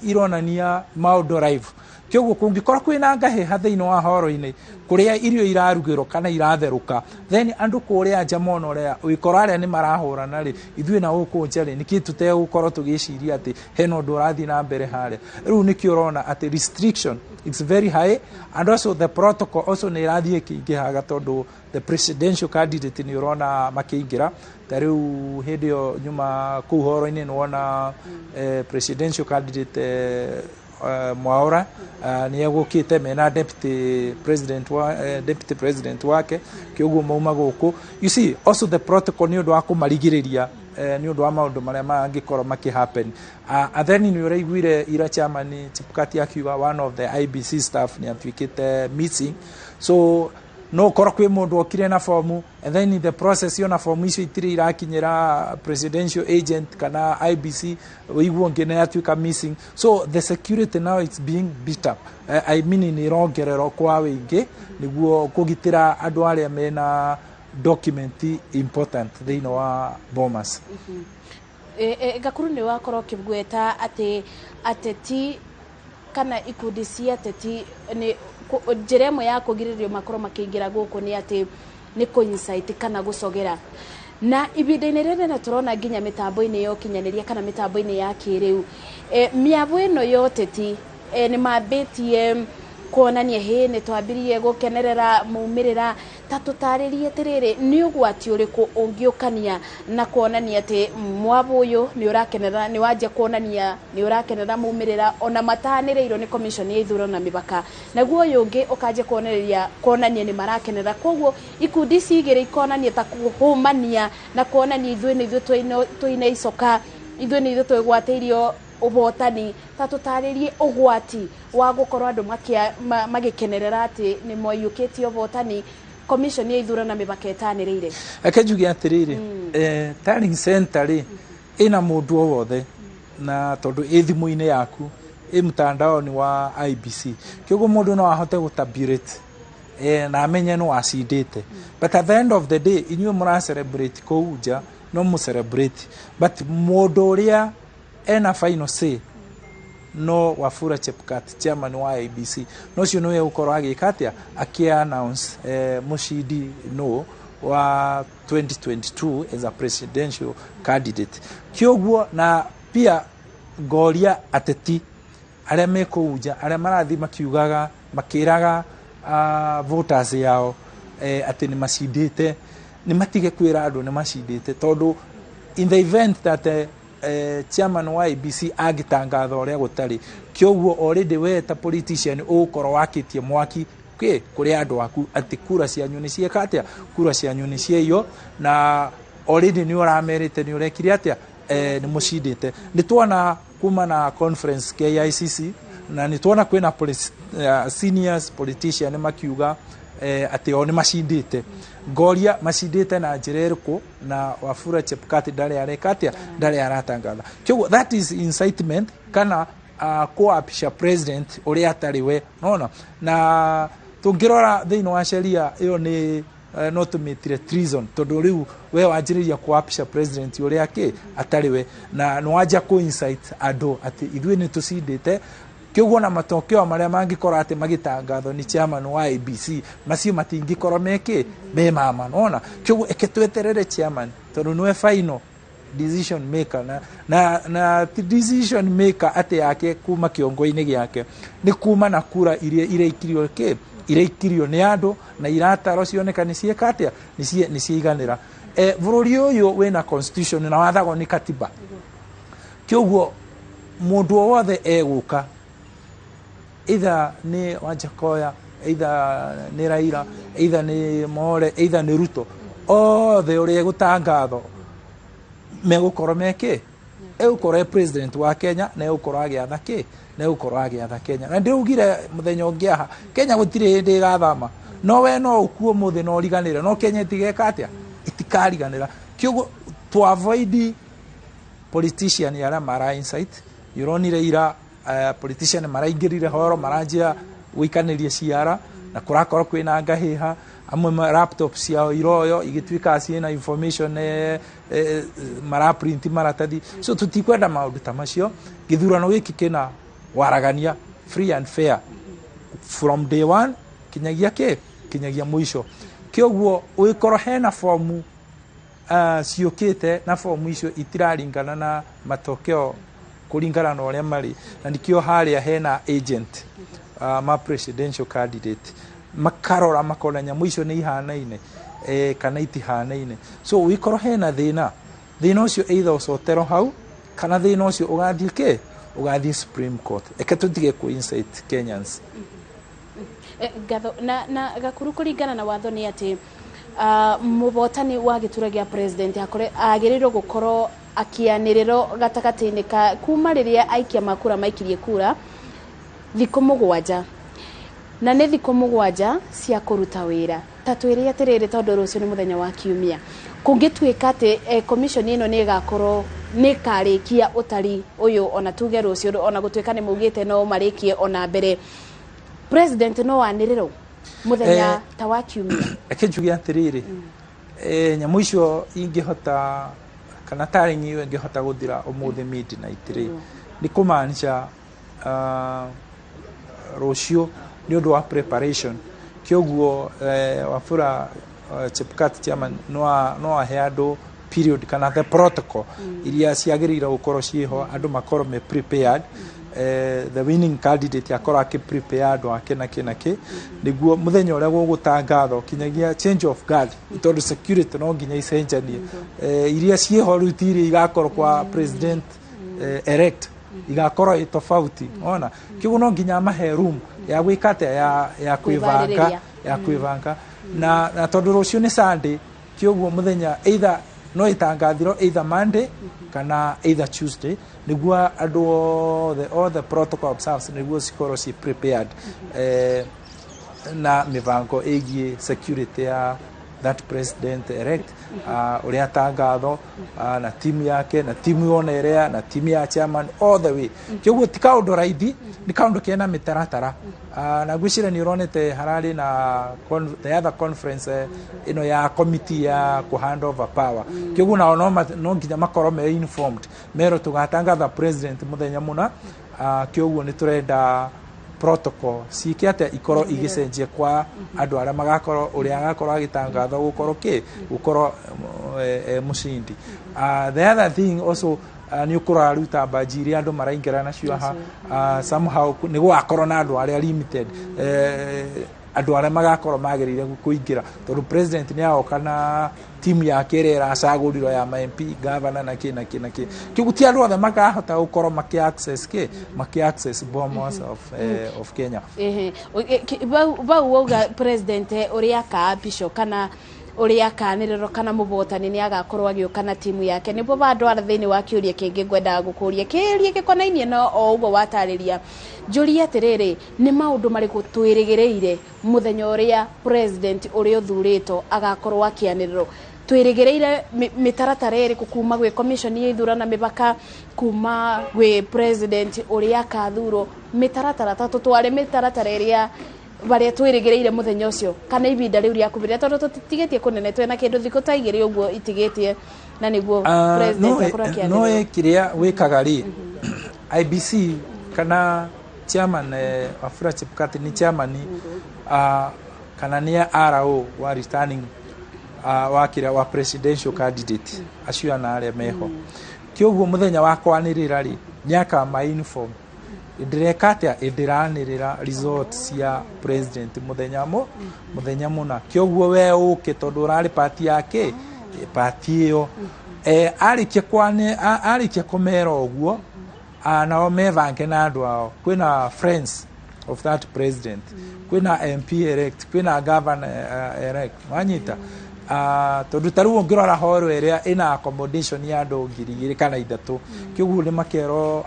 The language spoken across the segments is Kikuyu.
Ironania maũndũ live. Kĩoguo kũngĩkorwo kwĩna ngahĩha thĩinĩ wa horo-inĩ kũrĩa irio irarugĩrwo kana iratherũka, then andũ kũrĩa nja mona ũrĩa wĩkora arĩa nĩ marahũrana rĩ, ithuĩ na gũkũ nja rĩ, nĩkĩ tũtegũkorwo tũgĩciria atĩ hena ũndũ ũrathiĩ na mbere harĩa? Rĩu nĩkĩo ũrona atĩ restriction, it's very high, and also the protocol also nĩ ĩrathiĩ ĩkĩingĩhaga, tondũ the presidential candidate nĩ ũrona makĩingĩra. Ta rĩu hĩndĩ ĩyo nyuma kũu horo-inĩ, nĩ wona presidential candidate Mwaura nĩ egũkĩte mena deputy president wake, kĩoguo mauma gũkũ. You see also the protocol nĩ ũndũ wa kũmarigĩrĩria nĩ ũndũ wa maũndũ marĩa mangĩkorwo makĩ happen. And then nĩ ũraiguire ira chairman Chebukati akiuga one of the IEBC staff nĩ atuĩkĩte missing, so no ũkorwo kwĩ mũndũ okire na fomu, and then in the process ona fomu icio itirĩ irakinyĩra presidential agent kana IEBC, ũiguo ũngĩ nĩ atuĩka missing. So the security now, it's being beat up, I mean, nĩ ĩrongererwo kwa wĩingĩ nĩguo kũgitĩra andũ arĩa mena document important thĩinĩ wa Bomas. Gakuru, nĩ wakorwo ũkĩgweta atĩ ateti kana ikundi cia ateti nĩ njĩra ĩmwe ya kũgirĩrĩrio makorwo makĩingĩra gũkũ nĩ atĩ nĩ kũ-incite kana gũcogera. Na ihinda-inĩ rĩrĩ na tũrona nginya mĩtambo-inĩ ya ũkinyanĩria kana mĩtambo-inĩ ya kĩrĩu, mĩabu ĩno ya ũteti nĩ mambĩtie kuonania hĩ nĩ twambirie gũkenerera maumĩrĩra. Ta tũtarĩrie atĩrĩrĩ, nĩ ũgwati ũrĩkũ ũngĩũkania na kuonania atĩ mwabũ ũyũ nĩ ũrakenerera, nĩ wanjia kuonania nĩ ũrakenerera maumĩrĩra ona matanĩrĩirwo nĩ commission ya ithurano na mĩbaka, naguo ũyũ ũngĩ ũkanjia kuonereria kuonania nĩ marakenerera? Koguo ikundi ici igĩrĩ ikonania ta kũhũmania na kuonania ithuĩ nĩ ithuĩ twĩna icoka, ithuĩ nĩ ithuĩ twĩgwatĩirio ũhotani. Ta tũtarĩrie ũgwati wa gũkorwo andũ magĩkenerera atĩ nĩ moiyũkĩtie ũhotani commission ya ithurano na mĩbaka ĩtanĩrĩire. Reke njuge atĩrĩrĩ, tallying center rĩ, ĩna mũndũ o wothe, na tondũ ĩ thimũ-inĩ yaku, ĩ mtandao-inĩ wa IEBC, kĩoguo mũndũ no ahote gũtabulate na amenye no acindĩte. But at the end of the day, inyuĩ mũra celebrate kũu nja, no mũ celebrate, but mũndũ ũrĩa ena final say no Wafula Chebukati, chairman wa IEBC. No ũcio nĩwe ũgũkorwo agĩka atĩa, akĩ announce mũcindi no wa 2022 as a presidential candidate. Kĩoguo na pia ngoria ateti arĩa me kũu nja, arĩa marathiĩ makiugaga, makĩraga voters yao atĩ nĩ macindĩte, nĩ matige kwĩra andũ nĩ macindĩte, tondũ in the event that chairman wa IEBC angĩtangatha ũrĩa gũtarĩ, kĩoguo already we ta politician ũgũkorwo wakĩtie mwaki kĩ kũrĩ andũ aku atĩ kura cianyu nĩ cieka atĩa, kura cianyu nĩ ciaiywo, na already nĩ ũramerĩte nĩ ũrekire atĩa, nĩ mũcindĩte. Nĩ tuona kuma na conference KICC, na nĩ tuona kwĩna seniors politician makiuga atĩ o nĩ macindĩte. Ngoria macindĩte na njĩra ĩrĩkũ, na Wafula Chebukati ndarĩ areka atĩa, ndarĩ aratangatha? Kĩoguo that is incitement kana kuapisha president ũrĩa atarĩ we nona. Na tũngĩrora thĩinĩ wa sheria ĩyo nĩ no tũmĩtire treason, tondũ rĩu we wanjĩrĩria kuapisha president ũrĩa kĩ atarĩ we, na nĩ wanjia kũ incite andũ atĩ ithuĩ nĩ tũcindĩte. Kĩoguo na matokeo marĩa mangĩkorwo atĩ magĩtangathwo nĩ chairman wa IEBC, macio matingĩkorwo mekĩ me mama nona. Kĩoguo eke tweterere chairman, tondũ nĩwe final decision maker, na ti decision maker atĩ yake kuma kĩongo-inĩ gĩake, nĩ kuma na kura iria ireikirio kĩ ireikirio nĩ andũ na iratarwo cioneka nĩ cieka atĩa, nĩ ciaiganĩra. Bũrũri ũyũ wĩna constitution na wathagwo nĩ katiba. Kĩoguo mũndũ o wothe egũka, either nĩ Wajackoyah, either nĩ Raila, either nĩ More, either nĩ Ruto, othe ũrĩa egũtangathwo megũkorwo mekĩ, egũkorwo e president wa Kenya na egũkorwo agĩatha kĩ, na egũkorwo agĩatha Kenya. Na ndĩraugire mũthenya ũngĩ aha, Kenya gũtirĩ hĩndĩ ĩgathama. No we no ũkue ũmũthĩ na ũriganĩre, no Kenya ĩtigeka atĩa, ĩtikariganĩra. Kĩoguo to avoid politician arĩa mara incite, ũronire ira politician maraingĩrire horo, maranjia gũikanĩria ciara, na kũrakorwo kwĩna ngahĩha. Amwe laptop ciao iroyo igĩtuĩka ciĩna information, maraprint maratathi. So tũtikwenda maũndũ ta macio. Gĩthurano gĩkĩ kĩna Waragania, free and fair from day one kinyagia kä kinyagia mũico. Kĩoguo ũgĩkorwo hena fomu ciũkĩte na fomu icio itiraringana na matokeo kũringana na ũrĩa marĩ, na nikĩo harĩa hena agent ma presidential candidate makarora makona nyamũ icio nĩ ihanaine kana itihanaine. So ũgĩkorwo hena thĩna, thĩna ũcio either ũcoterwo hau kana thĩna ũcio ũgathiĩ kĩ ũgathiĩ Supreme Court. Eke tũtige kũ incite Kenyans. Ngatho na Gakuru, kũringana na watho nĩ atĩ mũhotani wa gĩturwa gĩa president akore agĩrĩirwo gũkorwo akĩanĩrĩrwo gatagatĩ-inĩ ka kuma rĩrĩa aikia makura maikirie kura thikũ 7, na nĩ thikũ 7 cia kũruta wĩra. Ta twĩre atĩrĩrĩ, tondũ rũciũ nĩ mũthenya wa kiumia, kũngĩtuĩka atĩ commission ĩno nĩ ĩgakorwo nĩ ĩkarĩkia ũtari ũyũ ona tuge rũciũ, ona gũtuĩka nĩ maugĩte no marĩkie ona mbere, president no anĩrĩrwo mũthenya ta wa kiumia? Reke njuge atĩrĩrĩ, nyamũ icio ingĩhota kana tarĩ ĩyo ĩngĩhota gũthira ũmũthĩ midnight rĩ, nĩ kũmaanisha rũciũ nĩ ũndũ wa preparation. Kĩoguo Wafula Chebukati chairman no ahe andũ period kana the protocol iria ciagĩrĩire gũkorwo ciĩho, andũ makorwo me prepared, the winning candidate akorwo akĩ prepare andũ ake na kĩ na kĩ, nĩguo mũthenya ũrĩa gũgũtangathwo kinyagia change of guard, tondũ security no nginya icenjanie, iria ciĩho rĩu ti iria igakorwo kwa president elect, igakorwo ĩ tofauti ona. Kĩguo no nginya mahe room ya gwĩka atĩa, ya kwĩbanga. Kwĩbarĩrĩria. Ya kwĩbanga, na tondũ rũciũ nĩ Sunday, kĩoguo mũthenya either no ĩtangathirwo either Monday kana either Tuesday, nĩguo andũ othe, all the protocol observes, nĩguo cikorwo ci prepared na mĩbango ĩgiĩ security ya that president elect ũrĩa atangathwo na timu yake na timu yona ĩrĩa na timu ya chairman all the way. Kĩoguo ti kaũndũ raithi, nĩ kaũndũ kena mĩtaratara, na ngwĩciria nĩ ũronete hararĩ na the other conference ĩno ya committee ya kũ hand over power. Kĩoguo nao no nginya makorwo me informed, merwo tũgatangatha president mũthenya mũna, kĩoguo nĩ tũrenda protocol ciĩke atĩa, ikorwo igĩcenjia kwa andũ arĩa magakorwo ũrĩa agakorwo agĩtangathwo gũkorwo kĩ gũkorwo mũcindi. The other thing also, nĩ ũkũrora rĩu ta mbanji iria andũ maraingĩra nacio haha, somehow nĩ gũgakorwo na andũ arĩa limited, andũ arĩa magakorwo magĩrĩire kũingĩra, tondũ president nĩ agoka na timu yake ĩrĩa ĩracagũrirwo ya ma MP, governor na kĩ na kĩ na kĩ. Kĩguo ti andũ othe makahota gũkorwo makĩ access kĩ makĩ access Bomas of Kenya. Ehe. Bau wauga president ũrĩa akaapishwo kana ũrĩa akanĩrĩrwo kana mũbotani nĩ agakorwo agĩũka na timu yake, nĩguo bandwara thĩinĩ wa kĩũria kĩngĩ ngwendaga gũkũria, kĩũria gĩkonainie na o ũguo watarĩria. Njũrie atĩrĩrĩ, nĩ maũndũ marĩkũ twĩrĩgĩrĩire mũthenya ũrĩa president ũrĩa ũthurĩtwo agakorwo akĩanĩrĩrwo? Twĩrĩgĩrĩire mĩtaratara ĩrĩkũ kuma gwĩ commission ya ithurano na mĩbaka, kuma gwĩ president ũrĩa akathurwo? Mĩtaratara ta tũtware mĩtaratara ĩrĩa barĩa twĩrĩgĩrĩire mũthenya ũcio kana ibinda rĩu rĩa kumbĩrĩra, tondũ tũtitigĩtie kũnene, twĩna kĩndũ thikũ ta 2 ũguo itigĩtie na nĩguo president akorwo no akĩanĩrĩrwo. Kĩrĩa wĩkaga rĩ, IEBC kana chairman Wafula Chebukati nĩ chairman kana nĩ RO wa returning wa kĩrĩa wa presidential candidate acio ana arĩa meho. Kĩoguo mũthenya wa kwanĩrĩra rĩ, nĩ akama inform ndĩreka atĩa, ndĩranĩrĩra result cia president mũthenya mũna. Kĩoguo we ũke tondũ ũrarĩ pati yake pati ĩyo, arĩkia kũmera ũguo, nao mebange na andũ ao. Kwĩna friends of that president, kwĩna MP elect, kwĩna governor elect, wanyita? Tondũ ta rĩu ũngĩrora horo ĩrĩa ĩna accommodation ya andũ 2000 kana 3000, kĩoguo nĩ makerwo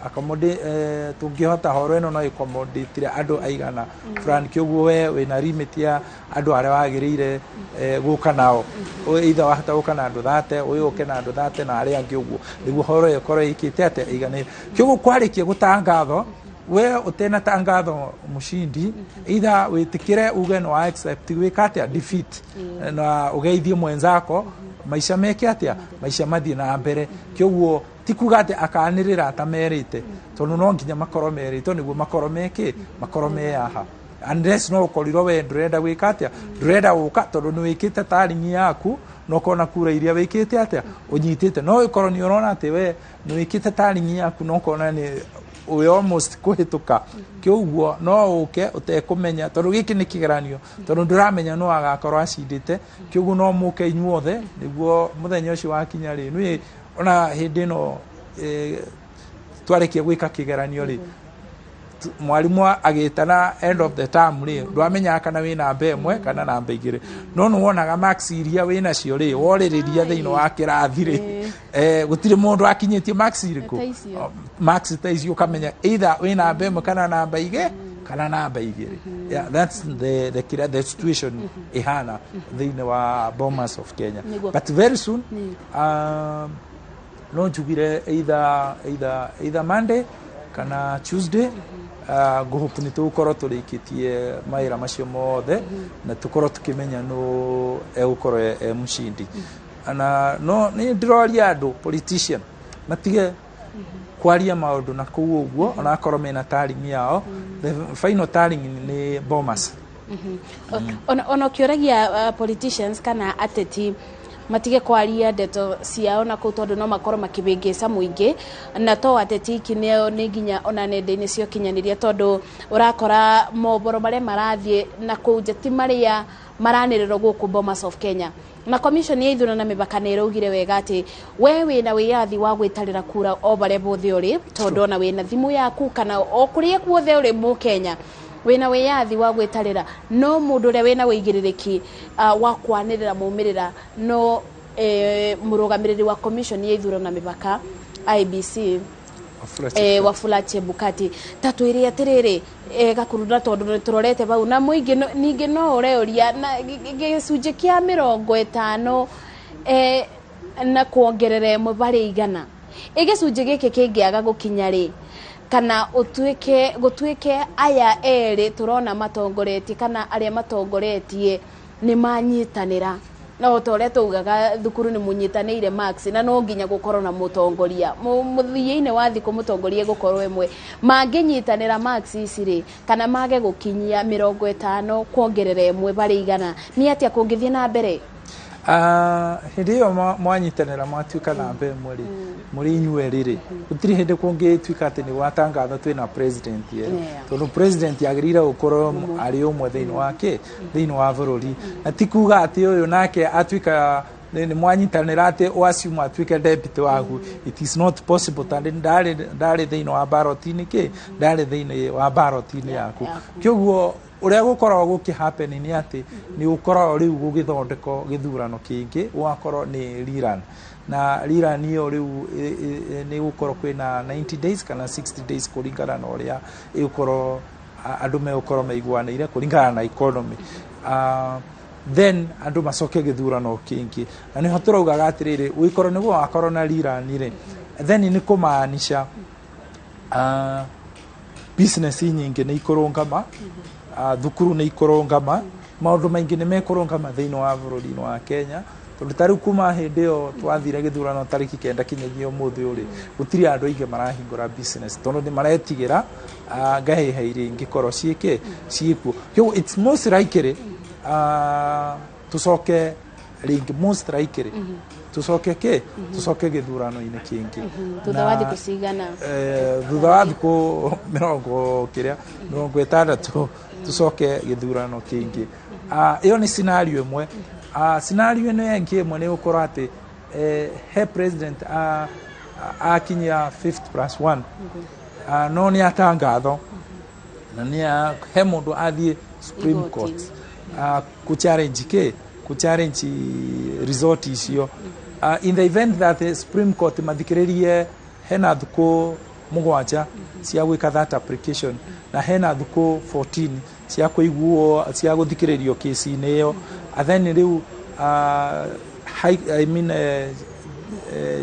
tũngĩhota horo ĩno no accommodate andũ aigana fulani. Kĩoguo we wĩna limit ya andũ arĩa wagĩrĩire gũka nao. Either wahota gũka na andũ 30, ũyũ ũke na andũ 30 na arĩa angĩ ũguo, nĩguo horo ĩyo ĩkorwo ĩkĩte atĩa, ĩiganĩire. Kĩoguo kwarĩkia gũtangathwo, we ũtena tangatho mũcindi, either wĩtĩkĩre uge no accept gwĩka atĩa defeat na ũgeithie mwenzako. Maica meke atia? Maica mathiĩ na mbere. Kĩoguo ti kuga atĩ akanĩrĩra atamerĩte, tondũ no nginya makorwo merĩtwo nĩguo makorwo mekĩ, makorwo me haha. Unless no ũkorirwo we ndũrenda gwĩka atĩa, ndũrenda gũka tondũ nĩ wĩkĩte taringi yaku na ũkona kura iria wĩkĩte atĩa ũnyitĩte. No ĩkorwo nĩ ũrona atĩ we nĩ wĩkĩte taringi yaku na ũkona nĩ wĩ almost kũhĩtũka, kĩũguo no ũke ũtekũmenya, tondũ gĩkĩ nĩ kĩgeranio, tondũ ndũramenya no agakorwo acindĩte. Kĩũguo no mũke inyuothe nĩguo mũthenya ũcio wakinya rĩ, nĩ ona hĩndĩ ĩno twarĩkia gwĩka kĩgeranio rĩ, mwarimũ agĩtana end of the term rĩ, ndwamenyaga kana wĩ namba 1 kana namba 2, no nĩ wonaga marks iria wĩ nacio rĩ, worĩrĩria thĩinĩ wa kĩrathi rĩ, gũtirĩ mũndũ akinyĩtie marks irĩkũ, marks ta icio, ũkamenya either wĩ namba 1 kana namba 2 kana namba 2. Yeah, that's the situation ihana thĩinĩ wa Bomas of Kenya. But very soon, no njugire either Monday kana Tuesday, ngũhope nĩ tũgũkorwo tũrĩkĩtie mawĩra macio mothe na tũkorwo tũkĩmenya nũ egũkorwo e mũcindi. Na no nĩ ndĩroria andũ politician matige kwaria maũndũ na kũu ũguo, onakorwo mena taringi yao, the final taringi nĩ Bomas. Ona ũkĩũragia politicians kana ateti matige kwaria ndeto ciao na kũu, tondũ no makorwo makĩbĩngĩca mũingĩ, na to ateti iki, nĩ nginya ona nenda-inĩ cia ũkinyanĩria, tondũ ũrakora mohoro marĩa marathiĩ na kũu nja ti marĩa maranĩrĩrwo gũkũ Bomas of Kenya. Na commission ya ithurano na mĩbaka nĩ ĩraugire wega atĩ we wĩna wĩyathi wa gwĩtarĩra kura o barĩa bothe ũrĩ, tondũ ona wĩna thimũ yaku kana o kũrĩa guothe ũrĩ mũkenya wĩna wĩyathi wa gwĩtarĩra. No mũndũ ũrĩa wĩna wĩigĩrĩrĩki wa kwanĩrĩra maumĩrĩra no mũrũgamĩrĩri wa commission ya ithurano na mĩbaka IEBC, Wafula Chebukati. Ta twĩre atĩrĩrĩ, Gakuru, na tondũ nĩ tũrorete bau na mũingĩ, ningĩ no ũreũria na gĩcunjĩ kĩa 50 na kuongerera 1 harĩ 100, ĩ gĩcunjĩ gĩkĩ kĩngĩaga gũkinya rĩ, kana ũtuĩke gũtuĩke aya erĩ tũrona matongoretie kana arĩa matongoretie nĩ manyitanĩra, na o ta ũrĩa taugaga thukuru nĩ mũnyitanĩire marks na no nginya gũkorwo na mũtongoria, mũthia-inĩ wa thikũ mũtongoria gũkorwo ĩmwe, mangĩnyitanĩra marks ici rĩ, kana mage gũkinyia 50 kuongerera 1 harĩ 100, nĩ atĩa kũngĩthiĩ na mbere? Hĩndĩ ĩyo mwanyitanĩra mwatuĩka namba 1 rĩ, mũrĩ inyuerĩ rĩ, gũtirĩ hĩndĩ kũngĩtuĩka atĩ nĩ gwatangatha twĩna president ye, tondũ president agĩrĩire gũkorwo arĩ ũmwe thĩinĩ wa kĩ, thĩinĩ wa bũrũri. Na ti kuga atĩ ũyũ nake atuĩka nĩ mwanyitanĩra atĩ waciuma atuĩke deputy waku. It is not possible, tondũ ndarĩ thĩinĩ wa ballot-inĩ kĩ, ndarĩ thĩinĩ wa ballot-inĩ yaku. Kĩoguo ũrĩa gũkoragwo gũkĩ happen nĩ atĩ nĩ gũkoragwo rĩu gũgĩthondekwo gĩthurano kĩngĩ, gũgakorwo nĩ rerun, na rerun ĩyo rĩu nĩ gũkorwo kwĩna 90 days kana 60 days kũringana na ũrĩa ĩgũkorwo andũ megũkorwo maiguanĩire kũringana na economy. Then andũ macoke gĩthurano kĩngĩ, na nĩho tũraugaga atĩrĩrĩ, gũgĩkorwo nĩguo wakorwo na rerun rĩ, then nĩ kũmaanisha business nyingĩ nĩ ikũrũngama, thukuru nĩ ikũrũngama, maũndũ maingĩ nĩ mekũrũngama thĩinĩ wa bũrũri-inĩ wa Kenya, tondũ ta rĩu kuma hĩndĩ ĩyo twathire gĩthurano tarĩki 9 kinyagia ũmũthĩ ũrĩ, gũtirĩ andũ aingĩ marahingũra business, tondũ nĩ maretigĩra ngahĩha iria ingĩkorwo ciĩkĩ ciĩkuo. Kĩoguo it's most likely tũcoke rĩngĩ, most likely tũcoke kĩ, tũcoke gĩthurano-inĩ kĩngĩ. Thutha wa thikũ cigana? Thutha wa thikũ mĩrongo kĩrĩa 60 tũcoke gĩthurano kĩngĩ. Ĩyo nĩ scenario ĩmwe. Scenario ĩno ĩngĩ ĩmwe nĩ gũkorwo atĩ he president akinyia 50 plus 1, no nĩ atangatho na nĩ he mũndũ athiĩ Supreme Court ku challenge kĩ, ku challenge result icio. In the event that the Supreme Court mathikĩrĩrie, hena thukũ 7 cia gwĩka that application na hena thukũ 14 cia kũiguo, cia gũthikĩrĩrio kesi-inĩ ĩyo, and then rĩu high, I mean,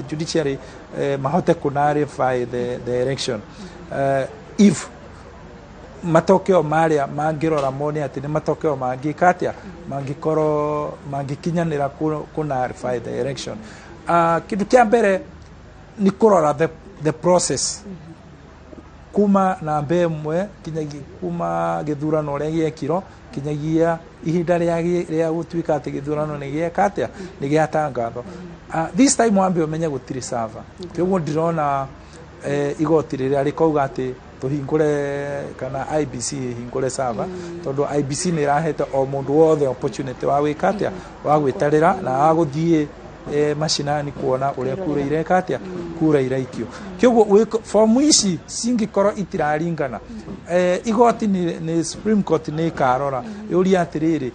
judiciary mahote kũ nullify the election. If Matokeo marĩa mangĩrora mone atĩ nĩ matokeo mangĩka atĩa, mangĩkorwo mangĩkinyanĩra kũ nullify the election. Kĩndũ kĩa mbere nĩ kũrora the process kuma namba 1 kinyagia kuma gĩthurano ũrĩa gĩekirwo kinyagia ihinda rĩa gũtuĩka atĩ gĩthurano nĩ gĩeka atĩa, nĩ gĩatangathwo. This time wambe ũmenye gũtirĩ server, kĩoguo ndĩrona igoti rĩrĩa rĩkauga atĩ tũhingũre kana IBC ĩhingũre server, tondũ IBC nĩ ĩrahete o mũndũ wothe opportunity wa gwĩka atĩa, wa gwĩtarĩra na wa gũthiĩ macinani kuona ũrĩa kura ireka atĩa, kura iraikio. Kĩoguo fomu ici cingĩkorwo itiraringana, igoti nĩ Supreme Court nĩ ĩkarora yũrie atĩrĩrĩ,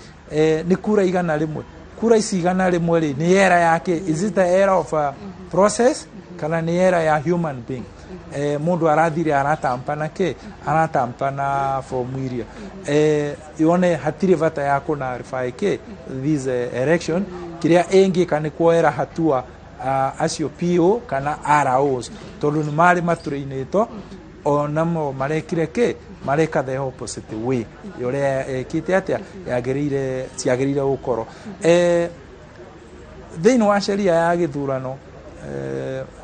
nĩ kura 100, kura ici 100 rĩ, nĩ era yake, is it the era of a process kana nĩ era ya human being? Mundu arathire aratampa na ke aratampa na fomu iria, yone hatirĩ bata ya kũ nullify ke this election. Kiria ĩngĩka nĩ kuoera hatua acio PO kana ROs, tondũ nĩ marĩ matũrĩinĩtwo onamo marekire ke mareka the opposite way ũrĩa ĩkĩte atĩa yagĩrĩire ciagĩrĩire gũkorwo. Thĩinĩ wa sheria ya gĩthurano,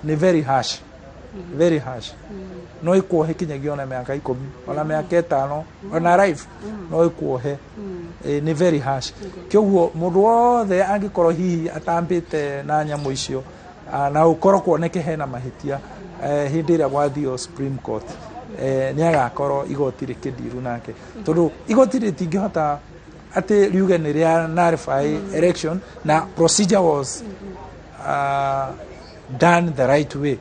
nĩ very harsh, very harsh. No ikuohe kinyagia ona mĩaka 10, ona mĩaka 5, ona life no ikuohe. Nĩ very harsh. Kĩoguo mũndũ wothe angĩkorwo hihi atambĩte na nyamũ icio, na ũkorwo kuoneke hena mahĩtia, hĩndĩ ĩrĩa gwathio Supreme Court, nĩ agakorwo igoti rĩkĩndiru nake, tondũ igoti rĩtingĩhota atĩ riuge nĩ rĩa nullify election na procedure was done the right way.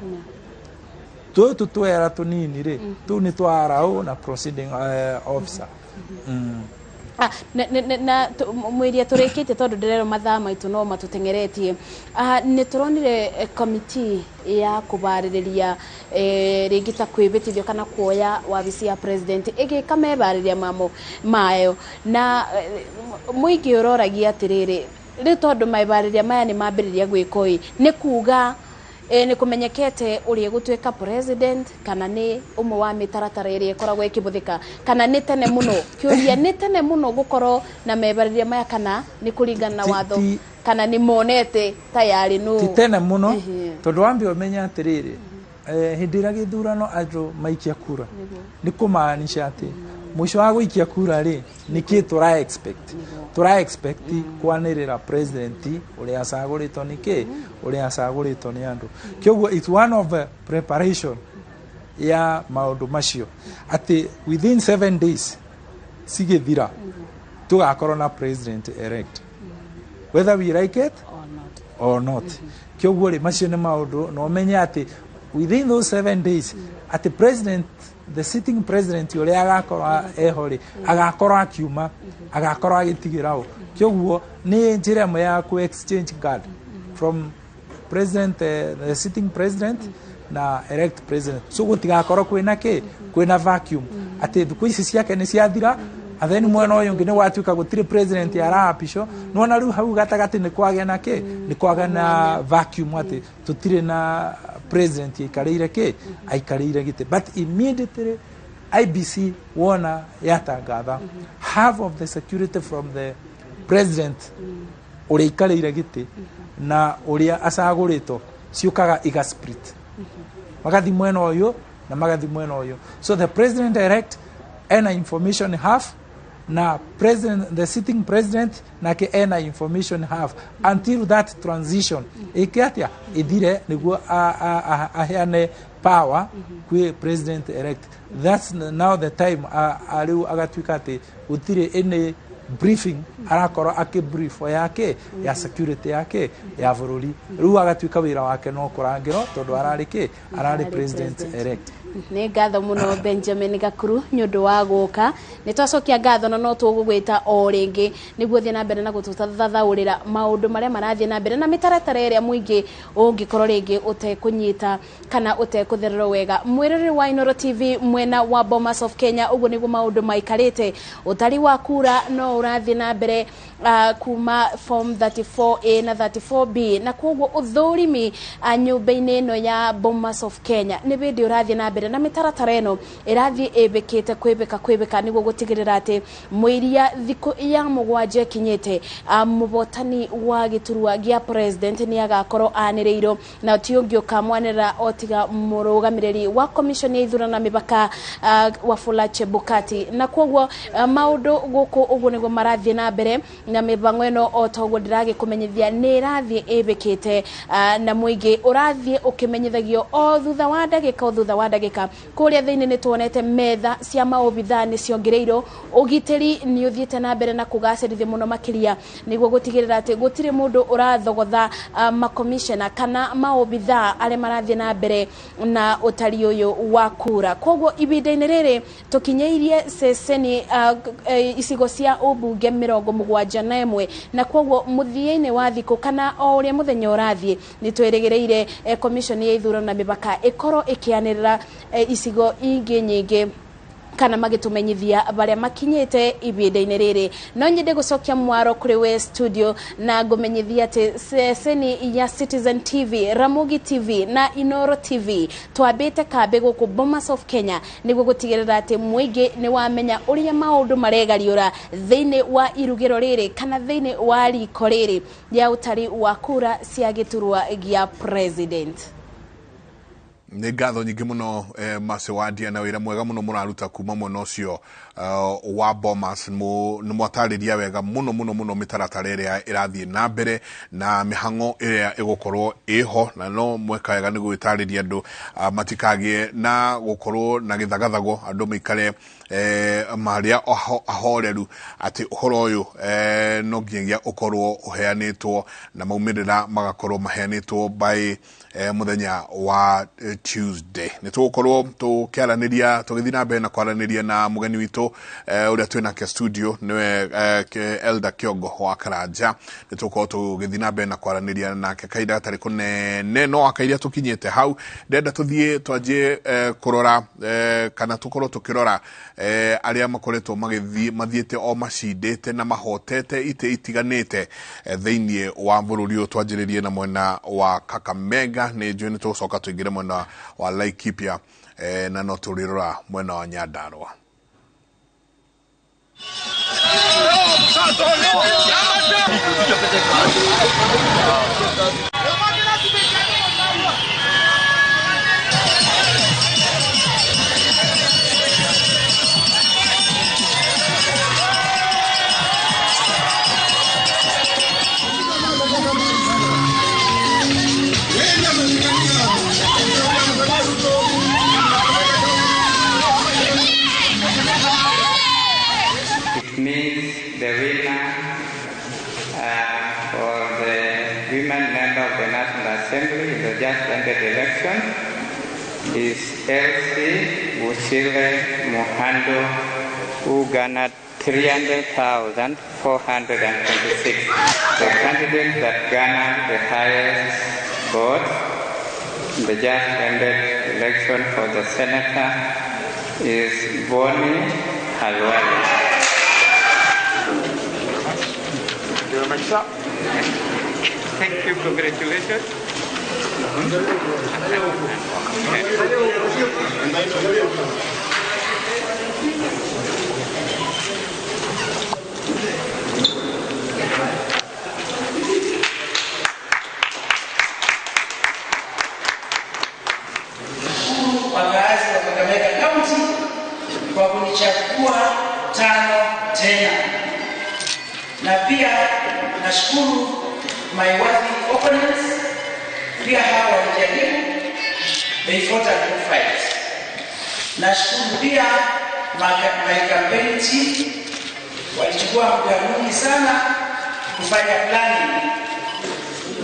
Tũtũ twera tũnini rĩ, tũu nĩ twa RO na proceeding officer. Na mwiria tũrĩkĩtie, tondũ ndĩrerwo mathaa maitũ no matũteng'eretie. Nĩ tũronire committee ya kũbarĩrĩria rĩngĩ ta kwĩbĩtithio kana kuoya wabici ya president ĩgĩka mebarĩria mamo mayo, na mũingĩ ũroragia atĩrĩrĩ, rĩu tondũ mebarĩria maya nĩ mambĩrĩria gwĩkwo ĩ, nĩ kuga nĩ kũmenyekete ũrĩa gũtuĩka president, kana nĩ ũmwe wa mĩtaratara ĩrĩa ĩkoragwo ĩkĩhũthĩka, kana nĩ tene mũno? Kĩũria, nĩ tene mũno gũkorwo na mebarĩria maya, kana nĩ kũringana na watho, kana nĩ monete tayarĩ nũ? Ti tene mũno, tondũ wambe ũmenye atĩrĩrĩ, hĩndĩ ĩrĩa gĩthurano andũ maikia kura, nĩ kũmaanisha atĩ mũico wa gũikia kura rĩ, nĩkĩ tũra expect? Tũra expect kwanĩrĩra president ũrĩa acagũrĩtwo nĩ kĩ, ũrĩa acagũrĩtwo nĩ andũ. Kĩoguo it's one of the preparation ya maũndũ macio, atĩ within 7 days cigĩthira tũgakorwo na president elect, whether we like it or not. Or not. Kĩoguo rĩ, macio nĩ maũndũ na ũmenye atĩ within those 7 days atĩ president, the sitting president ũrĩa agakorwo eho rĩ, agakorwo akiuma, agakorwo agĩtigĩra ũ. Kĩoguo nĩ njĩra ĩmwe ya ku exchange guard from president, the sitting president na elect president, so gũtigakorwo kwĩna kĩ, kwĩna vacuum atĩ thikũ ici ciake nĩ ciathira, and then mwena ũyũ ũngĩ nĩ gwatuĩka gũtirĩ president arapishwo. Nĩwona rĩu hau gatagatĩ nĩ kwagĩa na kĩ, nĩ kwagĩa na vacuum atĩ tũtirĩ na president aikarĩire kĩ, aikarĩire gĩtĩ. But immediately IBC wona yatangatha, half of the security from the president ũrĩa aikarĩire gĩtĩ na ũrĩa acagũrĩtwo ciũkaga iga split, magathi mwena ũyũ na magathi mwena ũyũ. So the president elect ena information half, na president, the sitting president nake ena information half, until that transition ĩke atĩa, ĩthire, nĩguo aheane power kwĩ president elect. That's now the time rĩu agatuĩka atĩ gũtirĩ any briefing arakorwo akĩ yake ya security yake ya bũrũri. Rĩu agatuĩka wĩra wake no kũrangĩrwo, tondũ ararĩ kĩ, ararĩ president elect. Nĩ ngatho mũno, Benjamin Gakuru, nĩ ũndũ wa gũka. Nĩ twacokia ngatho, na no tũgũgwĩta o rĩngĩ nĩguo thiĩ na mbere na gũtũthathaũrĩra maũndũ marĩa marathiĩ na mbere na mĩtaratara ĩrĩa mũingĩ ũngĩkorwo rĩngĩ ũtekũnyita kana ũtekũthererwo wega. Mwĩroreri wa Inooro TV, mwena wa Bomas of Kenya, ũguo nĩguo maũndũ maikarĩte. Ũtari wa kura no ũrathiĩ na mbere. kuma form 34A na 34B na koguo uthurimi nyumba-inĩ ĩno ya Bomas of Kenya nĩ bĩndĩ ũrathiĩ na mbere na mĩtaratara ĩno ĩrathiĩ ĩbĩkĩte kwĩbĩka kwĩbĩka nĩguo gũtigĩrĩra atĩ mũiria thikũ ya mũgwanja ĩkinyĩte mũhotani wa gĩturwa gĩa president nĩ agakorwo anĩrĩirwo na ti ũngĩ ũkamwanĩrĩra o tiga mũrũgamĩrĩri wa commission ya ithurano na mĩbaka Wafula Chebukati. Na koguo maũndũ gũkũ ũguo nĩguo marathiĩ na mbere na mĩbango ĩno o ta ũguo ndĩragĩkũmenyithia nĩ ĩrathiĩ ĩbĩkĩte na mũingĩ ũrathiĩ ũkĩmenyithagio o thutha wa ndagĩka o thutha wa ndagĩka. Kũrĩa thĩinĩ nĩ tuonete metha cia maobithaa nĩ ciongereirwo, ũgitĩri nĩ ũthiĩte na mbere na kũgacĩrithio mũno makĩria nĩguo gũtigĩrĩra atĩ gũtirĩ mũndũ ũrathogotha makomishona kana maobithaa arĩa marathiĩ na mbere na ũtari ũyũ wa kura. Koguo ihinda-inĩ rĩrĩ tũkinyĩirie ceceni icigo cia ũmbunge 71 na koguo mũthia-inĩ wa thikũ kana o ũrĩa mũthenya ũrathiĩ nĩ twĩrĩgĩrĩire commission ya ithurano na mĩbaka ĩkorwo ĩkĩanĩrĩra icigo ingĩ nyingĩ kana magĩtũmenyithia barĩa makinyĩte ihinda-inĩ rĩrĩ. No nyende gũcokia mwaro kũrĩ we studio na ngũmenyithia atĩ ceceni ya Citizen TV, Ramogi TV na Inoro TV twambĩte kambĩ gũkũ Bomas of Kenya nĩguo gũtigĩrĩra atĩ mũingĩ nĩ wamenya ũrĩa maũndũ maregariũra thĩinĩ wa irugĩro rĩrĩ kana thĩinĩ wa riko rĩrĩ rĩa ũtari wa kura cia gĩturwa gĩa president. Nĩ ngatho nyingĩ mũno Mercy Wandia na wĩra mwega mũno mũraruta kuma mwena ũcio wa Bomas. Nĩ mwatarĩria wega mũno mũno mũno mĩtaratara ĩrĩa ĩrathiĩ na mbere na mĩhang'o ĩrĩa ĩgũkorwo ĩho, na no mweka wega nĩ gwĩtarĩria andũ matikagĩe na gũkorwo na gĩthagathago, andũ maikare marĩa ahoreru atĩ ũhoro ũyũ no nginyagia ũkorwo ũheanĩtwo na maumĩrĩra magakorwo maheanĩtwo by mũthenya wa Tuesday. Nĩ tũgũkorwo tũkĩaranĩria tũgĩthiĩ na mbere na kwaranĩria na mũgeni witũ ũrĩa twĩ nake studio nĩwe Elder Kiongo wa Karanja. Nĩ tũgũkorwo tũgĩthiĩ na mbere na kwaranĩria nake kahinda gatarĩ kũnene no akairia tũkinyĩte hau. Ndĩrenda tũthiĩ twanjie kũrora kana tũkorwo tũkĩrora arĩa makoretwo magĩthiĩ mathiĩte o macindĩte na mahotete itĩ itiganĩte thĩinĩ wa bũrũri ũyũ. Twanjĩrĩrie na mwena wa Kakamega, nĩ njũĩ nĩ tũgũcoka tũingĩre mwena wa Laikipia na no tũrĩrora mwena wa Nyandarua. Means the winner for the women member of the National Assembly in the just ended election is Elsie Buchile Muhando, who garnered 300,426. The candidate that garnered the highest vote in the just ended election for the senator is Bonnie Halwale. Thank you, congratulations. Wakazi wa Kakamega County kwa kunichagua 5 tena. Na pia nashukuru my worthy opponents, pia hawa walijaribu, they fought a good fight. Nashukuru pia my campaign team, walichukua muda mwingi sana kufanya planning.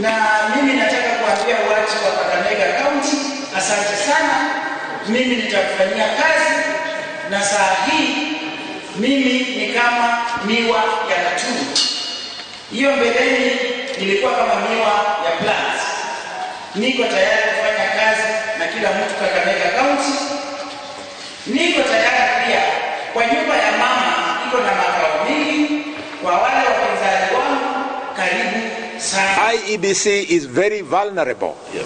Na mimi nataka kuambia watu wa Kakamega County, asante sana, mimi nitakufanyia kazi, na saa hii mimi ni kama miwa ya katuni. Hiyo mbeleni nilikuwa kama miwa ya plants. Niko tayari kufanya kazi na kila mtu Kakamega County. Niko tayari pia kwa nyumba ya mama iko na makao mingi kwa wale wapinzani IEBC is very vulnerable. Yeah.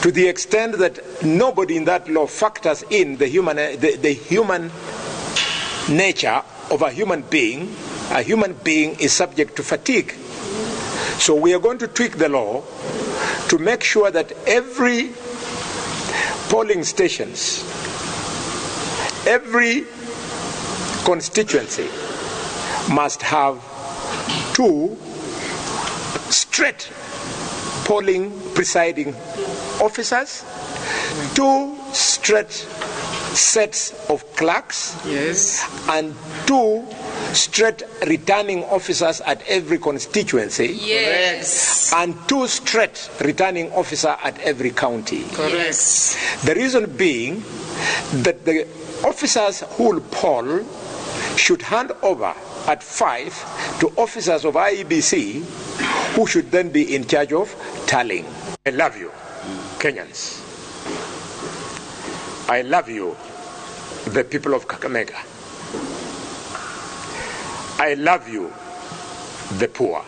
To the extent that nobody in that law factors in the human, the human nature of a human being. A human being is subject to fatigue. So we are going to tweak the law to make sure that every polling stations, every constituency must have 2 straight polling presiding officers, 2 straight sets of clerks, yes, and 2 straight returning officers at every constituency, yes, and 2 straight returning officer at every county. Correct. Yes. The reason being that the officers who will poll should hand over at 5 to officers of IEBC who should then be in charge of tallying. I love you, Kenyans. I love you, the people of Kakamega. I love you, the poor.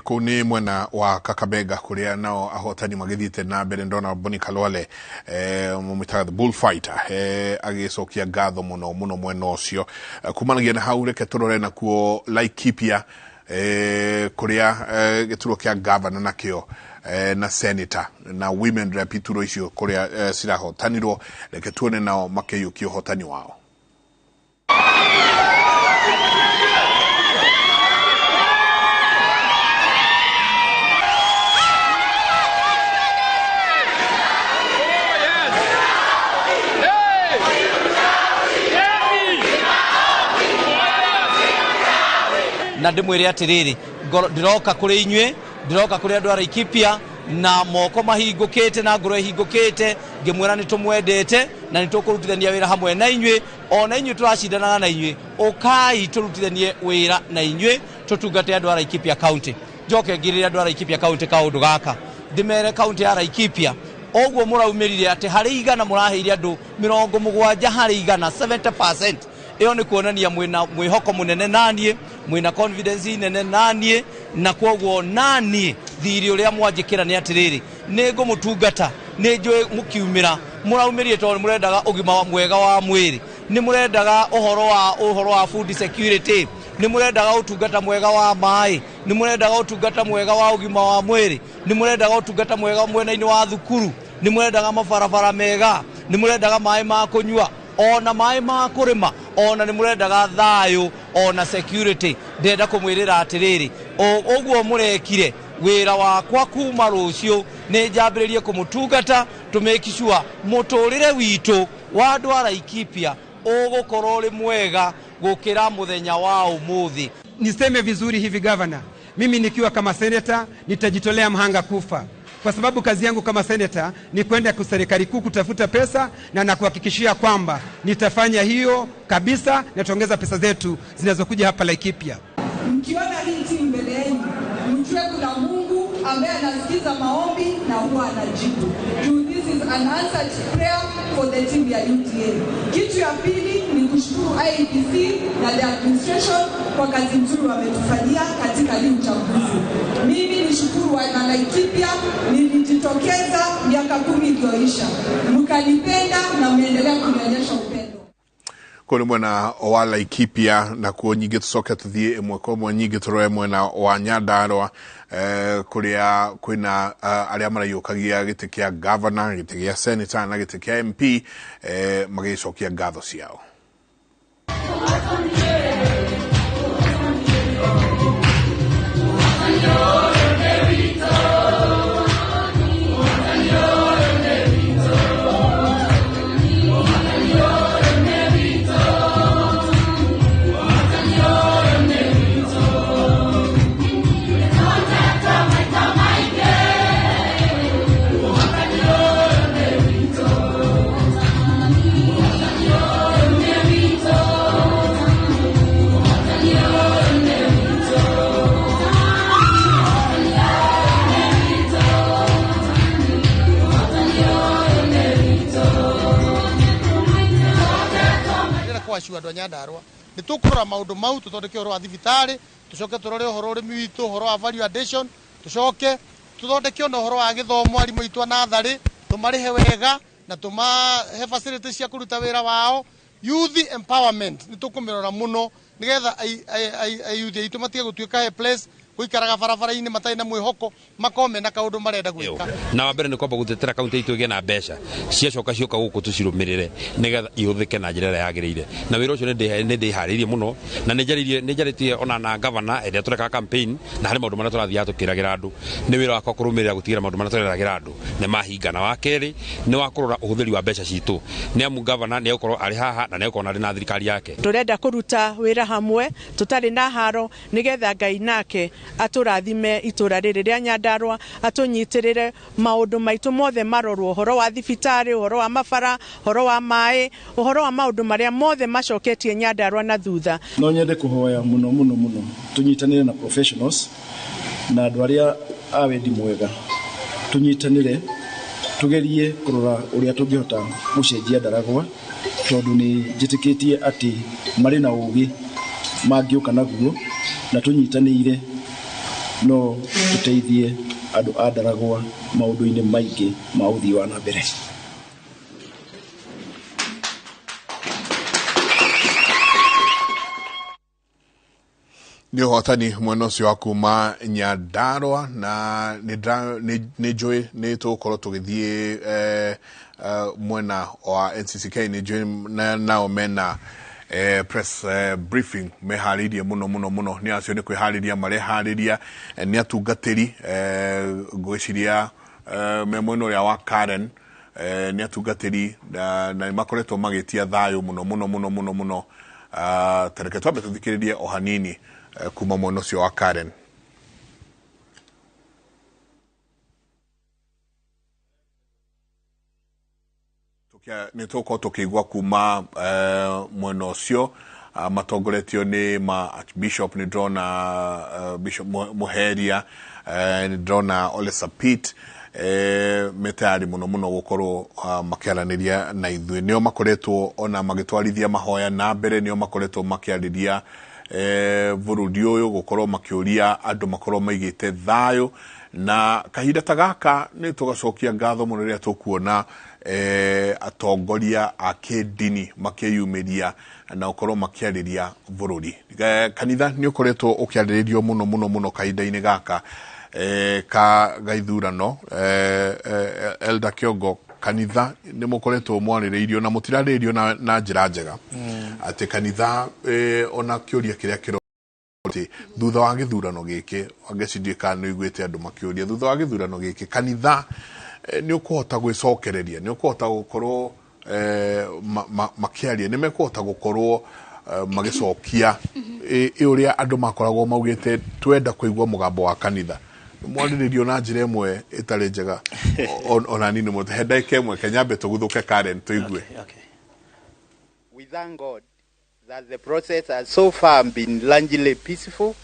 Kũu nĩ mwena wa Kakamega kũrĩa nao ahotani magĩthiĩte na mbere. Ndona Boni Khalwale, mũmwĩtaga the bullfighter, agĩcokia ngatho mũno mũno mwena ũcio. Kumanagia na hau, reke tũrore nakuo Laikipia, kũrĩa gĩturwa kĩa gavana nakĩo na senator na women rep, iturwa icio kũrĩa cirahotanirwo. Reke tuone nao makĩiyũkia ũhotani wao. Na ndimwire atiriri, ndiroka kuri inyue, ndiroka kuri andu a Laikipia na moko mahingukite na ngoro ihingukite, ngimwira ni tumwendete na ni tukurutithania wira hamwe na inyue, ona inyue turacindanaga na inyue, ukai turutithanie wira na inyue tutungate andu a Laikipia County. Njoke ngirire andu a Laikipia County kaundu gaka, ndimere county ya Laikipia oguo muraumirire ati hari igana muraheire andu 70 hari igana, 70%. Iyo ni kuonania mwina mwihoko munene nanie, mwina confidence nene nanie, na kwoguo nanie thiri uria mwanjikira ni atiriri, ni ngumutungata, ni njui mukiumira, muraumirie tondu murendaga ugima mwega wa mwiri, ni murendaga uhoro wa food security, ni murendaga utungata mwega wa maai, ni murendaga utungata mwega wa ugima wa mwiri, ni murendaga utungata mwega mwena-ini wa thukuru, ni murendaga mabarabara mega, ni murendaga maai ma kunyua, ona maai ma kurima, ona ni murendaga thayo, ona security. Ndenda kumwirira atiriri, uguo murekire wira wakwa kuma rucio ni njambiririe kumutungata to make sure muturire witu wa andu a Laikipia ugukorwo uri mwega gukira muthenya wa umuthi. Niseme vizuri hivi governor, mimi nikiwa kama senator nitajitolea mhanga kufa, kwa sababu kazi yangu kama senator ni kwenda kwa serikali kuu kutafuta pesa, na nakuhakikishia kwamba nitafanya hiyo kabisa na tuongeza pesa zetu zinazokuja hapa Laikipia. Mkiona hii timu mbele yenu, mjue kuna Mungu ambaye anasikiza maombi na huwa anajibu. This is an answered prayer for the team ya UDA. Kitu ya pili ni kushukuru IEBC na the administration kwa kazi nzuri wametufanyia katika hii uchaguzi. Mimi nishukuru wana Laikipia, nilijitokeza miaka 10 iliyoisha. Mkanipenda na mmeendelea kunionyesha upendo. Kũrĩ mwena wa Laikipia na kuo nyingĩ tũcoke tũthiĩ ĩmwe kwa ĩmwe nyingĩ tũrore mwena wa Nyandarua, kũrĩa kwĩna arĩa maraiyũkagia gĩtĩ kĩa governor, gĩtĩ gĩa senator na gĩtĩ kĩa MP, magĩcokia ngatho ciao. acio andũ a Nyandarua. Nĩ tũkũrora maũndũ mau, tũthondeke ũhoro wa thibitarĩ, tũcoke tũrore ũhoro ũrĩmi witũ, ũhoro wa value addition, tũcoke tũthondeke ona ũhoro wa gĩthomo, arimũ aitũ a natharĩ tũmarĩhe wega na tũmahe facilities cia kũruta wĩra wao. Youth empowerment nĩ tũkũmĩrora mũno nĩgetha ayuthi aitũ matige gũtuĩka helpless, gũikaraga barabara-inĩ matarĩ na mwĩhoko, makorwo mena kaũndũ marenda gwĩka. Na wa mbere nĩ kwamba gũtetera kaunti itũ ĩgĩe na mbeca ciacoka cioka gũkũ tũcirũmĩrĩre nĩgetha ihũthĩke na njĩra ĩrĩa yagĩrĩire. Na wĩra ũcio nĩ ndĩharĩirie mũno na nĩ njarĩtie ona na gavana ĩrĩa tũreka campaign, na harĩ maũndũ marĩa tũrathiaga tũkĩragĩra andũ. Nĩ wĩra wakwa kũrũmĩrĩra gũtigĩra maũndũ marĩa tũreragĩra andũ nĩ mahinga. Na wa kerĩ nĩ wa kũrora ũhũthĩri wa mbeca citũ, nĩ amu gavana nĩ egũkorwo arĩ haha na nĩ egũkorwo arĩ na thirikari yake. Tũrenda kũruta wĩra hamwe tũtarĩ na haro nĩgetha Ngai nake atũrathime itũra rĩrĩ rĩa Nyandarua, atũnyitĩrĩre maũndũ maitũ mothe marorwo, ũhoro wa thibitarĩ, ũhoro wa mabara, ũhoro wa maĩ, ũhoro wa maũndũ marĩa mothe macoketie Nyandarua na thutha. No nyende kũhoya mũno mũno mũno tũnyitanĩre na professionals na andũ arĩa a wendi mwega, tũnyitanĩre tũgerie kũrora ũrĩa tũngĩhota gũcenjia Ndaragwa, tondũ nĩ njĩtĩkĩtie atĩ marĩ na ũgĩ mangĩũka naguo, na tũnyitanĩire no tũteithie andũ a Ndaragwa maũndũ-inĩ maingĩ ma ũthii wa na mbere. Nĩ ũhotani mwena ũcio wa kuma Nyandarua, na nĩ njũĩ nĩ tũgũkorwo tũgĩthiĩ mwena wa NCCK, nĩ njũĩ nao mena press briefing meharĩirie mũno mũno mũno. Nĩ acio nĩ kwĩharĩria mareharĩria, nĩ atungatĩri ngwĩciria me mwena ũrĩa wa Karen, nĩ atungatĩri na nĩ makoretwo magĩtia thayũ mũno mũno mũno mũno mũno. Tareke twambe tũthikĩrĩrie o hanini kuma mwena ũcio wa Karen. Nĩ tũgũkorwo tũkĩigua kuma mwena ũcio matongoretio nĩ ma Archbishop, nĩ ndĩrona Bishop Muheria, nĩ ndĩrona Ole Sapit, me tayari mũno mũno gũkorwo makĩaranĩria na ithuĩ. Nĩo makoretwo ona magĩtwarithia mahoya na mbere, nĩo makoretwo makĩarĩria bũrũri ũyũ, gũkorwo makĩũria andũ makorwo maigĩte thayũ. Na kahinda ta gaka nĩ tũgacokia ngatho mũno rĩrĩa tũkuona atongoria a kĩndini makĩyumĩria na gũkorwo makĩarĩria bũrũri. Kanitha nĩ ũkoretwo ũkĩarĩrĩrio mũno mũno mũno kahinda-inĩ gaka ka gaithurano. Elder Kiongo, kanitha nĩ mũkoretwo mwarĩrĩirio na mũtirarĩrĩrio na njĩra njega, atĩ kanitha ona kĩũria kĩrĩa kĩro thutha wa gĩthurano gĩkĩ, angecirie kana nĩ ũiguĩte andũ makĩũria thutha wa gĩthurano gĩkĩ kanitha nĩ ũkũhota gwĩcokereria, nĩ ũkũhota gũkorwo makĩaria, nĩ mekũhota gũkorwo magĩcokia ũrĩa andũ makoragwo maugĩte twenda kũigua mũgambo wa kanitha. Mwarĩrĩrio na njĩra ĩmwe ĩtarĩ njega ona nini mũno. He ndagĩka ĩmwe kenyambe tũguthũke Karen tũigue. We thank God that the process has so far been largely peaceful.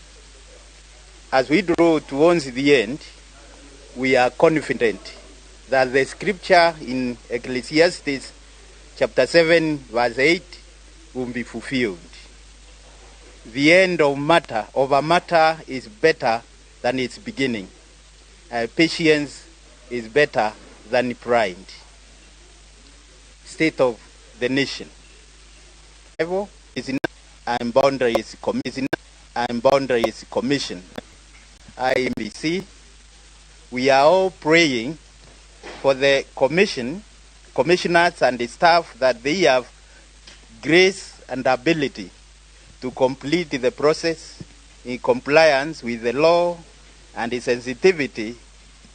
As we draw towards the end, we are confident that the scripture in Ecclesiastes chapter 7 verse 8 will be fulfilled. The end of a matter is better than its beginning. Patience is better than pride. State of the nation. Is in and Boundaries Commission and Boundaries Commission, IEBC. We are all praying for the commission, commissioners and the staff that they have grace and ability to complete the process in compliance with the law and the sensitivity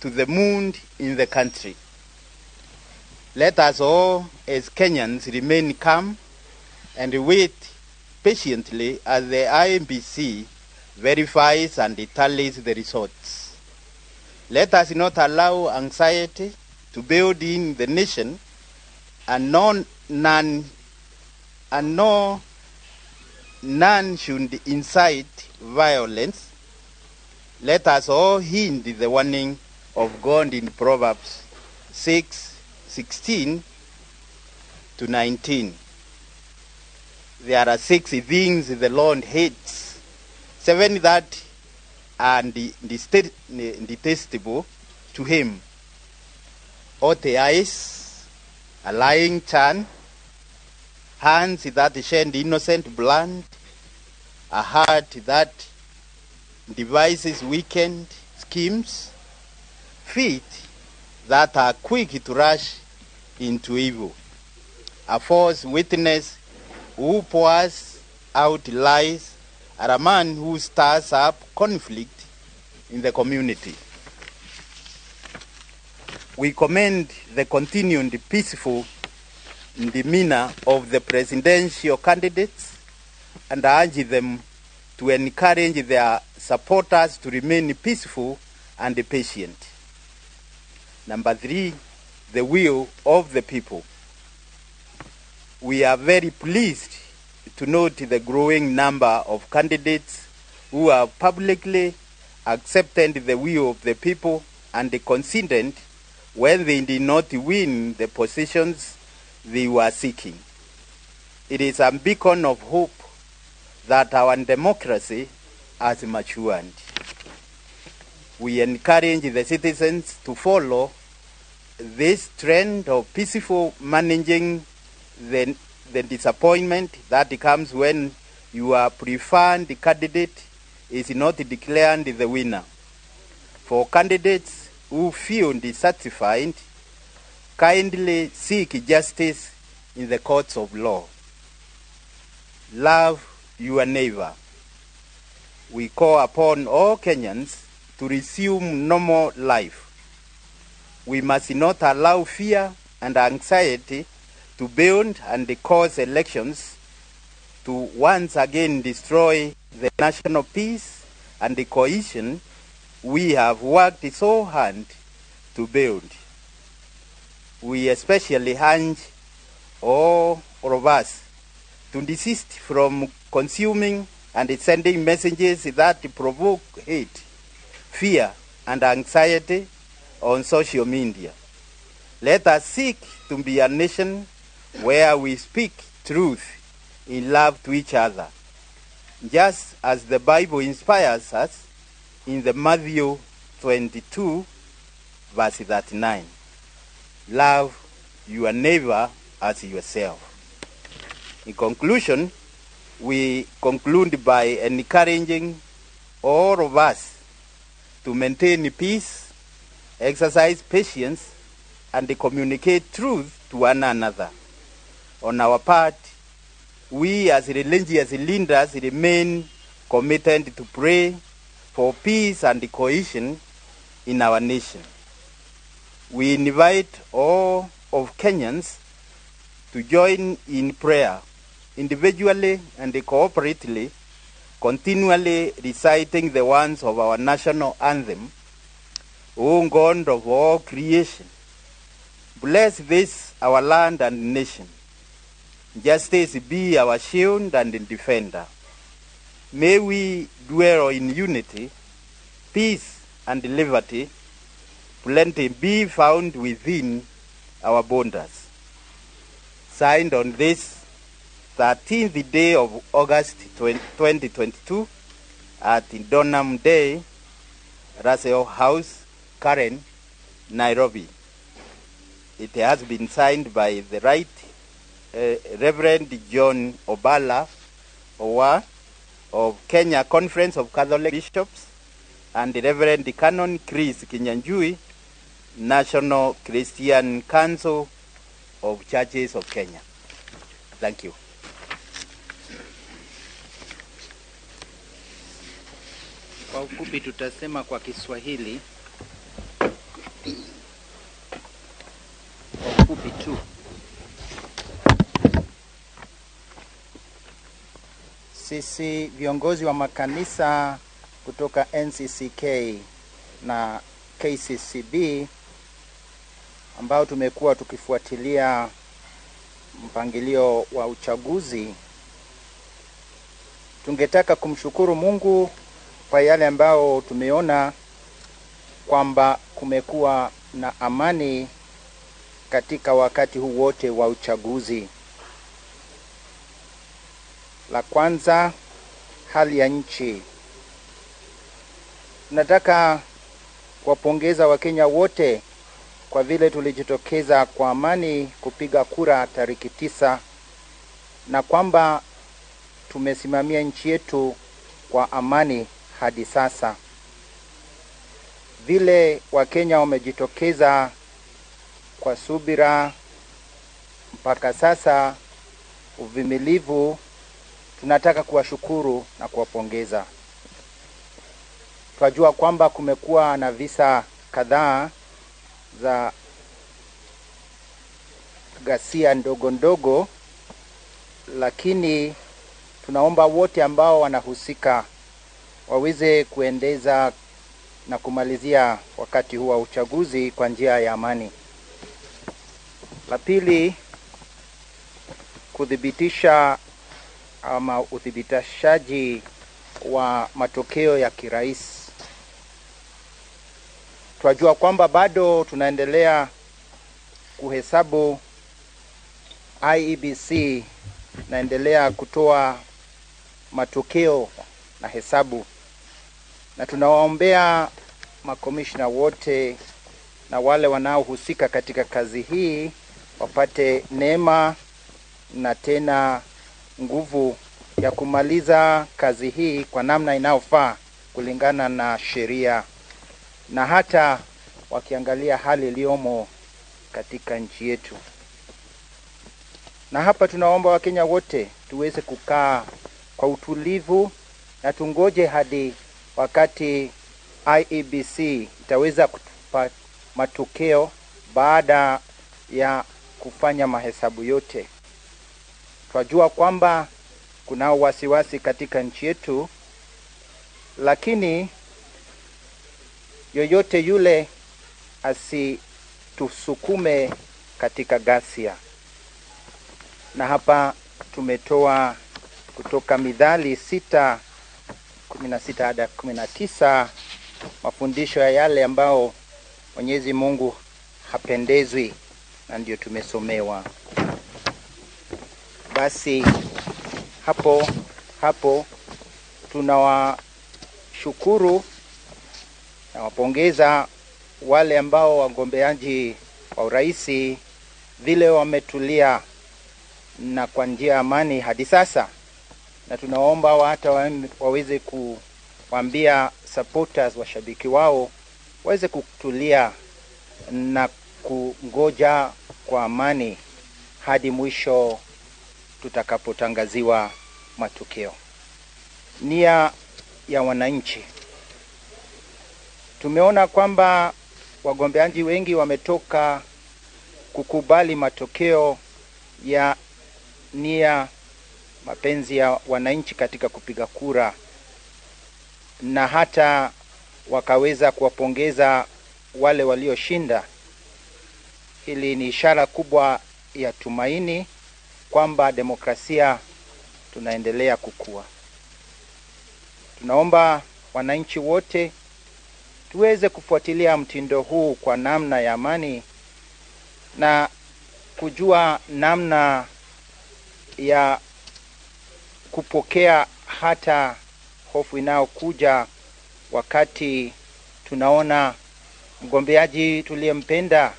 to the mood in the country. Let us all as Kenyans remain calm and wait patiently as the IEBC verifies and tallies the results. Let us not allow anxiety to build in the nation, and none should incite violence. Let us all heed the warning of God in Proverbs 6:16 to 19. There are 6 things the Lord hates, 7 that are detestable to him: haughty eyes, a lying tongue, hands that shed innocent blood, a heart that devises wicked schemes, feet that are quick to rush into evil, a false witness who pours out lies, and a man who stirs up conflict in the community. We commend the continued peaceful demeanor of the presidential candidates and urge them to encourage their supporters to remain peaceful and patient. Number 3, the will of the people. We are very pleased to note the growing number of candidates who have publicly accepted the will of the people and considered when they did not win the positions they were seeking. It is a beacon of hope that our democracy has matured. We encourage the citizens to follow this trend of peaceful managing the disappointment that comes when your preferred candidate is not declared the winner. For candidates who feel dissatisfied, kindly seek justice in the courts of law. Love your neighbor. We call upon all Kenyans to resume normal life. We must not allow fear and anxiety to build and cause elections to once again destroy the national peace and the cohesion we have worked so hard to build. We especially urge all of us to desist from consuming and sending messages that provoke hate, fear, and anxiety on social media. Let us seek to be a nation where we speak truth in love to each other, just as the Bible inspires us in the Matthew 22, verse 39. Love your neighbor as yourself. In conclusion, we conclude by encouraging all of us to maintain peace, exercise patience, and communicate truth to one another. On our part, we as religious leaders remain committed to pray for peace and cohesion in our nation. We invite all of Kenyans to join in prayer, individually and cooperatively, continually reciting the words of our national anthem, O God of all creation, bless this our land and nation. Justice be our shield and defender. May we dwell in unity, peace and liberty, plenty be found within our borders. Signed on this 13th day of August 2022 at Donham Day, Russell House, Karen, Nairobi. It has been signed by the Right Reverend John Obala Owa of Kenya Conference of Catholic Bishops and the Reverend Canon Chris Kinyanjui, National Christian Council of Churches of Kenya. Thank you. Kwa ufupi tutasema kwa Kiswahili. Kwa ufupi tu. Sisi viongozi wa makanisa kutoka NCCK na KCCB ambao tumekuwa tukifuatilia mpangilio wa uchaguzi, tungetaka kumshukuru Mungu kwa yale ambao tumeona kwamba kumekuwa na amani katika wakati huu wote wa uchaguzi. La kwanza, hali ya nchi. Nataka kuwapongeza Wakenya wote kwa vile tulijitokeza kwa amani kupiga kura tariki 9 na kwamba tumesimamia nchi yetu kwa amani hadi sasa. Vile Wakenya wamejitokeza kwa subira mpaka sasa, uvumilivu, tunataka kuwashukuru na kuwapongeza. Twajua kwamba kumekuwa na visa kadhaa za ghasia ndogo ndogo, lakini tunaomba wote ambao wanahusika waweze kuendeza na kumalizia wakati huu wa uchaguzi kwa njia ya amani. La pili, kuthibitisha ama uthibitishaji wa matokeo ya kirais. Twajua kwamba bado tunaendelea kuhesabu. IEBC naendelea kutoa matokeo na hesabu, na tunawaombea makomishna wote na wale wanaohusika katika kazi hii wapate neema na tena nguvu ya kumaliza kazi hii kwa namna inayofaa kulingana na sheria, na hata wakiangalia hali iliyomo katika nchi yetu. Na hapa tunaomba Wakenya wote tuweze kukaa kwa utulivu na tungoje hadi wakati IEBC itaweza kutupa matokeo baada ya kufanya mahesabu yote. Twajua kwamba kuna wasiwasi katika nchi yetu, lakini yoyote yule asitusukume katika ghasia. Na hapa tumetoa kutoka Mithali 6:16 hadi 19 mafundisho ya yale ambao Mwenyezi Mungu hapendezwi, na ndio tumesomewa. Basi hapo tunawashukuru na wapongeza wale ambao wagombeaji wa uraisi vile wametulia na kwa njia amani hadi sasa, na tunaomba hata waweze kuambia supporters, washabiki wao waweze kutulia na kungoja kwa amani hadi mwisho tutakapotangaziwa matokeo. Nia ya wananchi, tumeona kwamba wagombeaji wengi wametoka kukubali matokeo ya nia, mapenzi ya wananchi katika kupiga kura, na hata wakaweza kuwapongeza wale walioshinda. Hili ni ishara kubwa ya tumaini kwamba demokrasia tunaendelea kukua. Tunaomba wananchi wote tuweze kufuatilia mtindo huu kwa namna ya amani na kujua namna ya kupokea hata hofu inayokuja wakati tunaona mgombeaji tuliyempenda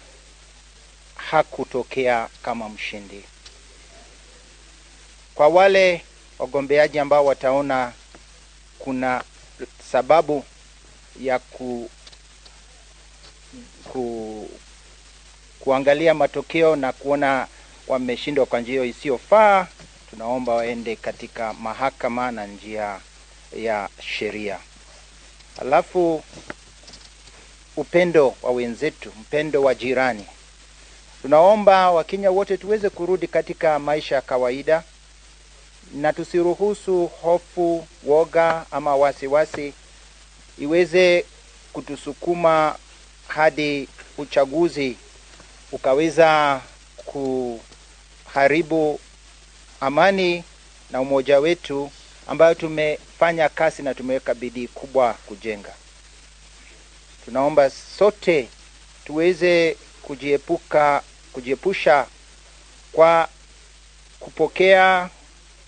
hakutokea kama mshindi. Kwa wale wagombeaji ambao wataona kuna sababu ya kuangalia matokeo na kuona wameshindwa kwa njia isiyofaa, tunaomba waende katika mahakama na njia ya sheria. Alafu upendo wa wenzetu, mpendo wa jirani. Tunaomba Wakenya wote tuweze kurudi katika maisha ya kawaida na tusiruhusu hofu, woga ama wasiwasi iweze kutusukuma hadi uchaguzi ukaweza kuharibu amani na umoja wetu ambayo tumefanya kazi na tumeweka bidii kubwa kujenga. Tunaomba sote tuweze kujiepusha kwa kupokea,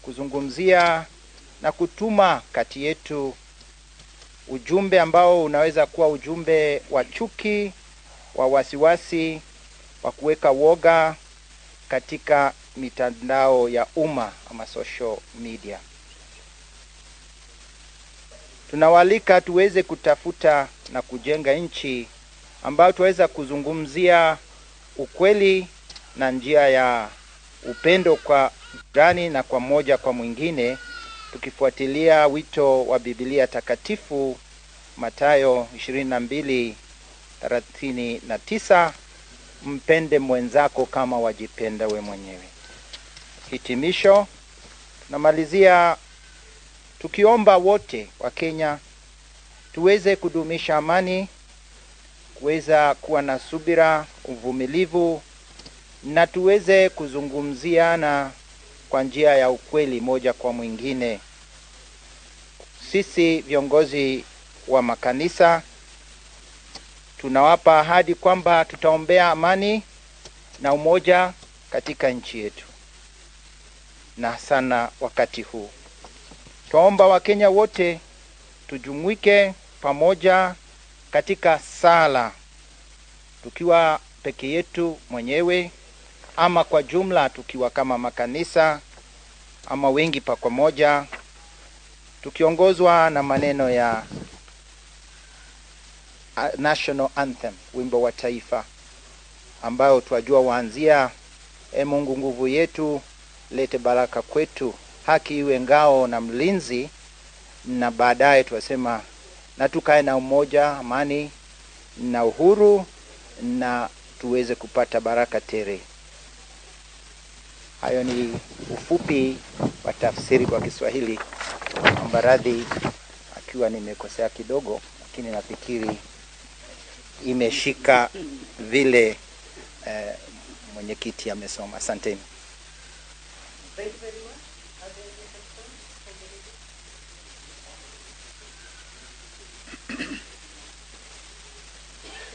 kuzungumzia na kutuma kati yetu ujumbe ambao unaweza kuwa ujumbe wa chuki, wa wasiwasi, wa kuweka woga katika mitandao ya umma ama social media. Tunawaalika tuweze kutafuta na kujenga nchi ambayo tuweza kuzungumzia ukweli na njia ya upendo kwa jirani na kwa moja kwa mwingine, tukifuatilia wito wa Biblia takatifu Mathayo 22:39, mpende mwenzako kama wajipenda we mwenyewe. Hitimisho, tunamalizia tukiomba wote wa Kenya tuweze kudumisha amani, kuweza kuwa na subira, uvumilivu, na tuweze kuzungumziana kwa njia ya ukweli moja kwa mwingine. Sisi viongozi wa makanisa tunawapa ahadi kwamba tutaombea amani na umoja katika nchi yetu, na sana wakati huu. Twaomba Wakenya wote tujumuike pamoja katika sala, tukiwa peke yetu mwenyewe ama kwa jumla, tukiwa kama makanisa ama wengi pamoja, tukiongozwa na maneno ya National Anthem, wimbo wa taifa, ambao twajua waanzia: E Mungu nguvu yetu, lete baraka kwetu, haki iwe ngao na mlinzi. Na baadaye twasema na tukae na umoja, amani na uhuru, na tuweze kupata baraka tele. Hayo ni ufupi wa tafsiri kwa Kiswahili. Naomba radhi akiwa nimekosea kidogo, lakini nafikiri imeshika vile mwenyekiti amesoma. Asanteni. Thank you very much. Are there any questions from the media?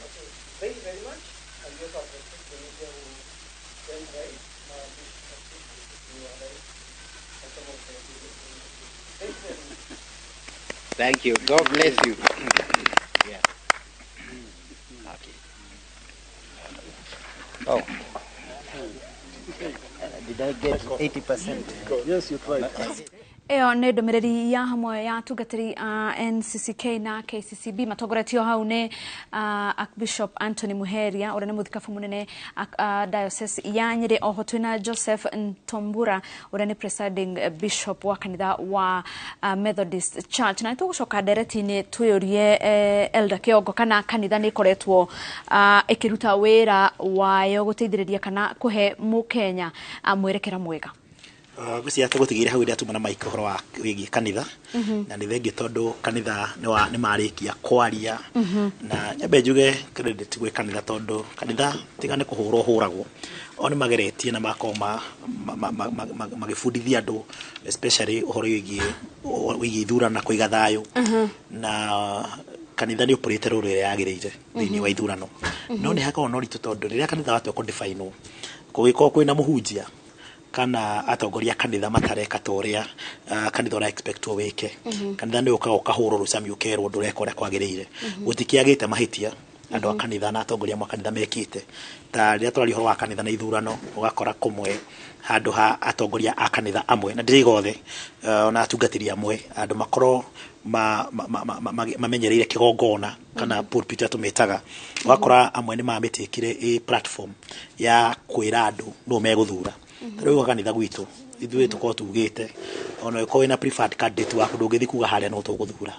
Okay, thank you very much. And we also have the media who then write, you arrive and some of the Thank you very much. Thank you. God bless you. Yeah. Okay. Oh. Did I get 80%? Yes, you tried. Ĩyo nĩ ndũmĩrĩri ya hamwe ya atungatĩri a NCCK na KCCB matongoretio hau nĩ Archbishop Anthony Muheria ũrĩa nĩ mũthikabu mũnene diocese ya Nyĩrĩ. Oho twĩna Joseph Ntombura ũrĩa nĩ presiding bishop wa kanitha wa Methodist Church. Na nĩtũgũcoka ndereti-inĩ twĩũrie Elder Kĩongo kana kanitha nĩ ĩkoretwo ĩkĩruta wĩra wayo gũteithĩrĩria kana kũhe mũkenya mwerekera mwega. Ngwĩciria tũgũtigĩire hau ĩrĩa tuma na Mike ũhoro wa wĩgiĩ kanitha, na nĩ thengiũ tondũ kanitha nĩ marĩkia kwaria, na nyambe njuge credit gwĩ kanitha tondũ kanitha tiga nĩ kũhũrwo hũragwo, o nĩ mageretie na makorwo magĩbundithia andũ especially ũhoro wĩgiĩ ithurano na kũiga thayũ, na kanitha nĩ ũpũrĩte rũrũ ĩrĩa yagĩrĩire thĩinĩ wa ithurano. No nĩ hakoragwo na ũritũ tondũ rĩrĩa kanitha watua kũdefinwo, kũngĩkorwo kwĩna mũhunjia kana atongoria kanitha matareka ta ũrĩa kanitha ũra expectwo wĩke, kanitha nĩ ũkaga ũkahũrwo rũcami ũkerwo ndũreka ũrĩa kwagĩrĩire. Gũtikĩagĩte mahĩtia andũ a kanitha na atongoria amwe a kanitha mekĩte, ta rĩrĩa tũraria ũhoro wa kanitha na ithurano, ũgakora kũmwe handũ ha atongoria a kanitha amwe, na ndĩraiga othe, ona atungatĩri amwe, andũ makorwo mamenyereire kĩgongona kana pulpit ũrĩa tũmĩtaga, ũgakora amwe nĩ mamĩtĩkire ĩ platform ya kwĩra andũ nũ megũthura. Rĩu kanitha gwitũ ithuĩ tũkorwo tugĩte ona ũkorwo wĩna preferred candidate waku ndũngĩthiĩ kuga harĩa no tũgũthura.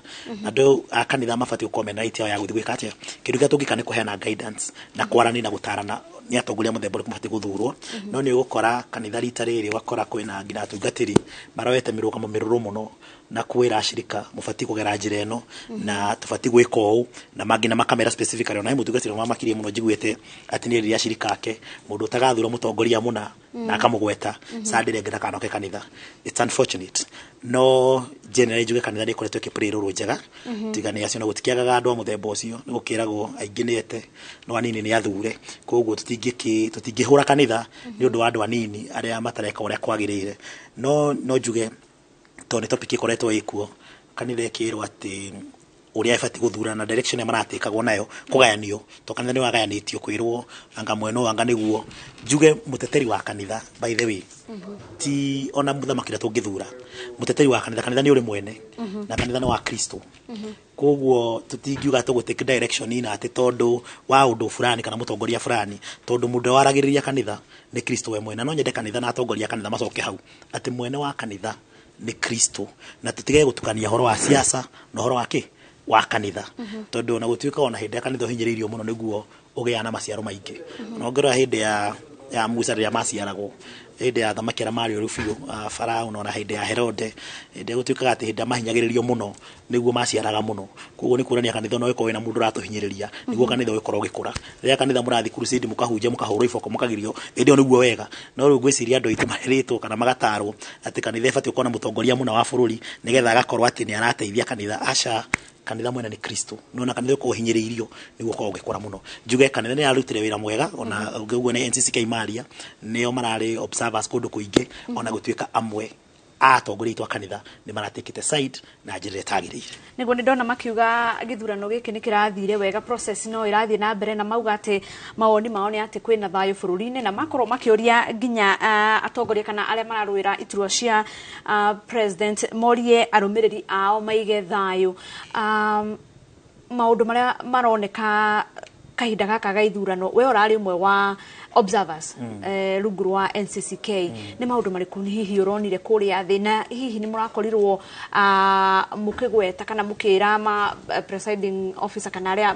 Andũ a kanitha mabatiĩ gũkorwo mena right yao ya gũthiĩ gwĩka atĩa. Kĩndũ kĩrĩa tũngĩka nĩ kũheana guidance na kwarania na gũtarana nĩ atongoria mũthemba ũrĩkũ mabatiĩ gũthurwo. No nĩ ũgũkora kanitha rita rĩrĩ ũgakora kwĩna nginya atungatĩri maroete mĩrũgamo mĩrũrũ mũno na kwĩra acirika mũbatiĩ kũgera njĩra ĩno na tũbatiĩ gwĩka ũũ, na mangĩ na makamera specifically. Ona he mũtungatĩri ũmwe mamakirie mũno njiguĩte atĩ nĩ erire acirika ake mũndũ ũtagathura mũtongoria mũna Na akamũgweta. Sunday rĩngĩ ndakanoke kanitha. It's unfortunate, no generally njuge kanitha nĩ ĩkoretwo ĩkĩplay role njega. Tiga nĩ acio, na gũtikĩagaga andũ a mũthemba ũcio, nĩ gũkĩragwo aingĩ nĩ ete no anini nĩ athure. Koguo tũtingĩhũra kanitha nĩ ũndũ wa andũ anini arĩa matareka ũrĩa kwagĩrĩire. No njuge, tondũ nĩ topic ĩkoretwo ĩkuo, kanitha ĩkĩrwo atĩ ũrĩa ĩbatiĩ gũthurana na direction ĩrĩa maratĩkagwo nayo kũgayanio, to kanitha nĩ wagayanĩtio, kwĩrwo anga mwena ũyũ anga nĩguo. Njuge mũteteri wa kanitha, by the way, ti ona mũthamaki ũrĩa tũngĩthura. Mũteteri wa kanitha, kanitha nĩ ũrĩ mwene, na kanitha nĩ wa Kristo. Koguo tũtingiuga tũgũ take direction ina atĩ tondũ wa ũndũ fulani kana mũtongoria fulani, tondũ mũndũ ũrĩa waragĩrĩria kanitha nĩ Kristo we mwene. No nyende kanitha na atongoria a kanitha macoke hau atĩ mwene wa kanitha nĩ Kristo, na tũtige gũtukania ũhoro wa siasa na ũhoro wa kĩ wa kanitha, tondũ ona gũtuĩka ona hĩndĩ ya kanitha ũhinyĩrĩirio mũno nĩguo ũgĩaga na maciaro maingĩ. Na ũngĩrora hĩndĩ ya Musa rĩrĩa maciaragwo, hĩndĩ ya athamaki arĩa marĩ ũru biũ, Farao, na ona hĩndĩ ya Herode, hĩndĩ ĩrĩa gũtuĩkaga atĩ hĩndĩ ĩrĩa mahinyagĩrĩrio mũno nĩguo maciaraga mũno. Koguo nĩ kuonania kanitha no ĩkorwo ĩna mũndũ ũratũhinyĩrĩria nĩguo kanitha ũgĩkorwo ũgĩkũra. Rĩrĩa kanitha mũrathiĩ crusade, mũkahunjia, mũkahũrwo iboko, mũkagirio, hĩndĩ ĩyo nĩguo wega. No rĩu ngwĩciria andũ aitũ marĩrĩtwo kana magatarwo atĩ kanitha ĩbatiĩ gũkorwo na mũtongoria mũna wa bũrũri nĩgetha agakorwo atĩ nĩ arateithia kanitha. Aca, kanitha mwene nĩ Kristo. Nona kanitha ũkorwo ũhinyĩrĩirio nĩguo ũkorwo ũgĩkũra mũno. Njuge kanitha nĩ yarutire wĩra mwega, ona ũguo nĩ NCCK maria nĩo mararĩ observers kũndũ kũingĩ, ona gũtuĩka amwe a atongoria aitũ a kanitha nĩ maratekete side na njĩra ĩrĩa ĩtagĩrĩire. Nĩguo nĩ ndona makiuga gĩthurano gĩkĩ nĩ kĩrathire wega, process no ĩrathiĩ na mbere, na mauga atĩ mawoni mao nĩ atĩ kwĩna thayũ bũrũri-inĩ, na makorwo makĩũria nginya atongoria kana arĩa mararũĩra iturwa cia president morie arũmĩrĩri ao maige thayũ. Maũndũ marĩa maroneka kahinda gaka ga ithurano, we ũrarĩ ũmwe wa observers rungu rwa NCCK, nĩ maũndũ marĩkũ hihi ũronire kũrĩa thĩ, na hihi nĩ mũrakorirwo mũkĩgweta kana mũkĩra ma presiding officer kana arĩa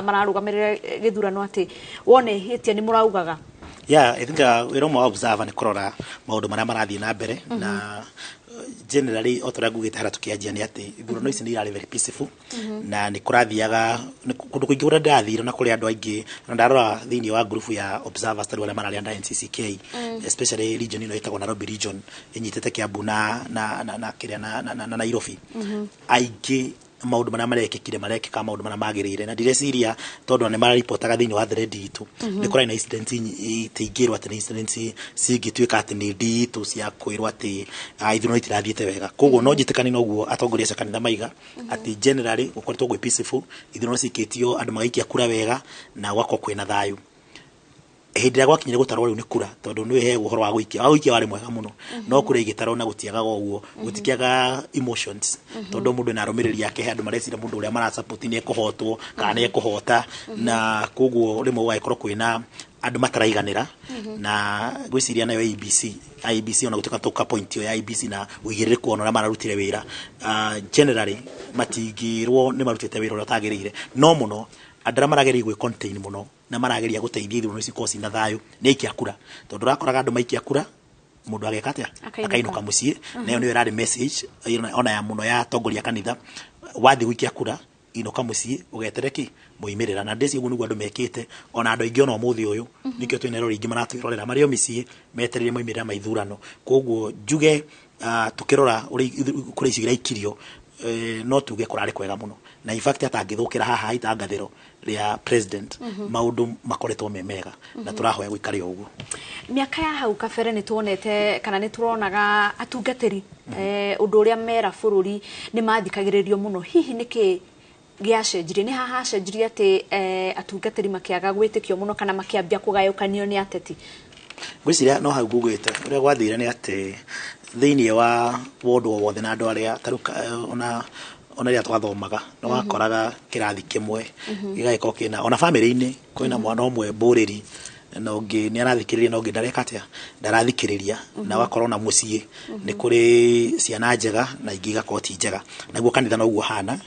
mararũgamĩrĩra gĩthurano atĩ wone hĩtia nĩ mũraugaga? Yeah, I think wĩra ũmwe wa observer nĩ kũrora maũndũ marĩa marathiĩ na mbere, na generally o ta ũrĩa ngugĩte harĩa tũkĩanjia nĩ atĩ ithurano ici nĩ irarĩ very peaceful, na nĩ kũrathiaga kũndũ kũingĩ kũrĩa ndĩrathire na kũrĩ andũ aingĩ, na ndarora thĩinĩ wa group ya observers tarĩu arĩa mararĩ under NCCK, especially region ĩno ĩtagwo Nairobi region, ĩnyitĩte Kiambu na kĩrĩa na Nairobi, aingĩ maũndũ marĩa marekĩkire marekĩka maũndũ marĩa magĩrĩire, na ndireciria tondũ nĩ mararipotaga thĩinĩ wa thread itũ nĩ kũrarĩ na incident itingĩrwo atĩ nĩ incident cingĩtuĩka atĩ nĩ nditũ cia kwĩrwo atĩ ithurano itirathiĩte wega. Koguo no njĩtĩkanie na ũguo atongoria acio a kanitha maiga atĩ generally gũkoretwo gwĩ peaceful, ithurano cikĩtio, andũ magaikia kura wega na gwakorwo kwĩna thayũ. Hĩndĩ ĩrĩa gwakinyire gũtarwo rĩu nĩ kura, tondũ nĩ heagwo ũhoro wa gũikia, wa gũikia warĩ mwega mũno, no kura igĩtarwo na gũtiagaga ũguo, gũtikĩaga emotions, tondũ mũndũ ena arũmĩrĩri ake, he andũ mareciria mũndũ ũrĩa marasupport nĩ ekũhotwo kana nĩ ekũhota, na koguo rĩmwe gũgagĩkorwo kwĩna andũ mataraiganĩra. Na ngwĩciria nayo IEBC, IEBC ona gũtuĩka tũka point ĩyo ya IEBC na ũigĩrĩrĩku ona ũrĩa mararutire wĩra, generally matingĩrwo nĩ marutĩte wĩra ũrĩa ũtagĩrĩire, no mũno andũ arĩa marageria gwĩ contain mũno na marageria gũteithia ithurano ici ikorwo ciĩna thayũ nĩ aikia kura, tondũ ũrakoraga andũ maikia kura mũndũ ageka atĩa? Akainũka. Akainũka mũciĩ. Na ĩyo nĩyo ĩrarĩ message ona ya mũno ya atongoria a kanitha: wathiĩ gũikia kura, inũka mũciĩ ũgetere kĩ moimĩrĩra. Na ndĩciria ũguo nĩguo andũ mekĩte, ona andũ aingĩ ona ũmũthĩ ũyũ nĩkĩo twĩna eroreri aingĩ maratwĩrorera marĩ o mĩciĩ metereire moimĩrĩra ma ithurano. Koguo njuge tũkĩrora ũrĩa kũrĩa icio iraikirio, no tuge kũrarĩ kwega mũno, na in fact atangĩthũkĩra haha itangathĩro rĩa president, maũndũ makoretwo me mega na tũrahoya gũikare o ũguo. Mĩaka ya hau kabere nĩ tuonete kana nĩ turonaga atungatĩri ũndũ ũrĩa mera bũrũri nĩ mathikagĩrĩrio mũno. Hihi nĩkĩ gĩacenjirie? Nĩ haha hacenjirie atĩ atungatĩri makĩaga gwĩtĩkio mũno kana makĩambia kũgayũkanio nĩ ateti? Ngwĩciria no hau ngugĩte ũrĩa gwathire nĩ atĩ thĩinĩ wa ward o wothe na andũ arĩa tarĩu ona rĩrĩa twathomaga nĩ wakoraga kĩrathi kĩmwe gĩgagĩkorwo kĩna ona bamĩrĩ-inĩ kwĩna mwana ũmwe mbũrĩri na ũngĩ nĩ arathikĩrĩria na ũngĩ ndareka atĩa, ndarathikĩrĩria, na ũgakorwo na mũciĩ nĩ kũrĩ ciana njega na ingĩ igakorwo ti njega. Naguo kanitha noguo hana,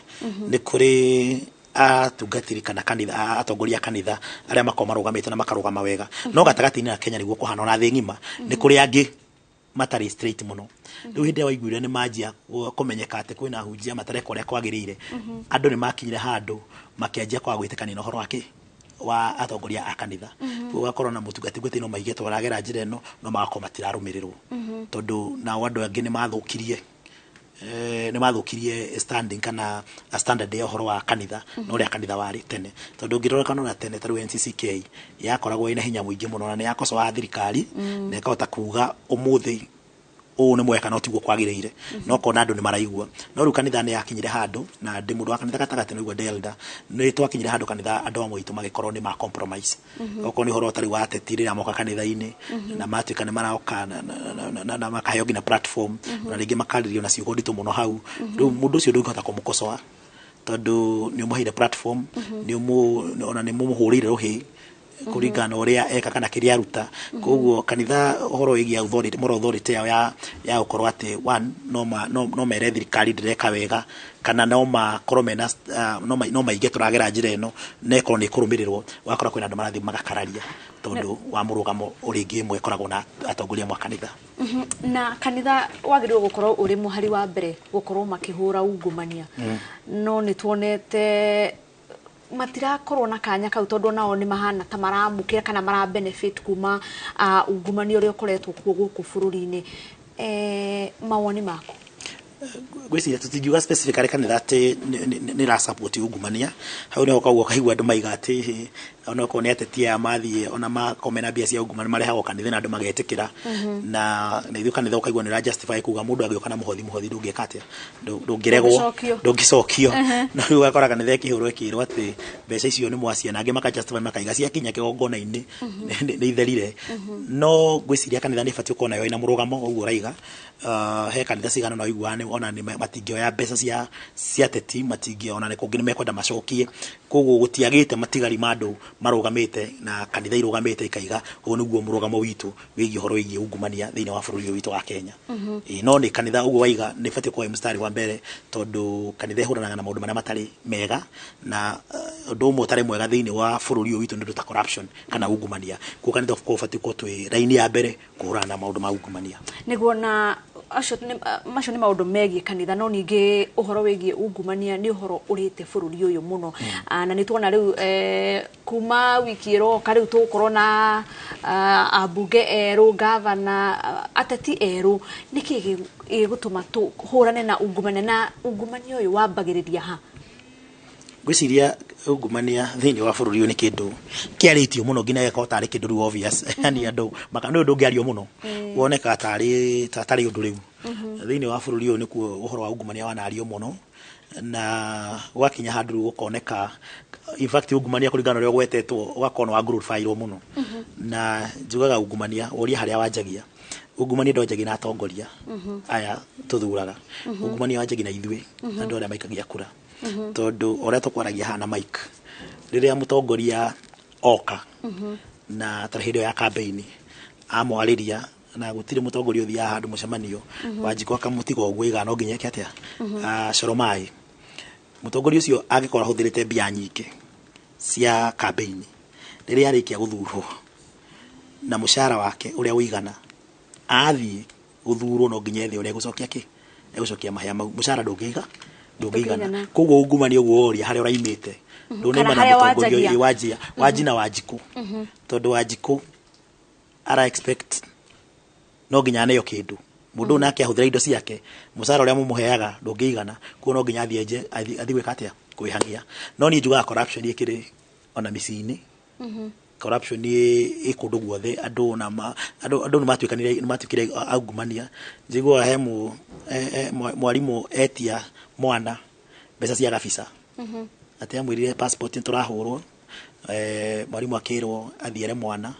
nĩ kũrĩ atungatĩri kana kanitha, atongoria a kanitha arĩa makoragwo marũgamĩte na makarũgama wega, no gatagatĩ-inĩ ga Kenya nĩguo kũhana, ona thĩ ng'ima nĩ kũrĩ angĩ matarĩ straight mũno. Rĩu hĩndĩ ĩrĩa waiguire nĩ manjia kũmenyeka atĩ kwĩna ahunjia matareka ũrĩa kwagĩrĩire, andũ nĩ makinyire handũ makĩanjia kwaga gwĩtĩkania na ũhoro wa kĩ Wa atongoria a kanitha. Ũgakorwo na mũtungati gwĩte no maige twaragera njĩra ĩno, no magakorwo matirarũmĩrĩrwo, tondũ nao andũ angĩ nĩ mathũkirie standing kana a standard ya ũhoro wa kanitha na ũrĩa kanitha warĩ tene, tondũ ũngĩrora kana ona tene, tarĩu NCCK yakoragwo ĩna hinya mũingĩ mũno na nĩ yakocoaga thirikari na ĩkahota kuga ũmũthĩ ũũ nĩ mweka no tiguo kwagĩrĩire, no kona andũ nĩ maraigua. No rĩu kanitha nĩ yakinyire handũ, na ndĩ mũndũ wa kanitha gatagatĩ nĩguo ndĩ elder, nĩ twakinyire handũ kanitha andũ amwe aitũ magĩkorwo nĩ ma compromise. Okorwo nĩ ũhoro ũtarĩ wa ateti, rĩrĩa moka kanitha-inĩ na matuĩka nĩ maroka na makaheo nginya platform, na rĩngĩ makarĩrio na ciugo nditũ mũno hau. Rĩu mũndũ ũcio ndũngĩhota kũmũkosoa tondũ nĩ ũmũheire platform, nĩ ũmũ ona nĩ mũmũhũrĩire rũhĩ kũringana na ũrĩa eka kana kĩrĩa aruta. Koguo kanitha ũhoro wĩgiĩ authority, moral authority yao ya gũkorwo atĩ one no mere thirikari ndĩreka wega, kana no makorwo mena no maige tũragera njĩra ĩno na ĩkorwo nĩ ĩkũrũmĩrĩrwo, ũgakora kwĩna andũ marathiĩ magakararia tondũ wa mũrũgamo ũrĩngĩ ĩmwe ĩkoragwo na atongoria mwa kanitha. Na kanitha wagĩrĩirwo gũkorwo ũrĩ mũhari wa mbere gũkorwo makĩhũra ungumania, no nĩ tuonete matirakorwo na kanya kau, tondũ nao nĩ mahana ta maramũkĩra kana mara benefit kuma ungumania ũrĩa ũkoretwo kuo gũkũ bũrũri-inĩ. Mawoni maku? Ngwĩciria tũtingiuga specifically kanitha atĩ nĩ ra support ungumania. Hau nĩho koguo kaigua andũ maiga atĩ hĩ, ona okorwo nĩ ateti aya mathiĩ ona makorwo mena mbia cia ungumania, marehagwo kanitha na andũ magetĩkĩra, na ithuĩ kanitha ũkaigua nĩ ũra justify kuga mũndũ angĩũka na mũhothi, mũhothi ndũngĩka atĩa? Ndũngĩregwo. Ndũngĩcokio. Ndũngĩcokio. No rĩu ũgakora kanitha ĩkĩhũrwo ĩkĩrwo atĩ mbeca icio nĩ mwaciana, angĩ maka justify makaiga ciakinya kĩgongona-inĩ nĩ itherire. No ngwĩciria kanitha nĩ ĩbatiĩ gũkorwo nayo ĩna mũrũgamo ũguo ũraiga. He kanitha cigana na ũiguaga ona nĩ matingĩoya mbeca cia ateti, matingĩ ona nĩ kũngĩ nĩ mekwenda macokie. Koguo gũtiagĩte matigari ma andũ marũgamĩte na kanitha irũgamĩte ikaiga ũũ nĩguo mũrũgamo witũ wĩgiĩ ũhoro wĩgiĩ ungumania thĩinĩ wa bũrũri ũyũ witũ wa Kenya. Ĩĩ, no nĩ kanitha ũguo waiga nĩ ĩbatiĩ gũkorwo ĩ mũstari wa mbere, tondũ kanitha ĩhũranaga na maũndũ marĩa matarĩ mega, na ũndũ ũmwe ũtarĩ mwega thĩinĩ wa bũrũri ũyũ witũ nĩ ũndũ ta corruption kana ungumania. Koguo kanitha ũbatiĩ gũkorwo twĩ raini ya mbere kũhũrana na maũndũ ma ungumania. Nĩguo, na acio macio nĩ maũndũ megiĩ kanitha, no ningĩ ũhoro wĩgiĩ ungumania nĩ ũhoro ũrĩte bũrũri ũyũ mũno. Na nĩ tuona rĩu kuma wiki ĩroka rĩu tũgũkorwo na ambunge erũ, gavana, ateti erũ. Nĩkĩ gĩgũtũma tũhũrane na ungumania, na ungumania ũyũ wambagĩrĩria ha? Ngwĩciria ungumania thĩinĩ wa bũrũri ũyũ nĩ kĩndũ kĩarĩtio mũno nginya gĩgakorwo tarĩ kĩndũ rĩu obvious, yani andũ maka nĩ ũndũ ũngĩario mũno wonekaga tarĩ tarĩ ũndũ rĩu. Thĩinĩ wa bũrũri ũyũ nĩkuo ũhoro wa ungumania wanario mũno na gwakinya handũ rĩu gũkoneka, in fact ungumania kũringana na ũrĩa ũgwetetwo ũgakorwo nĩ wa glorify-irwo mũno. Na njugaga ungumania ũria harĩa wanjagia, ungumania ndwanjagia na atongoria aya tũthuraga. Ungumania wanjagia na ithuĩ andũ arĩa maikagia kura, tondũ ũrĩa tũkwaragia haha na mic, rĩrĩa mũtongoria oka na ta hĩndĩ ĩyo ya campaign amwarĩria, na gũtirĩ mũtongoria ũthiaga handũ mũcemanio Wanjikũ akamũtiga ũguo igana, no nginya eke atĩa? Acoro maĩ. Mũtongoria ũcio angĩkorwo ahũthĩrĩte mbia nyingĩ cia campaign, rĩrĩa arĩkia gũthurwo na mũcara wake ũrĩa ũigana athiĩ gũthurwo, no nginya ethe ũrĩa egũcokia kĩ egũcokia mahĩa mau. Mũcara ndũngĩigana. Ndũngĩigana. Koguo ungumania ũguo woria harĩa ũraimĩte ndũnaima Kana na harĩa mũtongoria wanjagia. ũyũ wanjia wanji na Wanjikũ, tondũ Wanjikũ ara expect no nginya aneo kĩndũ. Mũndũ ũyũ nake ahũthĩra indo ciake, mũcara ũrĩa mũmũheaga ndũngĩigana, koguo no nginya athiĩ nje athiĩ gwĩka atĩa? Kwĩhang'ia. No niĩ njugaga corruption ĩkĩrĩ ona mĩciĩ-inĩ. Corruption ĩ kũndũ guothe. Andũ na ma, andũ nĩ matuĩkanire, nĩ matuĩkire aungumania. Njiguaga he mwarimũ etia mwana mbeca cia gabica, atĩ amwĩrire passport nĩ tũrahũrwo. Mwarimũ akĩrwo athiere mwana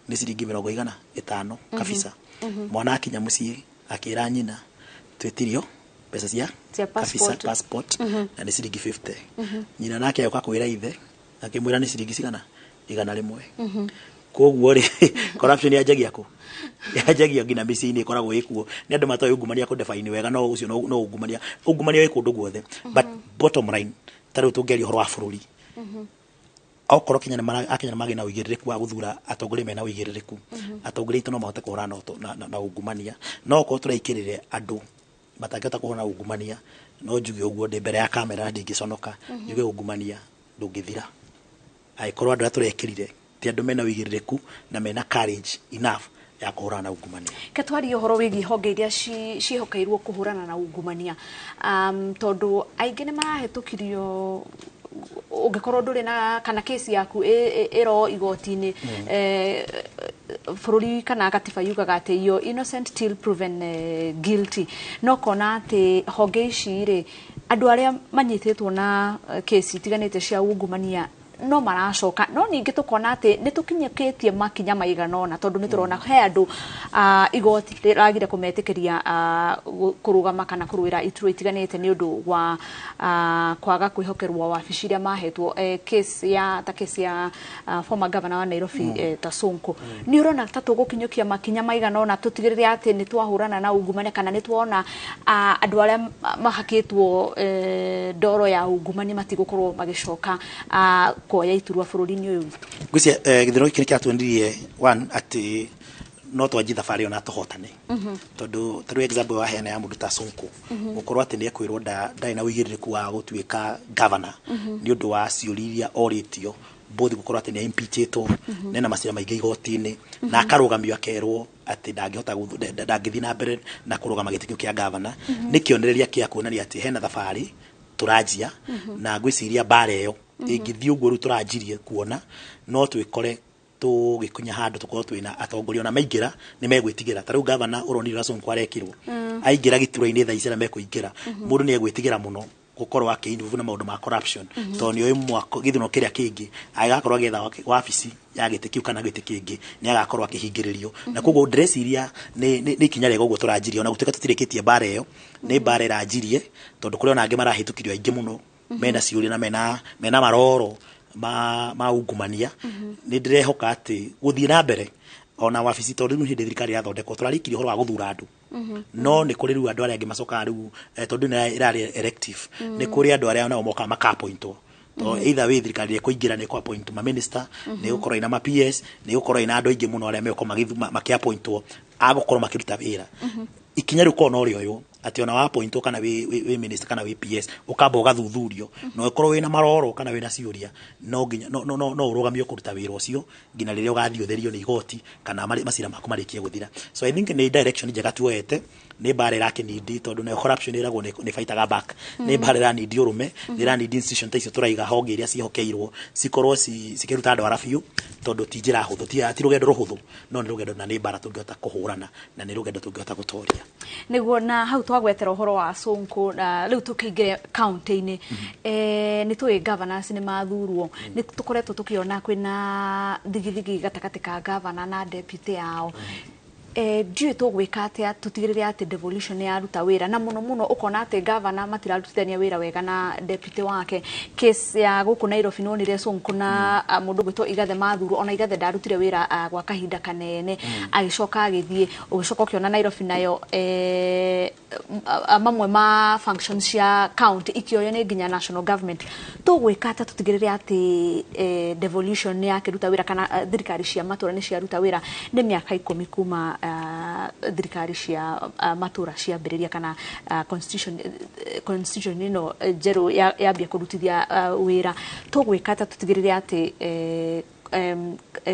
nĩ ciringi 50 kabisa. Mwana akinya mũciĩ akĩra nyina twĩtirio mbeca cia Cia kabisa passport. Passport na nĩ ciringi 50. Nyina nake agĩũka kwĩra ithe akĩmwĩra nĩ ciringi cigana? 100. Koguo rĩ, corruption yanjagia kũ? Yanjagia nginya mĩciĩ-inĩ, ĩkoragwo ĩkuo. Nĩ andũ matoĩ ungumania kũ define wega, no ũcio no ungumania wĩ kũndũ guothe. But bottom line, ta rĩu tũngĩaria ũhoro wa bũrũri, okorwo Kenya nĩ Akenya nĩ magĩ na ũigĩrĩrĩku wa gũthura atongoria mena ũigĩrĩrĩku, atongoria aitũ no mahote kũhũrana na ungumania. No okorwo tũraikĩrĩre andũ matangĩhota kũhũrana na ungumania, no njuge ũguo ndĩ mbere ya kamera na ndingĩconoka, njuge ungumania ndũngĩthira. Angĩkorwo andũ arĩa tũrekĩrire ti andũ mena ũigĩrĩrĩku na mena courage enough ya kũhũrana na ungumania. Ke twarie ũhoro wĩgiĩ honge iria ciĩhokeirwo kũhũrana na ungumania, tondũ aingĩ nĩ marahĩtũkirio ũngĩkorwo ndũrĩ na kana kesi yaku ĩro igoti-inĩ. Bũrũri kana gatiba yugaga atĩ you're innocent till proven guilty, no kona atĩ honge ici rĩ, andũ arĩa manyitĩtwo na kesi itiganĩte cia ungumania no maracoka. No ningĩ tũkona atĩ nĩ tũkinyũkĩtie makinya maigana ũna, tondũ nĩ tũrona he andũ igoti rĩragire kũmetĩkĩria kũrũgama kana kũrũĩra iturwa itiganĩte nĩ ũndũ wa kwaga kwĩhokerwo wabici iria mahetwo, case ya ta case ya former governor wa Nairobi, ta Sonko. Nĩ ũrona ta tũgũkinyũkia makinya maigana ũna tũtigĩrĩre atĩ nĩ twahũrana na ungumania, kana nĩ tuona andũ arĩa mahakĩtwo ndoro ya ungumania matigũkorwo magĩcoka kuoya iturwa bũrũri-inĩ ũyũ witũ? Ngwĩciria gĩthurano gĩkĩ nĩ kĩratuonirie one atĩ no twanjie thabarĩ ĩyo na tũhotane, tondũ ta rĩu example waheana ya mũndũ ta Sonko, gũkorwo atĩ nĩ ekwĩrwo ndarĩ na ũigĩrĩrĩku wa gũtuĩka governor nĩ ũndũ wa ciũria iria orĩtio, both gũkorwo atĩ nĩ impeachĩtwo, nena macira maingĩ igoti-inĩ, na akarũgamio akerwo atĩ ndangĩhota ndangĩthiĩ na mbere na kũrũgama gĩtĩ kĩu kĩa governor, nĩ kĩonereria kĩa kuonania atĩ hena thabarĩ tũranjia. Na ngwĩciria mbara ĩyo ĩngĩthiĩ ũguo rĩu tũranjirie kuona, no twĩkore tũgĩkinya handũ tũkorwo twĩna atongoria ona maingĩra nĩ megwĩtigĩra. Ta rĩu gavana ũronire ũrĩa Sonko arekirwo, aingĩra gĩturwa-inĩ thaa ici arĩa mekũingĩra, mũndũ nĩ egwĩtigĩra mũno gũkorwo akĩ-involve na maũndũ ma corruption, tondũ nĩ ũĩ mwaka gĩthurano kĩrĩa kĩngĩ agĩgakorwo agĩetha wabici ya gĩtĩ kĩu kana gĩtĩ kĩngĩ nĩ agakorwo akĩhingĩrĩrio. Na koguo ndĩreciria nĩ ikinya rĩega ũguo tũranjirie, ona gũtuĩka tũtirĩkĩtie mbara ĩyo, nĩ mbara ĩranjirie, tondũ kũrĩ ona angĩ marahĩtũkirio aingĩ mũno mena ciũria na mena maroro ma ungumania. Nĩ ndĩrehoka atĩ gũthiĩ na mbere ona wabici, tondũ rĩu hĩndĩ thirikari ĩrathondekwo tũrarĩkirie ũhoro wa gũthura andũ, no nĩ kũrĩ rĩu andũ arĩa angĩ macokaga rĩu, tondũ nĩ ĩrarĩ elective, nĩ kũrĩ andũ arĩa nao mokaga maka-appointwo. To either way thirikari ĩkũingĩra nĩ ĩkũ-appoint ma minister, nĩ ĩgũkorwo ĩna ma PS, nĩ ĩgũkorwo ĩna andũ aingĩ mũno arĩa megũkorwo makĩ-appointwo agũkorwo makĩruta wĩra. Ikinya rĩu korwo no rĩoywo atĩ ona wa-appointwo kana wĩ minister kana wĩ PS, ũkamba ũgathuthurio, na ũkorwo wĩna maroro kana wĩna ciũria, no nginya no ũrũgamio kũruta wĩra ũcio nginya rĩrĩa ũgathiĩ ũtherio nĩ igoti kana macira maku marĩkie gũthira. So I think nĩ direction njega tuoete, nĩ mbara ĩrakĩnindi, tondũ nayo corruption ĩragwo nĩ fightaga back. Nĩ mbara ĩranindi ũrũme, nĩ ĩranindi institution ta icio tũraiga, honge iria ciĩhokeirwo cikorwo cikĩruta andũ ara biũ, tondũ ti njĩra hũthũ, ti rũgendo rũhũthũ, no nĩ rũgendo na nĩ mbara tũngĩhota kũhũrana na nĩ rũgendo tũngĩhota gũtoria. Nĩguo, na hau twagwetera ũhoro wa Sonko, na rĩu tũkĩingĩre kaunti-inĩ, nĩ tũĩ governors nĩ mathurwo. Nĩ tũkoretwo tũkĩona kwĩna thigithigi gatagatĩ ka governor na deputy yao. Ndiũĩ tũgwĩka atĩa tũtigĩrĩre atĩ devolution nĩ yaruta wĩra, na mũno mũno ũkona atĩ governor matirarutithania wĩra wega na deputy wake. Case ya gũkũ Nairobi nĩwonire Sonko na mũndũ ũgwĩtwo Igathe mathurwo, ona Igathe ndarutire wĩra gwa kahinda kanene, agĩcoka agĩthiĩ. Ũgĩcoka ũkĩona Nairobi nayo mamwe ma functions cia county ikĩoyo nĩ nginya national government. Tũgwĩka atĩa tũtigĩrĩre atĩ devolution nĩ yakĩruta wĩra kana thirikari cia matũra nĩ ciaruta wĩra? Nĩ mĩaka 10 kuma thirikari cia matũra ciambĩrĩria kana constitution ĩno njerũ yambia kũrutithia wĩra. Tũgwĩka atĩa tũtigĩrĩre atĩ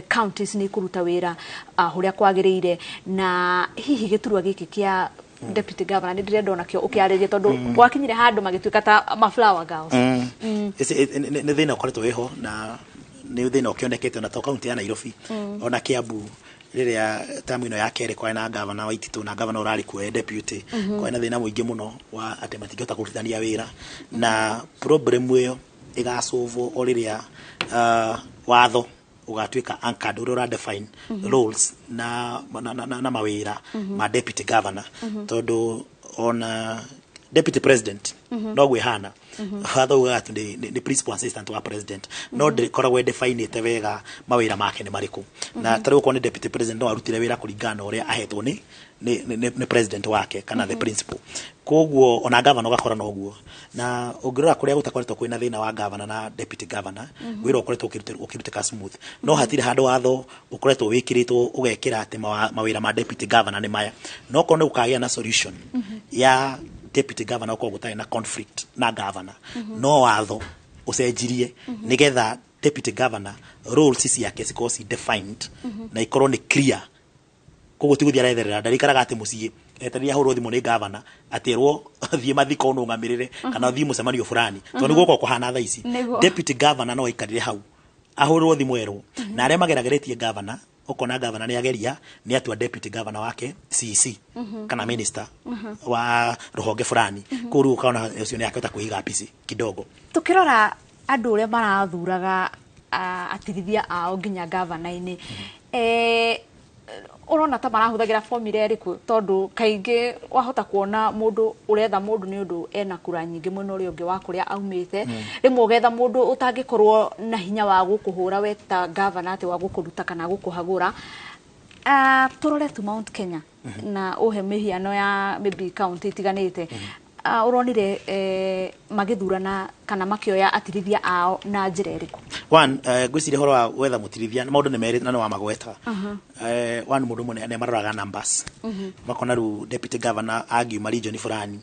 counties nĩ ikũruta wĩra ũrĩa kwagĩrĩire? Na hihi gĩturwa gĩkĩ kĩa deputy governor nĩ ndĩrenda onakĩo ũkĩarĩrie, tondũ gwakinyire handũ magĩtuĩka ta ma flower girls. Nĩ thĩna ũkoretwo wĩho na nĩ thĩna ũkĩonekete ona to kaunti ya Nairobi, ona Kiambu rĩrĩa tamu ĩno ya kerĩ kwarĩ na gavana wa Waititu na gavana ũrarĩ kuo e deputy, kwarĩ na thĩna mũingĩ mũno wa atĩ matingĩhota kũrutithania wĩra, na problem ĩyo ĩgasolvwo o rĩrĩa watho ũgatuĩka anchored ũrĩa ũra define roles na mawĩra ma deputy governor, tondũ ona deputy president noguo ĩhana. Watho ugaga atĩ nĩ principal assistant wa president, no ndĩkoragwo ĩdefinĩte wega mawĩra make nĩ marĩkũ. Na ta rĩu okorwo nĩ deputy president, no arutire wĩra kũringana na ũrĩa ahetwo nĩ president wake kana the principal. Koguo ona governor ũgakora noguo. Na ũngĩrora kũrĩa gũtakoretwo kwĩna thĩna wa governor na deputy governor, wĩra ũkoretwo ũkĩrutĩka smooth, no hatirĩ handũ watho ũkoretwo wĩkĩrĩtwo ũgekĩra atĩ mawĩra ma deputy governor nĩ maya. No korwo nĩ gũkagĩa na solution ya deputy governor gũkorwo gũtarĩ na conflict na governor, no watho ũcenjirie nĩgetha Deputy governor roles ciake cikorwo ci defined na ikorwo nĩ clear. Koguo ti gũthiĩ aretherera, ndarĩikaraga atĩ mũciĩ etereire ahũrwo thimũ nĩ governor atĩrwo thiĩ mathiko nũngamĩrĩre kana thiĩ mũcemanio fulani, tondũ nĩguo gũkorwo kũhana thaa ici. Deputy governor no aikarire hau ahũrwo thimũ erwo na arĩa magerageretie governor, ũkona governor nĩ ageria nĩ atua deputy governor wake CEC kana minister wa rũhonge fulani. Kũu rĩu ũkona ũcio nĩ akĩhota kwĩiga busy kidogo. Tukirora andũ ũrĩa marathuraga atirithia ao nginya gavana-inĩ, ũrona ta marahũthagĩra formula ĩrĩkũ? Tondũ kaingĩ wahota kuona mũndũ ũretha mũndũ nĩ ũndũ ena kura nyingĩ mwena ũrĩa ũngĩ wa kũrĩa aumĩte. Rĩmwe ũgetha mũndũ ũtangĩkorwo na hinya wa gũkũhũra we ta gavana, atĩ wa gũkũruta kana gũkũhagũra. Tũrore tu Mount Kenya na ũhe mĩhiano ya maybe county itiganĩte. Ũronire magĩthurana kana makĩoya atirithia ao na njĩra ĩrĩkũ? One, ngwĩciria ũhoro wa gwetha mũtirithia maũndũ nĩ merĩ na nĩ wamagweta. One, mũndũ ũmwe nĩ maroraga numbers, makona rĩu deputy governor angiuma region fulani,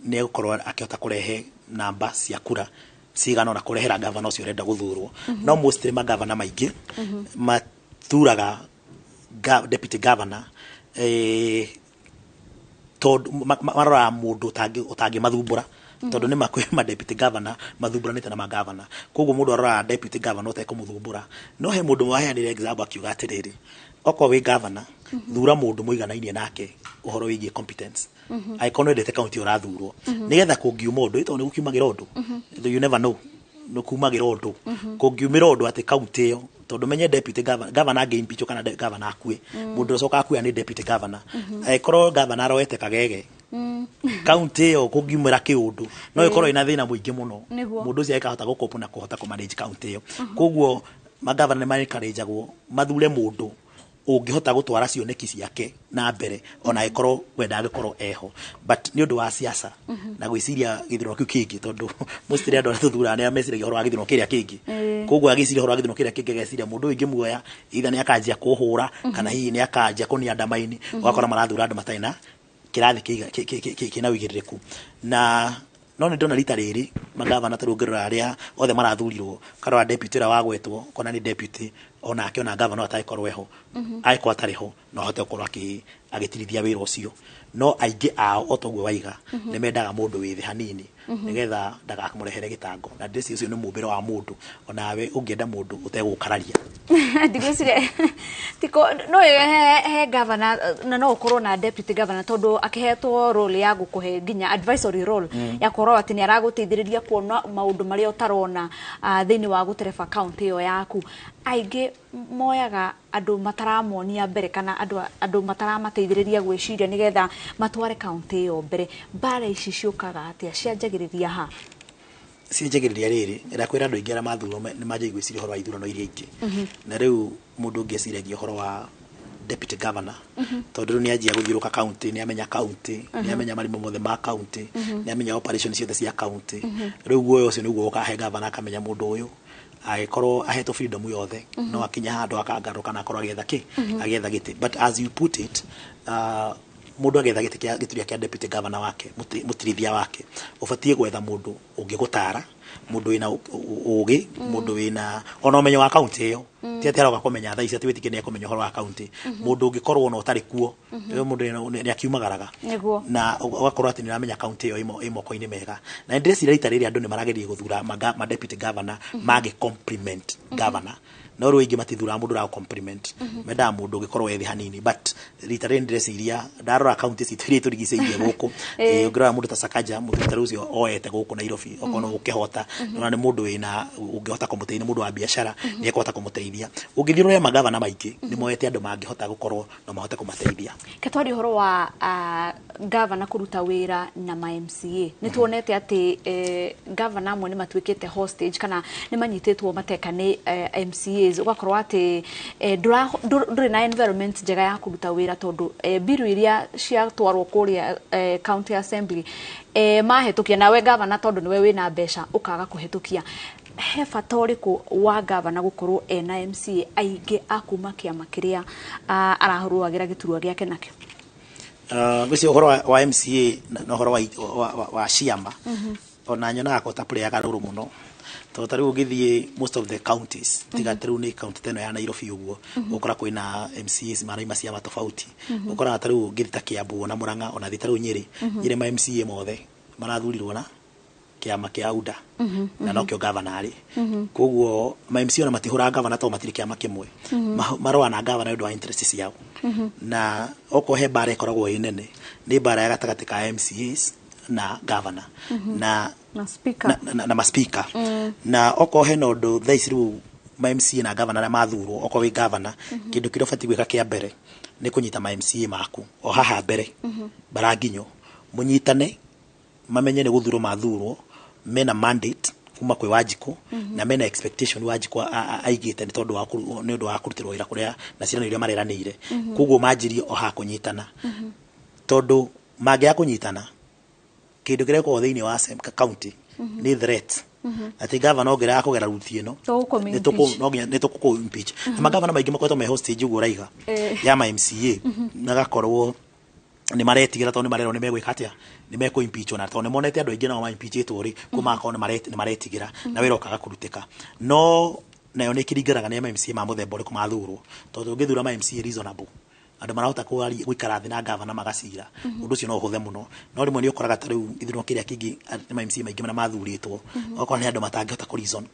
nĩ egũkorwo akĩhota kũrehe namba cia kura cigana ona kũrehera governor ũcio ũrenda gũthurwo. No mostly magavana maingĩ mathuraga deputy governor tondũ maroraga mũndũ ũtangĩmathumbũra, tondũ nĩ makwĩ ma deputy governor mathumbũranĩte na magavana. Koguo mũndũ aroraga deputy governor ũtekũmũthumbũra. No he mũndũ waheanire example akiuga atĩrĩrĩ, okorwo wĩ governor, thura mũndũ mũiganainie nake ũhoro wĩgiĩ competence, angĩkorwo nĩ wendete county ũrathurwo, nĩgetha kũngiuma ũndũ, tondũ nĩ gũkiumagĩra ũndũ, you never know, nĩ kumagĩra ũndũ, kũngiumĩra ũndũ atĩ county ĩyo, tondũ menye deputy governor, governor angĩ impeach kana governor akue, mũndũ ũcoka akuya nĩ deputy governor. Angĩkorwo governor aroete kagege, county ĩyo kũngiumĩra kĩũndũ no ĩkorwo ĩna thĩna mũingĩ mũno. Mũndũ ũcio akahota gũkopa na kũhota kũmanage county ĩyo. Koguo magavana nĩ ma-encourage-agwo mathure mũndũ ũngĩhota gũtwara cioneki ciake na mbere ona angĩkorwo we ndangĩkorwo eho, but nĩ ũndũ wa siasa na gwĩciria gĩthurano kĩu kĩngĩ, tondũ mostly andũ arĩa tũthuraga nĩ meciragia ũhoro wa gĩthurano kĩrĩa kĩngĩ. Koguo agĩciria ũhoro wa gĩthurano kĩrĩa kĩngĩ, ageciria mũndũ ũyũ ingĩmuoya either nĩ akanjia kũhũra kana hihi nĩ akanjia kũniandamaini. Ũgakora marathura andũ matarĩ na kĩrathi kĩna ũigĩrĩrĩku. Na no nĩ ndona rita rĩrĩ magavana, ta rĩu ũngĩrora arĩa othe marathurirwo, karora deputy ũrĩa wagwetwo, kona nĩ deputy onake, ona gavana atangĩkorwo eho, angĩkorwo atarĩ ho, no ahote gũkorwo agĩtirithia wĩra ũcio. No aingĩ ao, o toguo waiga, nĩ mendaga mũndũ wĩ thĩ hanini nĩgetha ndakamũrehere gĩtango. Na ndĩreciria ũcio nĩ mũmbĩre wa mũndũ, onawe ũngĩenda mũndũ ũtegũkararia. Ndigwĩciria tiko no he governor na no ũkorwo na deputy governor, tondũ akĩhetwo role ya gũkũhe nginya advisory role ya kũrora atĩ nĩ aragũteithĩrĩria kuona maũndũ marĩa ũtarona thĩinĩ wa gũtereba county ĩyo yaku. Aingĩ moyaga andũ mataramonia mbere kana andũ mataramateithĩrĩria gwĩciria nĩgetha matware county ĩyo mbere. Mbara ici ciũkaga atĩa? Cianjagĩrĩria ha? Cianjagĩrĩria rĩrĩ, ndakwĩra andũ aingĩ arĩa mathurwo nĩ manjagia gwĩciria ũhoro wa ithurano iria ingĩ. Na rĩu mũndũ ũngĩ eciragia ũhoro wa deputy governor, tondũ rĩu nĩ anjia gũthiũrũka county, nĩ amenya county, nĩ amenya marimũ mothe ma county, nĩ amenya operation ciothe cia county. Rĩu guoya ũcio nĩguo ũkahe governor, akamenya mũndũ ũyũ agĩkorwo ahetwo freedom yothe no akinya handũ akangarũka na akorwo agĩetha kĩ, agĩetha gĩtĩ. But as you put it, mũndũ agĩetha gĩtĩ kĩa gĩturwa kĩa deputy governor wake, mũtirithia wake, ũbatiĩ gwetha mũndũ ũngĩgũtara, mũndũ wĩna ũgĩ, mũndũ wĩna ona ũmenyo wa county ĩyo. Ti atĩ aroka kũmenya thaa ici atĩ wĩtĩkie nĩ ekũmenya ũhoro wa county. Mũndũ ũngĩkorwo ona ũtarĩ kuo, ũyũ mũndũ nĩ akiumagaraga na ũgakorwo atĩ nĩ ũramenya county ĩyo ĩ moko-inĩ mega. Na nĩ ndĩreciria rita rĩrĩ andũ nĩ marageria gũthura ma deputy governor mangĩ compliment governor, no rĩu aingĩ matithuraga mũndũ ũra compliment, mendaga mũndũ ũngĩkorwo ethĩ hanini. But rita rĩrĩ ndĩreciria ndarora county citũ iria itũrigicĩirie gũkũ, ũngĩrora mũndũ ta Sakaja, mũndũ ta rĩu ũcio oete gũkũ Nairobi, okorwo no ũkĩhota, nĩwona nĩ mũndũ wĩna ũngĩhota kũmũteithia, nĩ mũndũ wa biacara, nĩ ekũhota kũmũteithia. Ũngĩthiĩ ũrore magavana maingĩ nĩ moete andũ mangĩhota gũkorwo no mahote kũmateithia. Ke twarie ũhoro wa gavana kũruta wĩra na ma MCA, nĩ tuonete atĩ gavana amwe nĩ matuĩkĩte hostage kana nĩ manyitĩtwo mateka nĩ MCAs, ũgakorwo atĩ ndũrĩ na environment njega ya kũruta wĩra, tondũ biru iria ciatwarwo kũrĩa county assembly mahĩtũkia, nawe gavana tondũ nĩwe wĩna mbeca ũkaga kũhĩtũkia. He bata ũrĩkũ wa gavana gũkorwo ena MCA aingĩ a kuma kĩama kĩrĩa arahũragĩra gĩturwa gĩake nakĩo? Ngwĩciria ũhoro wa MCA na ũhoro wa ciama, ona nyonaga ko ta playaga role mũno. Tondũ ta rĩu ũngĩthiĩ most of the counties, tiga ta rĩu nĩ county ta ĩno ya Nairobi ũguo, ũkora kwĩna MCAs maraima ciama tofauti. Ũkoraga ta rĩu ũngĩthiĩ ta Kiambu ona Murang'a, ona thiĩ ta rĩu Nyĩrĩ, Nyĩrĩ ma MCA mothe marathurirwo na kĩama kĩa UDA na nokĩo gavana arĩ. Koguo ma MCA ona matihũraga gavana tondũ matirĩ kĩama kĩmwe. Marũa na gavana nĩ ũndũ wa interest ciao. Na okorwo he mbara ĩkoragwo ĩ nene, nĩ mbara ya gatagatĩ ka MCAs na gavana na na speaker. Na ma speaker. Na okorwo hena ũndũ thaa ici rĩu ma MCA na gavana arĩa mathurwo, okorwo wĩ gavana, kĩndũ kĩrĩa ũbatiĩ gwĩka kĩa mbere nĩ kũnyita ma MCA maku o haha mbere baranginyo, mũnyitane, mamenye nĩ gũthurwo mathurwo, mena mandate kuma kwĩ Wanjikũ na mena expectation Wanjikũ aigĩte nĩ tondũ wa nĩ ũndũ wa kũrutĩrwo wĩra kũrĩa na ciĩranĩro iria mareranĩire. Koguo manjirie o haha kũnyitana, tondũ mangĩaga kũnyitana, kĩndũ kĩrĩa gĩkoragwo thĩinĩ wa county nĩ threat atĩ gavana ũngĩrega kũgera route ĩno, Tũgũkũ no nginya nĩ tũkũ impeach. Na magavana maingĩ makoretwo me hostage ũguo ũraiga ya ma MCA, magakorwo nĩ maretigĩra tondũ nĩ marerwo nĩ megwĩka atĩa, nĩ mekũ impeach, na tondũ nĩ monete andũ aingĩ nao ma impeachĩtwo rĩ, kũ magakorwo nĩ maretigĩra na wĩra ũkaga kũrutĩka. No nayo nĩ ĩkĩringanaga nĩ MCA ma mũthemba ũrĩkũ mathurwo, tondũ ũngĩthura ma MCA reasonable, andũ marahota gũikara thĩ na gavana magacira, ũndũ ũcio no ũhũthe mũno. No rĩmwe nĩ ũkoraga ta rĩu gĩthurano kĩrĩa kĩngĩ, ma MCA maingĩ marĩa mathurĩtwo, ũgakora nĩ andũ matangĩhota kũ reason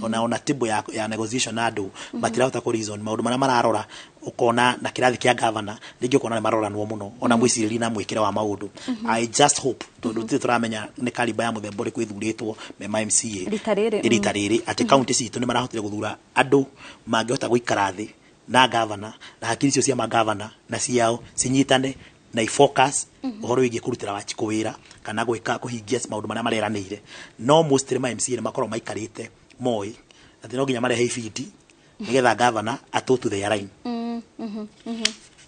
ona table ya negotiation na andũ matirahota kũ reason maũndũ marĩa mararora, ũkona na kĩrathi kĩa gavana rĩngĩ ũkona nĩ maroranwo mũno ona mwĩcirĩrie na mwĩkĩre wa maũndũ. I just hope, tondũ tũtirĩ tũramenya nĩ kariba ya mũthemba ũrĩkũ ĩthurĩtwo me ma MCA rita rĩrĩ. Rita rĩrĩ atĩ kaunti citũ nĩ marahotire gũthura andũ mangĩhota gũikara thĩ na gavana, na hakiri icio cia magavana na ciao cinyitane na ifocus ũhoro wĩgiĩ kũrutĩra Wanjikũ wĩra kana gwĩka kũhingia maũndũ marĩa mareranĩire. No mostly ma MCA nĩ makoragwo maikarĩte moĩ atĩ no nginya marehe ibindi nĩgetha gavana atũ to their line.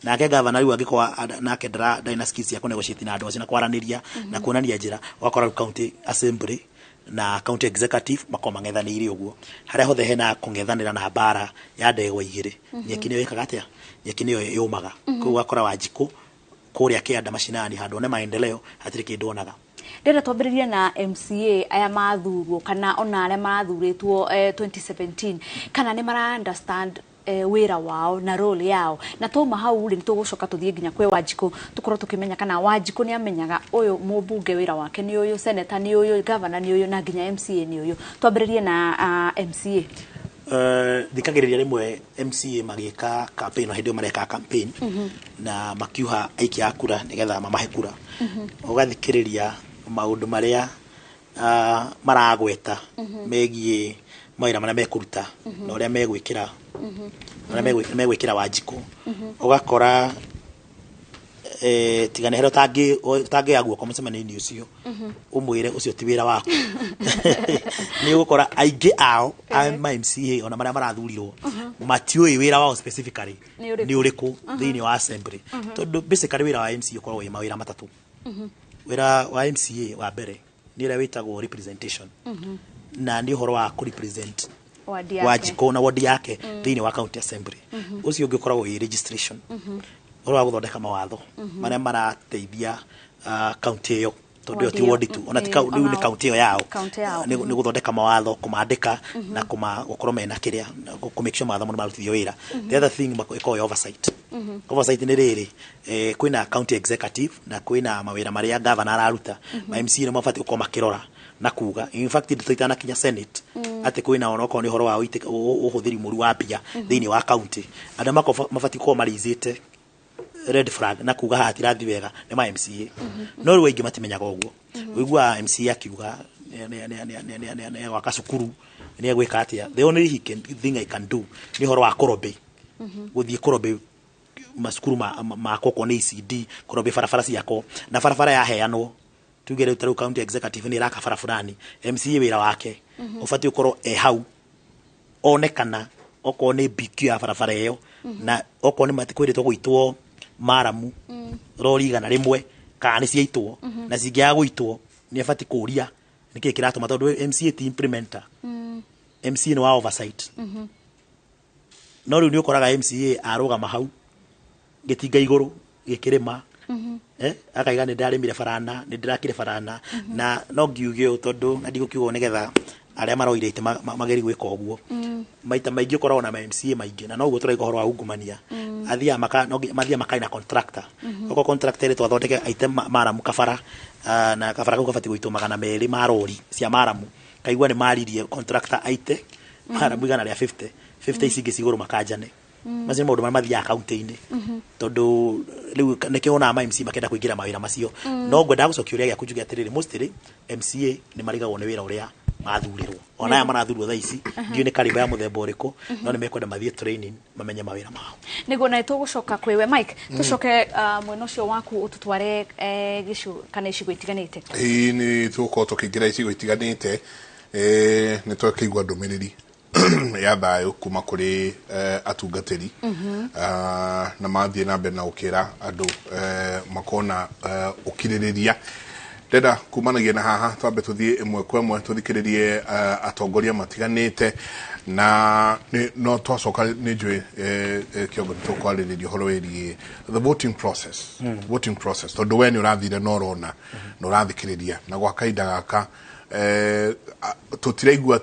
Nake gavana rĩu angĩkorwo nake ndarĩ na skills cia kũnegotiate na andũ acio na kwaranĩria na kuonania njĩra, ũgakora rĩu county assembly na county executive makorwo mang'ethanĩire ũguo. Harĩa hothe hena kũng'ethanĩra na mbara ya ndegwa igĩrĩ, nyeki nĩyo ĩkaga atĩa, nyeki nĩyo yũmaga. Koguo ũgakora Wanjikũ kũrĩa kĩanda macinani, handũ one maendeleo hatirĩ kĩndũ onaga. Ndĩrenda twambĩrĩrie na MCA aya mathurwo kana ona arĩa marathurĩtwo 2017, kana nĩ mara understand wĩra wao na role yao. Na twauma hau rĩ, nĩ tũgũcoka tũthiĩ nginya kwĩ Wanjikũ, tũkorwo tũkĩmenya kana Wanjikũ nĩ amenyaga ũyũ mũmbunge wĩra wake nĩ ũyũ, senator nĩ ũyũ, governor nĩ ũyũ, na nginya MCA nĩ ũyũ. Twambĩrĩrie na MCA. Thikagĩrĩria rĩmwe MCA magĩka campaign, o hĩndĩ ĩyo mareka campaign na makiuha aikia a kura nĩgetha mamahe kura, ũgathikĩrĩria maũndũ marĩa maragweta megiĩ mawĩra marĩa mekũruta na ũrĩa megwĩkĩra, ũrĩa megwĩkĩra Wanjikũ, ũgakora tiga nĩ harĩa ũtangĩoya guoko mũcemanio-inĩ ũcio ũmwĩre ũcio ti wĩra waku. Nĩ ũgũkora aingĩ ao a ma MCA ona marĩa marathurirwo matiũĩ wĩra wao specifically nĩ ũrĩkũ. Nĩ ũrĩkũ thĩinĩ wa assembly, tondũ basically wĩra wa MCA ũkoragwo wĩ mawĩra matatũ. Wĩra wa MCA wa mbere nĩ ũrĩa wĩtagwo representation, na nĩ ũhoro wa kũ-represent wadi yake. Wanjikũ na wodi yake thĩinĩ wa county assembly. Ũcio ũngĩ ũkoragwo wĩ registration, ũhoro wa gũthondeka mawatho marĩa marateithia county ĩyo, tondũ ĩyo ti wadi ĩyo. Wodi tu ona ti rĩu nĩ ona county ĩyo yao. County yao. Nĩ gũthondeka mawatho, kũmandĩka na kũma gũkorwo mena kĩrĩa kũ make sure mawatho nĩ marutithio wĩra. The other thing ĩkoragwo ĩ oversight. Oversight nĩ rĩrĩ, kwĩna county executive na kwĩna mawĩra marĩa governor araruta, ma MCA nĩ mabatiĩ gũkorwo makĩrora na kuga, in fact ndeto itanakinya senate, atĩ kwĩna onokorwo nĩ ũhoro wa ũhũthĩri mũru wa mbia thĩinĩ wa county, andũ mabatiĩ gũkorwo marĩizĩte red flag na kuga haha hatirathi wega nĩ ma MCA. No rĩu aingĩ matimenyaga ũguo. Ũiguaga MCA akiuga nĩ gwaka cukuru, nĩ egwĩka atĩa. The only thing I can do nĩ ũhoro wa kũrobĩ, gũthiĩ kũrobĩ macukuru makwa okorwo nĩ ECD, kũrobĩ barabara ciakwa, na barabara yaheanwo, tuge rĩu ta rĩu county executive nĩ ĩraka bara fulani, MCA wĩra wake ũbatiĩ gũkorwo e hau one kana okorwo nĩ BQ ya barabara ĩyo, na okorwo nĩ kwĩrĩtwo gũitwo maramu rori 100 kana nĩ ciaitwo, na cingĩaga gũitwo nĩ abatiĩ kũũria nĩkĩĩ kĩratũma, tondũ MCA ti implementer. MCA nĩ wa oversight. No rĩu nĩ ũkoraga MCA arũgama hau gĩtinga igũrũ gĩkĩrĩma, akaiga nĩ ndarĩmire barana, nĩ ndĩrakire barana. Na no ngiuge ũũ, tondũ na ndigũkiuga ũũ nĩgetha Arĩa maroire itĩ mageri gwĩka ũguo. Maita maingĩ ũkoragwo na ma MCA maingĩ na noguo tũraiga ũhoro wa ungumania. Athiaga maka no mathiaga makaina contractor. Okorwo contractor ĩrĩtwo athondeke aite maramu kabara, na kabara kau gabatiĩ gũitwo 200 ma rori cia maramu, kaigua nĩ maririe contractor aite maramu 150 50, ici ingĩ cigũrũ makanjane. Macio nĩ maũndũ marĩa mathiaga kaunti-inĩ, tondũ rĩu nĩkĩo wonaga ma MC makĩenda kũingĩra mawĩra macio. No ngwendaga gũcokia ũrĩa gĩaku njuge atĩrĩrĩ, mostly MCA nĩ marigagwo nĩ wĩra ũrĩa mathurĩrwo, ona aya marathurwo thaa ici ndiũĩ nĩ kariba ya mũthemba ũrĩkũ, no nĩ mekwenda mathiĩ training mamenye mawĩra mao. Nĩguo, na tũgũcoka kwĩwe Mike. Tũcoke mwena ũcio waku ũtũtware gĩcigo kana icigo itiganĩte. Ĩĩ, nĩ tũgũkorwo tũkĩingĩra icigo itiganĩte. Nĩ twakĩigua ndũmĩrĩri ya thayũ kuma kũrĩ atungatĩri. Na mathiĩ na mbere na gũkĩra andũ makorwo na ũkirĩrĩria. Ndenda kumanagia na haha twambe tũthiĩ ĩmwe kwa ĩmwe tũthikĩrĩrie atongoria matiganĩte, na no twacoka nĩ njũĩ kĩongo nĩ tũkwarĩrĩria ũhoro wĩgiĩ the voting process. Voting process, tondũ we nĩ ũrathire na ũrona na ũrathikĩrĩria, na gwa kahinda gaka tũtiraigua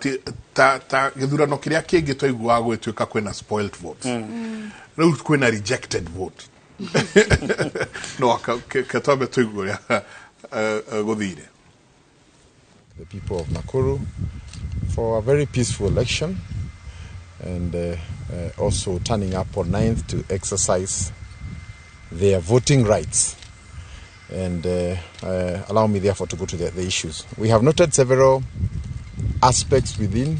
ta gĩthurano kĩrĩa kĩngĩ twaiguaga gũgĩtuĩka kwĩna spoiled votes. Rĩu kwĩna rejected vote. No ke twambe tũigue ũrĩa gũthire. The people of Nakuru for a very peaceful election and also turning up on 9th to exercise their voting rights. And allow me therefore to go to the issues. We have noted several aspects within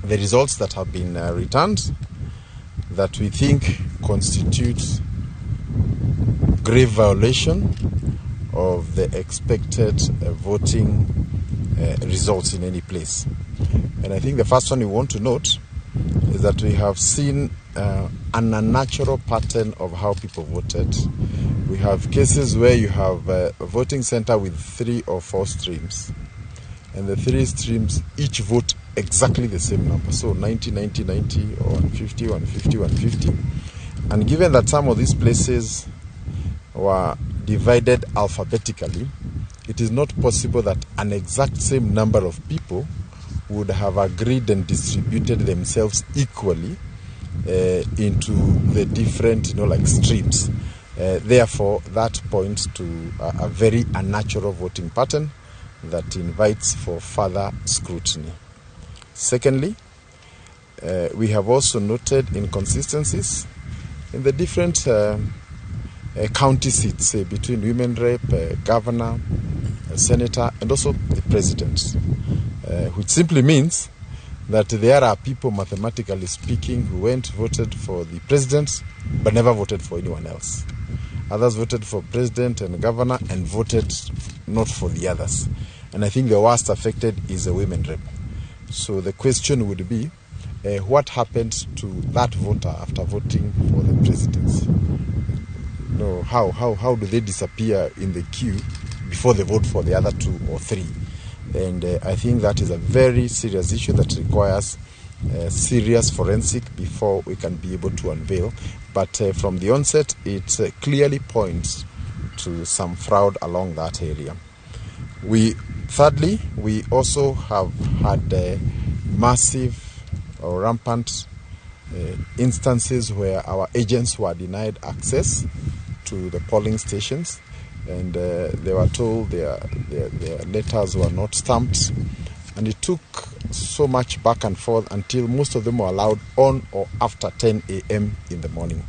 the results that have been returned that we think constitute grave violation of the expected voting results in any place. And I think the first one we want to note is that we have seen an unnatural pattern of how people voted. We have cases where you have a voting center with 3 or 4 streams, and the 3 streams each vote exactly the same number, so 90, 90, 90, or 150, 150, 150. And given that some of these places were divided alphabetically, it is not possible that an exact same number of people would have agreed and distributed themselves equally into the different, like streams. Therefore, that points to a very unnatural voting pattern that invites for further scrutiny. Secondly, we have also noted inconsistencies in the different county seats, say, between women rep, governor, senator, and also the president, which simply means that there are people, mathematically speaking, who went voted for the president but never voted for anyone else. Others voted for president and governor and voted not for the others. And I think the worst affected is the women rep. So the question would be, what happened to that voter after voting for the presidency? No, how do they disappear in the queue before they vote for the other 2 or 3? And I think that is a very serious issue that requires serious forensic before we can be able to unveil. But from the onset, it clearly points to some fraud along that area. Thirdly, we also have had massive or rampant instances where our agents were denied access to the polling stations, and they were told their letters were not stamped, and it took so much back and forth until most of them were allowed on or after 10 a.m. in the morning.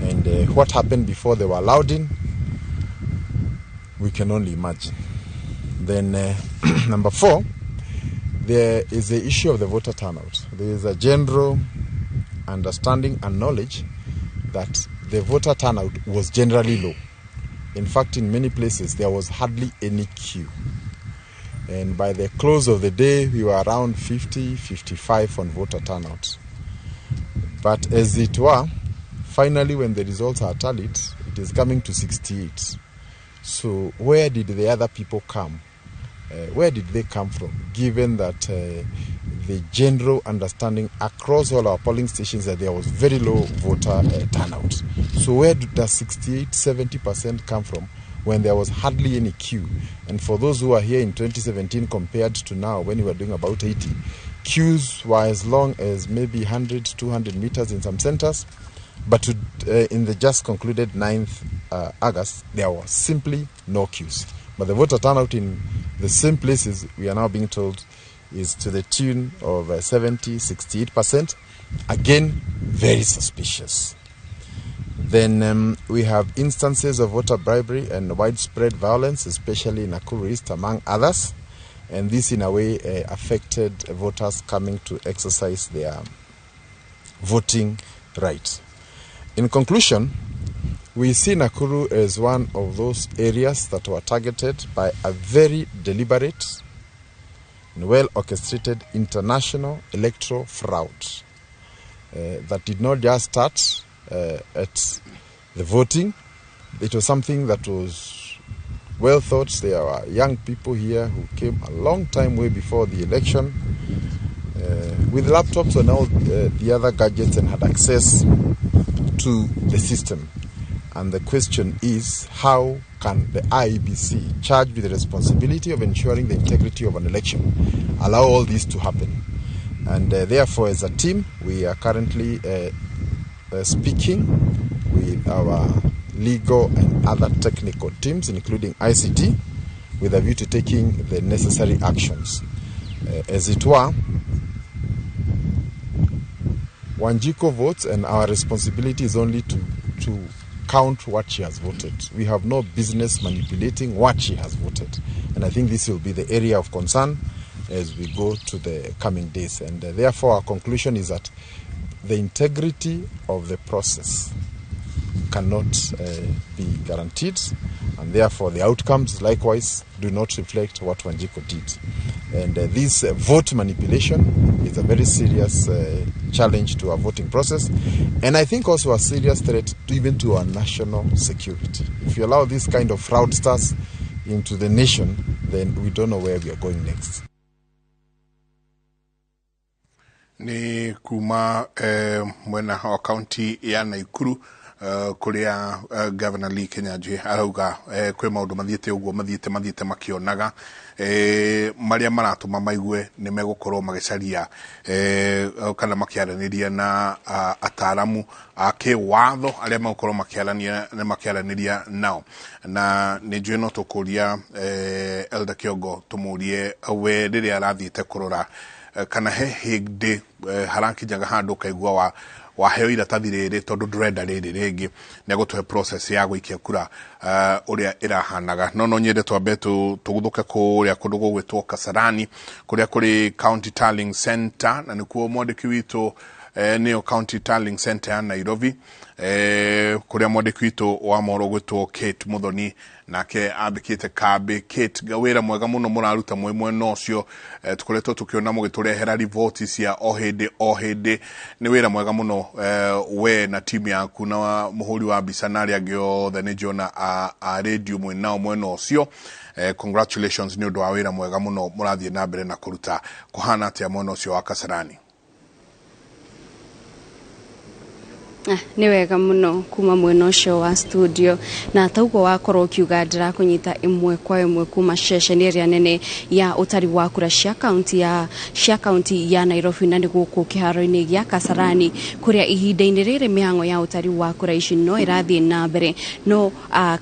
And what happened before they were allowed in, we can only imagine. Then number 4, there is the issue of the voter turnout. There is a general understanding and knowledge that the voter turnout was generally low. In fact, in many places, there was hardly any queue. And by the close of the day, we were around 50, 55 on voter turnout. But as it were, finally, when the results are tallied, it is coming to 68. So where did the other people come? Where did they come from, given that the general understanding across all our polling stations that there was very low voter turnout? So where does 68, 70% come from when there was hardly any queue. And for those who are here in 2017 compared to now, when we were doing about 80, queues were as long as maybe 100, 200 meters in some centers. But in the just concluded 9th August, there were simply no queues. But the voter turnout in the same places, we are now being told, is to the tune of 70, 68%. Again, very suspicious. Then we have instances of voter bribery and widespread violence, especially in Nakuru East, among others. And this, in a way, affected voters coming to exercise their voting rights. In conclusion, we see Nakuru as one of those areas that were targeted by a very deliberate and well-orchestrated international electoral fraud that did not just start at the voting. It was something that was well thought. There were young people here who came a long time way before the election with laptops and all the other gadgets and had access to the system. And the question is, how can the IEBC, charged with the responsibility of ensuring the integrity of an election, allow all this to happen? And therefore, as a team, we are currently speaking with our legal and other technical teams, including ICT, with a view to taking the necessary actions. As it were, Wanjiku votes, and our responsibility is only to count what she has voted. We have no business manipulating what she has voted. And I think this will be the area of concern as we go to the coming days. And therefore, our conclusion is that the integrity of the process cannot be guaranteed, and therefore the outcomes likewise do not reflect what Wanjiku did. And this vote manipulation is a very serious challenge to our voting process, and I think also a serious threat to even to our national security. If you allow this kind of fraudsters into the nation, then we don't know where we are going next. Ni kuma mwena wa kaunti ya Nakuru kuria Governor Lee Kinyanjui arauga kwi maundu mathiete uguo mathiete makionaga maria maratuma maigue ni megukorwo magicaria kana makiaraniria na ataramu a kiwatho aria megukorwo makiarania na makiaraniria nao. Na ni njui no tukuria Elder Kiongo tumurie we riria arathiete kurora kana he hindi harakinyaga handu kaigua waheo iratathi riri tondu ndurenda riri ringi ni agutuhe process ya guikia kura uria irahanaga. No nyende twambe tuguthuke kuria kundu gugwitwo Kasarani kuria kuri County Tallying Center, na nikuo mwandiki witu niyo County Tallying Center ya Nairobi, kuria mwandiki witu wa mohoro gwitwo Kate Muthoni nake ambikite kambi. Kate, wira mwega muno muraruta mwi mwena ucio, tukoretwo tukiona mugiturehera riboti cia o hindi o hindi. Ni wira mwega muno we na timu yaku na muhuri wa mbica na aria angi othe ni njiona a radio mwena mwena ucio. Congratulations ni undu wa wira mwega muno murathie na mbere na kuruta. Kuhana atia mwena ucio wa Kasarani? Nĩ wega mũno kuma mwena ũcio wa studio, na taugo wakorwo ũkiuga ndĩrakũnyita ĩmwe kwa ĩmwe kuma ceceni ĩrĩa nene ya ũtari wa kura cia kaunti ya Nairobi, na nĩ gũkũ kĩharo-inĩ gĩa Kasarani kũrĩa ihinda-inĩ rĩrĩ mĩhang'o ya ũtari wa kura ici no ĩrathiĩ na mbere. No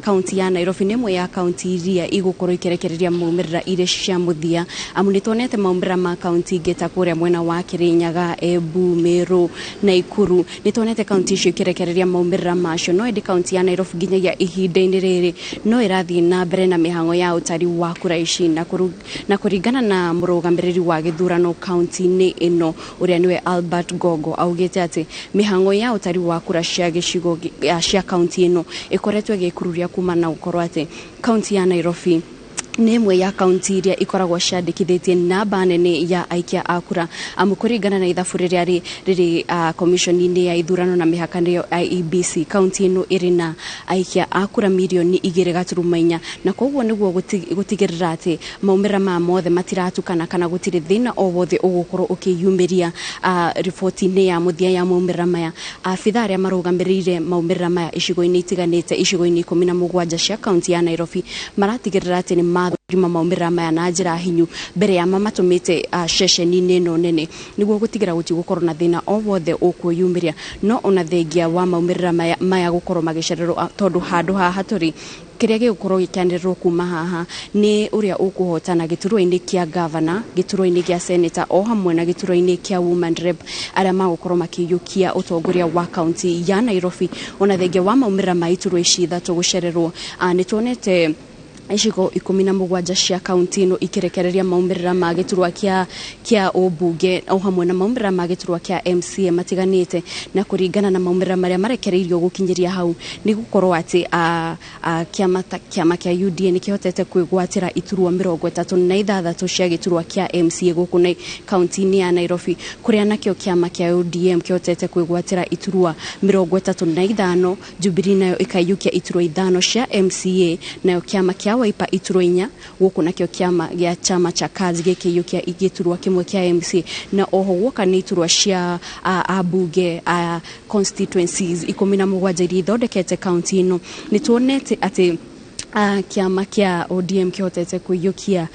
kaunti ya Nairobi nĩ ĩmwe ya kaunti iria igũkorwo ikĩrekereria maumĩrĩra irĩ cia mũthia, amu nĩ tuonete maumĩrĩra ma kaunti ingĩ ta kũrĩa mwena wa Kirinyaga, Embu, Meru, Nakuru. Nĩ tuonete kaunti icio ikirekereria maumĩrĩra macio, no ĩndĩ kaunti ya Nairobi nginyagia ihinda-inĩ rĩrĩ no ĩrathiĩ na mbere na mĩhang'o ya ũtari wa kura ici, na kũringana na mũrũgamĩrĩri wa gĩthurano kaunti-inĩ ĩno ũrĩa nĩwe Albert Gogo, augĩte atĩ mĩhang'o ya ũtari wa kura cia gĩcigo cia kaunti ĩno ĩkoretwo ĩgĩkururia kuma na gũkorwo atĩ kaunti ya Nairobi Nĩ ĩmwe ya kaunti iria ikoragwo ciandĩkithĩtie namba nene ya aikia a kura, amu kũringana na ithabu rĩrĩa rĩrĩ commission-inĩ ya ithurano na mĩhaka nĩyo IEBC, kaunti ĩno ĩrĩ na aikia a kura 2.4 mirioni, na koguo nĩguo gũtigĩrĩra atĩ maumĩrĩra maya mothe matiratukana kana gũtirĩ thĩna o wothe ũgũkorwo ũkĩyumĩria riboti-inĩ ya mũthia ya maumĩrĩra maya, abitha arĩa marũgamĩrĩire maumĩrĩra maya icigo-inĩ itiganĩte, icigo-inĩ 17 cia kaunti ya Nairobi, maratigĩrĩra atĩ nĩ mathũrima maumĩrĩra maya na njĩra hinyu mbere ya mamatũmĩte ceceni-inĩ ĩno nene, nĩguo gũtigĩra gũtigũkorwo na thĩna o wothe ũkwĩyumĩria. No ona thengia wa maumĩrĩra maya gũkorwo magĩcererwo, tondũ handũ haha tũrĩ kĩrĩa gĩgũkorwo gĩkĩanĩrĩrwo kuma haha nĩ ũrĩa ũkũhotana gĩturwa-inĩ kĩa gavana, gĩturwa-inĩ gĩa senator, o hamwe na gĩturwa-inĩ kĩa woman rep, arĩa magũkorwo makĩiyũkia ũtongoria wa kaunti ya Nairobi. Ona thengia wa maumĩrĩra ma iturwa ici ithatũ gũcererwo, nĩ tuonete icigo 17 cia kaunti ĩno ikĩrekereria maumĩrĩra ma gĩturwa kĩa ũmbunge o hamwe na maumĩrĩra ma gĩturwa kĩa MCA matiganĩte. Na kũringana na maumĩrĩra marĩa marekereirio gũkinyĩria hau, nĩ gũkorwo atĩ kĩama kĩa UDA nĩ kĩhotete kwĩgwatĩra iturwa 36 cia gĩturwa kĩa MCA gũkũ na kaunti-inĩ ya Nairobi, kũrĩa nakĩo kĩama kĩa ODM kĩhotete kwĩgwatĩra iturwa 35, Jubilee nayo ĩkaiyũkia iturwa 5 cia MCA, nayo kĩama kĩa Wiper iturwa 4, gũkũ nakĩo kĩama gĩa Chama cha Kazi gĩkĩiyũkia gĩturwa kĩmwe kĩa MCA. Na oho guoka nĩ iturwa cia ambunge a constituencies 17 iria ithondekete kaunti ĩno, nĩ tuonete atĩ kĩama kĩa ODM kĩhotete kũiyũkia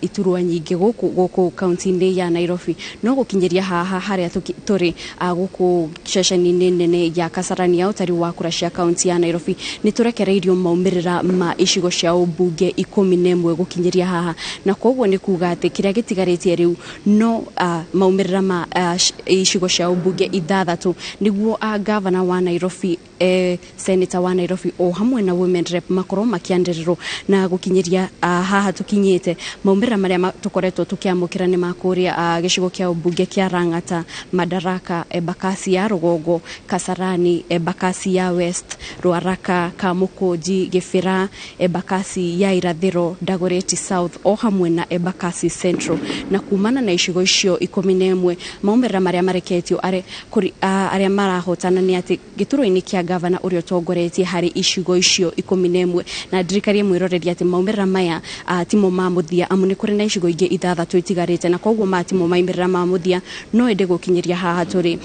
iturwa nyingĩ gũkũ kaunti-inĩ ya Nairobi. No gũkinyĩria haha harĩa tũrĩ gũkũ ceceni-inĩ nene ya Kasarani ya ũtari wa kura cia kaunti ya Nairobi, nĩ tũrekereirio maumĩrĩra ma icigo cia ũmbunge 11 gũkinyĩria haha, na koguo nĩ kuga atĩ kĩrĩa gĩtigarĩtie rĩu no maumĩrĩra ma icigo cia ũmbunge 6, nĩguo gavana wa Nairobi, senator wa Nairobi, o hamwe na women rep makorwo makĩanĩrĩrwo. Na gũkinyĩria haha tũkinyĩte, maumĩrĩra marĩa tũkoretwo tũkĩamũkĩra nĩ makũrĩa gĩcigo kĩa ũmbunge kĩa Lang'ata, Madaraka, Embakasi ya Rũgongo, Kasarani, Embakasi ya West, Ruaraka, Kamukunji, Gĩbĩra, Embakasi ya Irathĩro, Dagoretti South, o hamwe na Embakasi Central. Na kumana na icigo icio 11, maumĩrĩra marĩa mareketio arĩa marahotana nĩ atĩ gĩturwa-inĩ kĩa gavana ũrĩa ũtongoretie harĩ icigo icio 11, na ndirikarie mwĩroreri atĩ maumĩrĩra maya timo ma mũthia, amu nĩ kũrĩ na icigo ingĩ 6 itigarĩte, na koguo maya timo maumĩrĩra ma mũthia. No ĩndĩ gũkinyĩria haha tũrĩ,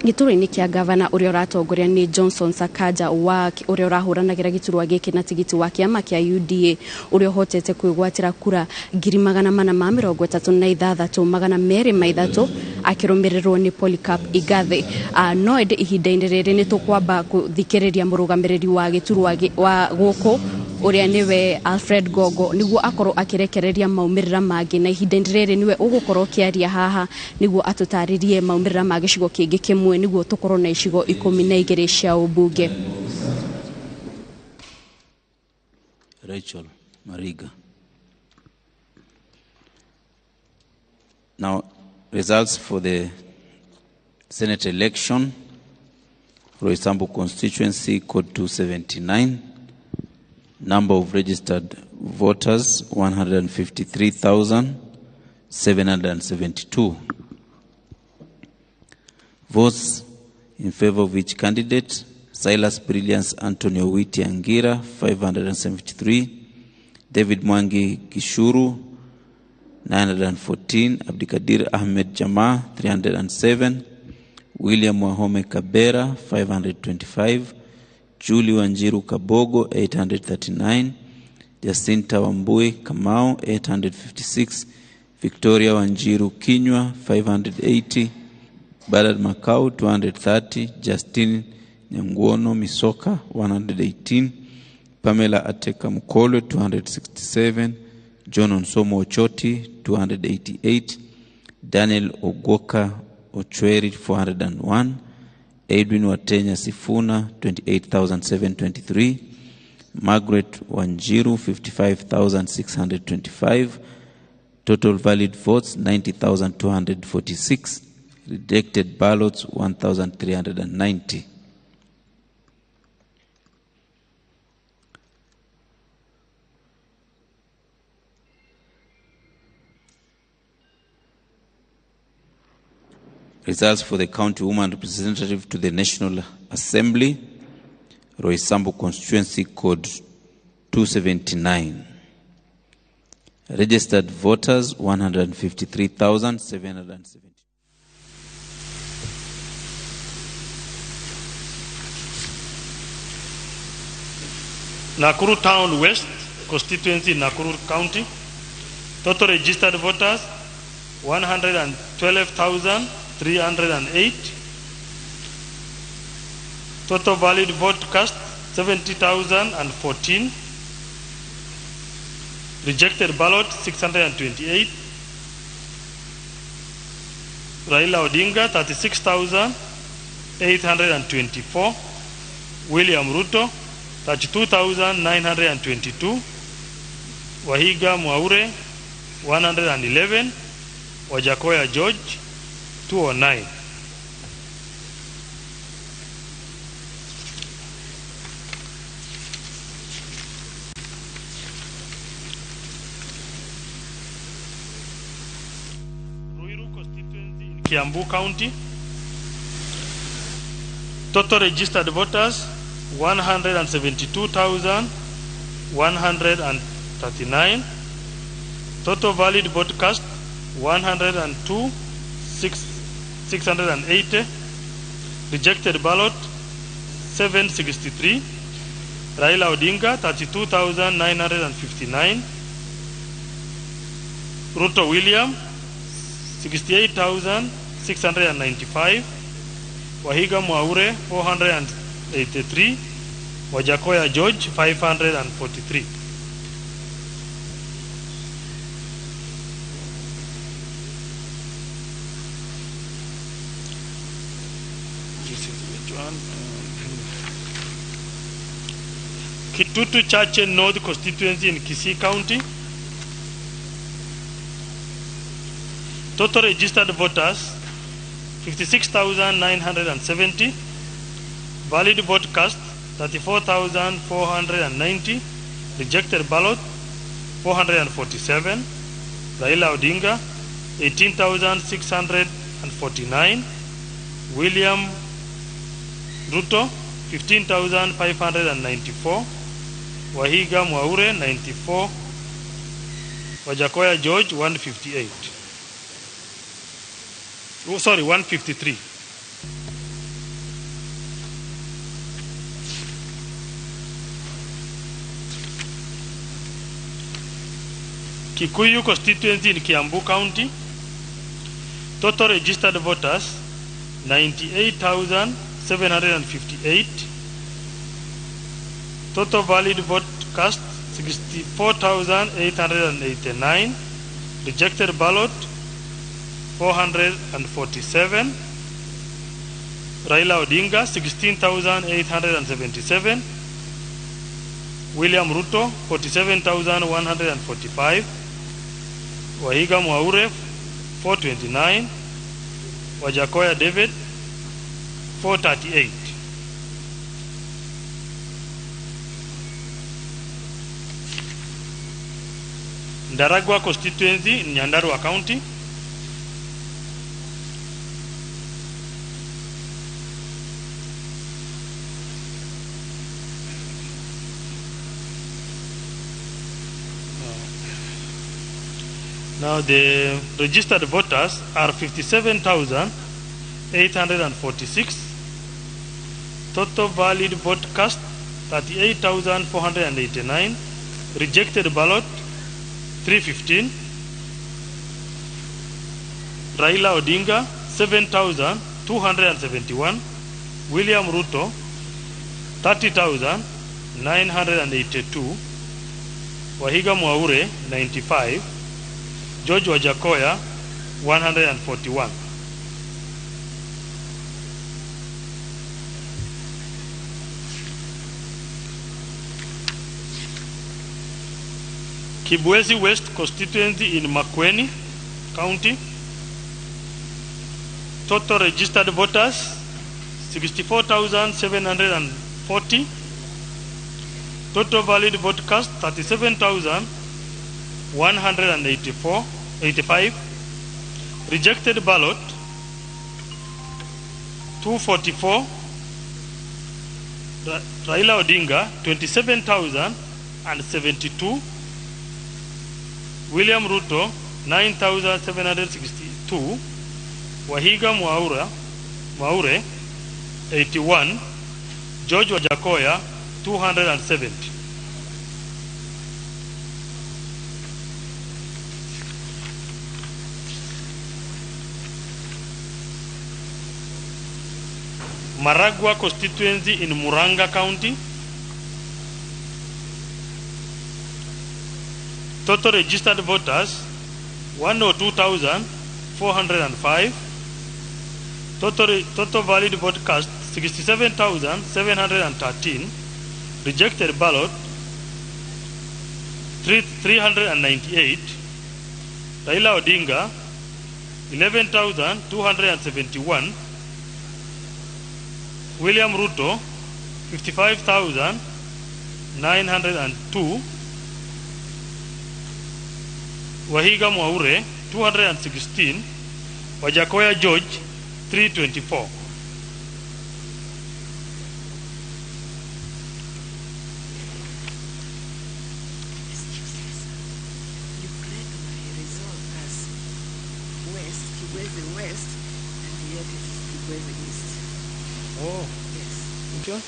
gĩturwa-inĩ kĩa gavana ũrĩa ũratongoria nĩ Johnson Sakaja, wa ũrĩa ũrahũranagĩra gĩturwa gĩkĩ na tigiti wa kĩama kĩa UDA, ũrĩa ũhotete kwĩgwatĩra kura 436,203, akĩrũmĩrĩrwo nĩ Polycarp Igathe. No ĩndĩ ihinda-inĩ rĩrĩ nĩ tũkwamba gũthikĩrĩria mũrũgamĩrĩri wa gĩturwa wa gũkũ, ũrĩa nĩwe Alfred Gogo, nĩguo akorwo akĩrekereria maumĩrĩra mangĩ. Na ihinda-inĩ rĩrĩ nĩwe ũgũkorwo ũkĩaria haha nĩguo atũtarĩrie maumĩrĩra ma gĩcigo kĩngĩ kĩmwe, nĩguo tũkorwo na icigo 12 cia ũmbunge. Rachel Mariga. Now, results for the Senate election, Roysambu constituency, code 279, number of registered voters 153,772. Votes in favor of each candidate: Silas Brilliance Antonio Witi Angira, 573, David Mwangi Gishuru, 914, Abdikadir Ahmed Jama, 307, William Wahome Kabera, 525, Julie Wanjiru Kabogo, 839, Jacinta Wambui Kamau, 856, Victoria Wanjiru Kinyua, 580, Bernard Makau, 230, Justin Nyanguono Misoka, 118, Pamela Ateka Mukolwe, 267, John Onsomo Ochoti, 288, Daniel Ogwoka Ochweri, 401, Edwin Watenya Sifuna, 28,723, Margaret Wanjiru, 55,625, total valid votes 90,246, rejected ballots 1,390. Results for the county woman representative to the National Assembly, Roysambu constituency code 279. Registered voters 153,770. Nakuru Town West constituency, Nakuru County. Total registered voters 112,308. Total valid vote cast 70,014. Rejected ballot 628. Raila Odinga 36,824. William Ruto 32,922. Wahiga Mwaure 111. Wajakoya George 209. Ruiru constituency in Kiambu County. Total registered voters 172,139. Total valid vote cast 102,680. Rejected ballot 763. Raila Odinga 32,959. Ruto William 68,695. Wahiga Mwaure 483. Wajakoya George 543. This is which one? Kitutu Chache North constituency in Kisii County. Total registered voters 56,970. Valid vote cast 34,490. Rejected ballot 447. Raila Odinga 18,649. William Ruto 15,594. Wahiga Mwaure 94. Wajakoya George 158. Oh, sorry, 153. Kikuyu constituency in Kiambu County. Total registered voters 98,758. Total valid vote cast 64,889. Rejected ballot 447. Raila Odinga 16,877. William Ruto 47,145. Wahiga Mwaure 429. Wajakoya David 438. Ndaragwa constituency in Nyandarua County. Now the registered voters are 57,846. Total valid vote cast 38,489. Rejected ballot 315. Raila Odinga 7,271. William Ruto 30,982. Wahiga Mwaure 95. George Wajakoya 141. Kibwezi West constituency in Makueni County. Total registered voters 64,740. Total valid vote cast 37,185. Rejected ballot 244. Raila Odinga 27,072. William Ruto 9,762. Wahiga Mwaure 81. George Wajakoya 270. Maragua constituency in Muranga County. Total registered voters 102,405. Total valid vote cast 67,713. Rejected ballot 398. Raila Odinga 11,271. William Ruto 55,902. Wahiga Mwaure 216. Wajakoya George 324. You read my result as West, Kibwezi West, and yet it is Kibwezi East. Oh. Yes. Which one?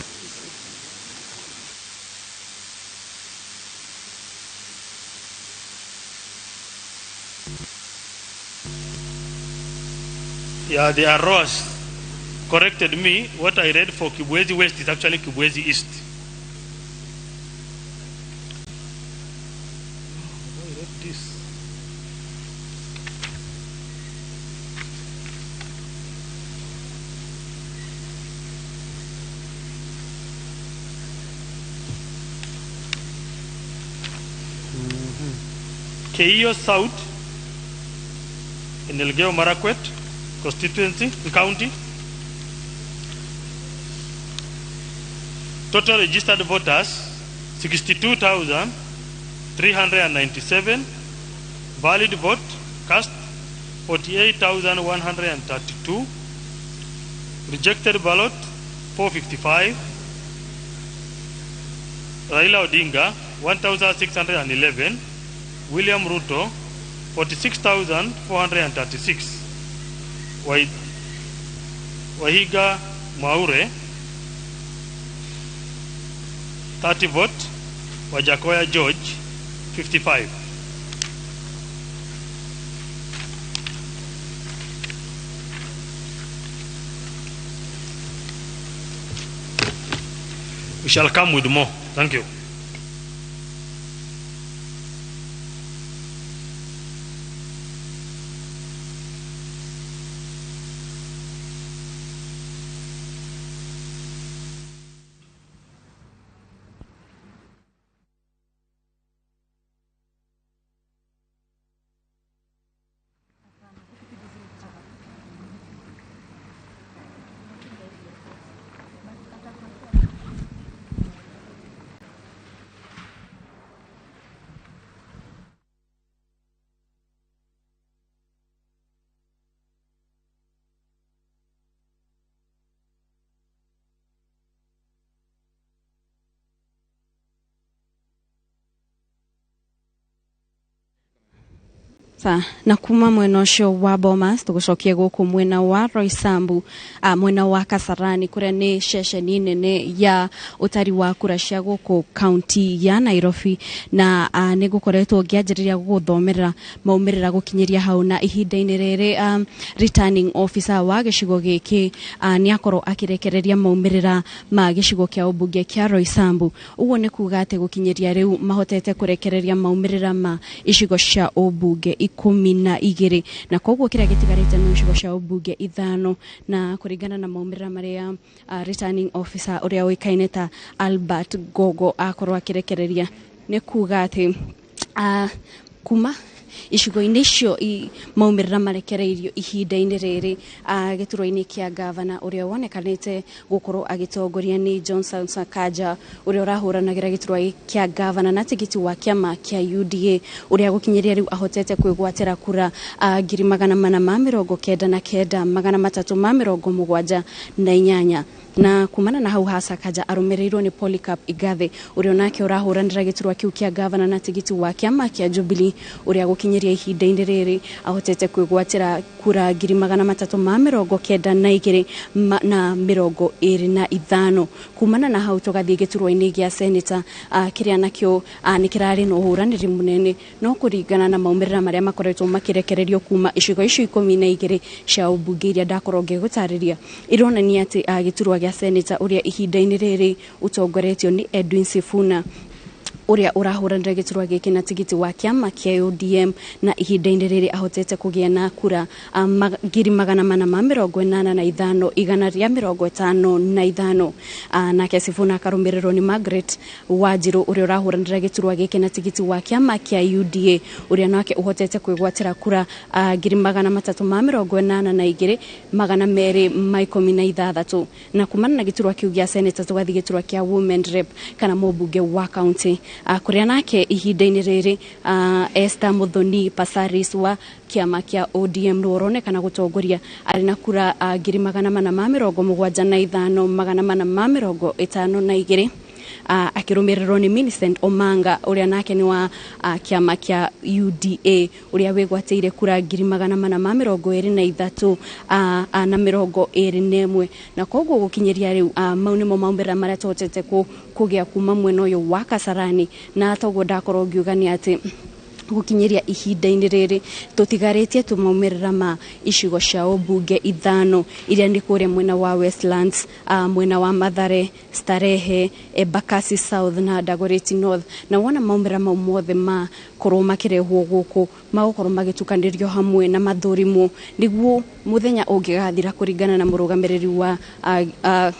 Yeah, the Arrows corrected me. What I read for Kibwezi West is actually Kibwezi East. Oh, I read this. Keiyo South in Elgeyo Marakwet constituency, county. Total registered voters 62,397. Valid vote cast 48,132. Rejected ballot 455. Raila Odinga 1,611. William Ruto 46,436. Wahiga Mwaure 30 vote. Wajakoya George 55. We shall come with more. Thank you. Na kuma mwena ũcio wa Bomas tũgũcokie gũkũ mwena wa Roysambu, mwena wa Kasarani kũrĩa nĩ ceceni nene ya ũtari wa kura cia gũkũ kaunti ya Nairobi, na nĩ gũkoretwo ngĩanjĩrĩria gũgũthomerera maumĩrĩra gũkinyĩria hau, na ihinda-inĩ rĩrĩ returning officer wa gĩcigo gĩkĩ nĩ akorwo akĩrekereria maumĩrĩra ma gĩcigo kĩa ũmbunge kĩa Roysambu. Ũguo nĩ kuga atĩ gũkinyĩria rĩu mahotete kũrekereria maumĩrĩra ma icigo cia ũmbunge 12, na koguo kĩrĩa gĩtigarĩte no icigo cia ũmbunge 5, na kũringana na maumĩrĩra marĩa returning officer ũrĩa ũĩkaine ta Albert Gogo akorwo akĩrekereria, nĩ kuga atĩ kuma Icigo-inĩ icio maumĩrĩra marekereirio ihinda-inĩ rĩrĩ, gĩturwa-inĩ kĩa gavana ũrĩa wonekanĩte gũkorwo agĩtongoria nĩ Johnson Sakaja, ũrĩa ũrahũranagĩra gĩturwa kĩa gavana na tigiti wa kĩama kĩa UDA, ũrĩa gũkinyĩria rĩu ahotete kwĩgwatĩra kura 499,378. Na kumana na hau Sakaja arũmĩrĩirwo nĩ Polycarp Igathe, ũrĩa onake ũrahũranĩra gĩturwa kĩu kĩa gavana na tigiti wa kĩama kĩa Jubilee, ũrĩa gũkinyĩria ihinda-inĩ rĩrĩ ahotete kwĩgwatĩra kura 392,025. Kumana na hau tũgathiĩ gĩturwa-inĩ gĩa seneta, kĩrĩa nakĩo nĩ kĩrarĩ na ũhũranĩri mũnene, no kũringana na maumĩrĩra marĩa makoretwo makĩrekererio kuma icigo icio 12 cia ũmbunge iria ndakorwo ngĩgũtarĩria, ironania atĩ gĩturwa gĩa seneta ũrĩa ihinda-inĩ rĩrĩ ũtongoretio nĩ Edwin Sifuna, ũrĩa ũrahũranĩra gĩturwa gĩkĩ na tigiti wa kĩama kĩa ODM, na ihinda-inĩ rĩrĩ ahotete kũgĩa na kura 485,155. Nake Sifuna akarũmĩrĩrwo nĩ Margaret Wanjiru, ũrĩa ũrahũranĩra gĩturwa gĩkĩ na tigiti wa kĩama kĩa UDA, ũrĩa nake ũhotete kwĩgwatĩra kura 382,216. Na kumana na gĩturwa kĩu gĩa seneta tũgathiĩ gĩturwa kĩa women rep kana mũmbunge wa county, kũrĩa nake ihinda-inĩ rĩrĩ Esther Muthoni Passaris wa kĩama kĩa ODM nĩwe ũronekana gũtongoria arĩ na kura 475,452, akĩrũmĩrĩrwo nĩ Millicent Omanga, ũrĩa nake nĩ wa kĩama kĩa UDA, ũrĩa wĩgwatĩire kura 423,021. Na koguo gũkinyĩria rĩu, mau nĩmo maumĩrĩra marĩa tũhotete kũgĩa kuma mwena ũyũ wa Kasarani. Na toguo ndakorwo ngiuga nĩ atĩ gũkinyĩria ihinda-inĩ rĩrĩ tũtigarĩtie tũmaumĩrĩra ma icigo cia ũmbunge 5 iria nĩ kũrĩa mwena wa Westlands, mwena wa Mathare, Starehe, Embakasi South na Dagoretti North. Na wona maumĩrĩra mau mothe makorwo makĩrehwo gũkũ, magũkorwo magĩtukanĩrio hamwe na mathũrimwo nĩguo mũthenya ũngĩgathira, kũringana na mũrũgamĩrĩri wa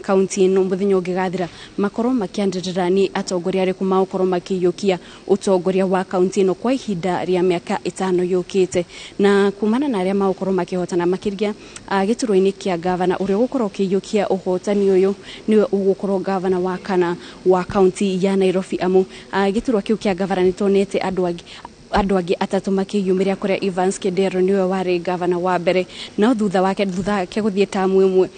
kaunti ĩno, mũthenya ũngĩgathira makorwo makĩanĩrĩra nĩ atongoria arĩkũ magũkorwo makĩiyũkia ũtongoria wa kaunti ĩno kwa ihinda rĩa mĩaka 5 yũkĩte. Na kumana na arĩa magũkorwo makĩhotana makĩria gĩturwa-inĩ kĩa gavana, ũrĩa ũgũkorwo ũkĩiyũkia ũhotani ũyũ nĩwe ũgũkorwo gavana wa kana wa kaunti ya Nairobi, amu gĩturwa kĩu kĩa gavana nĩtuonete andũ angĩ atatũ makĩyumĩria, kũrĩa Evans Kidero nĩwe warĩ gavana wa mbere, no thutha wake gũthiĩ tamu ĩmwe,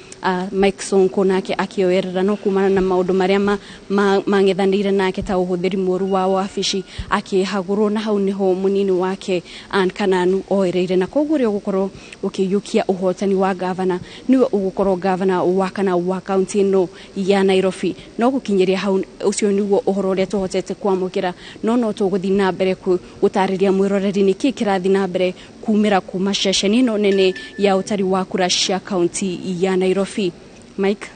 Mike Sonko nake akĩoerera, no kumana na maũndũ marĩa mang'ethanĩire nake ta ũhũthĩri mũru wa wabici akĩhagũrwo, na hau nĩho mũnini wake Ann Kananu oereire. Na koguo ũrĩa ũgũkorwo ũkĩiyũkia ũhotani wa gavana nĩwe ũgũkorwo gavana wa kana wa kaunti ĩno ya Nairobi. No gũkinyĩria hau, ũcio nĩguo ũhoro ũrĩa tũhotete kwamũkĩra, no tũgũthiĩ na mbere gũtarĩria mwĩroreri nĩkĩ kĩrathiĩ na mbere kumĩra kuma ceceni ĩno nene ya ũtari wa kura cia kaunti ya Nairobi. Mike,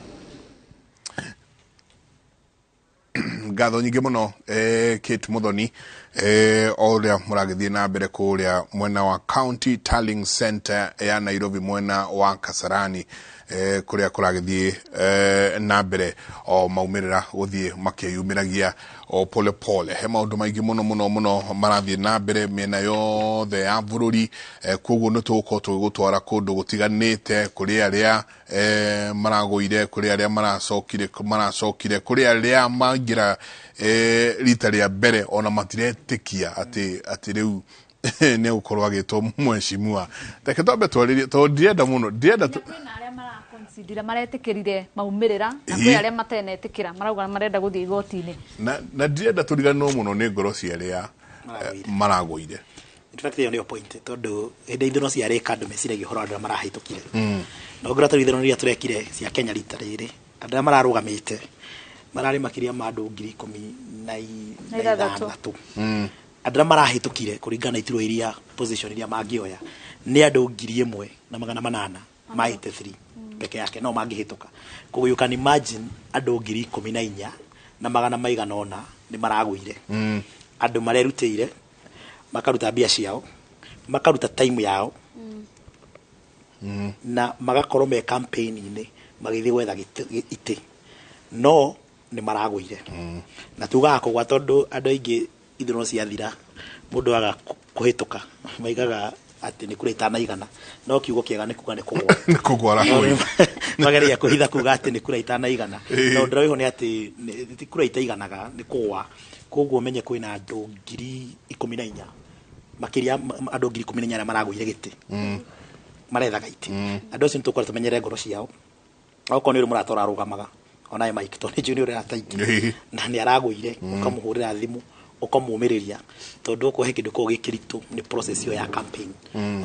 ngatho nyingĩ mũno, Kate Muthoni, o ũrĩa mũragĩthiĩ na mbere kũrĩa mwena wa County Tallying Center ya Nairobi, mwena wa Kasarani, kũrĩa kũragĩthiĩ na mbere o maumĩrĩra gũthiĩ makĩyumĩragia o pole pole. He maũndũ maingĩ mũno mũno mũno marathiĩ na mbere mĩena yothe ya bũrũri, koguo nĩ tũgũkorwo tũgĩgũtwara kũndũ gũtiganĩte, kũrĩ arĩa maragũire, kũrĩ arĩa maracokire, kũrĩ arĩa maingĩra rita rĩa mbere ona matiretĩkia atĩ rĩu nĩ gũkorwo agĩtwo mheshimiwa. Reke twambe twarĩrie tondũ ndirenda mũno, ndirenda consider maretĩkĩrire maumĩrĩra, na kwĩ arĩa matenetĩkĩra marauga marenda gũthiĩ igoti-inĩ. Na ndirenda tũriganĩrwo mũno nĩ ngoro cia arĩa maragũire. In fact ĩyo nĩyo point, tondũ hĩndĩ ithurano ciarĩka andũ meciragia ũhoro wa andũ arĩa marahĩtũkire. Na ũngĩrora ta ithurano iria tũrekire cia Kenya rita rĩrĩ, andũ arĩa mararũgamĩte mararĩ makĩria ma andũ 16,000. Andũ arĩa marahĩtũkire kũringana na iturwa iria position iria mangĩoya nĩ andũ 1,800 ma 83 peke yake no mangĩhĩtũka. Koguo you can imagine andũ 14,900 nĩ maragũire. Andũ marerutĩire makaruta mbia ciao, makaruta time yao, na magakorwo me campaign-inĩ magĩthiĩ gwetha itĩ, no nĩ maragũire. Na tugaga kũgwa tondũ andũ aingĩ ithurano ciathira mũndũ aga Kũhĩtũka maigaga atĩ nĩ kura itanaigana, no kiugo kĩega nĩ kuga nĩ kũgwa. Nĩ kũgwa aragũire. Mageria kũhitha kuga atĩ nĩ kura itanaigana, no ũndũ ũrĩa wĩho nĩ atĩ ti kura itaiganaga, nĩ kũgwa. Koguo ũmenye kwĩna andũ 14,000, makĩria andũ 14,000 arĩa maragũire gĩtĩ, marethaga itĩ. Andũ acio nĩ tũkwenda tũmenyere ngoro ciao. Okorwo nĩ ũrĩ mũrata ũrarũgamaga onawe Mike, tondũ nĩ njũĩ nĩ ũrĩ arata aingĩ, na nĩ aragũire, ũkamũhũrĩra thimũ, ũkamũmĩrĩria, tondũ okorwo he kĩndũ gĩkoragwo gĩ kĩritũ nĩ process ĩyo ya campaign.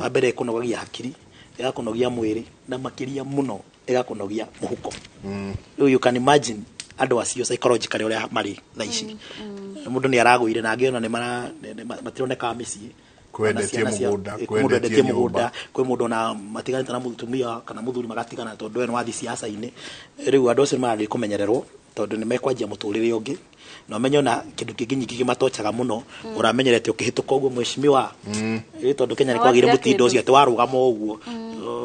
Wa mbere ĩkũnogagia hakiri, ĩgakũnogia mwĩrĩ, na makĩria mũno ĩgakũnogia mũhuko. Rĩu you can imagine andũ acio psychologically ũrĩa marĩ thaa ici. Mũndũ nĩ aragũire na angĩ ona nĩ matironekaga mĩciĩ. Kwendetie Ona ciana mũgũnda, kwĩ mũndũ kwendetie endetie mũgũnda, nyũmba. Kwĩ mũndũ ona matiganĩte na mũtumia kana mũthuri magatigana tondũ we nĩ wathiĩ siasa-inĩ. Rĩu andũ acio nĩ marathiĩ kũmenyererwo tondũ nĩ mekwanjia mũtũrĩre ũngĩ, na ũmenye ona kĩndũ kĩngĩ nyingĩ kĩmatochaga mũno, ũramenyerete ũkĩhĩtũka ũguo mheshimiwa. Ĩ tondũ Kenya nĩ kwagĩire Watiga mũtindo kĩndũ. ũcio atĩ warũgama ũguo,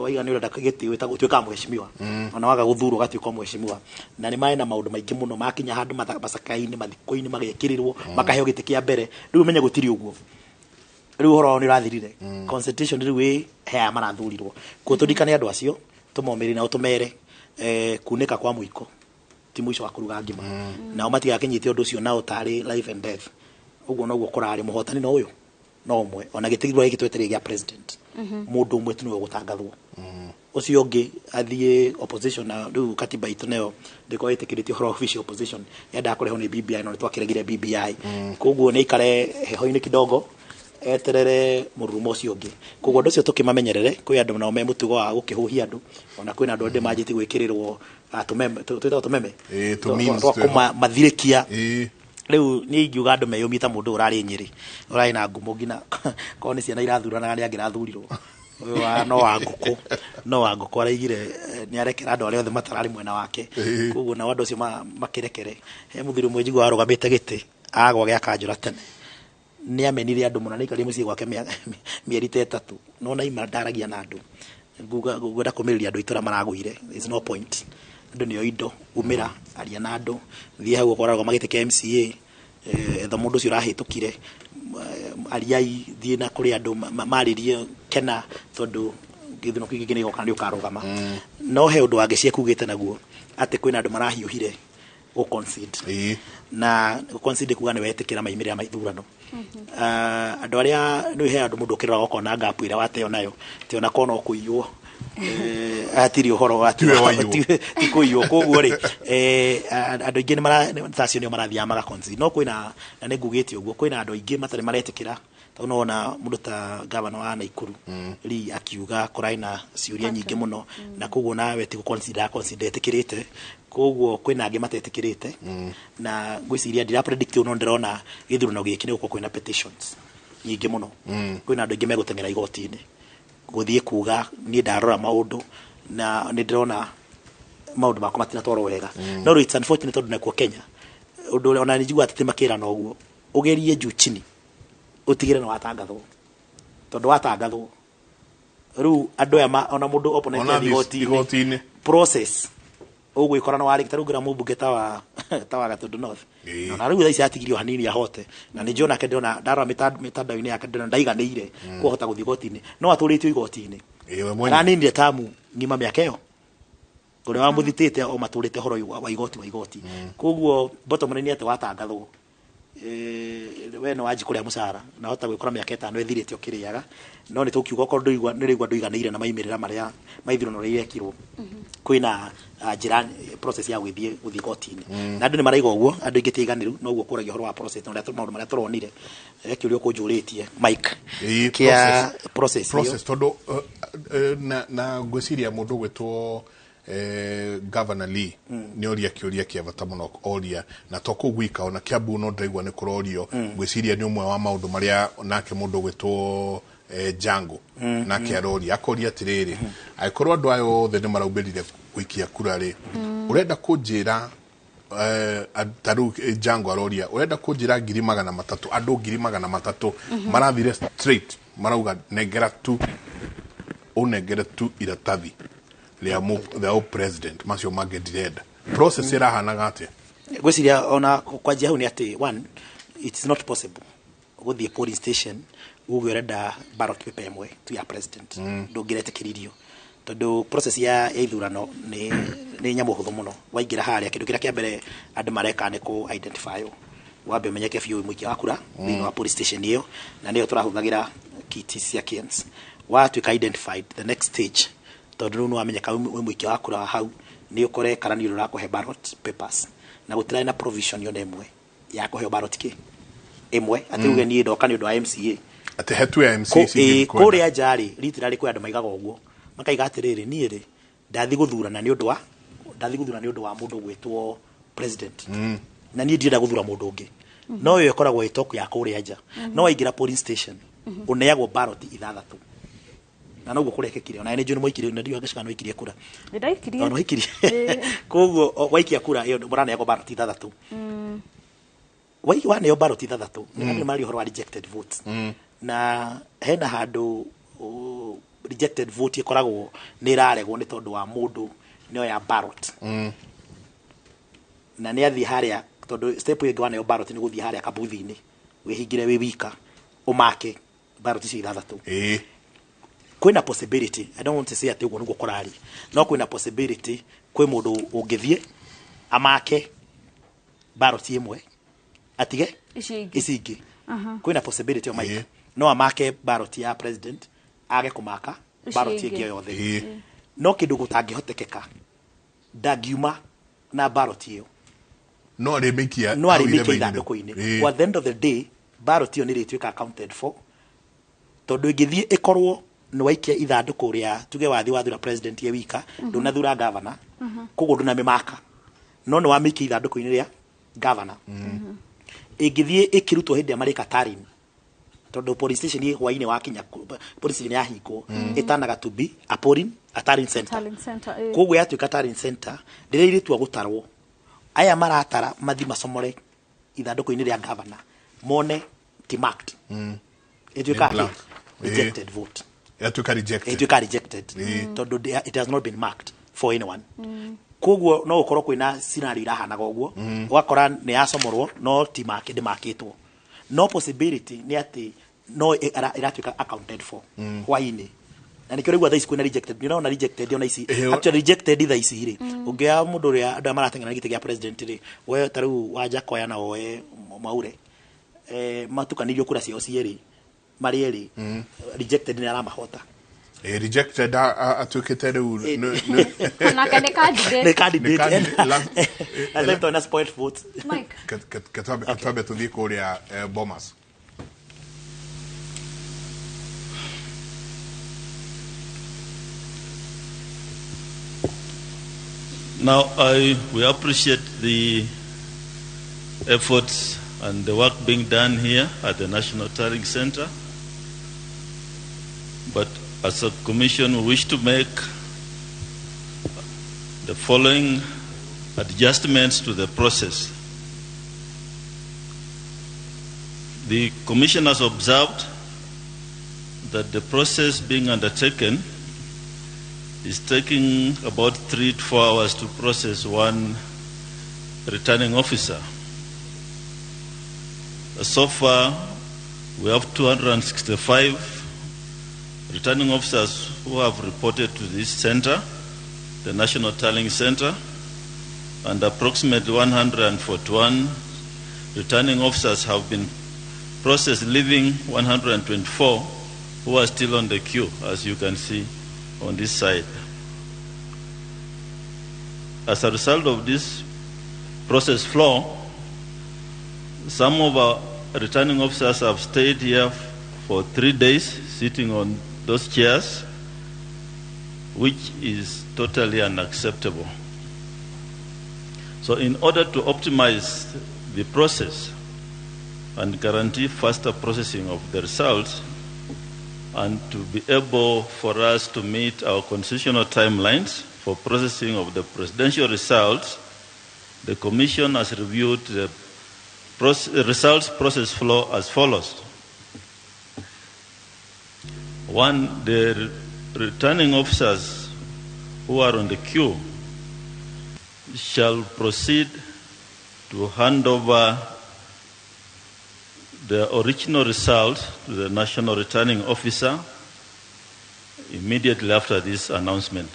waiga nĩ ũrenda gĩtĩ wĩtagwo ũtuĩkaga mheshimiwa, ona waga gũthurwo ũgatuĩka mheshimiwa. Na nĩ marĩ na maũndũ maingĩ mũno makinya handũ macakainĩ, mathiko-inĩ, magekĩrĩrwo, makaheo gĩtĩ kĩa mbere. Rĩu ũmenye gũtirĩ ũguo, rĩu ũhoro wao nĩ ũrathirire. Constitution rĩu ĩ he aya marathurirwo kuo, tũririkane andũ acio, tũmomĩrĩrie nao, tũmere kunĩka kwa mũiko ti mũico wa kũruga ngima. Nao matigakĩnyite ũndũ ũcio nao tarĩ life and death. Ũguo noguo kũrarĩ, mũhotani no ũyũ no ũmwe, ona gĩtigirwo gĩkĩ twetereire gĩa president, mũndũ ũmwe tu nĩwe ũgũtangathwo, ũcio ũngĩ athiĩ opposition. Na rĩu katiba itũ nayo ndĩkorwo ĩtĩkĩrĩtie ũhoro wa official opposition, yendaga kũrehwo nĩ BBI, no nĩ twakĩregire BBI. Koguo nĩ aikare heho-inĩ kidogo, eterere mũrurumo ũcio ũngĩ. Koguo andũ acio tũkĩmamenyerere. Kwĩ andũ nao me mũtugo wa gũkĩhũhia andũ, ona kwĩna andũ arĩa manjĩtie gwĩkĩrĩrwo tũmeme, twĩtagwo tũmeme tũ memes twa twĩho. kũmathirĩkia. Rĩu niĩ ingiuga andũ meyũmie ta mũndũ ũyũ ũrarĩ Nyĩrĩ, ũrarĩ na ngumo nginya korwo nĩ ciana irathuranaga nĩ angĩrathurirwo. Ũyũ wa no wa ngũkũ, no wa ngũkũ araigire nĩ arekera andũ arĩa othe matararĩ mwena wake. Koguo nao andũ acio makĩrekere. He mũthuri ũmwe njiguaga arũgamĩte gĩtĩ agwa gĩa kanjũra tene, nĩ amenire andũ mũno, nĩ aikarire mũciĩ gwake mĩeri ta 3, no naima ndaragia na andũ. Nguga ngwenda kũmĩrĩria andũ itũra maragũire, there is no point. Andũ nĩo indo, umĩra, aria na andũ, thiĩ hau okorwo arũgama gĩtĩ kĩa MCA, etha mũndũ ũcio ũrahĩtũkire, ariai, thiĩ na kũrĩ andũ, marĩrie, kena, tondũ gĩthurano kĩu kĩngĩ nĩ gĩgoka, nĩ ũkarũgama. No he ũndũ wangĩcia kugĩte naguo atĩ kwĩna andũ marahiũhire gũ concede, na gũ concede kuga nĩ wetĩkĩra maimĩrĩra ma ithurano. Andũ arĩa nĩ he andũ mũndũ ũkĩrora ũkona gap ĩrĩa wateo nayo ti ona korwo no kũiywo, hatirĩ ũhoro wa Tiwe waiywo. Ti kũiywo. Koguo rĩ, andũ aingĩ nĩ mara ta acio nĩo marathiaga maga concede, no kwĩna, na nĩ ngugĩte ũguo, kwĩna andũ aingĩ matarĩ maretĩkĩra, tondũ no wona mũndũ ta gavana wa Nakuru Lee akiuga kũrarĩ na ciũria nyingĩ mũno, na koguo nawe ti gũ consider consider etĩkĩrĩte. Koguo kwĩna angĩ matetĩkĩrĩte, na ngwĩciria ndira predict ũũ, no ndĩrona gĩthurano gĩkĩ nĩ gũkorwo kwĩna petitions nyingĩ mũno. Kwĩna andũ aingĩ megũteng'era igoti-inĩ gũthiĩ kuga niĩ ndarora maũndũ na nĩ ndĩrona maũndũ makwa matinatwarwo wega. No rĩu it's unfortunate tondũ nakuo Kenya ũndũ ũrĩa ona njiguaga ateti makĩrana ũguo, ũgerie juu chini ũtigĩre nĩ watangathwo, tondũ watangathwo rĩu andũ aya ona mũndũ opponent Ona athiĩ igoti-inĩ, igoti-inĩ. Process ũgwĩkora nĩ warĩ ta rĩu ngĩra mũmbunge ta wa Gatundu North, na rĩu thaa ici atigirio hanini ahote, na nĩ njũĩ onake ndĩrona ndarora mĩtandao-inĩ yake ndĩrona ndaiganĩire kũhota gũthiĩ igoti-inĩ, no atũrĩtio igoti-inĩ. Ĩĩ, we mwenyewe. Araninire tamu ng'ima mĩaka ĩyo ũrĩa wamũthitĩte o matũrĩte ũhoro ũyũ wa igoti wa igoti. Koguo bottom line nĩ atĩ watangathwo, we nĩ wanji kũrĩa mũcara na hota gwĩkora mĩaka 5 ĩthirĩte ũkĩrĩaga. No nĩ tũkiuga okorwo ndũigua nĩ ũraigua ndũiganĩire na maimĩrĩra marĩa ma ithurano ũrĩa irekirwo, kwĩna njĩra process ya gũthiĩ igoti-inĩ. Na andũ nĩ maraiga ũguo, andũ aingĩ ti aiganĩru noguo kũragia ũhoro wa process na ũrĩa maũndũ marĩa tũronire. Kĩũria ũkũnjũrĩtie Mike kĩa process ĩyo. Process tondũ na ngwĩciria mũndũ ũgwĩtwo Governor Lee nĩ oria kĩũria kĩa bata mũno, oria na to kũu gwika, ona Kiambu no ndĩraigua nĩ kũrorio. Ngwĩciria nĩ ũmwe wa maũndũ marĩa nake mũndũ ũgwĩtwo Jango nake aroria, akoria atĩrĩrĩ, angĩkorwo andũ aya othe nĩ maraumĩrire gũikia kura rĩ, ũrenda kũnjĩra ta rĩu Jango aroria, ũrenda kũnjĩra 300,000, andũ 300,000 marathire straight marauga nengera tu, ũnengere tu iratathi rĩa ũ president, macio mangĩ ndirenda? Process ĩrahanaga atĩa? Ngwĩciria ona kwanjia hau nĩ atĩ one, it's not possible gũthiĩ polling station. Uge ũrenda ballot paper ĩmwe tu ya president, ndũngĩretĩkĩririo, tondũ process ya ithurano nĩ nyamũ hũthũ mũno. Waingĩra harĩa, kĩndũ kĩrĩa kĩa mbere andũ mareka nĩ kũ identify, wambe ũmenyeke biũ mũikia wa kura thĩinĩ wa police station ĩyo, na nĩyo tũrahũthagĩra kit cia KIEMS. Watuĩka identified, the next stage, tondũ rĩu nĩwamenyeka wĩ mũikia wa kura wa hau, nĩ ũkore karani ũrĩa ũrakũhe ballot papers, na gũtirarĩ na provision yona ĩmwe ya kũheo ballot kĩ ĩmwe atĩ uge niĩ ndoka nĩ ũndũ wa MCA. Atĩ hetu ya MCA. Kũrĩa nja rĩ, literally kwĩ andũ maigaga ũguo, makaiga atĩrĩrĩ, niĩ rĩ, ndathi gũthurana nĩ ũndũ wa ndathi gũthurana nĩ ũndũ wa mũndũ gwĩtwo president, na niĩ ndirenda gũthura mũndũ ũngĩ. No ĩyo ĩkoragwo ĩ talk ya kũrĩa nja. No waingĩra polling station, ũneagwo ballot ithathatũ, na noguo kũrekĩkire. Ona nĩ njũĩ nĩ mwaikirie, na ndiũĩ angĩcoka nĩ waikirie kura. Nĩndaikirie. Ona waikirie. Koguo waikia kura ĩyo, mũraneagwo ballot ithathatũ. Waneo ballot ithathatũ, nĩ andũ maria ũhoro wa rejected votes, na hena handũ rejected vote ĩkoragwo nĩ ĩraregwo nĩ tondũ wa mũndũ nĩyo ya ballot, na nĩ athiĩ harĩa, tondũ step ĩngĩ waneo ballot nĩ gũthiĩ harĩa kabuthi-inĩ wĩhingĩre wĩ wika ũmake ballot icio ithathatũ. Kwĩna possibility, I don't want to say atĩ ũguo nĩguo kũrarĩ, no kwĩna possibility kwĩ mũndũ ũngĩthiĩ amake ballot ĩmwe atige icio ingĩ. Ici ingĩ. Kwĩna possibility o Mike no amake ballot ya president, age kũmaka icio ballot ingĩ. Ĩngĩ o yothe. No kĩndũ gũtangĩhotekeka, ndangiuma na ballot ĩyo. No arĩmĩikia. No hau arĩmĩikia irebe-inĩ. Ithandũkũ-inĩ. At the end of the day, ballot ĩyo nĩ ĩrĩtuĩka accounted for, tondũ ĩngĩthiĩ ĩkorwo nĩ waikia ithandũkũ rĩa, tuge wathiĩ wathura president ye wika, ndũnathura governor, koguo ndũnamĩmaka, no nĩ wamĩikia ithandũkũ-inĩ rĩa governor. Ĩngĩthiĩ ĩkĩrutwo hĩndĩ ĩrĩa marĩka tallying, tondũ police station ĩ hwainĩ wakinya, police station yahingwo, ĩtanaga to be a polling a tallying center. Tallying center. Koguo yatuĩka tallying center, rĩrĩa irĩtua gũtarwo, aya maratara mathi macomore ithandũkũ-inĩ rĩa governor, mone ti marked, ĩtuĩka Nĩ blank. Rejected vote. Yatuĩka rejected. Ĩtuĩka rejected tondũ it has not been marked for anyone. Koguo no gũkorwo kwĩna scenario irahanaga ũguo, ũgakora nĩ yacomorwo no ti make, ndĩmakĩtwo, no possibility nĩ atĩ no ĩratuĩka accounted for hwainĩ, na nĩkĩo rĩu thaa ici kwĩna rejected. Nĩ ũrona rejected ona ici, actually rejected thaa ici rĩ, ũngĩoya mũndũ ũrĩa andũ arĩa marateng'era gĩtĩ gĩa president rĩ, we ta rĩu Wanjakoya na woe Mwaure, matukanirio kura ciao cierĩ marĩ erĩ, rejected nĩ aramahota. Rejected atuĩkĩte rĩu Nake nĩ candidate. Nĩ candidate. Nĩ candidate. Last time twana spoiled votes. Mike. Ketwambe tũthiĩ kũrĩa Bomas. Now, we appreciate the efforts and the work being done here at the National Tallying Center. But as a commission, we wish to make the following adjustments to the process. The commission has observed that the process being undertaken is taking about 3 to 4 hours to process one returning officer. So far, we have 265 returning officers who have reported to this center, the National Tallying Center, and approximately 141 returning officers have been processed, leaving 124 who are still on the queue, as you can see on this side. As a result of this process flow, some of our returning officers have stayed here for 3 days, sitting on those chairs, which is totally unacceptable. So in order to optimize the process and guarantee faster processing of the results, and to be able for us to meet our constitutional timelines for processing of the presidential results, the Commission has reviewed the results process flow as follows. One, the returning officers who are on the queue shall proceed to hand over the original result to the National Returning Officer immediately after this announcement.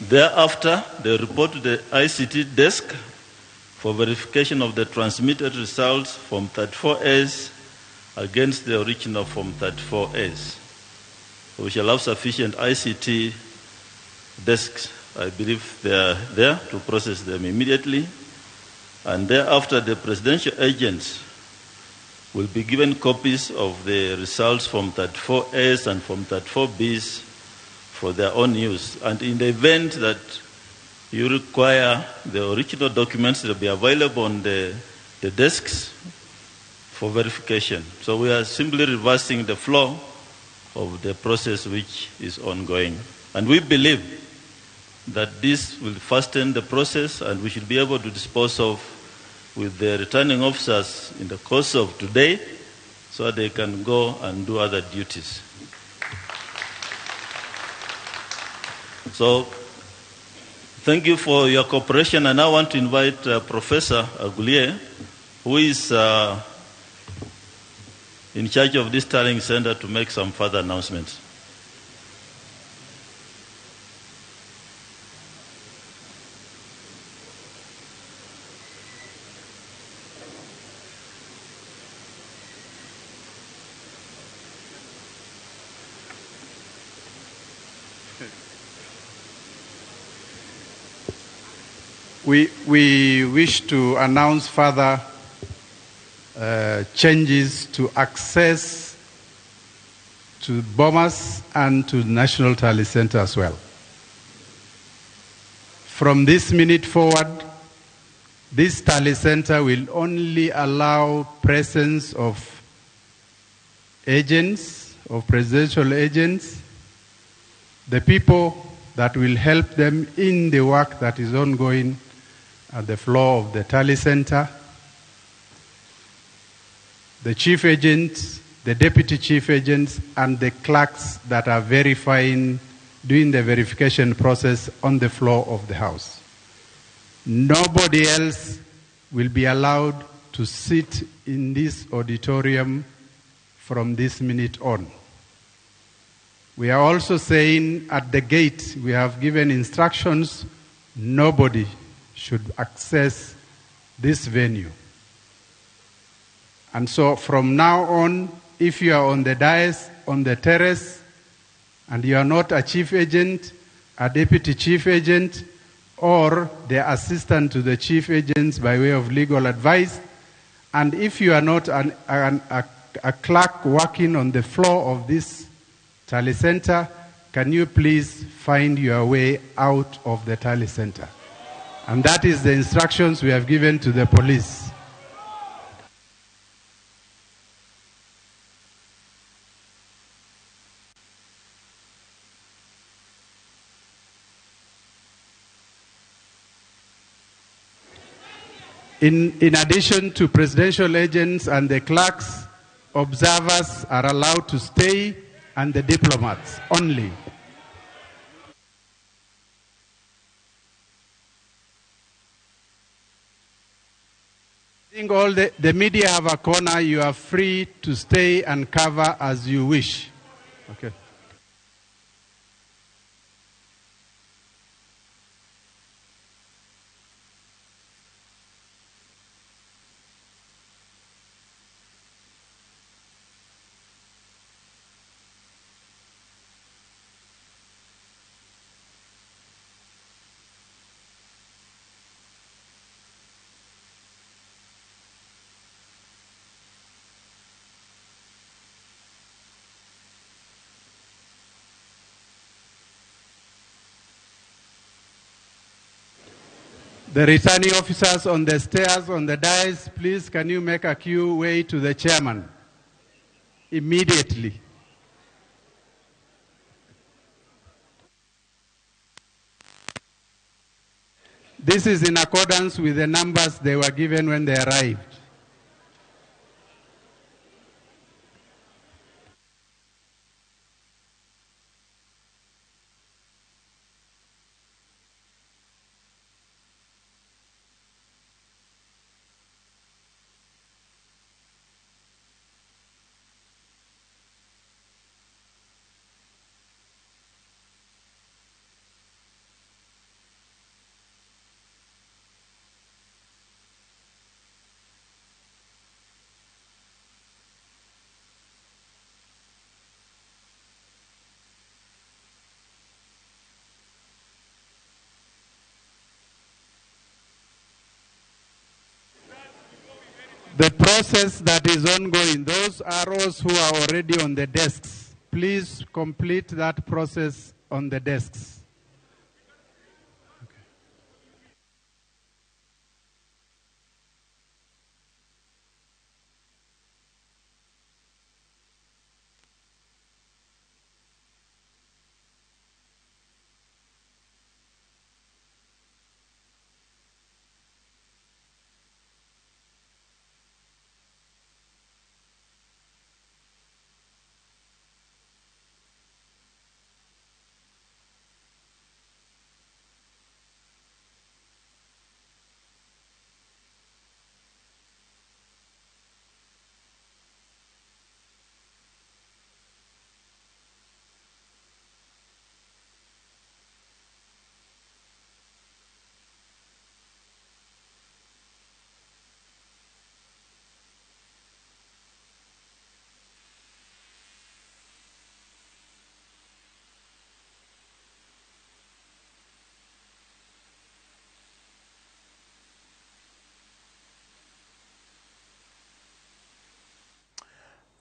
Thereafter, they report to the ICT desk for verification of the transmitted results from 34S against the original Form 34S. We shall have sufficient ICT desks, I believe they are there, to process them immediately. And thereafter, the presidential agents will be given copies of the results from 34S and from 34Bs for their own use. And in the event that you require the original documents, they'll be available on the desks for verification. So we are simply reversing the flow of the process which is ongoing. And we believe that this will fasten the process, and we should be able to dispose of with the returning officers in the course of today so that they can go and do other duties. So thank you for your cooperation, and I want to invite Professor Agulier, who is in charge of this tallying center, to make some further announcements. We wish to announce further changes to access to Bomas and to National Tally Center as well. From this minute forward, this tally center will only allow presence of agents, of presidential agents, the people that will help them in the work that is ongoing at the floor of the tally center, the chief agents, the deputy chief agents, and the clerks that are verifying, doing the verification process on the floor of the house. Nobody else will be allowed to sit in this auditorium from this minute on. We are also saying at the gate, we have given instructions, nobody should access this venue. And so from now on, if you are on the dais, on the terrace, and you are not a chief agent, a deputy chief agent, or the assistant to the chief agents by way of legal advice, and if you are not a clerk working on the floor of this tally center, can you please find your way out of the tally center? And that is the instructions we have given to the police. In addition to presidential agents and the clerks, observers are allowed to stay, and the diplomats only. I think all the media have a corner. You are free to stay and cover as you wish. Okay. The returning officers on the stairs, on the dais, please can you make a queue way to the chairman immediately? This is in accordance with the numbers they were given when they arrived. process that is ongoing. Those arrows who are already on the desks, please complete that process on the desks.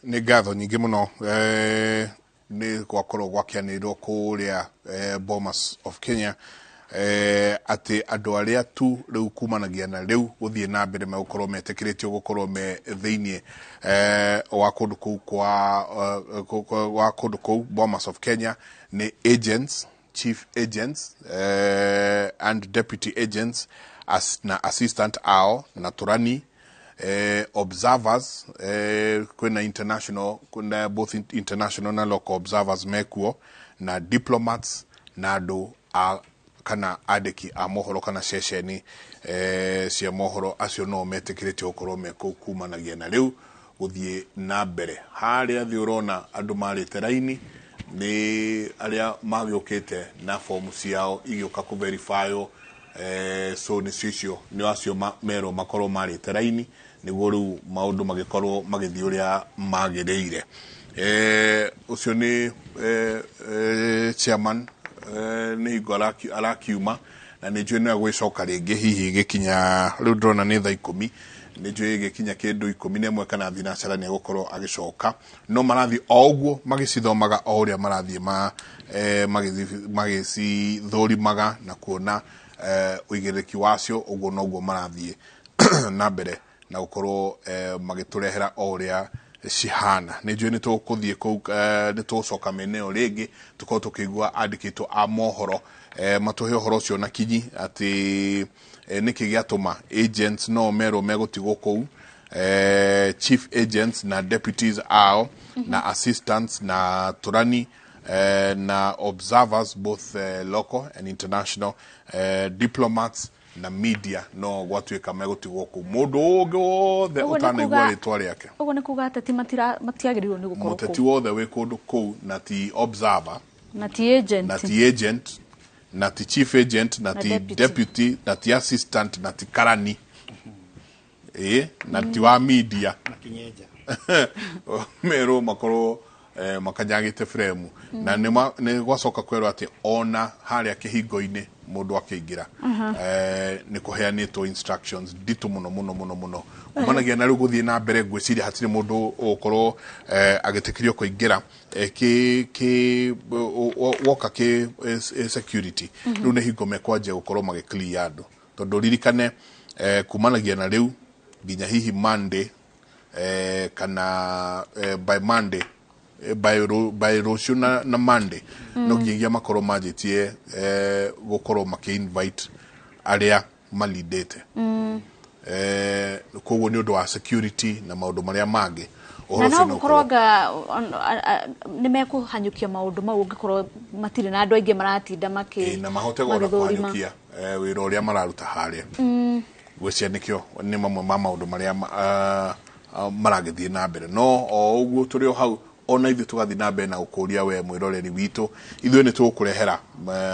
Nĩ ngatho nyingĩ mũno nĩ gwakorwo gwakĩanĩrĩrwo kũrĩa Bomas of Kenya atĩ andũ arĩa tu rĩu kumanagia na rĩu gũthiĩ na mbere megũkorwo metĩkĩrĩtio gũkorwo me thĩiniĩ wa kũndũ kũu kwa wa kũndũ kũu Bomas of Kenya nĩ agents, chief agents and deputy agents as, na assistant ao na tũrani observers kwĩna international, kwĩna both international na local observers mekuo, na diplomats na andũ a kana andĩki a mohoro kana ceceni cia mohoro, acio no metĩkĩrĩtio gũkorwo me kũu kumanagia na rĩu gũthiĩ na mbere. Harĩa thĩ ũrona andũ marĩte raini nĩ arĩa magĩũkĩte na fomu ciao igĩũka kũverifywo, so nĩcio icio nĩ acio merwo makorwo marĩte raini nĩguo rĩu maũndũ magĩkorwo magĩthiĩ ũrĩa magĩrĩire. Ũcio nĩ chairman nĩ hingo arakiuma na nĩ njũĩ no egũgĩcoka rĩngĩ hihi gĩkinya rĩu ndĩrona nĩ thaa 10, nĩ njũĩ gĩkinya kĩndũ 11 kana thinacara nĩ egũkorwo agĩcoka, no marathiĩ o ũguo magĩcithomaga o ũrĩa marathiĩ magĩcithũrimaga na kuona ũigĩrĩrĩki wacio, ũguo noguo marathiĩ na mbere na gũkorwo magĩtũrehera o ũrĩa cihana. Nĩ njũĩ nĩ tũgũthiĩ kũu, nĩ tũgũcoka mĩena ĩyo rĩngĩ tũkorwo tũkĩigua andĩkĩtwo a mohoro matũhe ũhoro ũcio na kinyi atĩ nĩkĩ gĩatũma agents no merwo megũtigwo kũu, chief agents na deputies ao na assistants na tũrani na observers both local and international, diplomats na media no gwatuĩka megũtigwo kũu. Mũndũ ũngĩ wothe Ũguo nĩ ũtanaigua rĩtwa rĩake, ũguo nĩ kuga ateti matiagĩrĩirwo nĩ gũkorwo mũteti kũu, wothe wĩ kũndũ kũu na ti observer na ti agent, na ti agent na ti chief agent na na ti deputy, deputy na ti assistant na ti karani na ti wa media merwo makorwo makanyagĩte fremu. Na nĩ gwacoka kwerwo atĩ ona harĩa kĩhingo-inĩ mũndũ akĩingĩra nĩ kũheanĩtwo instructions nditũ mũno mũno mũno mũno kumanagia na rĩu gũthiĩ na mbere. Ngwĩciria hatirĩ mũndũ ũgũkorwo agĩtĩkĩrio kũingĩra woka kĩ security. Rĩu nĩ hingo mekwanjia gũkorwo magĩ-clear andũ, tondũ ririkane kumanagia na rĩu nginya hihi Monday kana by Monday by rũciũ na Monday no nginyagia makorwo manjĩtie gũkorwo makĩ-invite arĩa malindĩte. Koguo nĩ ũndũ wa security na maũndũ marĩa mangĩ ũhoro na ũcio no nĩ gũkorwo ũkorwo anga nĩ mekũhanyũkia maũndũ mau ũngĩkorwo matirĩ na andũ aingĩ maratinda na mahote gona magĩthũrima. kũhanyũkia wĩra ũrĩa mararuta harĩa. Ngwĩciria nĩkĩo nĩ mamwe ma maũndũ marĩa maragĩthiĩ na mbere, no o ũguo tũrĩ o hau ona ithuĩ tũgathiĩ na mbere na gũkũria we mwĩroreri witũ, ithuĩ nĩ tũgũkũrehera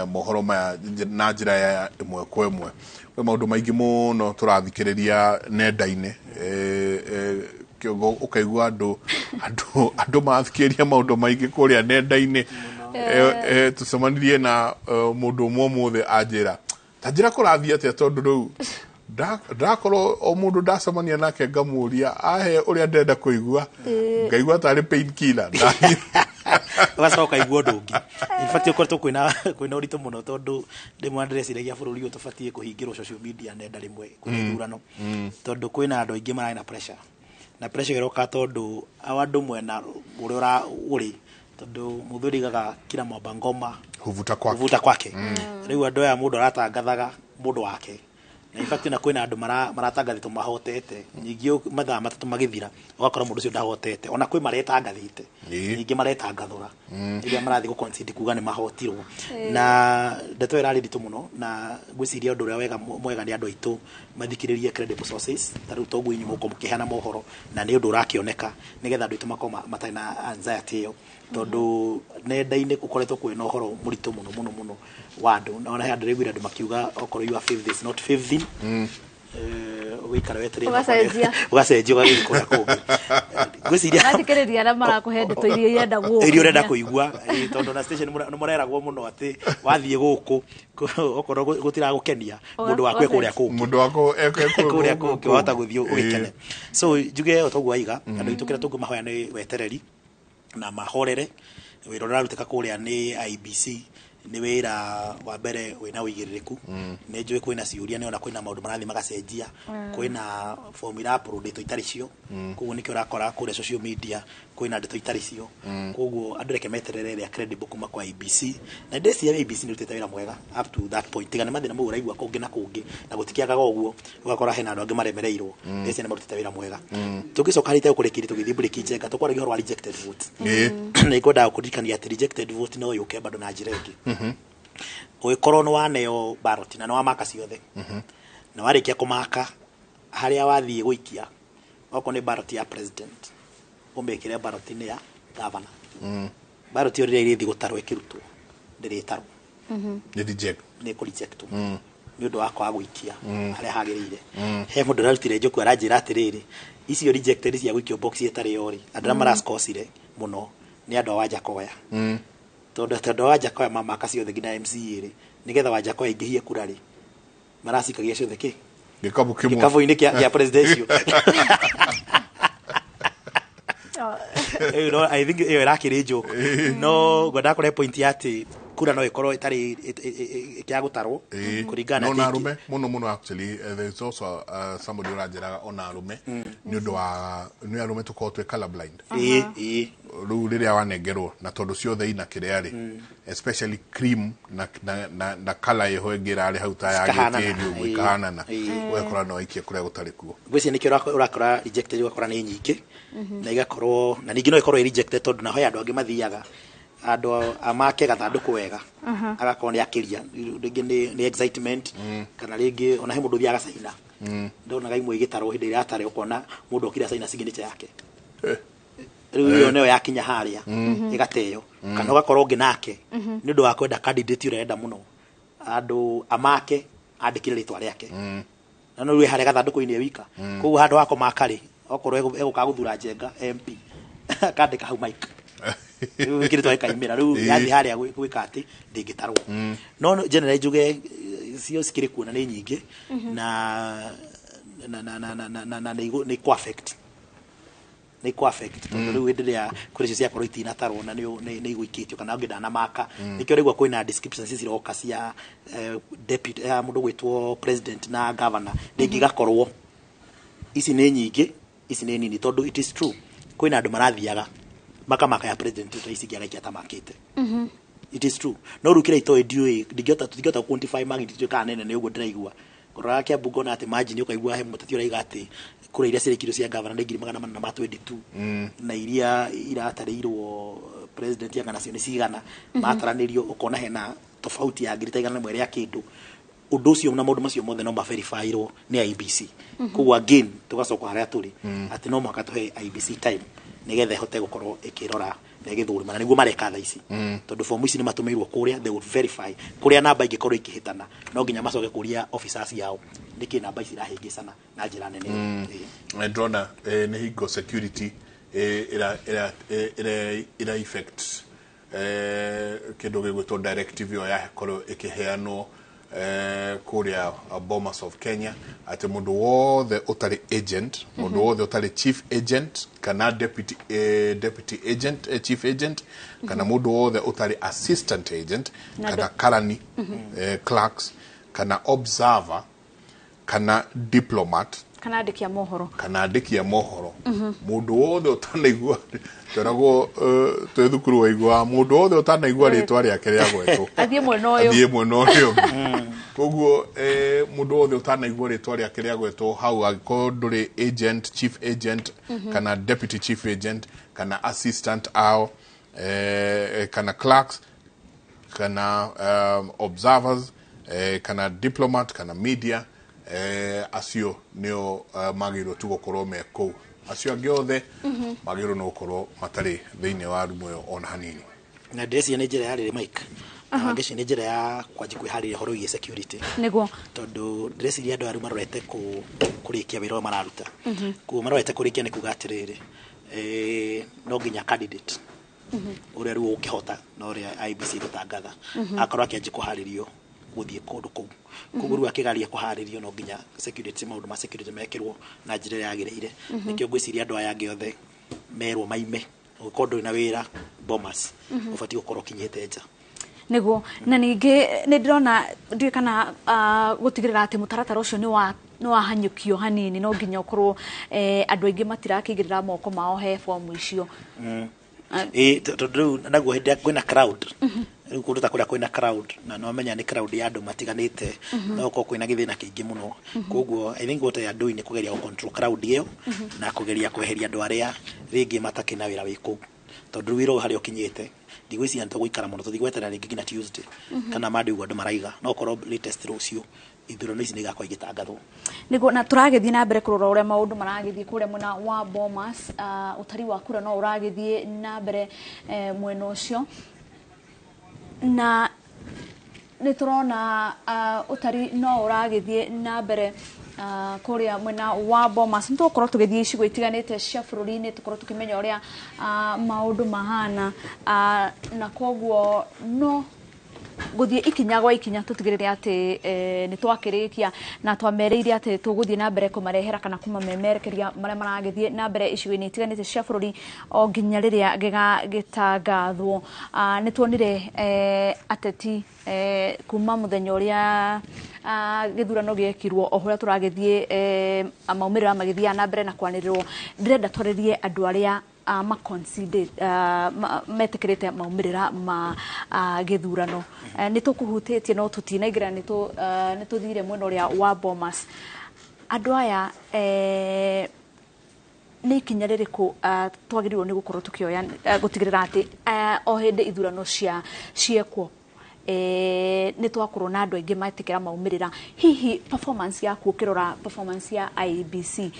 mohoro maya na njĩra ya ĩmwe kwa ĩmwe. Kwĩ maũndũ maingĩ mũno tũrathikĩrĩria nenda-inĩ, kĩongo ũkaigua andũ marathikĩrĩria maũndũ maingĩ kũrĩa nenda-inĩ. Tũcemanirie na mũndũ ũmwe ũmũthĩ anjĩra ta njĩra kũrathiĩ atĩa, tondũ rĩu Ndakorwo o mundu ndacemania nake ngamuria ahe uria ndenda kuigua, ngaigua tarĩ pain killer. Ũgacoka ũkaigua ũndũ ũngĩ. In fact, ũkoretwo kwĩna ũritũ mũno, tondũ rĩmwe ndĩreciragia bũrũri ũyũ tũbatiĩ kũhingĩrwo social media nenda rĩmwe kwĩna ithurano, tondũ kwĩna andũ aingĩ mararĩ na pressure, na pressure ĩroka tondũ ao andũ mwena ũrĩa ũrĩ, tondũ mũthuri igaga kila mwamba ngoma huvuta kwake. Huvuta kwake. Rĩu andũ aya, mũndũ aratangathaga mũndũ wake, na in fact na kwĩna andũ maratangathĩtwo mahotete, ningĩ mathaa 3 magĩthira ũgakora mũndũ ũcio ndahotete. Ona kwĩ maretangathĩte, ningĩ maretangathũra rĩrĩa marathiĩ gũ-concede kuga nĩ mahotirwo. Na ndeto ĩyo ĩrarĩ nditũ mũno, na ngwĩciria ũndũ ũrĩa wega mwega nĩ andũ aitũ mathikĩrĩrie credible sources, ta rĩu toguo inyuĩ mũgũkorwo mũkĩheana mohoro, na nĩ ũndũ ũrakĩoneka, nĩgetha andũ aitũ makorwo matarĩ na anxiety ĩyo, tondũ nenda-inĩ gũkoretwo kwĩna ũhoro mũritũ mũno mũno mũno wa andũ. Na ona he andũ rĩguire andũ makiuga okorwo your faith is not faithing, ũgĩikara wetereire. Ũgacenjia. Ũgacenjia ũgagĩthiĩ kũrĩa kũngĩ, ngwĩciria. Ũgathikĩrĩria arĩa marakũhe ndeto iria irenda gũkenia. Iria ũrenda kũigua. Tondũ na station nĩ mũreragwo mũno atĩ wathiĩ gũkũ, okorwo gũtiragũkenia, mũndũ waku e kũrĩa kũngĩ. Mũndũ waku kũrĩa kũngĩ wahota gũthiĩ ũgĩkene. So njuge o toguo waiga, andũ aitũ kĩrĩa tũngĩmahoya nĩ wetereri na mahorere. Wĩra ũrĩa ũrarutĩka kũrĩa nĩ IEBC nĩ wĩra wa mbere wĩna ũigĩrĩrĩku. Nĩ njũĩ kwĩna ciũria, nĩ ona kwĩna maũndũ marathiĩ magacenjia. Kwĩna form ira-uploadĩtwo itarĩ cio. Koguo nĩkĩo ũrakora kũrĩa social media kwĩna ndeto itarĩ cio. Koguo andũ reke meterere ĩrĩa credible kuma kwa IEBC, na ndĩreciria IEBC nĩ ĩrutĩte wĩra mwega up to that point, tiga nĩ mathĩna mau ũraigua kũngĩ na kũngĩ, na gũtikĩagaga ũguo ũgakora hena andũ angĩ maremereirwo. Ndĩreciria nĩ marutĩte wĩra mwega. Tũngĩcoka harĩ itegũkũrĩkĩria, tũgĩthiĩ break njega, tũkwaragia ũhoro wa rejected vote. Na ngwendaga kũririkania atĩ rejected vote no yũke bado na njĩra ĩngĩ. Ũgĩkorwo nĩ waneo ballot na nĩ wamaka ciothe, na warĩkia kũmaka, harĩa wathiĩ gũikia, okorwo nĩ ballot ya president, ũmĩkĩre ballot-inĩ ya governor. Ballot ĩyo rĩrĩa ĩrĩthiĩ gũtarwo ĩkĩrutwo, ndĩrĩtarwo. Nĩ reject. Nĩ kũrejectwo nĩ ũndũ wa kwaga gũikia harĩa hagĩrĩire. He mũndũ ũrarutire njoku aranjĩra atĩrĩrĩ, icio rejected cia gũikio box ĩtarĩ yo rĩ, andũ arĩa maracikocire mũno nĩ andũ a Wanjakoya, tondũ a Wanjakoya mamaka ciothe nginya MCA rĩ, nĩgetha Wanjakoya aingĩhie kura rĩ, maracikagia ciothe kĩ gĩkabu kĩmwe. Gĩkabu-inĩ kĩa presidential. No, I think ĩyo ĩrakĩrĩ joke, no ngwendaga kũrehe point ya atĩ kura no ĩkorwo ĩtarĩ ĩkĩaga gũtarwo kũringana no na na atĩ arume muno muno. Actually, there's also somebody ũranjĩraga ona arume, nĩ ũndũ wa nĩ arume tũkorwo twĩ color blind. Ĩĩ, ĩĩ. Rĩu rĩrĩa wanengerwo na tondũ ciothe ina kĩrĩa rĩ, especially cream na color ĩho ĩngĩ ĩrarĩ hau ta ya Cikahanana. gĩtĩri ũguo, ikahanana, ũgakora no waikie kũrĩa gũtarĩ kuo. Ngwĩciria nĩkĩo ũrakora rejected, ũgakora nĩ nyingĩ, na igakorwo na ningĩ no ĩkorwo ĩ rejected tondũ naho he andũ angĩ mathiaga, andũ amake gathandũkũ wega, agakorwo nĩ akĩria, rĩngĩ nĩ excitement, kana rĩngĩ ona he mũndũ ũthiaga agacaina. Ndonaga imwe igĩtarwo hĩndĩ ĩrĩa yatarĩ, ũkona mũndũ okire acaina signature yake. Rĩu ĩyo nĩyo yakinya harĩa ĩgateo, kana ũgakorwo ũngĩ nake nĩ ũndũ wa kwenda candidate ũrĩa arenda mũno, andũ amake andĩkire rĩtwa rĩake, na no rĩu harĩa gathandũkũ-inĩ e wika. Koguo handũ ha kũmaka rĩ, okorwo egũka gũthura Njenga MP, akandĩka hau Mike, rĩu gĩkĩrĩtwo gĩkaimĩra rĩu. Yathiĩ harĩa gwĩka atĩ ndĩngĩtarwo. No generally njuge cio cikĩrĩ kuo na nĩ nyingĩ, na nĩ ikũ affect, tondũ rĩu hĩndĩ ĩrĩa kũrĩ icio ciakorwo itinatarwo na nĩ igũikĩtio kana ũngĩ ndanamaka. Nĩkĩo rĩu kwĩna descriptions ciroka cia deputy, mũndũ gwĩtwo president na governor, rĩngĩ igakorwo ici nĩ nyingĩ, ici nĩ nini, tondũ it is true kwĩna andũ marathiaga makamaka ya president ta ici ingĩ agaikia atamakĩte. It is true, no rĩu kĩrĩa itoĩ ndiũĩ, ndingĩhota, tũtingĩhota quantify magnitude kana nene nĩ ũguo ndĩraigua. Ngororaga Kiambu ngona atĩ margin, ũkaigua he mũteti ũraiga atĩ kũrĩa iria cirekirwo cia governor nĩ 422,000, na iria iratarĩirwo president anga nacio nĩ cigana. Mataranĩrio ũkona hena tofauti ya ngiri ta 100 rĩa kĩndũ. Ũndũ ũcio na maũndũ macio mothe no maverifyirwo nĩ IEBC. Koguo again tũgacoka harĩa tũrĩ, atĩ no mũhaka tũhe IEBC time nĩgetha ĩhote gũkorwo ĩkĩrora na ĩgĩthũrima, na nĩguo mareka thaa ici, tondũ fomu ici nĩ matũmĩirwo kũrĩa. They would verify kũrĩa namba ingĩkorwo ikĩhĩtana, no nginya macoke kũria officers yao nĩkĩ namba ici irahĩngĩcana na njĩra nene. Ĩĩ. Ndĩrona nĩ hingo security ĩra effect kĩndũ gĩgwĩtwo directive ĩyo yakorwo ĩkĩheanwo. Kũrĩa Bomas of Kenya, atĩ mũndũ wothe ũtarĩ agent, mũndũ wothe ũtarĩ chief agent kana deputy agent, chief agent, kana mũndũ wothe ũtarĩ assistant agent Na kana karani, clerks, kana observer, kana diplomat, kana andĩki a mohoro, kana andĩki a mohoro, mũndũ wothe ũtanaigua, tweragwo twĩ thukuru, waiguaga mũndũ wothe ũtanaigua rĩtwa rĩake rĩa gwetwo athiĩ mwena ũyũ, athiĩ mwena ũrĩa ũngĩ. Koguo mũndũ wothe ũtanaigua rĩtwa rĩake rĩa gwetwo hau, angĩkorwo ndũrĩ agent, chief agent, kana deputy chief agent, kana assistant ao, kana clerks, kana observers, kana diplomat, kana media, acio nĩo magĩrĩirwo tu gũkorwo me kũu. Acio angĩ othe magĩrĩirwo nĩ gũkorwo matarĩ thĩinĩ wa rumu ĩyo ona hanini. Na ndĩreciria nĩ njĩra ya rĩrĩ, Mike, na ngĩciria nĩ njĩra ya kwanji kwĩharĩria ũhoro wĩgiĩ security, tondũ ndĩreciria andũ aya rĩu marorete kũrĩkia wĩra ũyũ mararuta. Koguo marorete kũrĩkia nĩ kuga atĩrĩrĩ, no nginya candidate ũrĩa rĩu ũkĩhota na ũrĩa IEBC ĩgũtangatha akorwo akĩanjia kũharĩrio gũthiĩ kũndũ kũu. Koguo rĩu akĩgaria kũharĩrio, no nginya security, maũndũ ma security mekĩrwo na njĩra ĩrĩa yagĩrĩire. Nĩkĩo ngwĩciria andũ aya angĩ othe merwo maime. Ũngĩkorwo ndũrĩ na wĩra Bomas, ũbatiĩ gũkorwo ũkinyĩte nja. Nĩguo, na ningĩ nĩ ndĩrona, ndiũĩ kana gũtigĩrĩra atĩ mũtaratara ũcio nĩ wahanyũkio hanini, no nginya ũkorwo andũ aingĩ matirakĩigĩrĩra moko mao he bomu icio. Ĩ tondũ rĩu naguo hĩndĩ ĩrĩa kwĩna crowd, rĩu kũndũ ta kũrĩa kwĩna crowd, na no menya nĩ crowd ya andũ matiganĩte, no gũkorwo kwĩna gĩthĩna kĩingĩ mũno. Koguo I think what they are doing nĩ kũgeria gũ control crowd ĩyo na kũgeria kweheria andũ arĩa rĩngĩ matakĩ na wĩra wĩ kũu, tondũ rĩu wĩra ũyũ harĩa ũkinyĩte, ndigwĩciria nĩ tũgũikara mũno tũtigweterera rĩngĩ nginya Tuesday kana Monday ũguo andũ maraiga. No korwo latest rũciũ ithurano ici nĩ igakorwo igĩtangathwo. Nĩguo, na tũragĩthiĩ na mbere kũrora ũrĩa maũndũ maragĩthiĩ kũrĩa mwena wa Bomas. Ũtari wa kura no ũragĩthiĩ na mbere mwena ũcio, na nĩ tũrona ũtari no ũragĩthiĩ na mbere kũrĩa mwena wa Bomas. Nĩ tũgũkorwo tũgĩthiĩ icigo itiganĩte cia bũrũri-inĩ, tũkorwo tũkĩmenya ũrĩa maũndũ mahana, na koguo no gũthiĩ ikinya gwa ikinya tũtigĩrĩre atĩ nĩ twakĩrĩkia, na twamerĩire atĩ tũgũthiĩ na mbere kũmarehera kana kũmamemerekeria marĩa maragĩthiĩ na mbere icigo-inĩ itiganĩte cia bũrũri o nginya rĩrĩa gĩtangathwo. Nĩ tuonire ateti kuma mũthenya ũrĩa gĩthurano gĩekirwo, o ũrĩa tũragĩthiĩ maumĩrĩra magĩthiaga na mbere na kwanĩrĩrwo. Ndĩrenda twarĩrie andũ arĩa maconcede, metĩkĩrĩte maumĩrĩra ma gĩthurano. Nĩ tũkũhutĩtie no tũtinaingĩra, nĩ tũthire mwena ũrĩa wa Bomas. Andũ aya, nĩ ikinya rĩrĩkũ twagĩrĩirwo nĩ gũkorwo tũkĩoya gũtigĩrĩra atĩ o hĩndĩ ithurano cia ciekwo, nĩ twakorwo na andũ aingĩ metĩkĩra maumĩrĩra? Hihi performance yaku, ũkĩrora performance ya IEBC,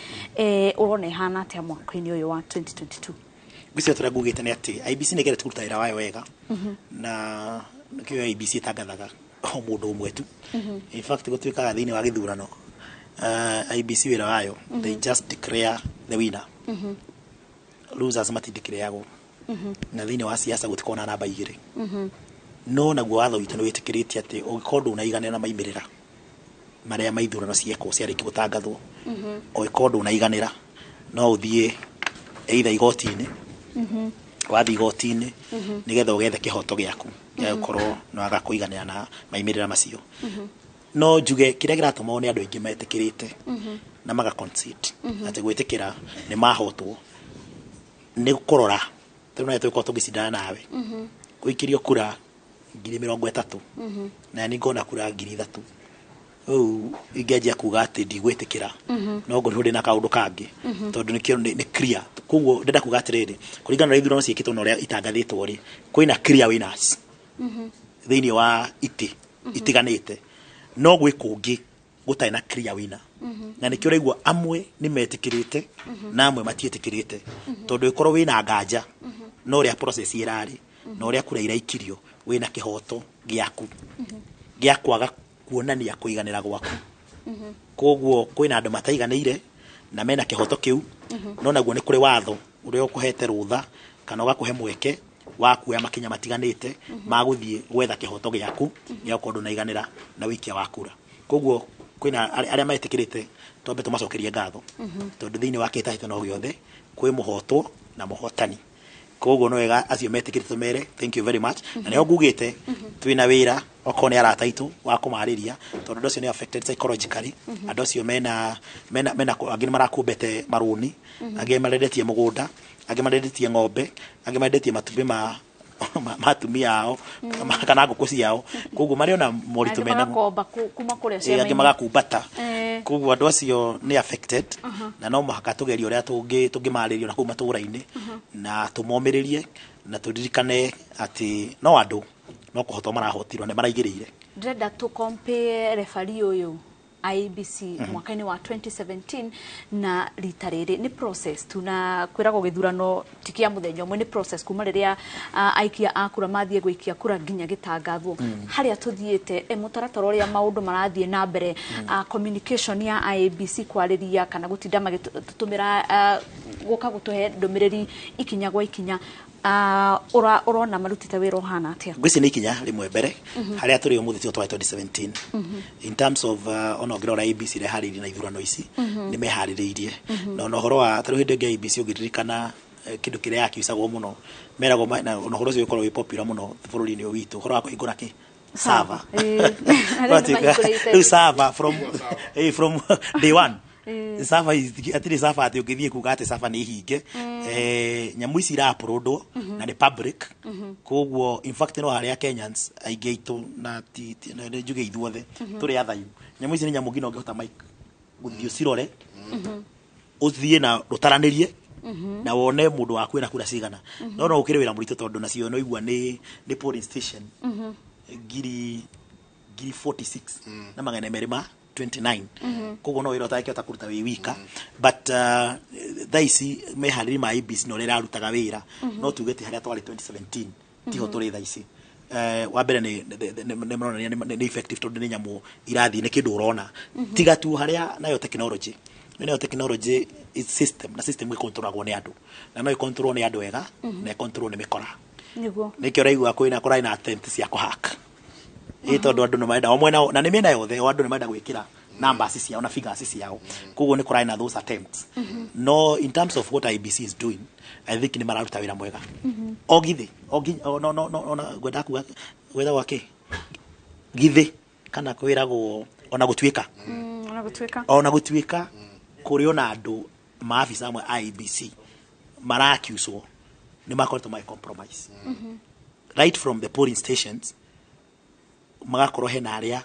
ũrona ĩhana atĩa mwaka-inĩ ũyũ wa 2022? Ngwĩciria tũrĩa ngugĩte nĩ atĩ IEBC nĩ ĩgeretie kũruta wĩra wayo wega, na nĩkĩo IEBC ĩtangathaga o mũndũ ũmwe tu. In fact, gũtuĩkaga thĩinĩ wa gĩthurano, IEBC wĩra wayo, they just declare the winner. Losers matideclareagwo. Na thĩinĩ wa siasa gũtikoragwo na namba igĩrĩ. No naguo watho witũ nĩ wĩtĩkĩrĩtie atĩ ũngĩkorwo ndũnaiganĩra na maimĩrĩra marĩa ma ithurano ciekwo, ciarĩkia gũtangathwo, ũngĩkorwo ndũnaiganĩra, no ũthiĩ either igoti-inĩ. Wathiĩ igoti-inĩ nĩgetha ũgethe kĩhoto gĩaku gĩa gũkorwo nĩ waga kũiganĩra na maimĩrĩra macio. No njuge kĩrĩa kĩratũma one andũ aingĩ metĩkĩrĩte na maga concede atĩ gwĩtĩkĩra nĩ mahotwo nĩ kũrora tondũ nawe tũgĩkorwo tũgĩcindana nawe ũikĩrio kura 30,000 na niĩ ngona kura 3,000, rĩu ingĩanjia kuga atĩ ndigwĩtĩkĩra, no ngorwo ndĩ na kaũndũ kangĩ, tondũ nĩkĩo nĩ clear. Koguo ndĩrenda kuga atĩrĩrĩ, kũringana na ũrĩa ithurano ciĩkĩtwo na ũrĩa itangathĩtwo rĩ, kwĩna clear winners thĩinĩ wa itĩ itiganĩte, no gwĩ kũngĩ gũtarĩ na clear winner, na nĩkĩo ũraigua amwe nĩ metĩkĩrĩte na amwe matiĩtĩkĩrĩte, tondũ ĩkorwo wĩna nganja na ũrĩa process ĩrarĩ na ũrĩa kura iraikirio, wĩna kĩhoto gĩaku gĩa kwaga kuonania kũiganĩra gwaku. Koguo kwĩna andũ mataiganĩire na mena kĩhoto kĩu, no naguo nĩ kũrĩ watho ũrĩa ũkũhete rũtha kana ũgakũhe mweke. Wa kuoya makinya matiganĩte ma gũthiĩ gwetha kĩhoto gĩaku gĩa gũkorwo ndũnaiganĩra na wĩikia wa kura. Koguo kwĩna arĩa metĩkĩrĩte, twambe tũmacokerie ngatho, tondũ thĩinĩ wa kĩhĩtahĩtano gĩothe kwĩ mũhotwo na mũhotani. Koguo no wega acio metĩkĩrĩte tũmere thank you very much. Na nĩho ngugĩte twĩna wĩra, okorwo nĩ arata aitũ, wa kũmarĩria, tondũ andũ acio nĩ affected psychologically. Andũ acio mena angĩ nĩ marakumbete marũni, angĩ marendetie mũgũnda, angĩ marendetie ng'ombe, angĩ marendetie matumbĩ ma atumia ao kana ngũkũ ciao. Koguo marĩ ona moritũ Angĩ mena magakomba kuma kũrĩa angĩ ciama-inĩ. Magakumbata. Koguo andũ acio nĩ affected, na no mũhaka tũgerie ũrĩa tũngĩmarĩrio na kũu matũũra-inĩ, na tũmomĩrĩrie na tũririkane atĩ no andũ no kũhotwo marahotirwo, nĩ maraigĩrĩire. Ndĩrenda tũ compare referee ũyũ IEBC mwaka-inĩ wa 2017 na rita rĩrĩ. Nĩ process tu, na kwĩragwo gĩthurano ti kĩa mũthenya ũmwe, nĩ process kuma rĩrĩa aikia a kura mathiĩ gũikia kura nginya gĩtangathwo. Harĩa tũthiĩte, mũtaratara ũrĩa maũndũ marathiĩ na mbere, communication ya IEBC, kwarĩria kana gũtinda magĩtũtũmĩra, gũka gũtũhe ndũmĩrĩri ikinya gwa ikinya, ũrona marutĩte wĩra ũhana atĩa? Ngwĩciria nĩ ikinya rĩmwe mbere. Harĩa tũrĩ ũmũthĩ tio twarĩ 2017 in terms of ona ũngĩrora IEBC ireharĩirie na ithurano ici, nĩ meharĩrĩirie. Na ona ũhoro wa tarĩu hĩndĩ ĩngĩ IEBC ũngĩririkana, kĩndũ kĩrĩa yakiucagwo mũno meragwo na ona ũhoro ũcio ũgĩkorwo wĩ popular mũno bũrũri-inĩ ũyũ witũ, ũhoro wa kũhingũra kĩ server. Arĩa nĩ mahingũrĩte. Rĩu server from day one, server atirĩ server atĩ ũngĩthiĩ kuga atĩ server nĩ hinge. Nyamũ ici ira-uploadwo na nĩ public. Koguo in fact no harĩa Kenyans aingĩ aitũ na na nĩ njuge ithuothe tũrĩ athayu. Nyamũ ici nĩ nyamũ nginya ũngĩhota Mike gũthiĩ ũcirore, ũthiĩ na ũtaranĩrie na wone mũndũ waku ena kura cigana. No ũkĩrĩ wĩra mũritũ, tondũ nacio no igua nĩ polling station ngiri 46 na 229. Koguo no wĩra ũtangĩhota kũruta wĩ wika, but thaa ici meharĩri ma IEBC na ũrĩa ĩrarutaga wĩra, no tuge ti harĩa twarĩ 2017 tiho tũrĩ thaa ici. Wa mbere nĩ maronania nĩ effective, tondũ nĩ nyamũ irathiĩ, nĩ kĩndũ ũrona. Tiga tu harĩa nayo technology, nayo technology is system, na system ĩkontrolagwo nĩ andũ, na no ĩkontrolwo nĩ andũ ega na ĩkontrolwo nĩ mĩkora. Nĩkĩo ũraigua kwĩna kũrarĩ na attempt cia kũhack, ĩ tondũ andũ nĩ marenda o mwena na nĩ mĩena yothe, o andũ nĩ marenda gwĩkĩra numbers ciao na figures ciao. Koguo nĩ kũrarĩ na those attempts. No in terms of what IEBC is doing, I think nĩ mararuta wĩra mwega. O githĩ o nginya o no no no ona ngwenda kuga gwĩtagwo kĩ githĩ kana kwĩragwo ona gũtuĩka. Ona gũtuĩka. Ona gũtuĩka kũrĩ ona andũ maabisa amwe a IEBC marakiucwo nĩ makoretwo magĩ compromise right from the polling stations, magakorwo hena arĩa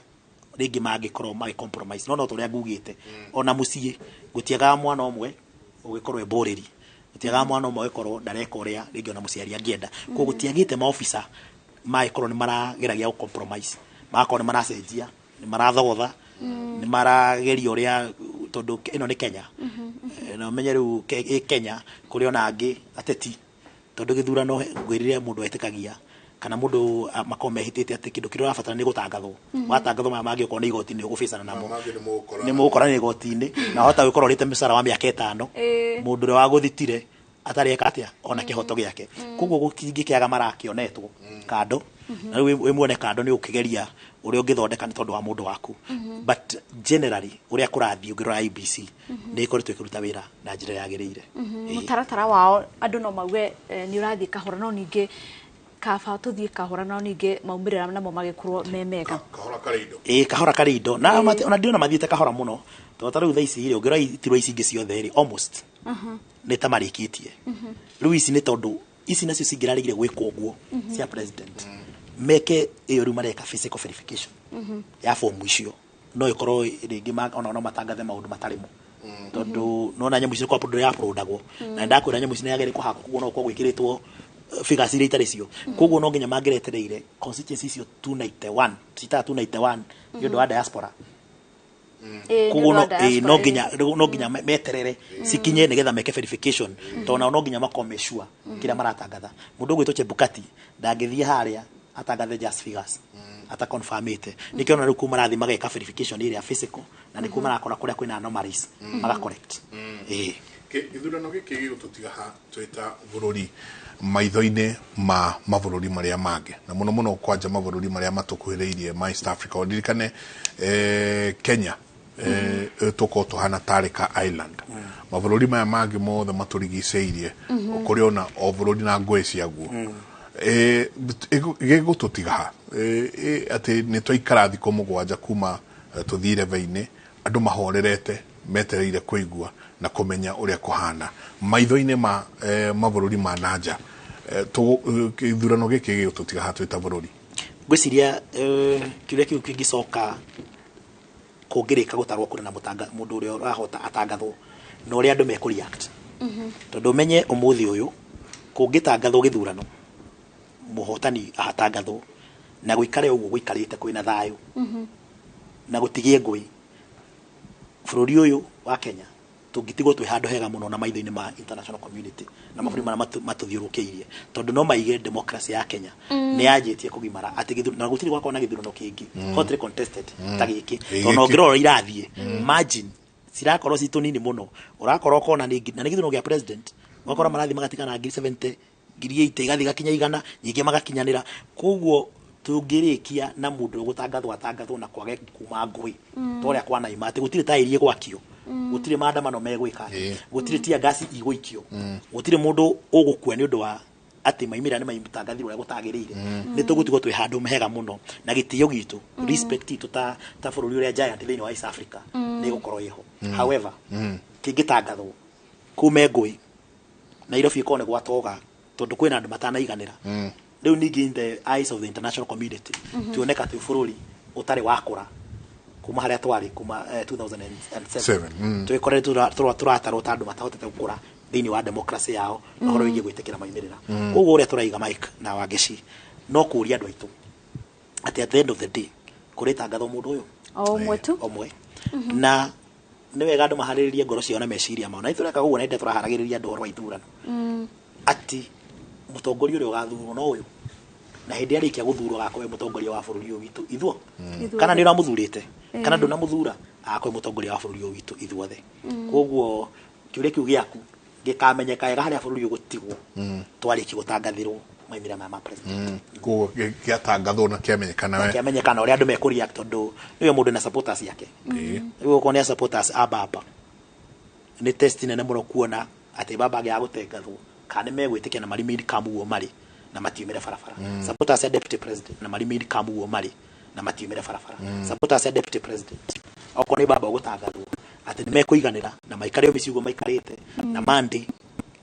rĩngĩ mangĩkorwo magĩ compromise. No tũrĩa ngugĩte, ona mũciĩ gũtiagaga mwana ũmwe ũgĩkorwo e mbũrĩri, gũtiagaga mwana ũmwe ũgĩkorwo ndareka ũrĩa rĩngĩ ona mũciari angĩenda. Koguo gũtiagĩte maobisa magĩkorwo nĩ marageragia gũ compromise, magakorwo nĩ maracenjia, nĩ marathogotha, nĩ marageria ũrĩa, tondũ ĩno nĩ Kenya. Na ũmenye rĩu ĩ Kenya kũrĩ ona angĩ ateti, tondũ gĩthurano ngwĩrire mũndũ etĩkagia kana mũndũ makorwo mehĩtĩte atĩ kĩndũ kĩrĩa ũrabatara nĩ gũtangathwo. Watangathwo, maya mangĩ okorwo nĩ igoti-inĩ ũgũbĩcana namo. Mangĩ nĩ mũgũkora. Nĩ mũgũkora nĩ igoti-inĩ, na wahota gũkorwo ũrĩte mũcara wa mĩaka 5, mũndũ ũrĩa wagũthitire atarĩ eka atĩa ona kĩhoto gĩake. Koguo gũtingĩkĩaga marakĩonetwo kando, na rĩu wĩ muone kando nĩ ũkĩgeria ũrĩa ũngĩthondeka nĩ tondũ wa mũndũ waku. But generally ũrĩa kũrathiĩ ũngĩrora IEBC nĩ ĩkoretwo ĩkĩruta wĩra na njĩra yagĩrĩire. Mũtaratara wao andũ no mauge nĩ ũrathiĩ kahora, no ningĩ kaba tũthiĩ kahora, no ningĩ maumĩrĩra namo magĩkorwo me mega. Kahora karĩ indo. Ĩĩ, kahora karĩ indo na ona ndĩrona mathiĩte kahora mũno, tondũ ta rĩu thaa ici rĩ, ũngĩrora itirwa ici ingĩ ciothe rĩ, almost nĩ ta marĩkĩtie. Rĩu ici nĩ tondũ ici nacio cingĩrarĩire gwĩkwo ũguo cia president meke ĩyo, rĩu mareka physical verification ya fomu icio, no ĩkorwo rĩngĩ ona no matangathe maũndũ matarĩ mo, tondũ nona nyamũ icio kwa ya uploadagwo na ndakwĩra nyamũ ici nĩ yagĩrĩire kũhakwo. Koguo no gũkorwo gwĩkĩrĩtwo figures iria itarĩ cio. Koguo no nginya mangĩretereire constituency icio 291, citaga 291 nĩ ũndũ wa diaspora. Koguo no nginya meterere cikinye nĩgetha meke verification, tondũ nao no nginya makorwo me sure kĩrĩa maratangatha. Mũndũ ũgwĩtwo Chebukati ndangĩthiĩ harĩa atangathe just figures ataconfirmĩte. Nĩkĩo ona rĩu kũu marathiĩ mageka verification ĩrĩa physical, na nĩkuo marakora kũrĩa kwĩna anomalies, maga correct. Ĩĩ. Gĩthurano gĩkĩ gĩgũtũtiga ha twĩ ta bũrũri maitho-inĩ ma mabũrũri marĩa mangĩ, na mũno mũno kwanja mabũrũri marĩa matũkuhĩrĩirie ma East Africa? Ũririkane Kenya tũkorwo tũhana tarĩ ka island, mabũrũri maya mangĩ mothe matũrigicĩirie kũrĩ ona o bũrũri na ngũĩ ciaguo. Gĩgũtũtiga ha atĩ nĩ twaikara thikũ 7 kuma tũthiĩ irebe-inĩ, andũ mahorerete metereire kũigua na kũmenya ũrĩa kũhana maitho-inĩ ma mabũrũri ma nanja? Gĩthurano gĩkĩ gĩgũtũtiga ha twĩ ta bũrũri? Ngwĩciria kĩũria kĩu kĩngĩcoka kũngĩrĩka gũtarwo kũrĩ na mũndũ ũrĩa ũrahota atangathwo na ũrĩa andũ mekũ react, tondũ ũmenye ũmũthĩ ũyũ kũngĩtangathwo gĩthurano, mũhotani atangathwo na gũikare ũguo gũikarĩte kwĩna thayũ na gũtigĩe ngũĩ, bũrũri ũyũ wa Kenya tũngĩtigwo twĩ handũ hega mũno na maitho-inĩ ma international community na mabũrũri marĩa matũthiũrũrũkĩirie, tondũ no maige democracy ya Kenya nĩ yanjĩtie kũgimara, atĩ na gũtirĩ gwakorwo na gĩthurano kĩngĩ hotly contested ta gĩkĩ, tondũ ũngĩrora irathiĩ margin cirakorwo ci tũnini mũno, ũrakorwo ũkona na nĩ gĩthurano gĩa president, ũgakora marathiĩ magatigana 70,000, 80,000, igathiĩ igakinya 100, nyingĩ magakinyanĩra. Koguo tũngĩrĩkia na mũndũ ũgũtangathwo atangathwo na kwage kuma ngũĩ ta ũrĩa kwanaima, atĩ gũtirĩ taĩri ĩgwakio, gũtirĩ maandamano megwĩka, gũtirĩ tear gas igũikio, gũtirĩ mũndũ ũgũkua nĩ ũndũ wa atĩ maimĩrĩra nĩ maitangathirwo ũrĩa gũtagĩrĩire, nĩ tũgũtigwo twĩ handũ hega mũno na gĩtĩo gitũ, respect itũ ta bũrũri ũrĩa giant thĩinĩ wa East Africa nĩ ĩgũkorwo ĩho. However, kĩngĩtangathwo kume ngũĩ Nairobi ĩkorwo nĩ gwatoga, tondũ kwĩna andũ matanaiganĩra, rĩu ningĩ in the eyes of the international community tuoneka twĩ bũrũri ũtarĩ wakũra kuma harĩa twarĩ kuma 2007, twĩkorere tũratarwo ta andũ matahotete gũkũra thĩinĩ wa democracy yao na ũhoro wĩgiĩ gwĩtĩkĩra maumĩrĩra. Koguo ũrĩa tũraiga Mike na Wangeci no kũũria andũ aitũ atĩ at the end of the day kũrĩtangathwo mũndũ ũyũ o ũmwe tu. Ũmwe, na nĩ wega andũ maharĩrĩrie ngoro ciao na meciria mao, na ithuĩ tũreka ũguo na hĩndĩ tũraharagĩrĩria andũ ũhoro wa ithurano, atĩ mũtongoria ũrĩa ũgathurwo no ũyũ, na hĩndĩ arĩkia gũthurwo agakorwo e mũtongoria wa bũrũri ũyũ witũ ithuo, kana nĩ ũramũthurĩte kana ndũnamũthura, agakorwo e mũtongoria wa bũrũri ũyũ witũ ithuothe. Koguo kĩũria kĩu gĩaku gĩkamenyeka wega harĩa bũrũri ũgũtigwo twarĩkia gũtangathĩrwo maumĩrĩra maya ma president. Koguo gĩatangathwo na kĩamenyekana we kĩamenyekana ũrĩa andũ mekũ-react, tondũ nĩwe mũndũ na supporters yake. Rĩu okorwo nĩ a supporters a baba, nĩ test nene mũno kuona atĩ baba angĩaga gũtengathwo kana nĩ megwĩtĩkia na marĩ main calm ũguo marĩ na matiumĩre barabara. Supporters a deputy president na marĩ main calm ũguo marĩ na matiumĩre barabara. Supporters a deputy president okorwo nĩ baba ũgũtangathwo atĩ nĩ mekũiganĩra na maikare o mĩciĩ ũguo maikarĩte, na Monday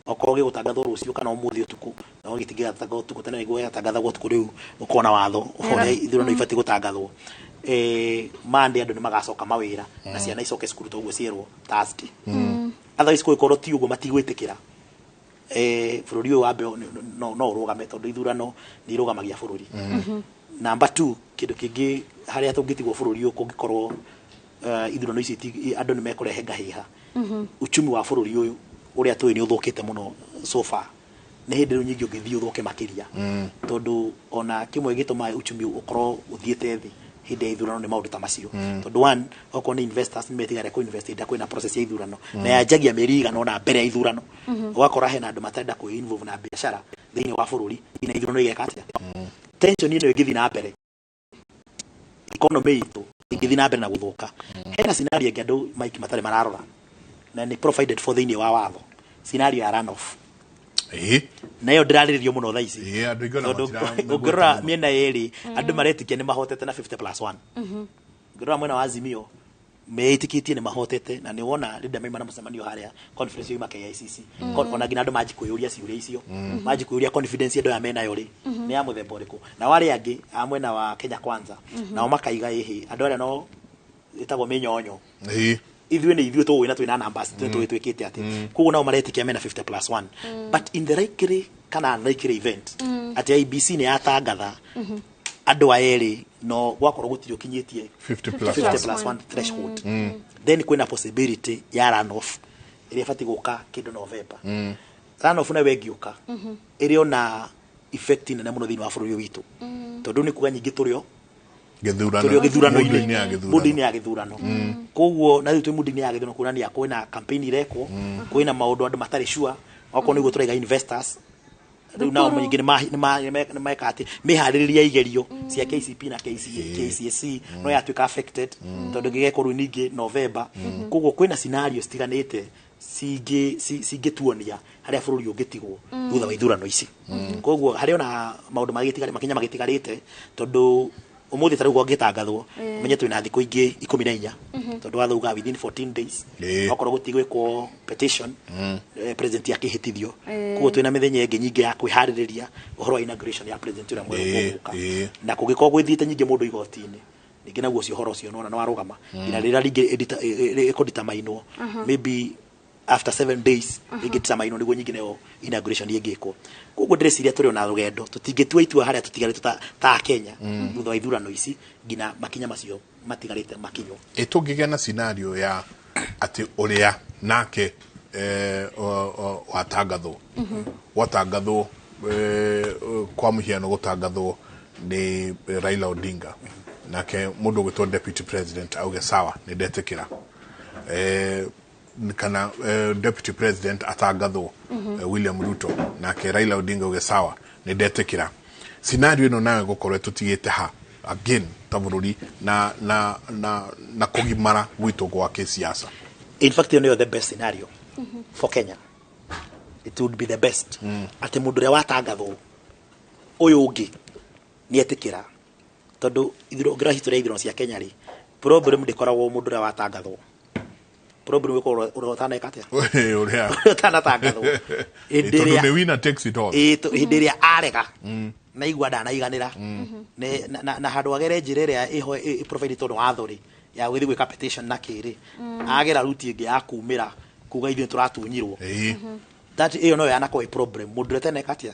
okorwo gĩgũtangathwo rũciũ kana ũmũthĩ ũtukũ, no gĩtingĩgatangathwo ũtukũ, tene nĩguo gĩatangathagwo ũtukũ, rĩu ũkorwo na watho ũrĩa ithurano ibatiĩ gũtangathwo. Monday andũ nĩ magacoka mawĩra na ciana icoke cukuru toguo cierwo Thursday. Otherwise kũngĩkorwo ti ũguo matigwĩtĩkĩra, bũrũri ũyũ wambe no ũrũgame, tondũ ithurano nĩ irũgamagia bũrũri. Number 2, kĩndũ kĩngĩ harĩa tũngĩtigwo bũrũri ũyũ kũngĩkorwo ithurano ici andũ nĩ mekũrehe ngahĩha, uchumi wa bũrũri ũyũ ũrĩa tũĩ nĩ ũthũkĩte mũno so far, nĩ hĩndĩ rĩu nyingĩ ũngĩthiĩ ũthũke makĩria, tondũ ona kĩmwe gĩtũmaga uchumi ũkorwo ũthiĩte thĩ hĩndĩ ya ithurano nĩ maũndũ ta macio, tondũ one, okorwo nĩ investors nĩ metigagĩra kũ invest hĩndĩ ĩrĩa kwĩna process ya ithurano, na yanjagia mĩeri ĩigana ũna mbere ya ithurano, ũgakora hena andũ matarenda kwĩ involve na biacara thĩinĩ wa bũrũri na ithurano igeka atĩa. Tension ĩno ĩngĩthiĩ na mbere, economy itũ ĩngĩthiĩ na mbere na gũthũka, hena scenario ĩngĩ andũ Mike matarĩ mararora na nĩ provided for thĩinĩ wa watho, scenario ya runoff. Na ĩyo ndĩrarĩrĩrio mũno thaa ici, tondũ ũngĩrora mĩena yerĩ andũ maretĩkia nĩ mahotete na 50+1. Ũngĩrora mwena wa Azimio meĩtĩkĩtie nĩ mahotete, na nĩ wona rĩrĩa maima na mũcemanio harĩa conference yoima KICC, ona nginya andũ manji kwĩyũria ciũria icio, manji kwĩyũria confidence andũ aya menayo rĩ nĩ ya mũthemba ũrĩkũ, na arĩa angĩ a mwena wa Kenya Kwanza nao makaiga ĩhĩ andũ arĩa no ĩtagwo mĩnyonyo, ithuĩ nĩ ithuĩ tũĩ na twĩna numbers tũĩ twĩkĩte atĩ, koguo nao maretĩkia mena 50+1. But in the likely kana unlikely event atĩ IEBC nĩ yatangatha andũ aya erĩ no gwakorwo gũtirĩ ũkinyĩtie 50+1 threshold, then kwĩna possibility ya runoff ĩrĩa ĩbatiĩ gũka kĩndũ November. Runoff nayo ĩngĩũka ĩrĩ ona effect nene mũno thĩinĩ wa bũrũri ũyũ witũ, tondũ nĩ kuga nyingĩ tũrĩo Gĩthurano. Tũrĩ o gĩthurano-inĩ. Mood-inĩ ya gĩthurano. Mood-inĩ ya gĩthurano. Koguo na rĩu twĩ mood-inĩ ya gĩthurano kuonania kwĩna campaign irekwo, kwĩna maũndũ andũ matarĩ sure, okorwo nĩguo tũraiga investors rĩu nao Thukuru. nyingĩ nĩ meka atĩ mĩharĩrĩria ya igerio cia KCP na KCSE no yatuĩka affected tondũ gĩgekwo rĩu ningĩ November. Koguo kwĩna scenario citiganĩte cingĩtuonia harĩa bũrũri ũngĩtigwo thutha wa ithurano ici. Koguo harĩ ona maũndũ magĩtigari makinya magĩtigarĩte, tondũ ũmũthĩ ta rĩu gwangĩtangathwo, menye twĩna thikũ ingĩ 14, tondũ watho ugaga within 14 days okorwo gũtigwĩkwo petition, president akĩhĩtithio. Koguo twĩna mĩthenya ĩngĩ nyingĩ ya kwĩharĩrĩria ũhoro wa inauguration ya president ũrĩa mwerũ ũgũka, na kũngĩkorwo gwĩthiĩte nyingĩ mũndũ igoti-inĩ ningĩ naguo ũcio ũhoro ũcio nona nĩwarũgama nginya rĩrĩa rĩngĩ ĩkũditamainwo, maybe after 7 days ĩngĩditamainwo nĩguo nyingĩ nayo inauguration ĩngĩkwo. Koguo ndĩreciria tũrĩ ona rũgendo, tũtingĩtua itua harĩa tũtigarĩte ta Kenya thutha wa ithurano ici nginya makinya macio matigarĩte makinywo. Ĩ tũngĩgĩa na scenario ya atĩ ũrĩa nake watangathwo, watangathwo, kwa mũhiano gũtangathwo nĩ Raila Odinga, nake mũndũ ũgwĩtwo deputy president auge sawa, nĩ ndetĩkĩra, kana deputy president atangathwo, William Ruto, nake Raila Odinga auge sawa, nĩ ndetĩkĩra, scenario ĩno nayo ĩgũkorwo ĩtũtigĩte ha again ta bũrũri na kũgimara gwitũ gwa kĩsiasa? In fact, ĩyo nĩyo the best scenario for Kenya. It would be the best atĩ mũndũ ũrĩa watangathwo ũyũ ũngĩ nĩ etĩkĩra, tondũ ithurano, ũngĩrora history ya ithurano cia Kenya rĩ, problem ndĩkoragwo mũndũ ũrĩa watangathwo, problem ĩkoragwo ũrĩa ũtaneka atĩa, ũrĩa ũrĩa ũtanatangathwo. Hĩndĩ tondũ ĩrĩa nĩ winner takes it all. Ĩĩ, hĩndĩ ĩrĩa arega naigua ndanaiganĩra, na handũ agere njĩra ĩrĩa ĩho ĩprovidĩtwo nĩ watho rĩ ya gũthiĩ gwĩka petition na kĩrĩ, agera ruti ĩngĩ ya kumĩra kuga ithuĩ tũratunyirwo. That ĩyo noyo yanakorwo ĩ problem mũndũ ũrĩa ũtaneka atĩa.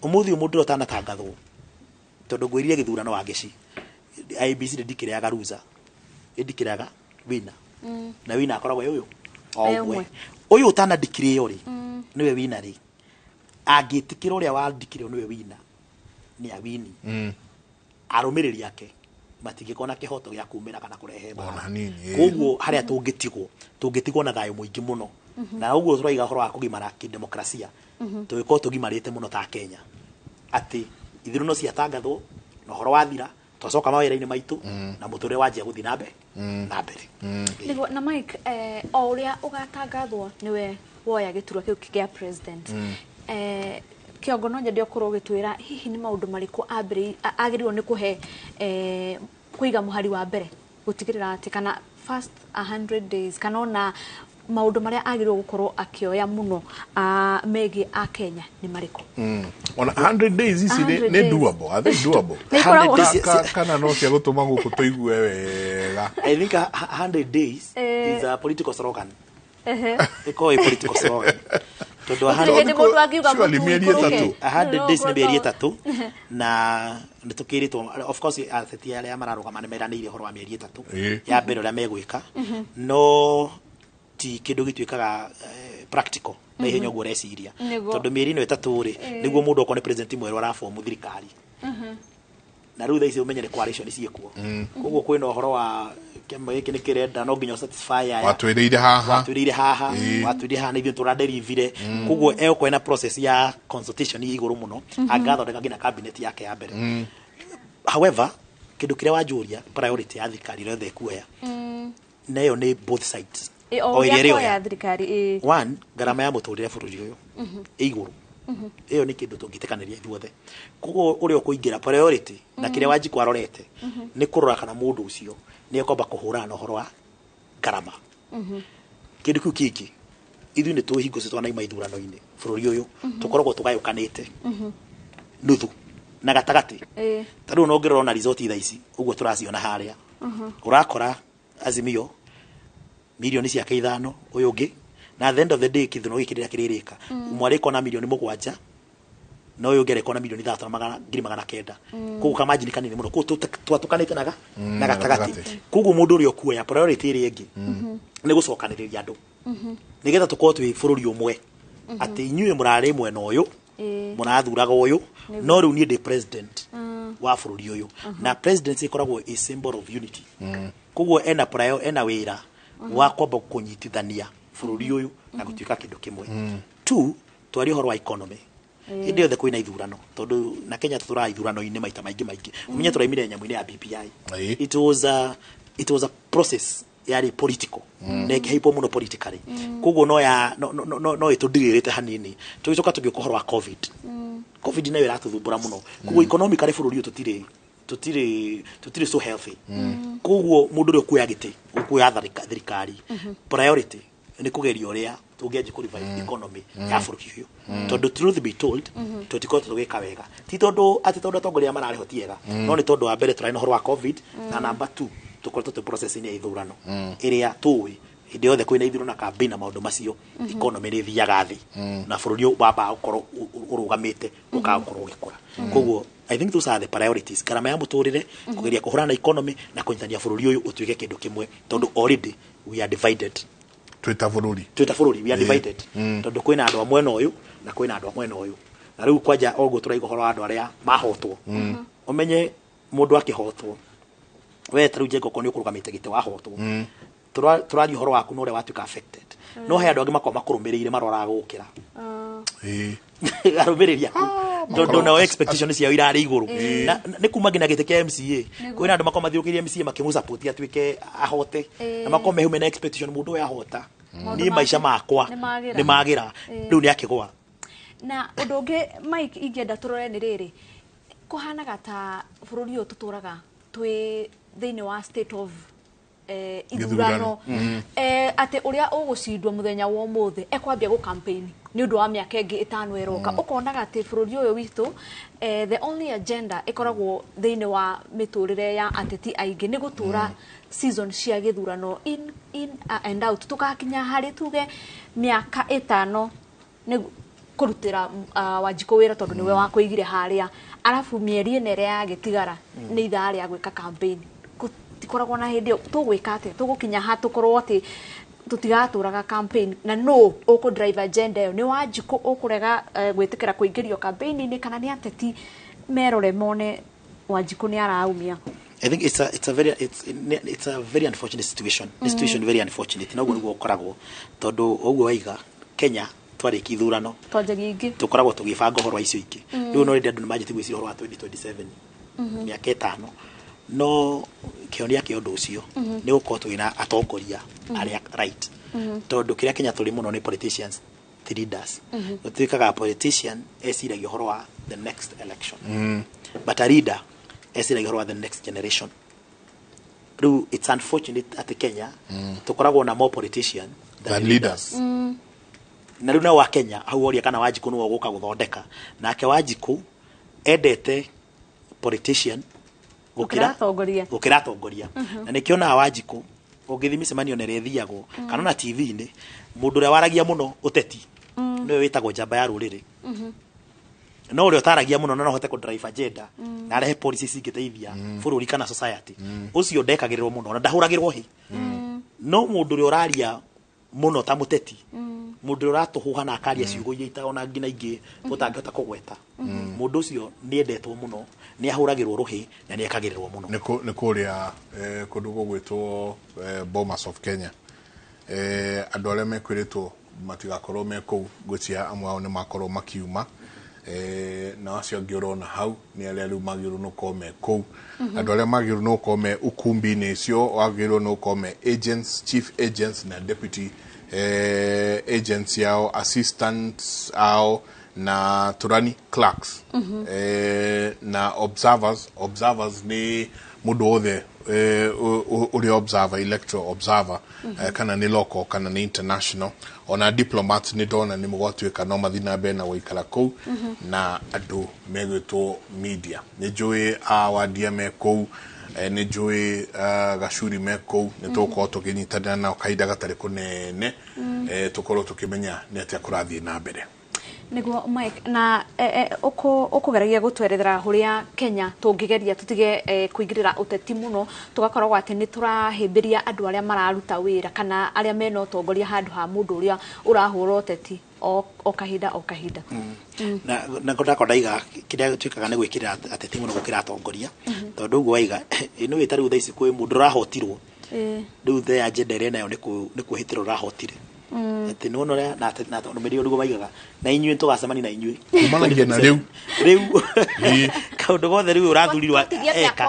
Ũmũthĩ ũyũ mũndũ ũrĩa ũtanatangathwo, tondũ ngwĩrire gĩthurano wangeci IEBC ndĩndikĩrĩaga loser, ĩndikĩrĩaga winner, na winner akoragwo ĩ ũyũ o E ũmwe. Ũmwe. Ũyũ ũtanandikĩrĩo rĩ, nĩwe winner rĩ, angĩtĩkĩra ũrĩa wandikĩrĩo nĩwe winner, nĩ awini, arũmĩrĩri ake matingĩkorwo na kĩhoto gĩa kumĩra kana kũrehe Ona mbara. hanini, ĩĩ. Koguo harĩa tũngĩtigwo na thayũ mũingĩ mũno, na ũguo tũraiga ũhoro wa kũgimara kĩdemokrasia, tũgĩkorwo tũgimarĩte mũno ta Kenya atĩ ithurano ciatangathwo na ũhoro wathira, twacoka mawĩra-inĩ maitũ na mũtũrĩre wanjia gũthiĩ na mbere na mbere. Nĩguo, na Mike, o ũrĩa ũgatangathwo nĩwe woya gĩturwa kĩu kĩa president, kĩongo no nyende ũkorwo ũgĩtwĩra hihi nĩ maũndũ marĩkũ agĩrĩirwo nĩ kũhe, kũiga mũhari wa mbere gũtigĩrĩra atĩ kana first 100 days kana ona maũndũ marĩa agĩrĩirwo gũkorwo akĩoya mũno, megiĩ a Kenya nĩ marĩkũ? Ona 100 days ici nĩ 100 nĩ days. doable? Are they doable? Nĩ ikoragwo- Kana no cia gũtũma gũkũ tũigue wega? I think a 100 days is a political slogan. Ĩkoragwo ĩ political slogan tondũ a Gũtirĩ hĩndĩ mũndũ angiuga Surely mũtu mĩeri ũikũrũke. 3. 100 days nĩ mĩeri 3, Ehe. na nĩ tũkĩrĩtwo, of course ateti arĩa mararũgama nĩ meranĩire ũhoro wa mĩeri 3 ya mbere ũrĩa megwĩka, no ti kĩndũ gĩtuĩkaga practical na ihenya ũguo ũreciria, tondũ mĩeri ĩno 3 rĩ, nĩguo mũndũ okorwo nĩ president mwerũ arabomu thirikari, na rĩu thaa ici ũmenye nĩ coalition ciĩkuo, koguo kwĩna ũhoro wa kĩama gĩkĩ nĩ kĩrenda no nginya satisfy aya. Watwĩrĩire haha. Watwĩrĩire haha. Watwĩrĩire haha na ithuĩ tũraderivire. Koguo egũkorwo ena process ya consultation ĩ igũrũ mũno angĩgathondeka nginya cabinet yake ya mbere. However, kĩndũ kĩrĩa wanjũria, priority ya thirikari ĩrĩa yothe ĩkuoya, na ĩyo nĩ both sides, O o ĩrĩa ũrĩa ĩrĩoya. kuoya thirikari, ĩ. One, ngarama ya mũtũrĩre bũrũri ũyũ ĩ igũrũ. Ĩyo nĩ kĩndũ tũngĩtĩkanĩria ithuothe. Koguo ũrĩa ũkũingĩra, priority na kĩrĩa Wanjikũ arorete nĩ kũrora kana mũndũ ũcio nĩ ekwamba kũhũrana na ũhoro wa ngarama. Kĩndũ kĩu kĩngĩ, ithuĩ nĩ tũĩ hingo twanaima ithurano-inĩ bũrũri ũyũ tũkoragwo tũgayũkanĩte nuthu na gatagatĩ. Ta rĩu no ũngĩrora ona result thaa ici ũguo tũraciona harĩa, ũrakora Azimio milioni ciake 5, ũyũ ũngĩ, na at the end of the day kĩthurano gĩkĩ rĩrĩa kĩrĩrĩka, ũmwe arĩkona na milioni 7 na ũyũ ũngĩ arĩkona na milioni 6 na 900,000. Koguo kamanjini kanini mũno. Koguo twatũkanĩte na gatagatĩ. Gatagatĩ. Koguo mũndũ ũrĩa ũkuoya, priority ĩrĩa ĩngĩ nĩ gũcokanĩrĩria andũ nĩgetha tũkorwo twĩ bũrũri ũmwe, atĩ inyuĩ mũrarĩ mwena ũyũ, mũrathuraga ũyũ, no rĩu niĩ ndĩ president. Wa bũrũri ũyũ, na presidency ĩkoragwo a symbol of unity. Koguo ena prior, ena wĩra wa kwamba kũnyitithania bũrũri ũyũ na gũtuĩka kĩndũ kĩmwe. Two, twarie ũhoro wa economy. Hĩndĩ yothe kwĩna ithurano, tondũ na Kenya tũtũraga ithurano-inĩ maita maingĩ maingĩ. Ũmenye tũraimire nyamũ-inĩ ya BBI. It was a process yarĩ political na ĩkĩhaipwo mũno politically. Koguo no ya no no no no ĩtũndirĩrĩte hanini. Tũgĩcoka tũgĩũka ũhoro wa COVID. COVID nayo ĩratũthumbũra mũno. Koguo economically bũrũri ũyũ tũtirĩ so healthy. Koguo mũndũ ũrĩa ũkuoya gĩtĩ, ũkuoya thirikari, priority nĩ kũgeria ũrĩa tũngĩanjia kũ revive economy ya bũrũri ũyũ, tondũ truth be told, tũtikoretwo tũgĩka wega. Ti tondũ atĩ tondũ atongoria mararĩho ti ega, no nĩ tondũ wa mbere tũrarĩ na ũhoro wa COVID, na number two tũkoretwo twĩ process-inĩ ya ithurano, ĩrĩa tũĩ hĩndĩ yothe kwĩna ithurano na campaign na maũndũ macio, economy nĩ ĩthiaga thĩ, na bũrũri ũyũ wambaga gũkorwo ũrũgamĩte, ũkaga gũkorwo ũgĩkũra. Koguo I think those are the priorities: ngarama ya mũtũrĩre, kũgeria kũhũrana na economy, na kũnyitania bũrũri ũyũ ũtuĩke kĩndũ kĩmwe, tondũ already we are divided. Twĩta bũrũri. Twĩta bũrũri we are divided, tondũ kwĩna andũ a mwena ũyũ na kwĩna andũ a mwena ũyũ. Na rĩu kwanja oguo tũraiga ũhoro wa andũ arĩa mahotwo. Ũmenye mũndũ akĩhotwo, we ta rĩu Njenga, okorwo nĩ ũkũrũgamĩte gĩtĩ wahotwo, tũraria ũhoro waku na ũrĩa watuĩka affected, no he andũ angĩ makoragwo makũrũmĩrĩire maroraga gũkĩra arũmĩrĩri aku, tondũ nao expectation ciao irarĩ igũrũ. Na nĩ kuma nginya gĩtĩ kĩa MCA, kwĩna andũ makoragwo mathiũrũrũkĩirie MCA makĩmũsupport atuĩke ahote, na makorwo mehume na expectation mũndũ ũyũ ahota, Maũndũ niĩ maica makwa nĩmagĩra. Nĩ magĩra. Rĩu nĩ akĩgũa. Na ũndũ ũngĩ, Mike, ingĩenda tũrore nĩ rĩrĩ: kũhanaga ta bũrũri ũyũ tũtũraga twĩ thĩinĩ wa state of ithurano. Gĩthurano. Atĩ ũrĩa ũgũcindwo mũthenya wa ũmũthĩ ekwambia gũ campaign nĩ ũndũ wa mĩaka ĩngĩ 5 ĩroka. Ũkonaga atĩ bũrũri ũyũ witũ, the only agenda ĩkoragwo thĩinĩ wa mĩtũrĩre ya ateti aingĩ nĩ gũtũra season cia gĩthurano, in and out, tũgakinya harĩ tuge mĩaka 5 nĩ kũrutĩra Wanjikũ wĩra tondũ nĩwe wakũigire harĩa, arabu mĩeri 4 ĩrĩa yagĩtigara nĩ ithaa rĩa gwĩka campaign. Gũtikoragwo na hĩndĩ ĩyo. Tũgwĩka atĩa? Tũgũkinya ha tũkorwo atĩ tũtigatũraga campaign? Na no ũkũ drive agenda ĩyo nĩ Wanjikũ ũkũrega gwĩtĩkĩra kũingĩrio campaign-inĩ, kana nĩ ateti merore mone Wanjikũ nĩ araumia? I think it's a very unfortunate situation. Mm. Situation very unfortunate. Na ũguo nĩguo ũkoragwo, tondũ ũguo waiga Kenya twarĩkia ithurano, twanjagia ingĩ. Tũkoragwo tũgĩbanga ũhoro wa icio ingĩ. Rĩu no rĩndĩ andũ nĩmanjĩtie gwĩciria ũhoro wa 2027, mĩaka 5. No kĩhonia kĩa ũndũ ũcio nĩ gũkorwo twĩna atongoria arĩa right, tondũ kĩrĩa Kenya tũrĩ mũno nĩ politicians ti leaders. Gũtuĩkaga politician eciragia ũhoro wa the next election, but a leader eciragia ũhoro wa the next generation. Rĩu it's unfortunate atĩ Kenya tũkoragwo na more politician than leaders. Na rĩu nao wa Kenya hau woria kana Wanjikũ nĩwe ũgũka gũthondeka, nake Wanjikũ endete politician gũkĩra atongoria. Gũkĩra atongoria. Na nĩkĩo onaga Wanjikũ ũngĩthiĩ mĩcemanio na ĩrĩa ĩthiagwo kana ona TV-inĩ, mũndũ ũrĩa waragia mũno ũteti nĩwe wĩtagwo njamba ya rũrĩrĩ, no ũrĩa ũtaragia mũno na no ahote kũ drive agenda na arehe policies cingĩteithia bũrũri kana society, ũcio ndekagĩrĩrwo mũno na ndahũragĩrwo hĩ. No mũndũ ũrĩa ũraria mũno ta mũteti, mũndũ ũrĩa ũratũhũha na akaria ciugo iria ona nginya ingĩ ũtangĩhota kũgweta, mũndũ ũcio nĩ endetwo mũno, nĩ ahũragĩrwo rũhĩ na nĩ ekagĩrĩrwo mũno. Nĩ kũrĩa kũndũ gũgwĩtwo Bomas of Kenya, andũ arĩa mekwĩrĩtwo matigakorwo me kũu, ngwĩciria amwe ao nĩ makorwo makiuma, na acio angĩ ũrona hau nĩ arĩa rĩu magĩrĩirwo nĩ gũkorwo me kũu. Andũ arĩa magĩrĩirwo nĩ gũkorwo me ukumbi-inĩ icio wagĩrĩirwo nĩ gũkorwo me agents, chief agents na deputy agents yao, assistants ao, na turani clerks, na observers. Observers nĩ mũndũ wothe ũrĩa observer, electoral observer, kana nĩ local kana nĩ international. Ona diplomats nĩ ndona nĩ mũgwatuĩka no mathiĩ na mbere na gũikara kũu. Na andũ megwĩtwo media, nĩ njũĩ a Wandia me kũu, nĩ njũĩ Gacuri me kũu. Nĩ tũgũkorwo tũkĩnyitanĩra nao kahinda gatarĩ kũnene, tũkorwo tũkĩmenya nĩ atĩa kũrathiĩ na mbere. Niguo Mike na ukugeragia gutwerethera huria Kenya tungigeria tutige kuingirira uteti muno tugakoragwo ati ni turahimbiria andu aria mararuta wira kana aria mena utongoria handu ha mundu uria urahura uteti o kahinda o kahinda. Na ngondako ndaiga kiria gituikaga ni gwikirira ateti muno gukira atongoria tondu uguo waiga ino wita riu thaa ici kwi mundu urahotirwo riu the agenda ĩrĩa nayo nĩ kwĩhĩtĩra ũrahotire atĩ nĩ wona na tondũ mĩrĩo nĩguo maigaga na inyuĩ tũgacemania na inyuĩ kumanagia na rĩu kaũndũ gothe rĩu ũrathurirwo eka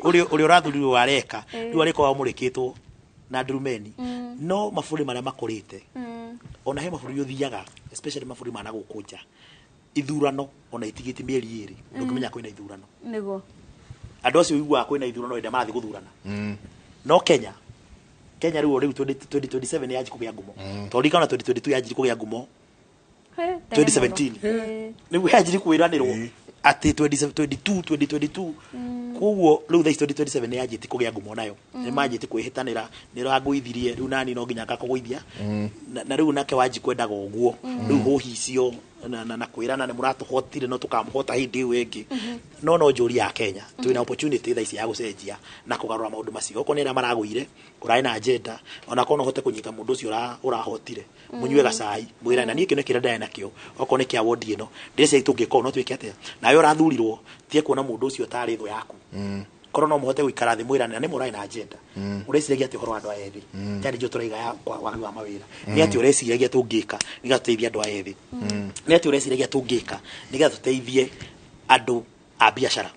ũrĩa ũrathurirwo areka rĩu arĩkoragwo mũrĩkĩtwo na ndurumeni no mabũrũri marĩa makũrĩte ona he mabũrũri ũthiaga especially mabũrũri ma nagũkũ nja ithurano ona itigĩte mĩeri ĩrĩ ndũngĩmenya kwĩna ithurano nĩguo andũ acio ũiguaga kwĩna ithurano hĩndĩ marathiĩ gũthurana no Kenya riu 2027 yanji kugĩa ngumo tondũ kana 2022 yanji kugĩa ngumo 2017 nĩguo yanji kwĩranĩrwo atĩ 2022 2022 koguo rĩu thaa ici 2027 nĩ yanjĩtie kũgĩa ngumo nayo nĩ manjĩtie kwĩhĩtanĩra nĩ rangũithirie rĩu nani no nginya ngakũgũithia na rĩu nake wanji kwendaga ũguo rĩu hũhi icio na kwĩrana nĩ mũratũhotire no tũkamũhota hĩndĩ ĩyo ĩngĩ no no njũri ya Kenya twĩna opportunity thaa ici ya gũcenjia na kũgarũra maũndũ macio okorwo nĩ arĩa maragũire ũrarĩ na agenda ona korwo no ũhote kũnyita mũndũ ũcio ũrahotire mũnyue gacai mwĩrane na niĩ kĩo nĩ kĩrĩa ndarĩ nakĩo okorwo nĩ kĩa wondi ĩno ndĩreciria tũngĩkorwo no twĩke atĩa nawe ũrathurirwo tie kuona mũndũ ũcio tarĩ thũ yaku korwo no mũhote gũikara thĩ mwĩrane na nĩ mũrarĩ na agenda ũreciragia atĩ ũhoro wa andũ aya ethĩ tarĩ njũ tũraiga ya wagi wa mawĩra nĩ atĩ ũreciragia tũngĩka nĩgetha tũteithie andũ aya ethĩ nĩ atĩ ũreciragia tũngĩka nĩgetha tũteithie andũ a biacara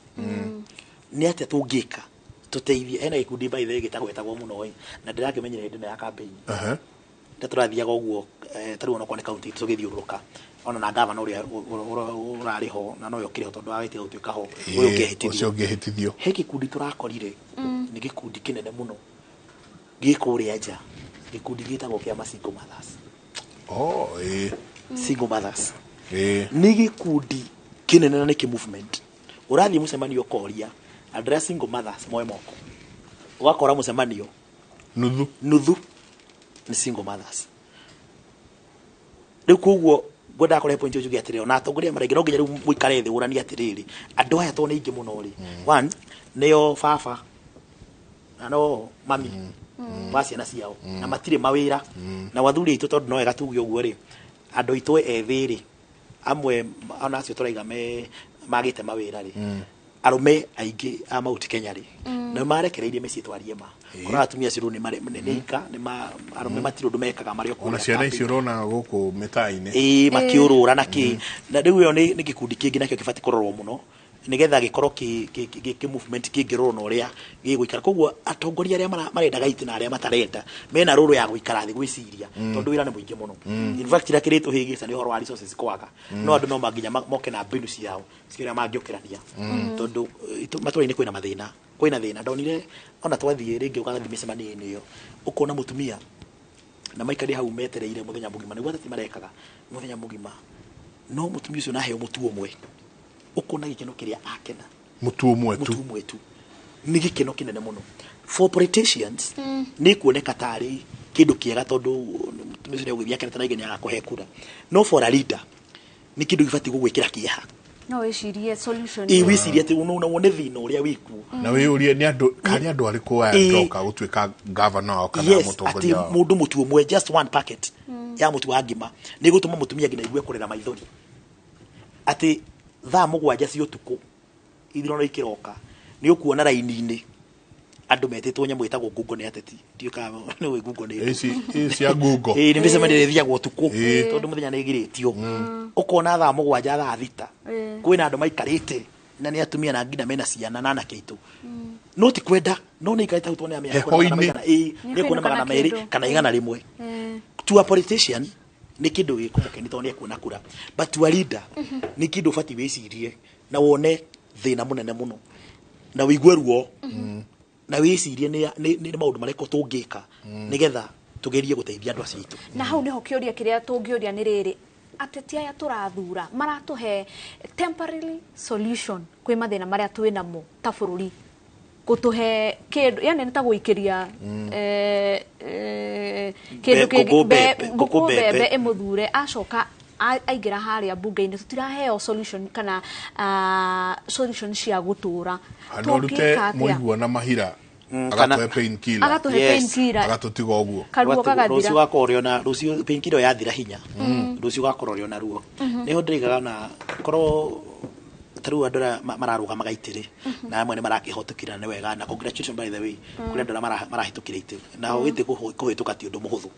nĩ atĩa tũngĩka tũteithie hena gĩkundi by the way gĩtagwetagwo mũno ĩ na ndĩrakĩmenyera hĩndĩ ĩno ya campaign nda tũrathiaga ũguo tarĩu onokorwo nĩ kaunti tũgĩthiũrũrũka ona na gavana ũrĩa ũrarĩ ho na nowe ũkĩrĩ ho tondũ agĩtiga gũtuĩka ho ũyũ ũngĩhĩtithio he gĩkundi tũrakorire nĩ gĩkundi kĩnene mũno gĩ kũrĩa nja gĩkundi gĩtagwo kĩa single mothers. Single mothers nĩ gĩkundi kĩnene na nĩ kĩ movement ũrathiĩ mũcemanio ũkoria andũ arĩa single mothers moe moko ũgakora mũcemanio nuthu nĩ single mothers rĩu koguo ngwendaga kũrehe point njuge atĩrĩrĩ ona atongoria maraingĩ no nginya rĩu mũikare thĩ ũranie atĩrĩrĩ andũ aya tondũ nĩ aingĩ mũno rĩ one nĩo baba na no mami wa ciana ciao na matirĩ mawĩra na wathuri aitũ tondũ no wega tuge ũguo rĩ andũ aitũ ethĩ rĩ amwe ona acio tũraiga me magĩte mawĩra rĩ arũme aingĩ a Mount Kenya rĩ nĩ marekereirie mĩciĩ twarie ma kora atumia acio rĩu nĩ ika nĩ arũme matirĩ ũndũ mekaga marĩ o kũrĩa ona ciana icio ũrona gũkũ mĩtaa-inĩ ĩĩ makĩũrũra na kĩ na rĩu ĩyo nĩ gĩkundi kĩngĩ nakĩo kĩbatiĩ kũrorwo mũno nĩgetha gĩkorwo kĩ movement kĩngĩrorwo na ũrĩa gĩgũikara koguo atongoria arĩa marendaga itĩ na arĩa matarenda mena rũrũ ya gũikara thĩ gwĩciria tondũ wĩra nĩ mũingĩ mũno in fact kĩrĩa kĩrĩtũhĩngĩca nĩ ũhoro wa resources kwaga no andũ no nginya moke na mbinu ciao cia ũrĩa mangĩũkĩrania tondũ matũra-inĩ kwĩna mathĩna kwĩna thĩna ndonire ona twathiĩ rĩngĩ ũgathiĩ mĩcemanio-inĩ ĩyo ũkona mũtumia na maikarĩ hau metereire mũthenya mũgima nĩguo ateti marekaga mũthenya mũgima no mũtumia ũcio naheo mũtu ũmwe ukona gĩkeno kĩrĩa akena mũtu ũmwe tu nĩ gĩkeno kĩnene mũno for politicians nĩ kuoneka tarĩ kĩndũ kĩega tondũ mũtumia ũcio nĩegũgĩthiĩ akenete na aige nĩagakũhe kura no for a leader nĩ kĩndũ gĩbatiĩ gũgwĩkĩra kĩeha no wĩcirie solution ĩ wĩcirie atĩ no wone thĩna ũrĩa wĩkuo na wĩyũrie nĩ andũ karĩ andũ arĩkũ aya ndoka gũtuĩka governor wao kana mũtongoria wao mũndũ mũtu ũmwe just one packet ya mũtu wa ngima nĩ gũtũma mũtumia nginya aigue kũrĩra maithori atĩ thaa mũgwanja cia ũtukũ ithurano ikĩroka nĩ ũkuona raini-inĩ andũ metĩtwo nyamũ ĩtagwo ngungo nĩ ateti ndiũ kana nĩ ũĩ ngungo nĩ ici cia ngungo ĩĩ nĩ mĩcemanio ĩrĩa ĩthiagwo ũtukũ tondũ mũthenya nĩ ĩgirĩtio ũkona thaa mũgwanja thaa thita kwĩna andũ maikarĩte na nĩ atumia na nginya mena ciana na anake aitũ no ti kwenda no nĩ ikarĩte hau tondũ nĩ amĩaka ĩĩ nĩ kuona 200 kana 100 to a politician nĩ kĩndũ gĩkũmũkenia tondũ nĩ ekuona kura but to a leader nĩ kĩndũ ũbatiĩ wĩcirie na wone thĩna mũnene mũno na wĩigue ruo na wĩcirie nĩ maũndũ marĩkũ tũngĩka nĩgetha tũgerie gũteithia andũ acio aitũ na hau nĩho kĩũria kĩrĩa tũngĩũria nĩ rĩrĩ ateti aya tũrathura maratũhe temporary solution kwĩ mathĩna marĩa twĩ namo ta bũrũri gũtũhe kĩndũ yani nĩ ta gũikĩria kĩndũ kĩngĩ ngũkũ mbembe ĩmũthure acoka Aingĩra harĩa mbunge-inĩ, tũtiraheo solution kana solution cia gũtũra. No rute Tũngĩka atĩa? Mũigua na mahira kana- agatuhe pain killer. Agatuhe Yes. painkiller. Agatũtiga ũguo. Karuo kagathira. Rũciũ gakorwo ũrĩ ona rũciũ painkiller yathira hinya, rũciũ gakorwo ũrĩ ona ruo. Nĩho ndĩraigaga na korwo ta rĩu andũ arĩa mararũgamaga itĩ-rĩ, na amwe nĩ marakĩhotũkĩra, nĩ wega, na congratulations by the way kũrĩ andũ arĩa marahĩtũkĩra itĩ. Naho gĩtĩ kũhĩtũka ti ũndũ mũhũthũ.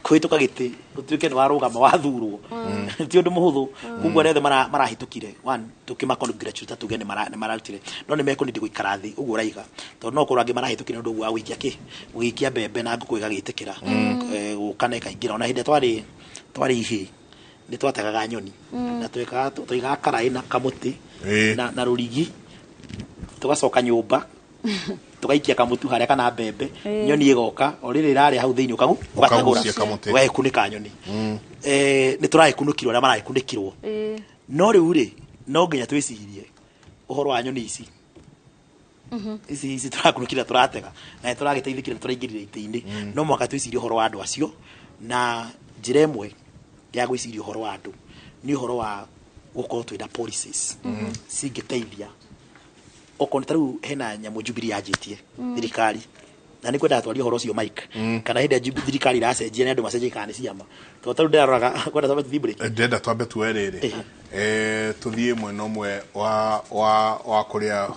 Kũhĩtũka gĩtĩ ũtuĩke nĩ warũgama wathurwo ti ũndũ mũhũthũ. Koguo arĩa othe marahĩtũkire, one, tũkĩma congratulate, tuge nĩ mararutire, no nĩ mekũnindi gũikara thĩ ũguo ũraiga, tondũ no korwo angĩ marahĩtũkire nĩ ũndũ ũguo wa gũikia kĩ gũikia mbembe na ngũkũ ĩgagĩtĩkĩra gũka na ĩkaingĩra. Ona hĩndĩ ĩrĩa twarĩ ihĩĩ nĩ twategaga nyoni na twekaga twaigaga karaĩ na kamũtĩ na rũrigi, tũgacoka nyũmba tũgaikia kamũtu harĩa kana mbembe, nyoni ĩgoka o rĩrĩ ĩrarĩa hau thĩinĩ, ũgategũra. Ũkagucia kamũtĩ. Ũgagĩkunĩka nyoni. Nĩ tũragĩkunũkirwo arĩa maragĩkunĩkirwo, no rĩu rĩ, no nginya twĩcirie ũhoro wa nyoni ici ici tũrakunũkire, tũratega na nĩ tũragĩteithĩkire, nĩ tũraingĩrire itĩ-inĩ. No mũhaka twĩcirie ũhoro wa andũ acio, na njĩra ĩmwe ya gwĩciria ũhoro wa andũ nĩ ũhoro wa gũkorwo twĩna policies cingĩteithia. Okorwo ta rĩu hena nyamũ Jubilee yanjĩtie thirikari, na nĩ kwendaga twarie ũhoro ũcio, Mike, kana hĩndĩ ĩrĩa thirikari iracenjia nĩ andũ macenjia kana nĩ ciama, tondũ ta rĩu ndĩraroraga kwenda twambe tũthiĩ break. Ndĩrenda twambe tuoe rĩrĩ, tũthiĩ mwena ũmwe wa kũrĩa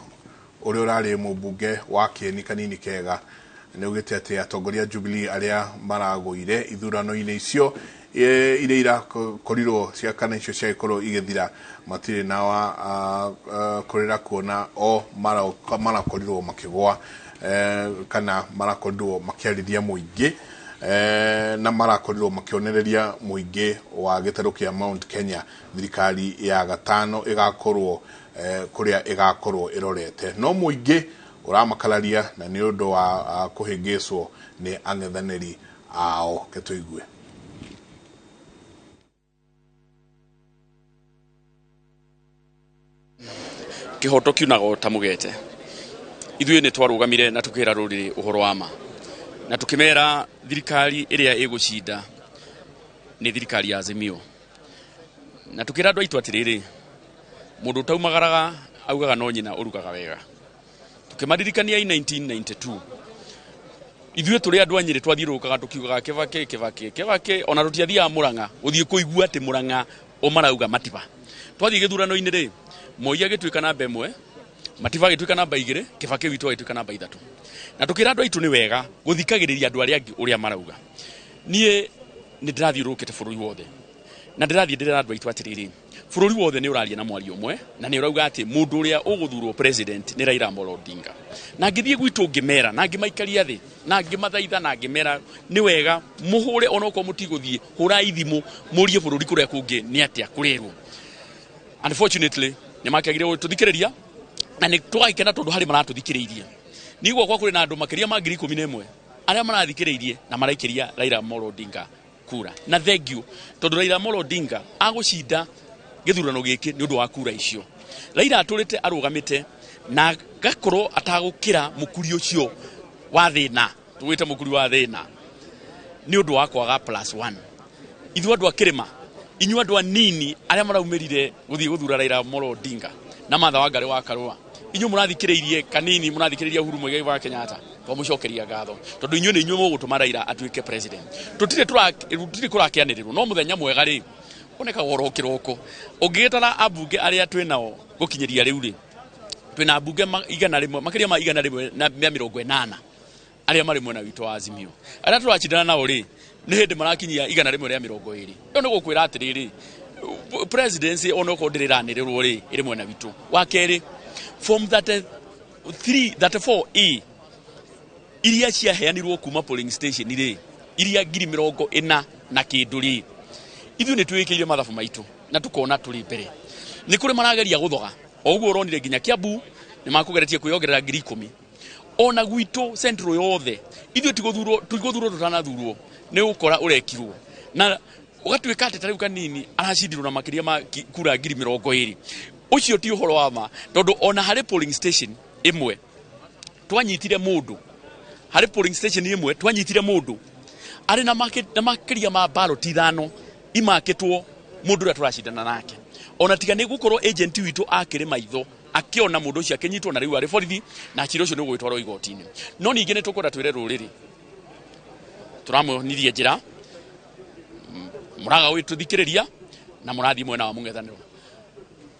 ũrĩa ũrarĩ mũmbunge wa Kĩeni Kanini Kega nĩ augĩte atĩ atongoria a Jubilee arĩa maragũire ithurano-inĩ icio iria irakorirwo cia kana icio ciagĩkorwo igĩthira matirĩ na wa kũrĩra, kuona o marakorirwo makĩgwa kana marakorirwo makĩarĩria mũingĩ na marakorirwo makĩonereria mũingĩ wa gĩtarũ kĩa Mount Kenya thirikari ya gatano ĩgakorwo kũrĩa ĩgakorwo ĩrorete, no mũingĩ ũramakararia na nĩ ũndũ wa kũhĩngĩcwo nĩ ang'ethanĩri ao. Ke tũigue. Kihoto kiunaga o ta mũgete. Ithuĩ nĩ twarũgamire na tũkĩra rũrĩrĩ ũhoro wa ma na tũkĩmera thirikari ĩrĩa ĩgũcinda nĩ thirikari ya Azimio, na tũkĩra andũ aitũ atĩrĩrĩ, mũndũ ũtaumagaraga augaga no nyina ũrugaga wega. Tũkĩmaririkania in 1992 ithuĩ tũrĩ andũ a Nyĩrĩ twathiũrũrũkaga tũkiugaga Kĩbakĩ, Kĩbakĩ, Kĩbakĩ, ona tũtiathiaga Mũrang'a gũthiĩ kũigua atĩ Mũrang'a o marauga Matiba. Twathiĩ gĩthurano-inĩ rĩ, Moi agĩtuĩka namba 1, Matiba agĩtuĩka namba 2, Kĩbakĩ witũ agĩtuĩka namba 3. Na tũkĩra andũ aitũ nĩ wega gũthikagĩrĩria andũ arĩa angĩ ũrĩa marauga. Niĩ nĩ ndĩrathiũrũrũkĩte bũrũri wothe na ndĩrathiĩ ndĩrera andũ aitũ atĩrĩrĩ, bũrũri wothe nĩ ũraria na mwario ũmwe na nĩ ũrauga atĩ mũndũ ũrĩa ũgũthurwo president nĩ Raila Amolo Odinga. Na ngĩthiĩ gwitũ ngĩmera na ngĩmaikaria thĩ na ngĩmathaitha na ngĩmera nĩ wega mũhũre, onokorwo mũtigũthiĩ, hũrai thimũ mũrie bũrũri kũrĩa kũngĩ nĩ atĩa kũrerwo. Unfortunately nĩ makĩagire gũtũthikĩrĩria, na nĩ tũgagĩkena tondũ harĩ maratũthikĩrĩirie. Niĩ gwakwa kũrĩ na andũ makĩria ma 11,000 arĩa marathikĩrĩirie na maraikĩria Raila Amolo Odinga kura, na thank you, tondũ Raila Amolo Odinga agũcinda gĩthurano gĩkĩ nĩ ũndũ wa kura icio. Raila atũrĩte arũgamĩte na gakorwo atagũkĩra mũkuri ũcio wa thĩna, tũwĩte mũkuri wa thĩna, nĩ ũndũ wa kwaga plus one. Ithuĩ andũ a kĩrĩma, inyuĩ andũ anini arĩa maraumĩrire gũthiĩ gũthura Raila Amolo Odinga na Martha Wangari wa Karũa, inyuĩ mũrathikĩrĩirie kanini, mũrathikĩrĩria Uhuru Muigai wa Kenyatta, twamũcokeria ngatho tondũ inyuĩ nĩ inyuĩ mũgũtũma Raila atuĩke president. Tũtirĩ kũrakĩanĩrĩrwo, no mũthenya mwega rĩ onekaga oro kĩroko. Ũngĩgĩtara ambunge arĩa twĩ nao gũkinyĩria rĩu rĩ, twĩna ambunge 100, makĩria ma 180 arĩa marĩ mwena witũ wa Azimio. Arĩa tũracindana nao rĩ, nĩ hĩndĩ marakinyia 120. Ĩyo nĩ gũkwĩra atĩrĩrĩ, presidency onokorwo ndĩrĩ ĩranĩrĩrwo rĩ, ĩrĩ mwena witũ. Wa kerĩ, form 33, 34A iria ciaheanirwo kuma polling station rĩ, iria 40,000 na kĩndũ rĩ, ithuĩ nĩ twĩkĩire mathabu maitũ na tũkona tũrĩ mbere. Nĩ kũrĩ marageria gũthoga o ũguo ũronire nginya Kiambu nĩ makũgeretie kwĩyongerera 10,000. Ona gwitũ Central yothe ithuĩ tigũthurwo, tũtanathurwo nĩ ũkora ũrekirwo na ũgatuĩka atĩ ta rĩu kanini aracindirwo na makĩria ma kura 20,000. Ũcio ti ũhoro wa ma, tondũ ona harĩ polling station ĩmwe twanyitire mũndũ, harĩ polling station ĩmwe twanyitire mũndũ arĩ na makĩria ma ballot 5 imakĩtwo. Mundu uria turacindana nake ona tiga ni gukorwo agent witu akiri maitho akiona mundu ucio akinyitwo na riu ari borithi na cira ucio ni ugwitwarwo igoti-ini. No ningi ni tukwenda twire ruriri turamuonirie njira muraga gwituthikiriria na murathi mwena wa mungethaniro.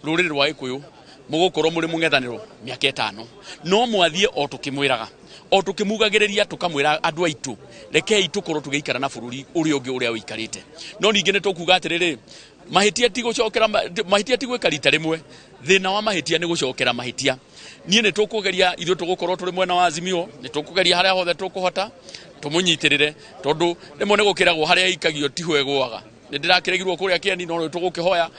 Ruriri rwa Gikuyu mugukorwo muri mungethaniro miaka 5 no mwathie o tukimwiraga o tukimugagiriria tukamwira andu aitu rekei tukorwo tugiikara na bururi uria ungi uria wikarite. No ningi ni tukuga atiriri mahitia ti gucokera, mahitia ti gwika rita rimwe, thina wa mahitia ni gucokera mahitia. Nie ni tukugeria ithuĩ tugukorwo turi mwena wa Azimio, ni tukugeria haria hothe tukuhota tumunyitirire, tondu rimwe ni gukiragwo haria ikagio tiho egwaga. Ni ndirakiregirwo kuria kieni no tugukihoya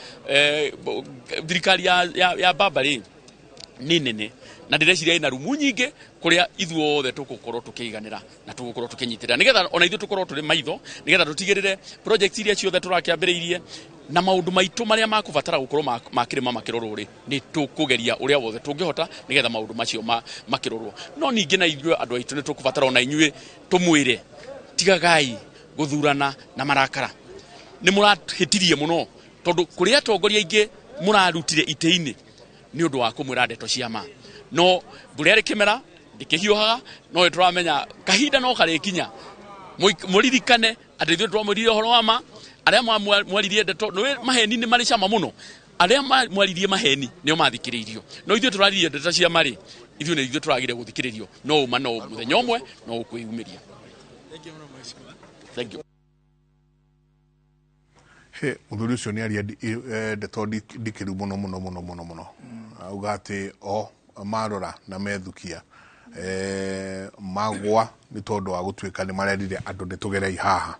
thirikari ya baba ri ni nene na ndireciria ina rumu nyingi kuria ithuothe tugukorwo tukiiganira na tugukorwo tukinyitirira nigetha ona ithuĩ tukorwo turi maitho nigetha tutigirire project iria ciothe turakiambiriirie na maundu maitu maria makubatara gukorwo makirima makirorwo ri ni tukugeria uria wothe tungihota nigetha maundu macio makirorwo. No ningi na ithuĩ andu aitu ni tukubatara ona inyuĩ tumwire tigagai guthurana na marakara. Ni murahitirie muno tondu kuria atongoria aingi murarutire ite-ini ni undu wa kumwira ndeto cia ma. No mbura ĩrĩ kĩmera ndĩkĩhiũhaga, no nĩtũramenya kahinda no karĩkinya mũririkane atĩ ithuĩ twamwĩrire ũhoro wa ma. Arĩa mwaririe ndeto nĩ maheni nĩ marĩ cama mũno, arĩa mwaririe maheni nĩo mathikĩrĩirio, no ithuĩ tũraririe ndeto cia marĩ ithuĩ nĩ ithuĩ tũragire gũthikĩrĩrio, no ũma no mũthenya ũmwe no ũkwĩyumĩria. Thank you. He muthuri ucio ni aria ndeto ndikiru muno muno muno muno muno, auga ati o marora na methukia magwa ni tondu wa gutuika ni marerire andu ni tugerei haha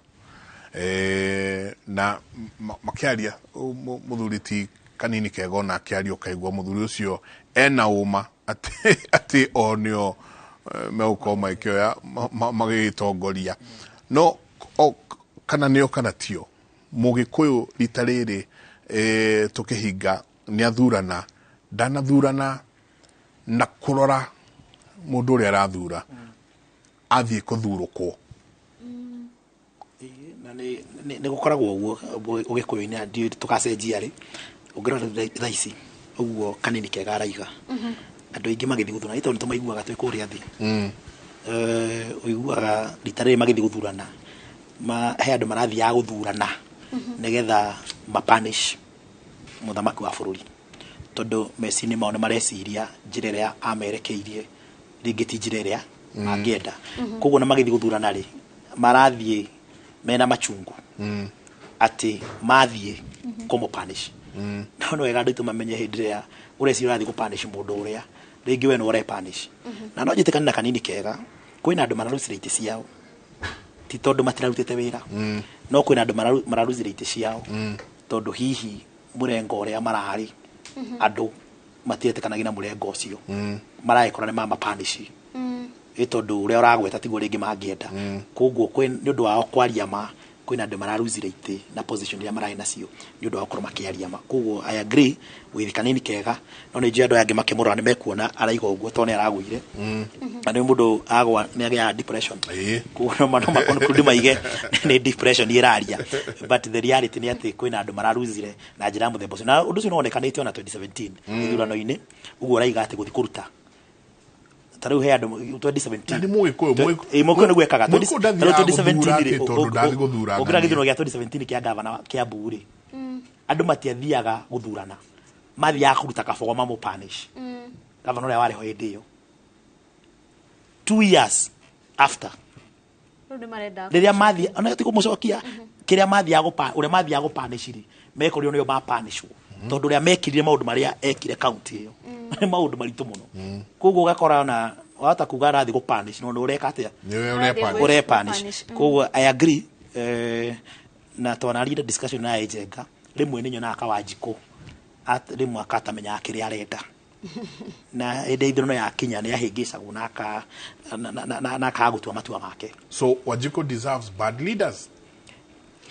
na makiaria muthuri ti kanini kega ona akiaria ukaigua muthuri ucio ena uma ati o nio megũkorwo magĩkĩoya magĩgĩtongoria. No kana nĩo kana tio, Mũgĩkũyũ rita rĩrĩ tũkĩhinga nĩ athurana, ndanathurana na kũrora mũndũ ũrĩa arathura athiĩ kũthurũkwo. Na nĩ gũkoragwo ũguo Ũgĩkũyũ-inĩ, ndiũĩ tũgacenjia rĩ, ũngĩrora thaa ici ũguo kanini kega araiga andũ aingĩ magĩthiĩ gũthurana, tondũ nĩtũmaiguaga twĩ kũrĩa thĩ, ũiguaga rita rĩrĩ magĩthiĩ gũthurana he andũ marathiaga gũthurana nĩgetha mapanish mũthamaki wa bũrũri, tondũ meciria mao nĩ mareciria njĩra ĩrĩa amerekeirie rĩngĩ ti njĩra ĩrĩa mangĩenda. Koguo na magĩthiĩ gũthurana rĩ, marathiĩ mena machungu atĩ mathiĩ kũmũpanish. No nĩ wega andũ aitũ mamenye hĩndĩ ĩrĩa ũreciria ũrathiĩ kũpanish mũndũ ũrĩa rĩngĩ we nĩ ũrepanish. Na no njĩtĩkanie na kanini kega, kwĩna andũ mararutire itĩ ciao ti tondũ matirarutĩte wĩra, no kwĩna andũ mararutire itĩ ciao tondũ hihi mũrengo ũrĩa mararĩ andũ matiretĩkanagia na mũrengo ũcio, maragĩkora nĩ mamapanishi ĩ tondũ ũrĩa ũragweta tiguo rĩngĩ mangĩenda. Koguo nĩ ũndũ wao kwaria ma, kwĩna andũ mararutire itĩ na position iria mararĩ nacio nĩ ũndũ wa gũkorwo makĩaria ma. Koguo I agree with kanini kega, no nĩ njũĩ andũ aya angĩ makĩmũrora nĩ mekuona araiga ũguo tondũ nĩ aragũire, na nĩ mũndũ agwa nĩ agĩaga depression, koguo no maconclude maige nĩ depression ĩraria, but the reality nĩ atĩ kwĩna andũ mararuzire na njĩra ya mũthemba ũcio, na ũndũ ũcio nĩ wonekanĩte ona 2017 ithurano-inĩ, ũguo ũraiga atĩ gũthiĩ kũruta ta rĩu he andũ 2017 nĩ Mũgĩkũyũ, Mũgĩkũyũ nĩguo ekaga. Mũgĩkũyũ ndathiaga gũthura atĩ tondũ ndathiĩ gũthura ũngĩra gĩthurano gĩa 2017 kĩa gavana Kiambu rĩ, andũ matiathiaga gũthurana, mathiaga kũruta kabogo mamũpanish gavana ũrĩa warĩ ho hĩndĩ ĩyo. 2 years after rĩrĩa mathiĩ ona ti kũmũcokia kĩrĩa mathiaga ũrĩa mathiaga gũpanish rĩ, mekorirwo nĩo mapanishwo tondũ ũrĩa mekirire maũndũ marĩa ekire county ĩyo nĩ maũndũ maritũ mũno. Koguo ũgakora ona wahota kuga arathiĩ gũpanish no nĩ ũreka atĩa, ũrepanish. Koguo I agree na twanarire discussion na Njenga, rĩmwe nĩ nyonaga Kawanjikũ rĩmwe akatamenyaga kĩrĩa arenda, na hĩndĩ ithurano yakinya nĩ ahĩngĩcagwo na akaga gũtua matua make. So Wanjikũ deserves bad leaders.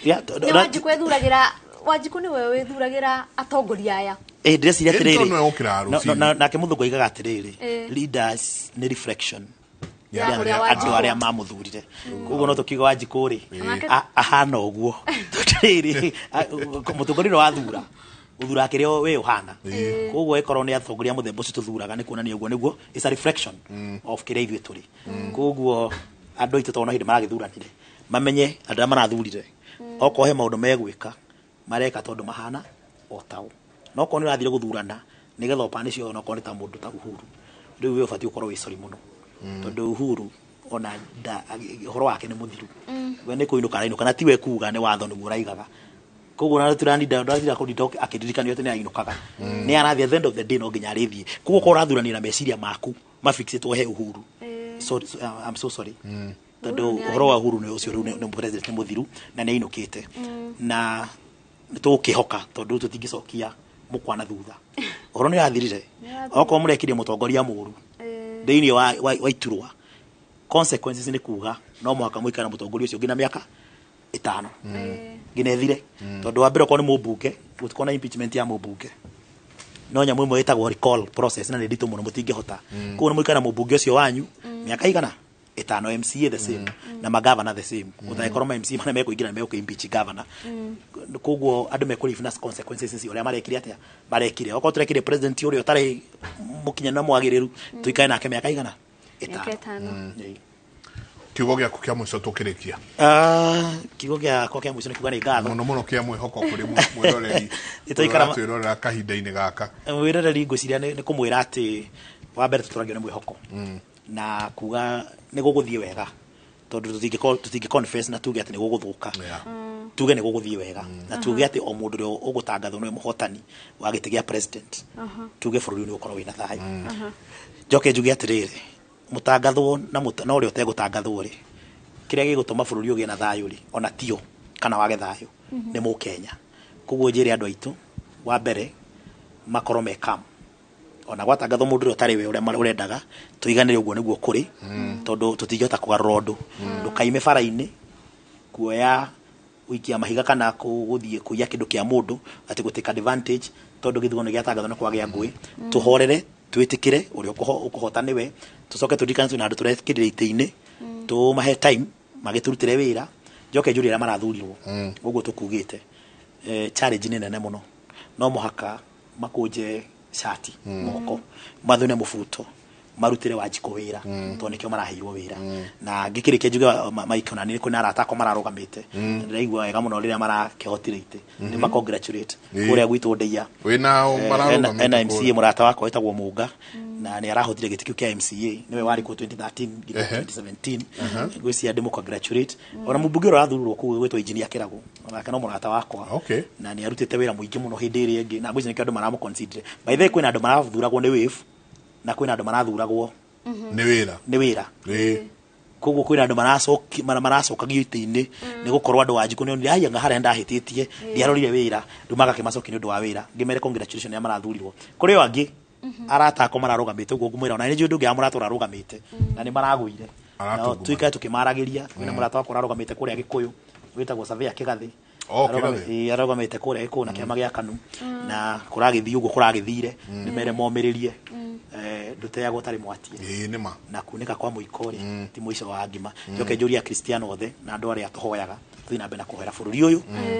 Nĩ Wanjikũ ethuragĩra, Wanjikũ nĩwe wĩthuragĩra atongoria aya. Ndĩreciria atĩrĩrĩ, nake mũthũngũ oigaga atĩrĩrĩ, leaders nĩ reflection Ya andũ arĩa mamũthurire. Koguo no tũkiuga Wanjikũ rĩ ahana ũguo, tondũ rĩrĩ mũtongoria ũrĩa wathura ũthuraga kĩrĩa we ũhana. Koguo ĩkorwo nĩ atongoria mũthemba ũcio tũthuraga, nĩ kuonania ũguo nĩguo it's a reflection of kĩrĩa ithuĩ tũrĩ. Koguo andũ aitũ tondũ no hĩndĩ maragĩthuranire, mamenye andũ arĩa marathurire, okorwo he maũndũ megwĩka mareka tondũ mahana o tao. No okorwo nĩ ũrathire gũthurana nĩgetha ũpanicio, onokorwo nĩ ta mũndũ ta Uhuru, rĩu we ũbatiĩ gũkorwo wĩ sorry mũno, tondũ Uhuru ona ũhoro wake nĩ mũthiru. We nĩ kũinũka arainũka, na tiwe kuga, nĩ watho nĩguo ũraigaga. Koguo na tũraninda ndathira kũrinda akĩririkanio atĩ nĩ ainũkaga, nĩ arathiĩ. At the end of the day no nginya arĩthiĩ. Koguo korwo ũrathuranio na meciria maku mafixĩtwo he Uhuru, so, I'm so sorry, tondũ ũhoro wa Uhuru nĩ ũcio rĩu nĩ president nĩ mũthiru na nĩ ainũkĩte, na nĩ tũgũkĩhoka tondũ tũtingĩcokia mũkwa na thutha. Ũhoro nĩ ũrathirire. Okorwo mũrekire mũtongoria mũru thĩinĩ wa iturwa, consequences nĩ kuga no mũhaka mũikare na mũtongoria ũcio nginya mĩaka 5 nginya ĩthire, tondũ wa mbere okorwo nĩ mũmbunge, gũtikorwo na impeachment ya mũmbunge, no nyamũ ĩmwe ĩtagwo recall process, na nĩ nditũ mũno, mũtingĩhota. Koguo nĩ mũikare na mũmbunge ũcio wanyu mĩaka igana 5, MCA the same, na magavana the same. Gũtagĩkorwo ma MCA marĩa mekũingĩra nĩ mekũ impeach governor. Koguo andũ mekũ na consequences icio ũrĩa marekire, atĩa marekire. Okorwo tũrekire president ũrĩa ũtarĩ mũkinyanĩru na mwagĩrĩru, tũikare nake mĩaka igana? Mĩaka 5. 5. Ĩĩ. Kiugo gĩaku kĩa mũico tũkĩrĩkia. Ah, kiugo gĩakwa kĩa mũico nĩ kuga nĩ ngatho mũno mũno kĩa mwĩhoko kũrĩ mwĩroreri Nĩtwaikara twĩrorera kahinda-inĩ gaka. Mwĩroreri, ngwĩciria nĩ kũmwĩra atĩ wa mbere tũtũragio nĩ mwĩhoko na kuga nĩ gũgũthiĩ wega, tondũ tũtingĩ confess na tuge atĩ nĩ gũgũthũka. Tuge nĩ gũgũthiĩ wega na tuge atĩ o mũndũ ũrĩa ũgũtangathwo nĩwe mũhotani wa gĩtĩ gĩa president, tuge bũrũri ũyũ nĩ ũgũkorwo wĩna thayũ. Njoke njuge atĩrĩrĩ, mũtangathwo na ũrĩa ũtegũtangathwo rĩ, kĩrĩa gĩgũtũma bũrũri ũgĩe na thayũ rĩ, ona tio kana wage thayũ, nĩ mũkenya. Koguo njĩre andũ aitũ, wa mbere makorwo me calm. Ona gwatangathwo mũndũ ũrĩa ũtarĩ we ũrĩa ũrendaga, tũiganĩre ũguo nĩguo kũrĩ, tondũ tũtingĩhota kũgarũra ũndũ. Ndũkaime bara-inĩ kuoya gũikia mahiga kana gũthiĩ kũiya kĩndũ kĩa mũndũ atĩ gũ take advantage tondũ gĩthurano gĩatangathwo na kwagĩa ngũĩ. Tũhorere, twĩtĩkĩre ũrĩa ũkũhota nĩwe, tũcoke tũririkane twĩna andũ tũrekĩrire itĩ-inĩ, tũmahe time magĩtũrutĩre wĩra. Njoke njũrie arĩa marathurirwo ũguo tũkugĩte, challenge nĩ nene mũno. No mũhaka makũnje cati moko, mathune mũbuto, marutĩre Wanjikũ wĩra, tondũ nĩkĩo maraheirwo wĩra. Na ngĩkĩrĩkia njuge Mike, ona nĩ kwĩna arata akwa mararũgamĩte. Ndĩraigua wega mũno rĩrĩa marakĩhotire itĩ, nĩ ma congratulate kũrĩa gwitũ Ndeia. Wĩna mararũgamĩte ena kũrĩa? MCA mũrata wakwa wĩtagwo Mũnga, na nĩ arahotire gĩtĩ kĩu kĩa MCA, nĩwe warĩ kuo 2013 nginya 2017. Ngwĩciria ndĩmũ congratulate. Ona mũmbunge ũrĩa ũrathurirwo kũu gwĩtwo Engineer Kĩrago, onake no mũrata wakwa na nĩ arutĩte wĩra mũingĩ mũno hĩndĩ ĩrĩa ĩngĩ, na ngwĩciria nĩkĩo andũ maramũ consider. By the way, kwĩna andũ marathuragwo nĩ wave na kwĩna andũ marathuragwo nĩ wĩra. Nĩ wĩra. Koguo kwĩna andũ maracokagio itĩ-inĩ nĩ gũkorwo andũ Wanjikũ nĩ onire aianga harĩa ndahĩtĩtie, ndiarorire wĩra, rĩu magakĩmacokia nĩ ũndũ wa wĩra. Ngĩmere congratulation arĩa marathurirwo. Kũrĩ o angĩ arata akwa mararũgamĩte ũguo, ngũmwĩra ona nĩ njũĩ ndũngĩ mũrata ũrarũgamĩte na nĩ maragũire. Aratungumana. Tuikare tũkĩmaragĩria. Kwĩna mũrata wakwa ũrarũgamĩte kũrĩa Gĩkũyũ wĩtagwo Savea Kĩgathĩ. Oh, Kĩgathĩ. Ĩĩ, arũgamĩte kũrĩa Gĩkũyũ na kĩama gĩa KANU, na kũragĩthiĩ ũguo kũragĩthire. Nĩ mere momĩrĩrie. Ndũteagwo ũtarĩ mwatie. Ĩĩ, nĩ ma. Na kunĩka kwa mũiko rĩ ti mũico wa ngima. Njoke njũrie Akristiano othe na andũ arĩa tũhoyaga, tũthiĩ na mbere na kũhoera bũrũri ũyũ,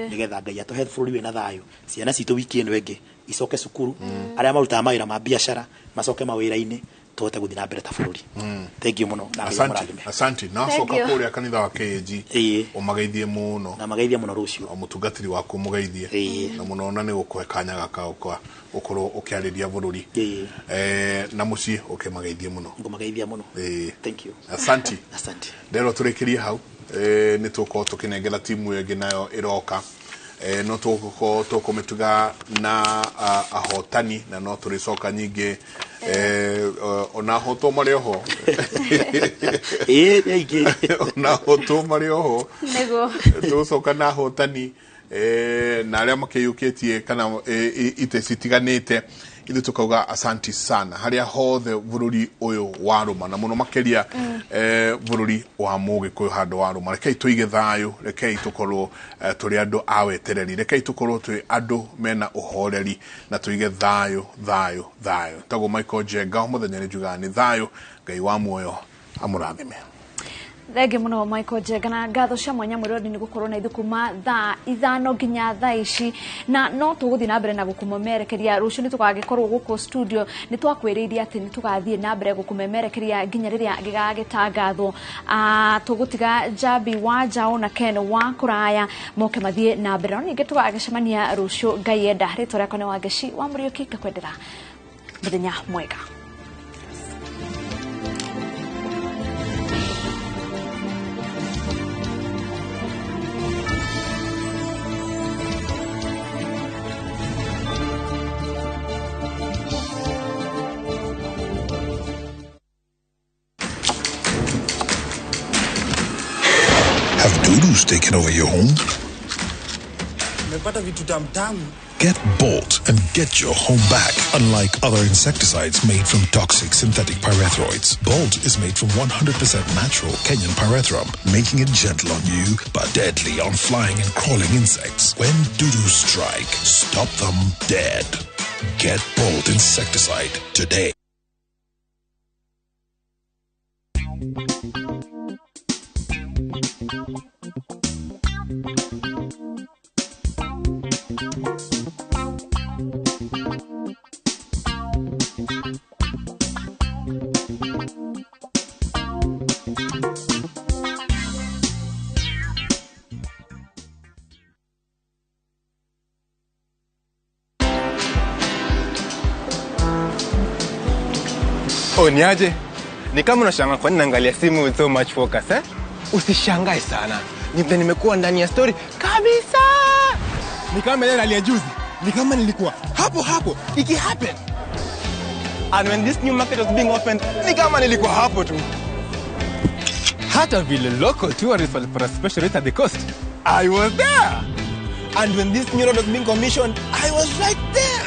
nĩgetha Ngai atũhe bũrũri wĩna thayũ. Ciana citũ wiki ĩno ĩngĩ icoke cukuru, arĩa marutaga mawĩra ma biacara macoke mawĩra-inĩ, tũhote gũthiĩ na mbere ta bũrũri. Thank you mũno na Ngai Asante, amũrathime. asante. Na Thank coka you. kũrĩa kanitha wa KAG, ũmageithie mũno. Na mageithie mũno rũciũ. O mũtungatĩri waku mũgeithie na mũno, na nĩ gũkũhe kanya gaka ũka ũkorwo ũkĩarĩria bũrũri na mũciĩ, ũkĩmageithie mũno. Ngũmageithia mũno. Thank you. Asante. Asante. Ndero tũrĩkĩrie hau. Nĩ tũgũkorwo tũkĩnengera timu ĩyo ĩngĩ nayo ĩroka. No tũgũkorwo tũkũmĩtuga na ahotani, na no tũrĩcoka nyingĩ ona ahotwo marĩ oho. Ĩĩ, nĩ aingĩ. Ona ahotwo marĩ oho. Nĩguo. Tũgũcoka na ahotani na arĩa makĩiyũkĩtie kana itĩ citiganĩte. Ithuĩ tũkauga asanti sana harĩa hothe bũrũri ũyũ warũma, na mũno makĩria bũrũri wa mũgĩkũyũ handũ warũma. Rekei tũige thayũ, rekei tũkorwo tũrĩ andũ a wetereri, rekei tũkorwo twĩ andũ mena ũhoreri na tũige thayũ, thayũ, thayũ. Tagwo Michael Njenga, mũthenya nĩ njugaga nĩ thayũ. Ngai wa muoyo Amũrathime. Thengi muno Michael Njenga na ngatho cia mwanya mwĩrori nĩ gũkorwo na ithuĩ kuma thaa 5 nginya thaa ici, na no tũgũthiĩ na mbere na gũkũmemerekeria rũciũ. Nĩ tũgagĩkorwo gũkũ studio, nĩ twakwĩrĩirie atĩ nĩ tũgathiĩ na mbere gũkũmemerekeria nginya rĩrĩa gĩgagĩtangathwo. Tũgũtiga Jambi wa Njaũ na Ken wa Kũraya moke mathiĩ na mbere, no ningĩ tũgagĩcemania rũciũ Ngai enda. Rĩtwa rĩakwa nĩ Wangeci wa Mũriũki, ngakwendera mũthenya mwega. Have dudus taken over your home? Get Bolt and get your home back. Unlike other insecticides made from toxic synthetic pyrethroids, Bolt is made from 100% natural Kenyan pyrethrum, making it gentle on you but deadly on flying and crawling insects. When dudus strike, stop them dead. Get Bolt insecticide today. Oh, niaje? Ni kama unashangaa kwa nini naangalia simu with so much focus, eh? Usishangae sana. Ni vile nimekuwa ndani ya story kabisa. Ni kama ile rally ya juzi. Ni kama nilikuwa hapo hapo iki happen. And when this new market was being opened, ni kama nilikuwa hapo tu. Hata vile local tourists walipata special rate at the coast, I was there. And when this new road was being commissioned, I was right there.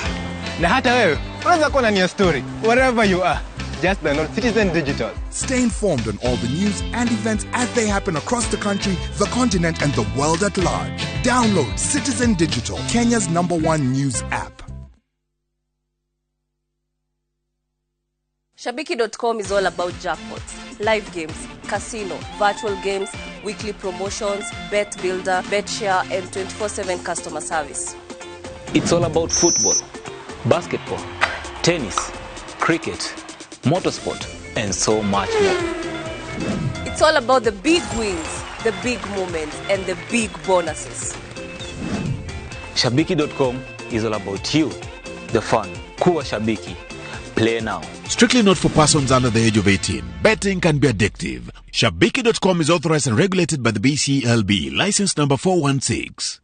Na hata wewe unaweza kuwa ndani ya story wherever you are. Just download Citizen Digital. Stay informed on all the news and events as they happen across the country, the continent, and the world at large. Download Citizen Digital, Kenya's #1 news app. Shabiki.com is all about jackpots, live games, casino, virtual games, weekly promotions, bet builder, bet share, and 24/7 customer service. It's all about football, basketball, tennis, cricket, motorsport, and so much more. It's all about the big wins, the big moments, and the big bonuses. Shabiki.com is all about you, the fun. Kuwa Shabiki. Play now. Strictly not for persons under the age of 18. Betting can be addictive. Shabiki.com is authorized and regulated by the BCLB. License number 416.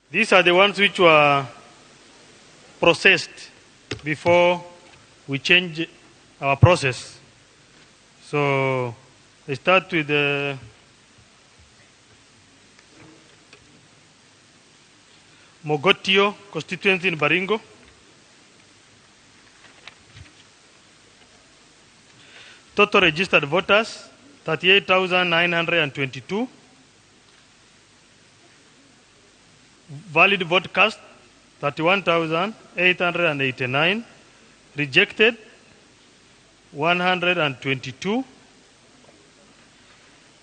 These are the ones which were processed before we change our process. So I start with the Mogotio constituency in Baringo. Total registered voters, 38,922. Valid vote cast, 31,889. Rejected, 122.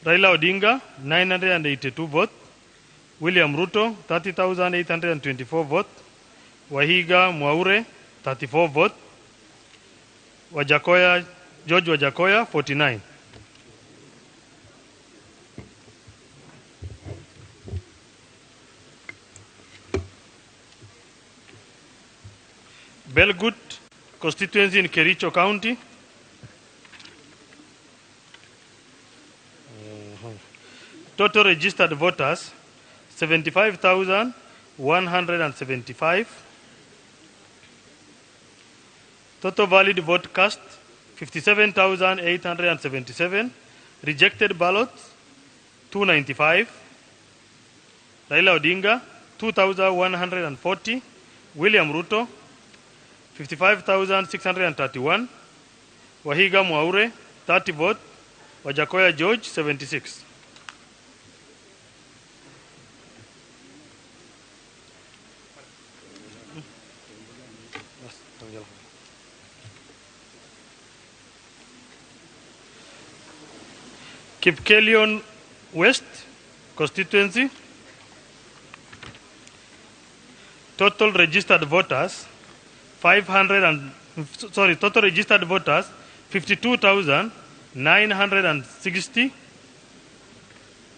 Raila Odinga, 982 votes. William Ruto, 30,824 votes. Wahiga Mwaure, 34 votes. Wajackoyah, George Wajackoyah, 49. Belgut constituency in Kericho County. Total registered voters, 75,175. Total valid vote cast, 57,877. Rejected ballots, 295. Raila Odinga, 2,140. William Ruto, 55,631. Wahiga Mwaure, 30 votes. Wajackoyah George, 76. Kipkelion West constituency. Total registered voters, total registered voters, 52,960.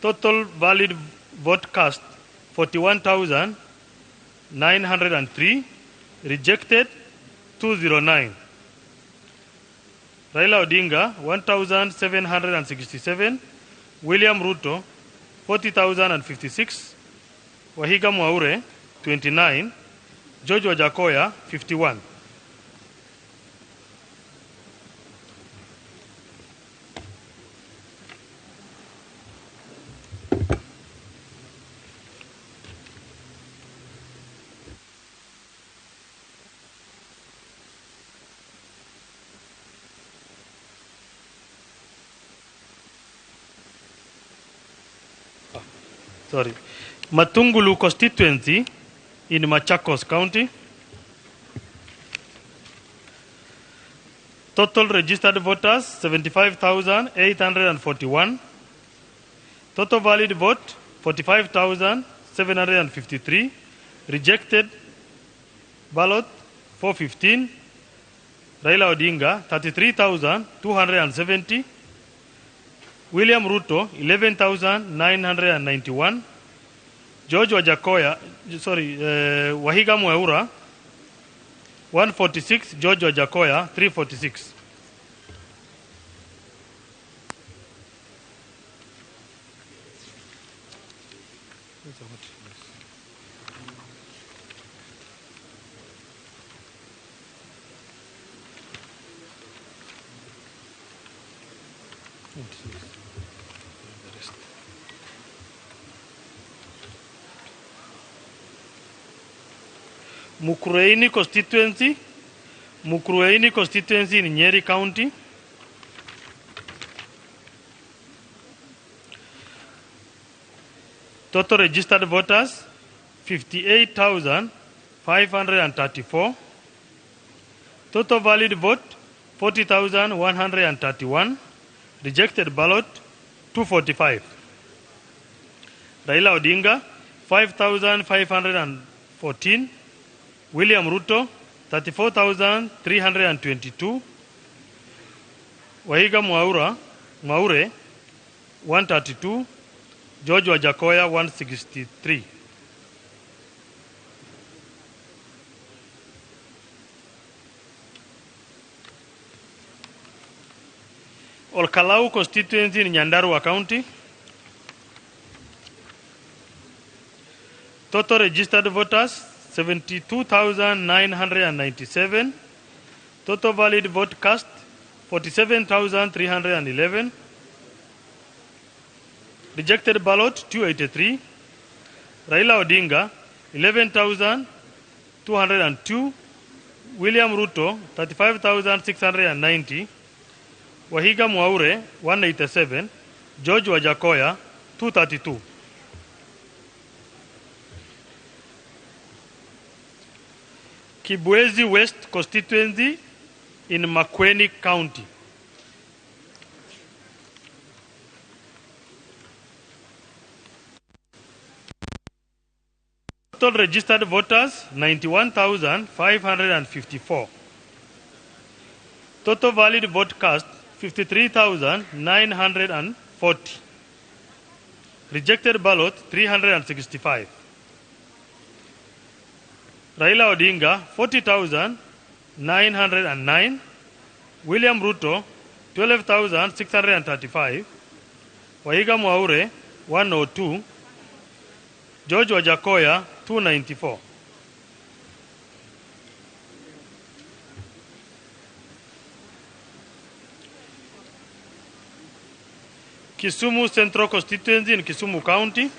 Total valid vote cast, 41,903. Rejected, 209. Raila Odinga, 1,767. William Ruto, 40,056. Wahiga Mwaure, 29. George Wajackoyah, 51. Sorry. Matungulu constituency in Machakos County. Total registered voters, 75,841. Total valid vote, 45,753. Rejected ballot, 415. Raila Odinga, 33,270. William Ruto, 11,991. George Wajackoyah, Wahiga Mwaura, 146. George Wajackoyah, 346. Mukurweini constituency, Mukurweini constituency in Nyeri County. Total registered voters, 58,534. Total valid vote, 40,131. Rejected ballot, 245. Raila Odinga, 5,514. William Ruto, 34,322. Wahiga Mwaure, 132. George Wajackoyah, 163. Olkalau constituency in Nyandarua County. Total registered voters 72,997. Total valid vote cast 47,311. Rejected ballot 283. Raila Odinga 11,202. William Ruto 35,690. Wahiga Mwaure 187. George Wajakoya 232. Kibwezi West constituency in Makueni County. Total registered voters 91,554. Total valid vote cast 53,940. Rejected ballot 365. Raila Odinga 40,909. William Ruto 12,635. Wahiga Mwaure 102. George Wajakoya 294. Kisumu Central constituency in Kisumu County.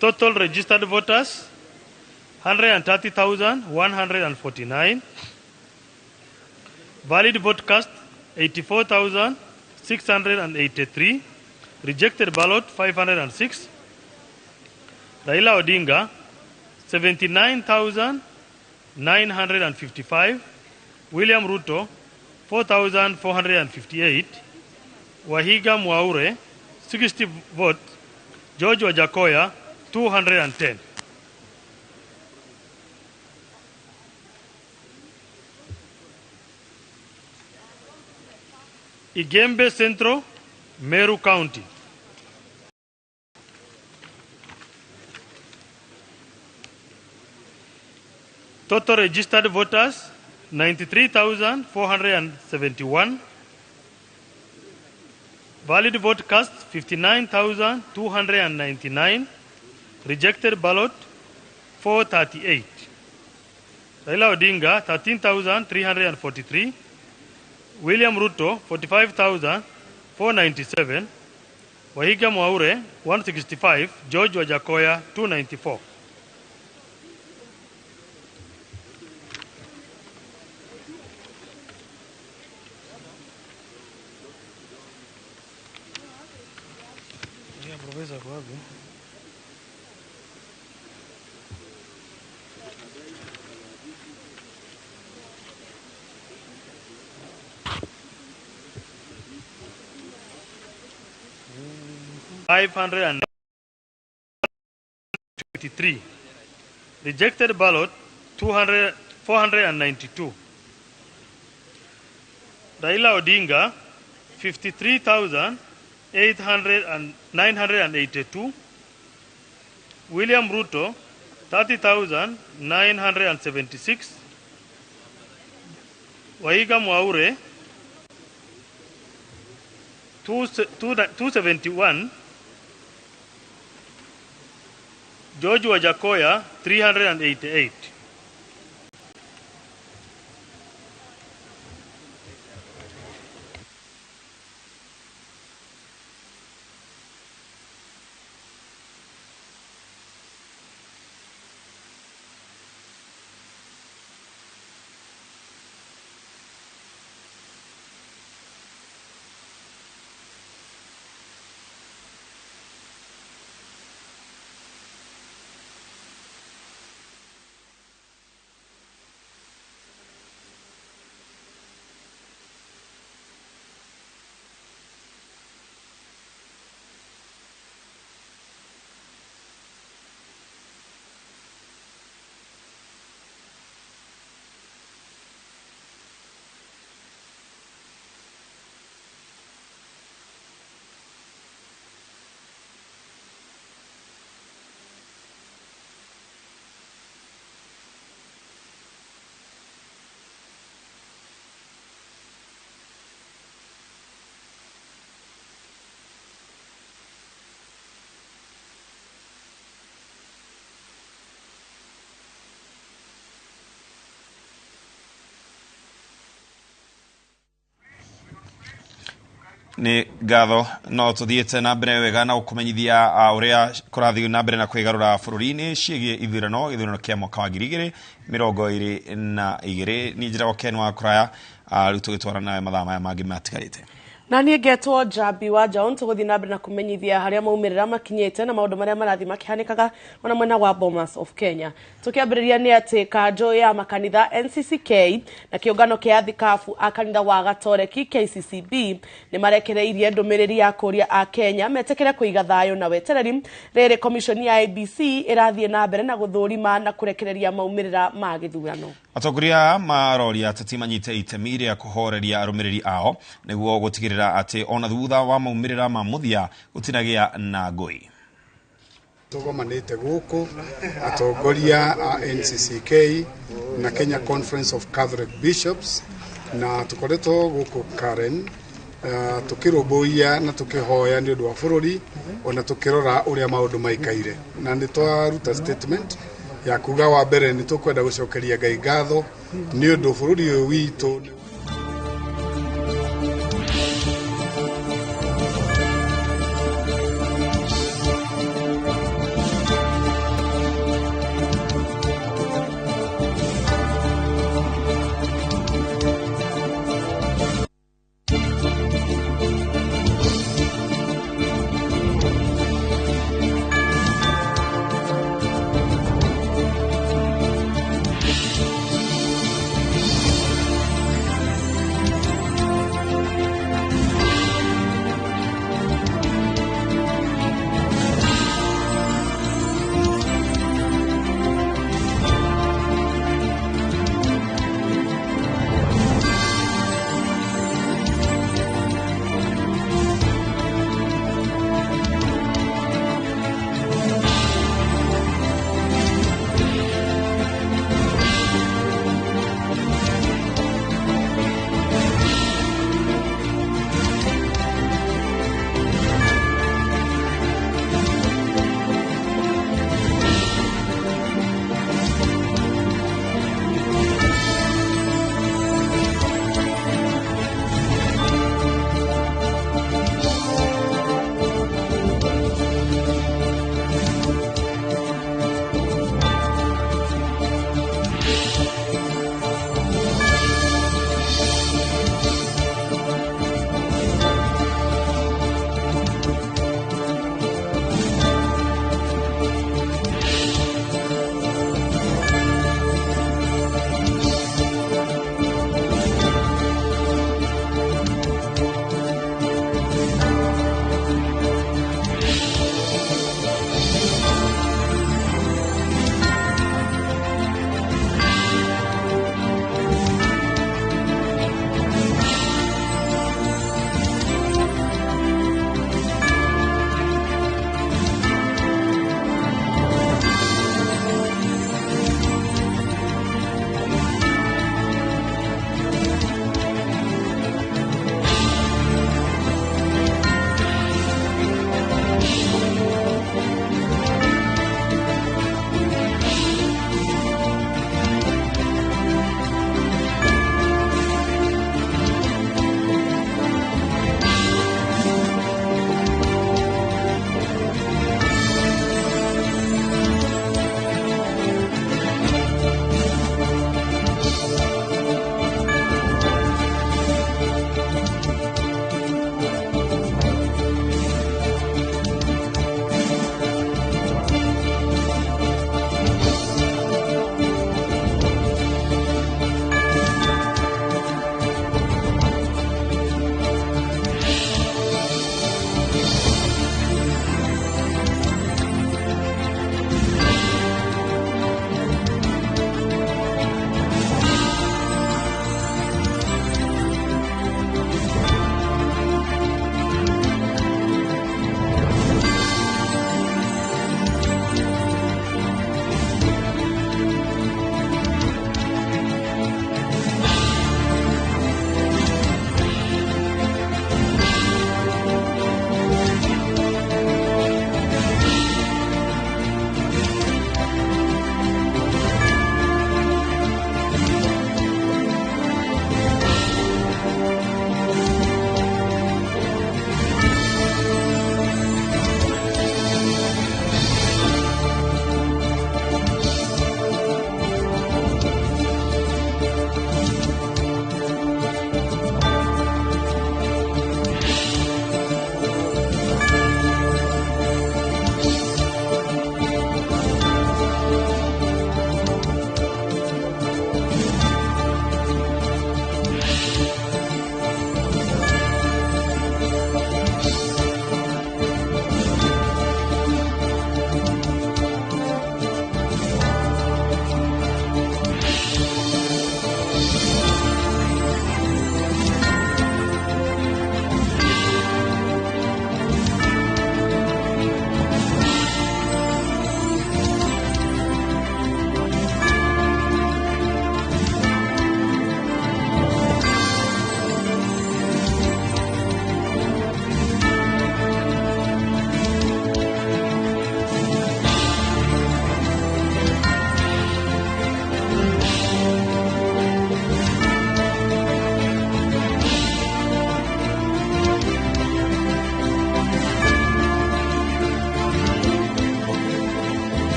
Total registered voters 130,149. Valid vote cast 84,683. Rejected ballot 506. Raila Odinga 79,955. William Ruto 4,458. Wahiga Mwaure 60 votes. George Wajakoya 210. Igembe Central, Meru County. Total registered voters 93,471. Valid vote cast 59,299. Rejected ballot 438. Raila Odinga 13,343. William Ruto 45,497. Wahiga Mwaure 165. George Wajakoya 294. 523. Rejected ballot 492. Raila Odinga 53,982. William Ruto 30,976. Wahiga Mwaure 271. George Wajakoya 388. Nĩ ngatho no tũthiĩte na mbere wega na gũkũmenyithia ũrĩa kũrathiĩ na mbere na kwĩgarũra bũrũri-inĩ ciĩgiĩ ithurano, gĩthurano kĩa mwaka wa 2022. Niĩ njĩtagwo Ken wa Kũraya, rĩu tũgĩtwara nawe mathaa maya mangĩ matigarĩte. Na niĩ ngetwo Njambi wa Njaũ. Tũgũthiĩ na mbere na kũmenyithia harĩa maumĩrĩra makinyĩte na maũndũ marĩa marathiĩ makĩhanĩkaga ona mwena wa Bomas of Kenya. Tũkĩambĩrĩria nĩ atĩ kanjũ ya makanitha NCCK na kĩũngano kĩa athikabu a kanitha wa Gatoreki KCCB nĩ marekereirie ndũmĩrĩri ya kũria a Kenya metĩkĩre kũiga thayũ na wetereri rĩrĩ komishoni ya ABC ĩrathiĩ na mbere na gũthũrima na kũrekereria maumĩrĩra ma gĩthurano. Atongoria maroria ateti manyite itemi rĩa kũhoreria arũmĩrĩri ao nĩguo gũtigĩrĩra atĩ ona thutha wa maumĩrĩra ma mũthia gũtinagĩa na ngũĩ. Tũgomanĩte gũkũ atongoria a NCCK na Kenya Conference of Catholic Bishops, na tũkoretwo gũkũ Karen tũkĩrũmbũiya na tũkĩhoya nĩ ũndũ wa bũrũri, ona tũkĩrora ũrĩa maũndũ maikaire, na nĩ twaruta statement ya kuga wa mbere nĩ tũkwenda gũcokeria Ngai ngatho nĩ ũndũ bũrũri ũyũ witũ.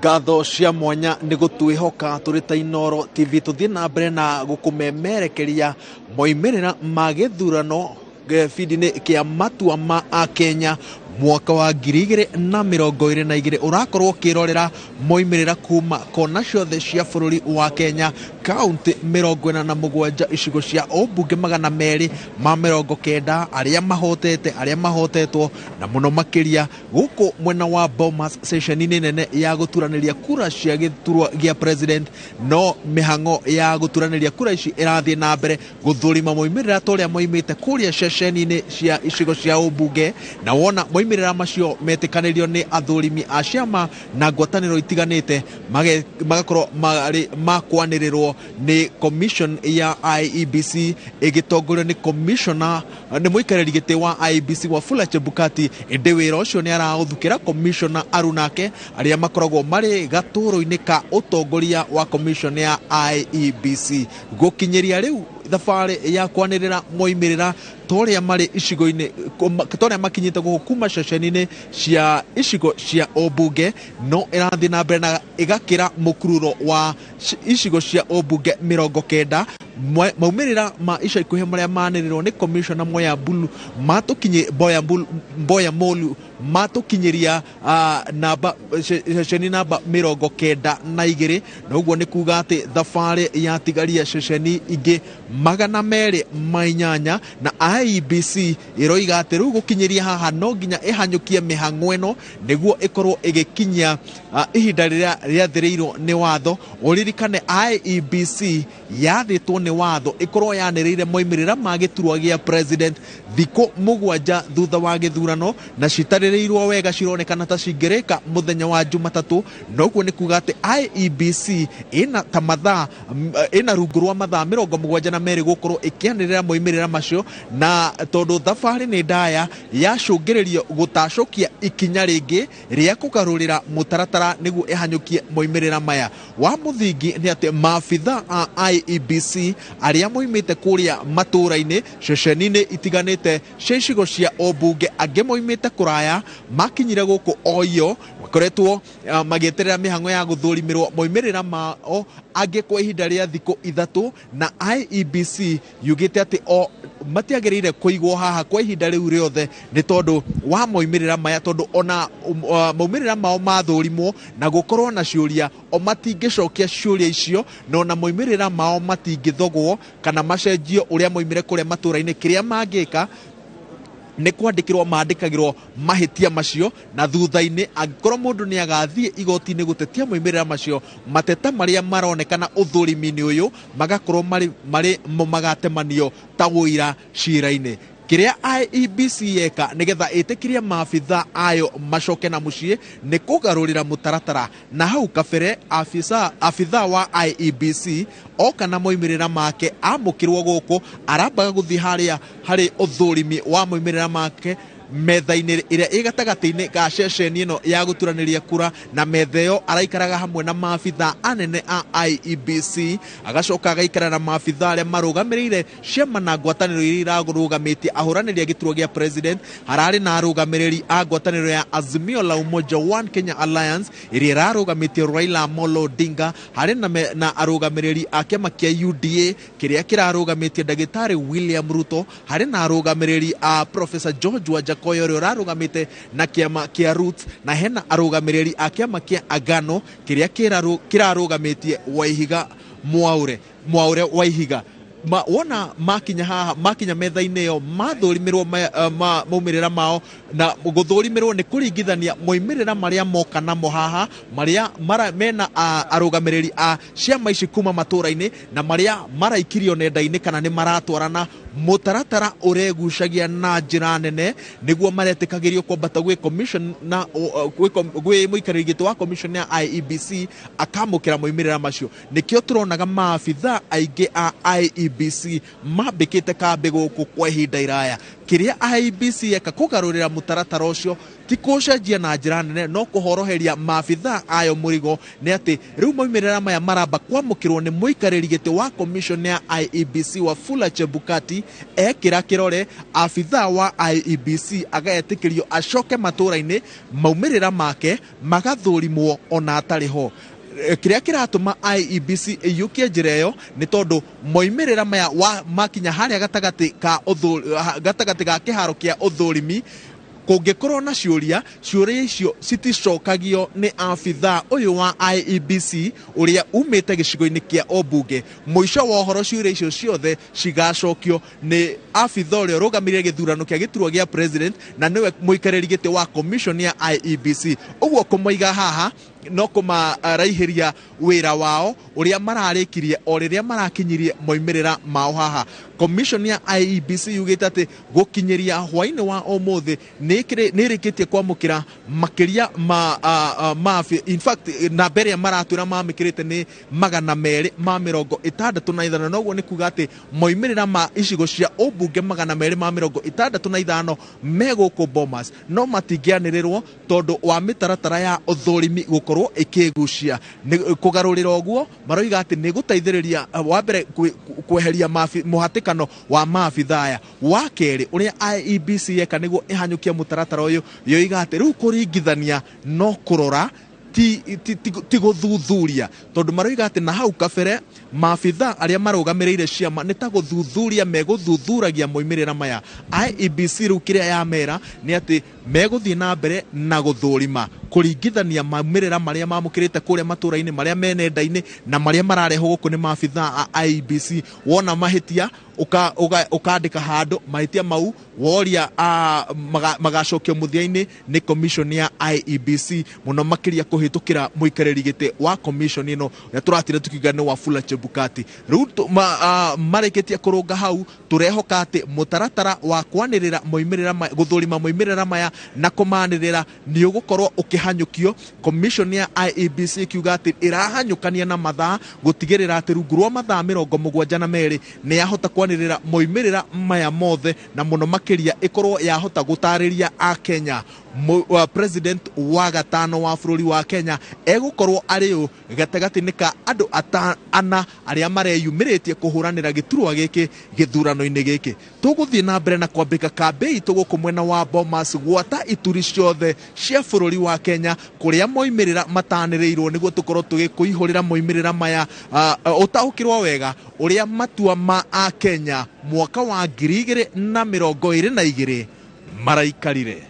Ngatho cia mwanya nĩ gũtwĩhoka tũrĩ ta Inooro TV tũthiĩ na mbere na gũkũmemerekeria moimĩrĩra ma gĩthurano gĩbindi-inĩ kĩa matua ma Akenya mwaka wa 2022. Ũrakorwo ũkĩrorera moimĩrĩra kuma kona ciothe cia bũrũri wa Kenya, kaunti 47, icigo cia ũmbunge 290, arĩa mahotete, arĩa mahotetwo, na mũno makĩria gũkũ mwena wa Bomas ceceni-inĩ nene ya gũturanĩria kura cia gĩturwa gĩa president. No mĩhang'o ya gũturanĩria kura ici ĩrathiĩ na mbere gũthũrima moimĩrĩra ta ũrĩa moimĩte kũrĩa ceceni-inĩ cia icigo cia ũmbunge, na wona moimĩrĩra macio metĩkanĩrio nĩ athũrimi a ciama na ngwatanĩro itiganĩte, magakorwo marĩ makwanĩrĩrwo nĩ commission ya IEBC ĩgĩtongorio nĩ commissioner, nĩ mũikarĩri gĩtĩ wa IEBC Wafula Chebukati. Ĩndĩ wĩra ũcio nĩ araũthukĩra commissioner arunake arĩa makoragwo marĩ gatũrũ-inĩ ka ũtongoria wa commission ya IEBC. Gũkinyĩria rĩu thabarĩ ya kwanĩrĩra moimĩrĩra torĩa marĩ icigo-inĩ, torĩa makinyĩte gũkũ kuma ceceni-inĩ cia icigo cia ũmbunge, no ĩrathiĩ na mbere na ĩgakĩra mũkururo wa icigo cia ũmbunge 90. Maumĩrĩra ma ica ikuhĩ marĩa manĩrĩrwo nĩ commissioner Moya Mbulu matũkinyi Boya Mbulu, Mboya Molu matũkinyĩria namba ceceni namba 92, na ũguo nĩ kuga atĩ thabarĩ yatigaria ceceni ingĩ 208, na IEBC ĩroiga atĩ rĩu gũkinyĩria haha no nginya ĩhanyũkie mĩhang'o ĩno nĩguo ĩkorwo ĩgĩkinyia ihinda rĩrĩa rĩathĩrĩirwo nĩ watho. Ũririkane IEBC yathĩtwo nĩ watho ĩkorwo yanĩrĩire moimĩrĩra ma gĩturwa gĩa president thikũ 7 thutha wa gĩthurano, na citarĩrĩirwo wega cironekana ta cingĩrĩka mũthenya wa Jumatatũ. Na ũguo nĩ kuga atĩ IEBC ĩna ta mathaa, ĩna rungu rwa mathaa 72 gũkorwo ĩkĩanĩrĩra moimĩrĩra macio, na tondũ thabarĩ nĩ ndaya yacũngĩrĩrio gũtacũkia ikinya rĩngĩ rĩa kũgarũrĩra mũtaratara nĩguo ĩhanyũkie moimĩrĩra maya. Wa mũthingi nĩ atĩ maabitha a IEBC arĩa moimĩte kũrĩa matũũra-inĩ ceceni-inĩ itiganĩte cia icigo cia ũmbunge, angĩ moimĩte kũraya, makinyire gũkũ oio makoretwo magĩeterera mĩhang'o ya gũthũrimĩrwo moimĩrĩra mao angĩ kwa ihinda rĩa thikũ 3, na IEBC yugĩte atĩ o matiagĩrĩire kũigwo haha kwa ihinda rĩu rĩothe nĩ tondũ wa moimĩrĩra maya, tondũ ona maumĩrĩra mao mathũrimwo na gũkorwo na ciũria o matingĩcokia ciũria icio, na ona moimĩrĩra mao matingĩthogwo kana macenjio ũrĩa moimire kũrĩa matũũra-inĩ. Kĩrĩa mangĩka nĩ kwandĩkĩrwo mandĩkagĩrwo mahĩtia macio, na thutha-inĩ angĩkorwo mũndũ nĩ agathiĩ igoti-inĩ gũtetia moimĩrĩra macio, mateta marĩa maronekana ũthũrimi-inĩ ũyũ magakorwo marĩ mo magatemanio ta ũira cira-inĩ. Kĩrĩa IEBC yeka nĩgetha ĩtĩkĩrie maabitha ayo macoke na mũciĩ nĩ kũgarũrĩra mũtaratara, na hau kabere abitha wa IEBC oka na moimĩrĩra make amũkĩrwo gũkũ arambaga gũthiĩ harĩa harĩ ũthũrimi wa moimĩrĩra make metha-inĩ ĩrĩa ĩ gatagatĩ-inĩ ga ceceni ĩno ya gũturanĩria kura, na metha ĩyo araikaraga hamwe na maabitha anene a IEBC, agacoka agaikara na maabitha arĩa marũgamĩrĩire ciama na ngwatanĩro iria irarũgamĩtie ahũranĩri a gĩturwa gĩa president. Hararĩ na arũgamĩrĩri a ngwatanĩro ya Azimio la Umoja One Kenya Alliance ĩrĩa ĩrarũgamĩtie Raila Amolo Odinga, harĩ na arũgamĩrĩri a kĩama kĩa UDA kĩrĩa kĩrarũgamĩtie ndagĩtarĩ William Ruto, harĩ na arũgamĩrĩri a Professor George Wajackoyah ũrĩa ũrarũgamĩte na kĩama kĩa Roots, na hena arũgamĩrĩri a kĩama kĩa Agano kĩrĩa kĩrarũgamĩtie Waihiga Mwaure, Mwaure Waihiga. Wona makinya haha, makinya metha-inĩ ĩyo mathũrimĩrwo maumĩrĩra mao, na gũthũrimĩrwo nĩ kũringithania moimĩrĩra marĩa moka namo haha, marĩa mena arũgamĩrĩri a ciama ici kuma matũũra-inĩ, na marĩa maraikirio nenda-inĩ kana nĩ maratwarana. Mũtaratara ũregucagia na njĩra nene nĩguo maretĩkagĩrio kwambata gwĩ commission na gwĩ mũikarĩri gĩtĩ wa commission ya IEBC akamũkĩra moimĩrĩra macio. Nĩkĩo tũronaga maabitha aingĩ a IEBC mambĩkĩte kambĩ gũkũ kwa ihinda iraya. Kĩrĩa IEBC yeka kũgarũrĩra mũtaratara ũcio Ti kũcenjia na njĩra nene, no kũhoroheria maabithaa ayo mũrigo, nĩ atĩ rĩu maumĩrĩra maya maramba kwamũkĩrwo nĩ mũikarĩri gĩtĩ wa commission ya IEBC Wafula Chebukati. Ekĩra kĩrore, abithaa wa IEBC agetĩkĩrio acoke matũra-inĩ, maumĩrĩra make magathũrimwo ona atarĩ ho. Kĩrĩa kĩratũma IEBC ĩiyũkie njĩra ĩyo nĩ tondũ moimĩrĩra maya wa makinya harĩa gatagatĩ ga kĩharo kĩa ũthũrimi, kũngĩkorwo na ciũria, ciũria icio citicokagio nĩ abithaa ũyũ wa IEBC ũrĩa umĩte gĩcigo-inĩ kĩa ũmbunge. Mũico wa ũhoro, ciũria icio ciothe cigacokio nĩ abithaa ũrĩa ũrũgamĩrĩire gĩthurano kĩa gĩturwa gĩa president na nĩwe mũikarĩri gĩtĩ wa commission ya IEBC. Ũguo kũmaiga haha no kũmaraihĩria wĩra wao ũrĩa mararĩkirie o rĩrĩa marakinyirie moimĩrĩra mao haha. Commission ya IEBC yugĩte atĩ gũkinyĩria hwaĩ-inĩ wa ũmũthĩ nĩ ĩrĩkĩtie kwamũkĩra makĩria ma in fact namba ĩrĩa maratwĩra mamĩkĩrĩte nĩ 265, noguo nĩ kuga atĩ moimĩrĩra ma icigo cia ũmbunge 265 me gũkũ Bomas no matingĩanĩrĩrwo tondũ wa mĩtaratara ya ũthũrimi gũkorwo ĩkĩgucia. Kũgarũrĩra ũguo maroiga atĩ nĩ gũteithĩrĩria wa mbere kweheria mũhatĩkano wa maabithaa aya. Wa kerĩ, ũrĩa IEBC yeka nĩguo ĩhanyũkie mũtaratara ũyũ, yoiga atĩ rĩu kũringithania no kũrora, ti gũthuthuria, tondũ maroiga atĩ na hau kabere maabithaa arĩa marũgamĩrĩire ciama nĩ ta gũthuthuria megũthuthuragia moimĩrĩra maya. IEBC rĩu kĩrĩa yamera nĩ atĩ megũthiĩ na mbere na gũthũrima, kũringithania maumĩrĩra marĩa mamũkĩrĩte kũrĩa matũra-inĩ marĩa me nenda-inĩ na marĩa mararehwo gũkũ nĩ maabithaa a IEBC. Wona mahĩtia ũkandĩka handũ mahĩtia mau, woria magacokio mũthia-inĩ nĩ commission ya IEBC, mũno makĩria kũhĩtũkĩra mũikarĩri gĩtĩ wa commission ĩno ũrĩa tũratire tukiuga nĩ Wafula Chebukati. Rĩu marĩkĩtie kũrũnga hau, tũrehoka atĩ mũtaratara wa kwanĩrĩra moimĩrĩra, gũthũrima moimĩrĩra maya na kũmanĩrĩra nĩ ũgũkorwo ũkĩhanyũkio. Commission ya IEBC ĩkiuga atĩ ĩrahanyũkania na mathaa gũtigĩrĩra atĩ rungu rwa mathaa 72 nĩ yahota kwanĩrĩra moimĩrĩra maya mothe, na mũno makĩria ĩkorwo yahota gũtarĩria Akenya president wa gatano wa bũrũri wa Kenya egũkorwo arĩ ũ gatagatĩ-inĩ ka andũ ana arĩa mareyumĩrĩtie kũhũranĩra gĩturwa gĩkĩ gĩthurano-inĩ gĩkĩ. Tũgũthiĩ na mbere na kwambĩka kambĩ itũ gũkũ mwena wa Bomas gwata ituri ciothe cia bũrũri wa Kenya kũrĩa moimĩrĩra matanĩrĩirwo, nĩguo tũkorwo tũgĩkũihũrĩra moimĩrĩra maya, ũtaũkĩrwo wega ũrĩa matua ma Akenya mwaka wa 2022 maraikarire.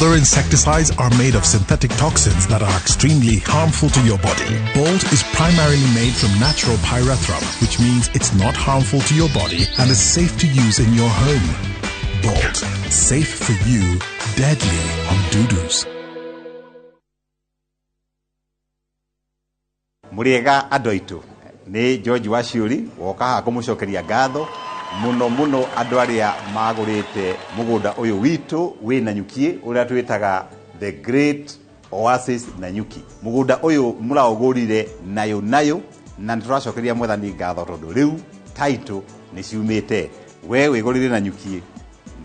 Other insecticides are made of synthetic toxins that are extremely harmful to your body. Bolt is primarily made from natural pyrethrum, which means it's not harmful to your body and is safe to use in your home. Bolt, safe for you, deadly on dudus. Muriega andũ aitũ nĩ George Waciũri woka haha kũmũcokeria ngatho mũno mũno andũ arĩa magũrĩte mũgũnda ũyũ witũ wĩ Nanyuki ũrĩa twĩtaga The Great Oasis Nanyuki. Mũgũnda ũyũ mũraũgũrire nayo nayo na nĩtũracokeria mwathani ngatho tondũ rĩu title nĩ ciumĩte. We wĩgũrĩre Nanyuki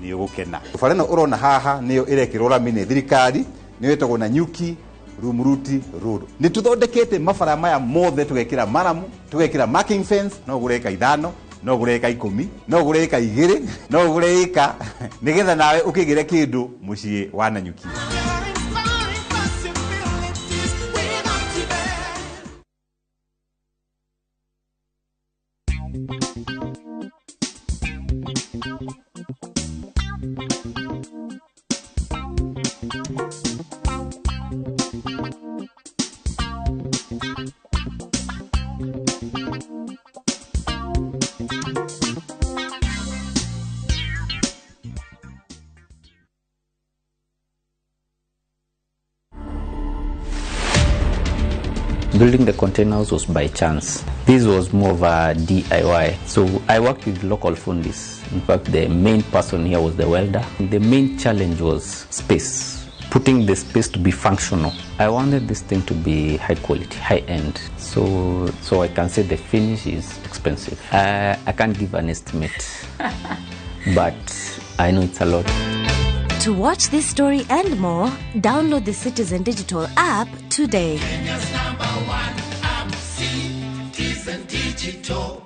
nĩ ũgũkena. Bara ĩno ũrona haha nĩyo ĩrekĩrwo rami nĩ thirikari, nĩyo ĩtagwo Nanyuki Rumuruti Road. Nĩ tũthondekete mabara maya mothe tũgekĩra maramu, tũgekĩra marking fence, no ũgũre ĩka 5, no ũgũre ĩka 10, no ũgũre ĩka 2, no ũgũre ĩka nĩgetha nawe ũkĩgĩre kĩndũ mũciĩ wa Nanyuki. Building the containers was by chance. This was more of a DIY. So I worked with local fundis. In fact, the main person here was the welder. The main challenge was space, putting the space to be functional. I wanted this thing to be high quality, high end. So I can say the finish is expensive. I can't give an estimate, but I know it's a lot. To watch this story and more, download the Citizen Digital app today. Kenya's number one app, Citizen Digital.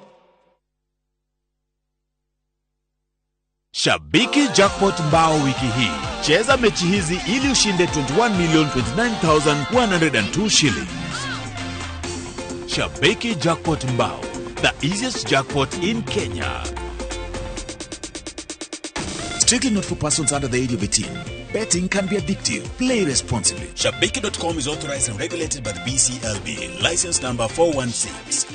Shabiki Jackpot Mbao wiki hii. Cheza mechi hizi ili ushinde 21,029,102 shillings. Shabiki Jackpot Mbao, the easiest jackpot in Kenya. Strictly not for persons under the age of 18. Betting can be addictive. Play responsibly. Shabiki.com is authorized and regulated by the BCLB. License number 416.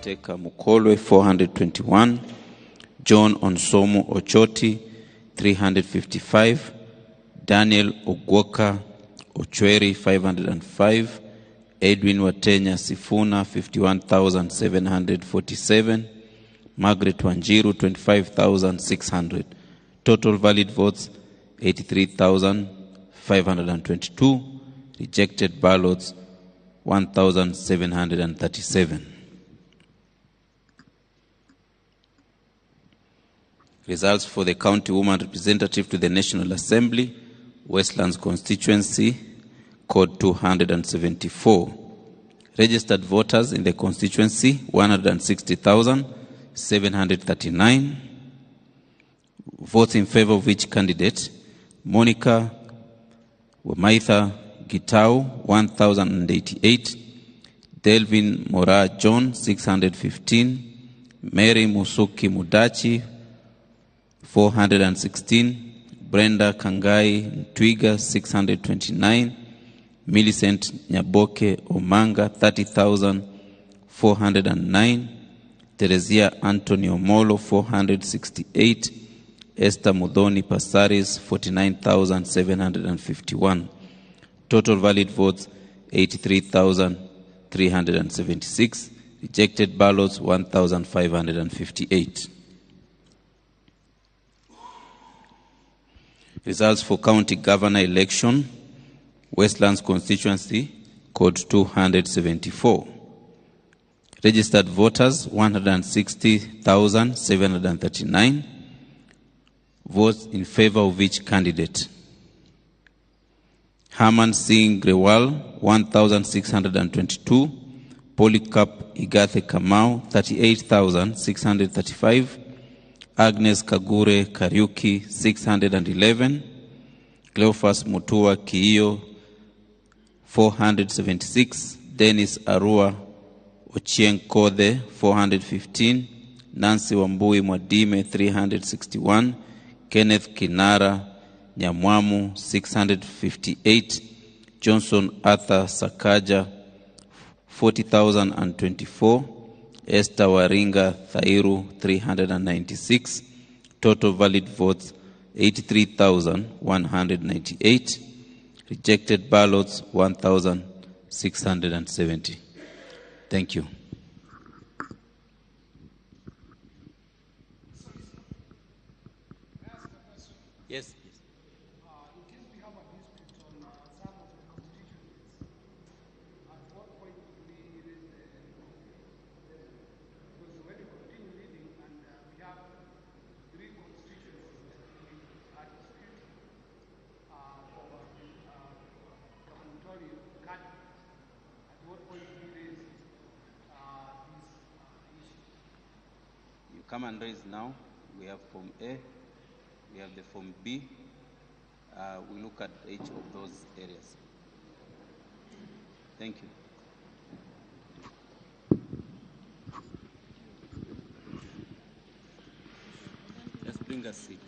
Teka Mukolwe 421, John Onsomo Ochoti 355, Daniel Ogwoka Ochweri 505, Edwin Watenya Sifuna 51,747, Margaret Wanjiru 25,600. Total valid votes 83,522, rejected ballots 1,737. Results for the County Woman Representative to the National Assembly, Westlands Constituency, Code 274. Registered voters in the constituency, 160,739. Votes in favor of each candidate, Monica Wamaitha Gitau, 1,088. Delvin Mora John, 615. Mary Musuki Mudachi, 416. Brenda Kangai Ntwiga, 629. Millicent Nyaboke Omanga, 30,409. Teresia Anthony Omolo, 468. Esther Mudhoni Passaris, 49,751. Total valid votes, 83,376. Rejected ballots, 1,558. Results for county governor election, Westlands constituency, code 274. Registered voters, 160,739. Votes in favor of each candidate. Herman Singh Grewal, 1,622. Polycarp Igathe Kamau, 38,635. Agnes Kagure Kariuki, 611. Cleophas Mutua Kiio, 476. Dennis Arua Ochieng Kothe, 415. Nancy Wambui Mwadime, 361. Kenneth Kinara Nyamwamu, 658. Johnson Arthur Sakaja, 40,024. Esther Waringa Thairu, 396. Total valid votes, 83,198. Rejected ballots, 1,670. Thank you. Yes. In case we have a dispute on some of the constituencies, at what point do we raise the because when you continue reading and we have three constituencies that we are disputing over the gubernatorial candidate, at what point do we raise these issues? You come and raise now. We have Form A. We have the Form B. We look at each of those areas. Thank you. Just bring a seat.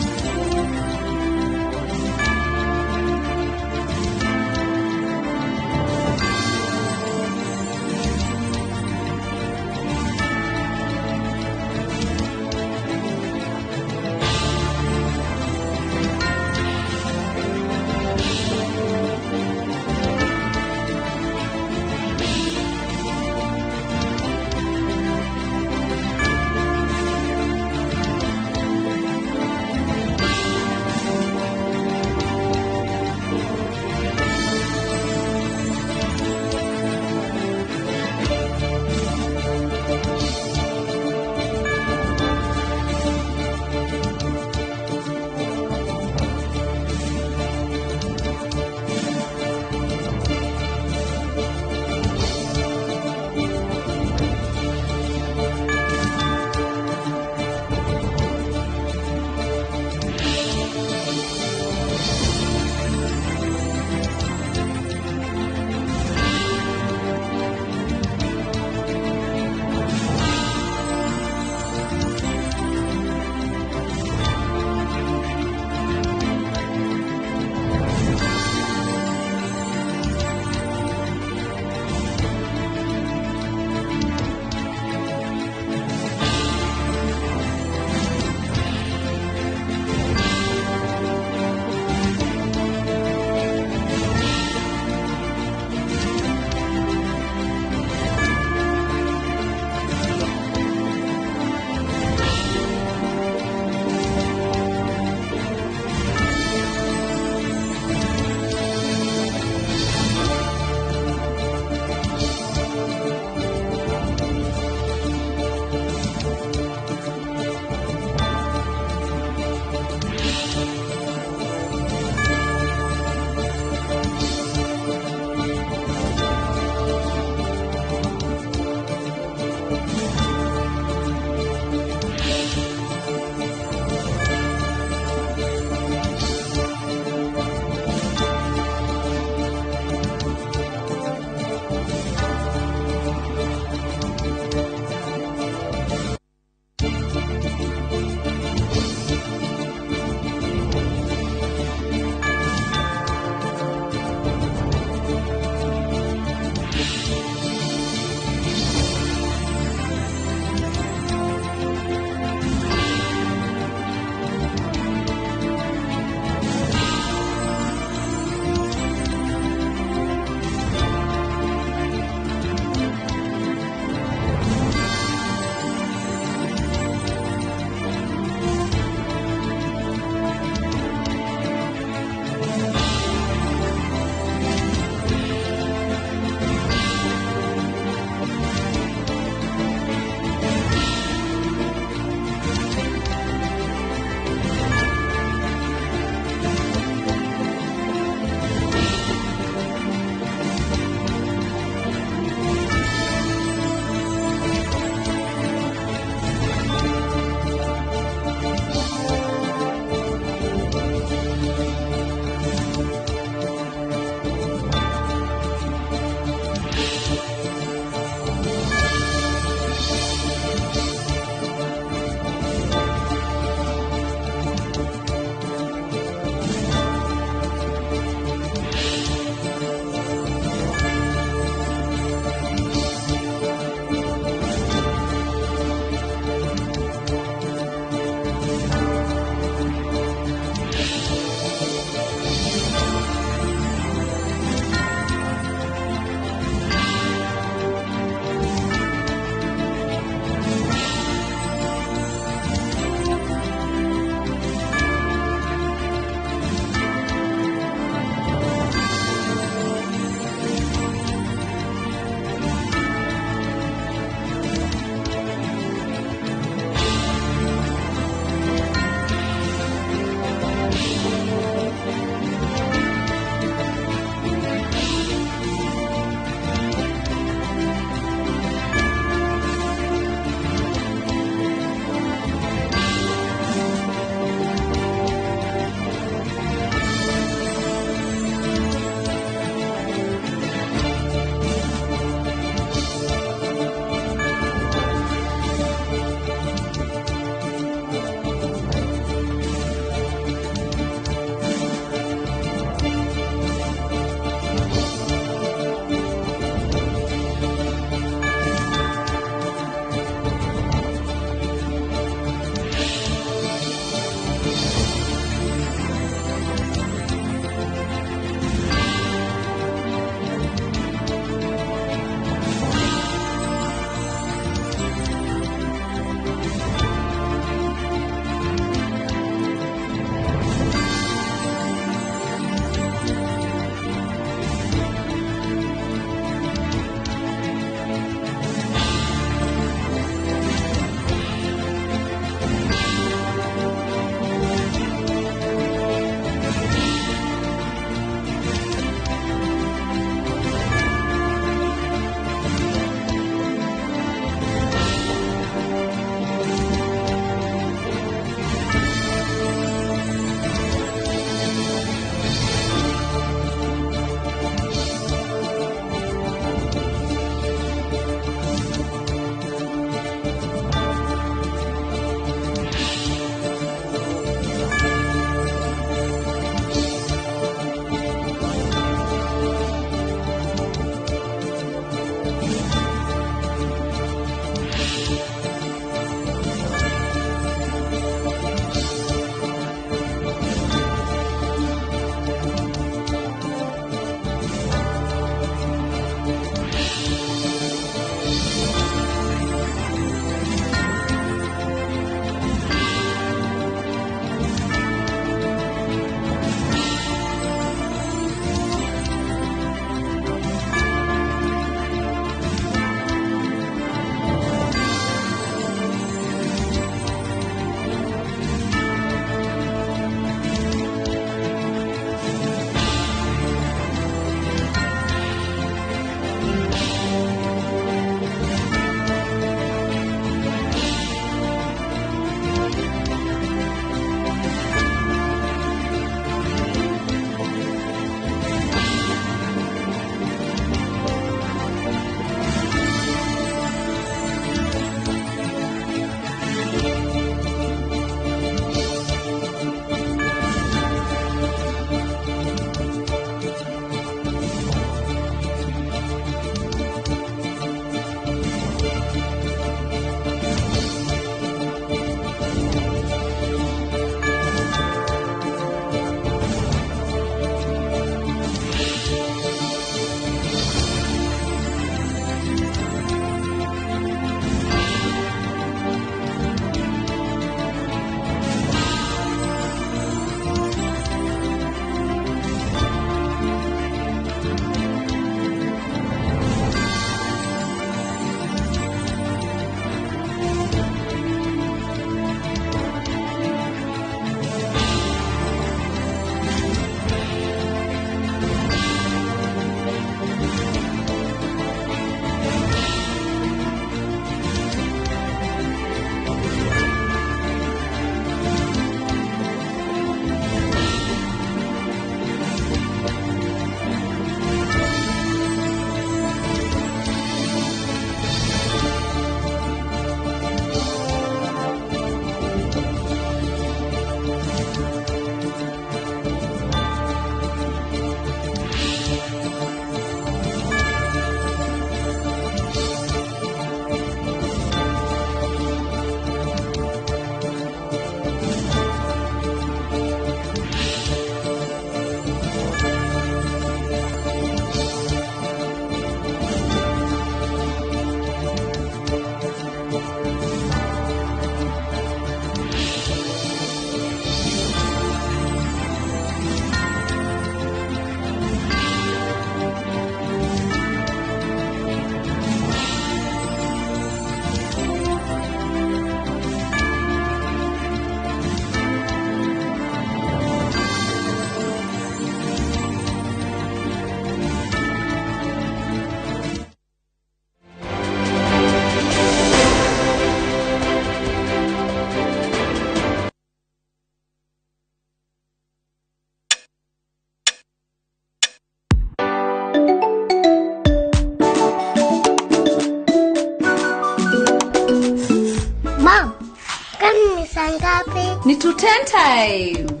210 time.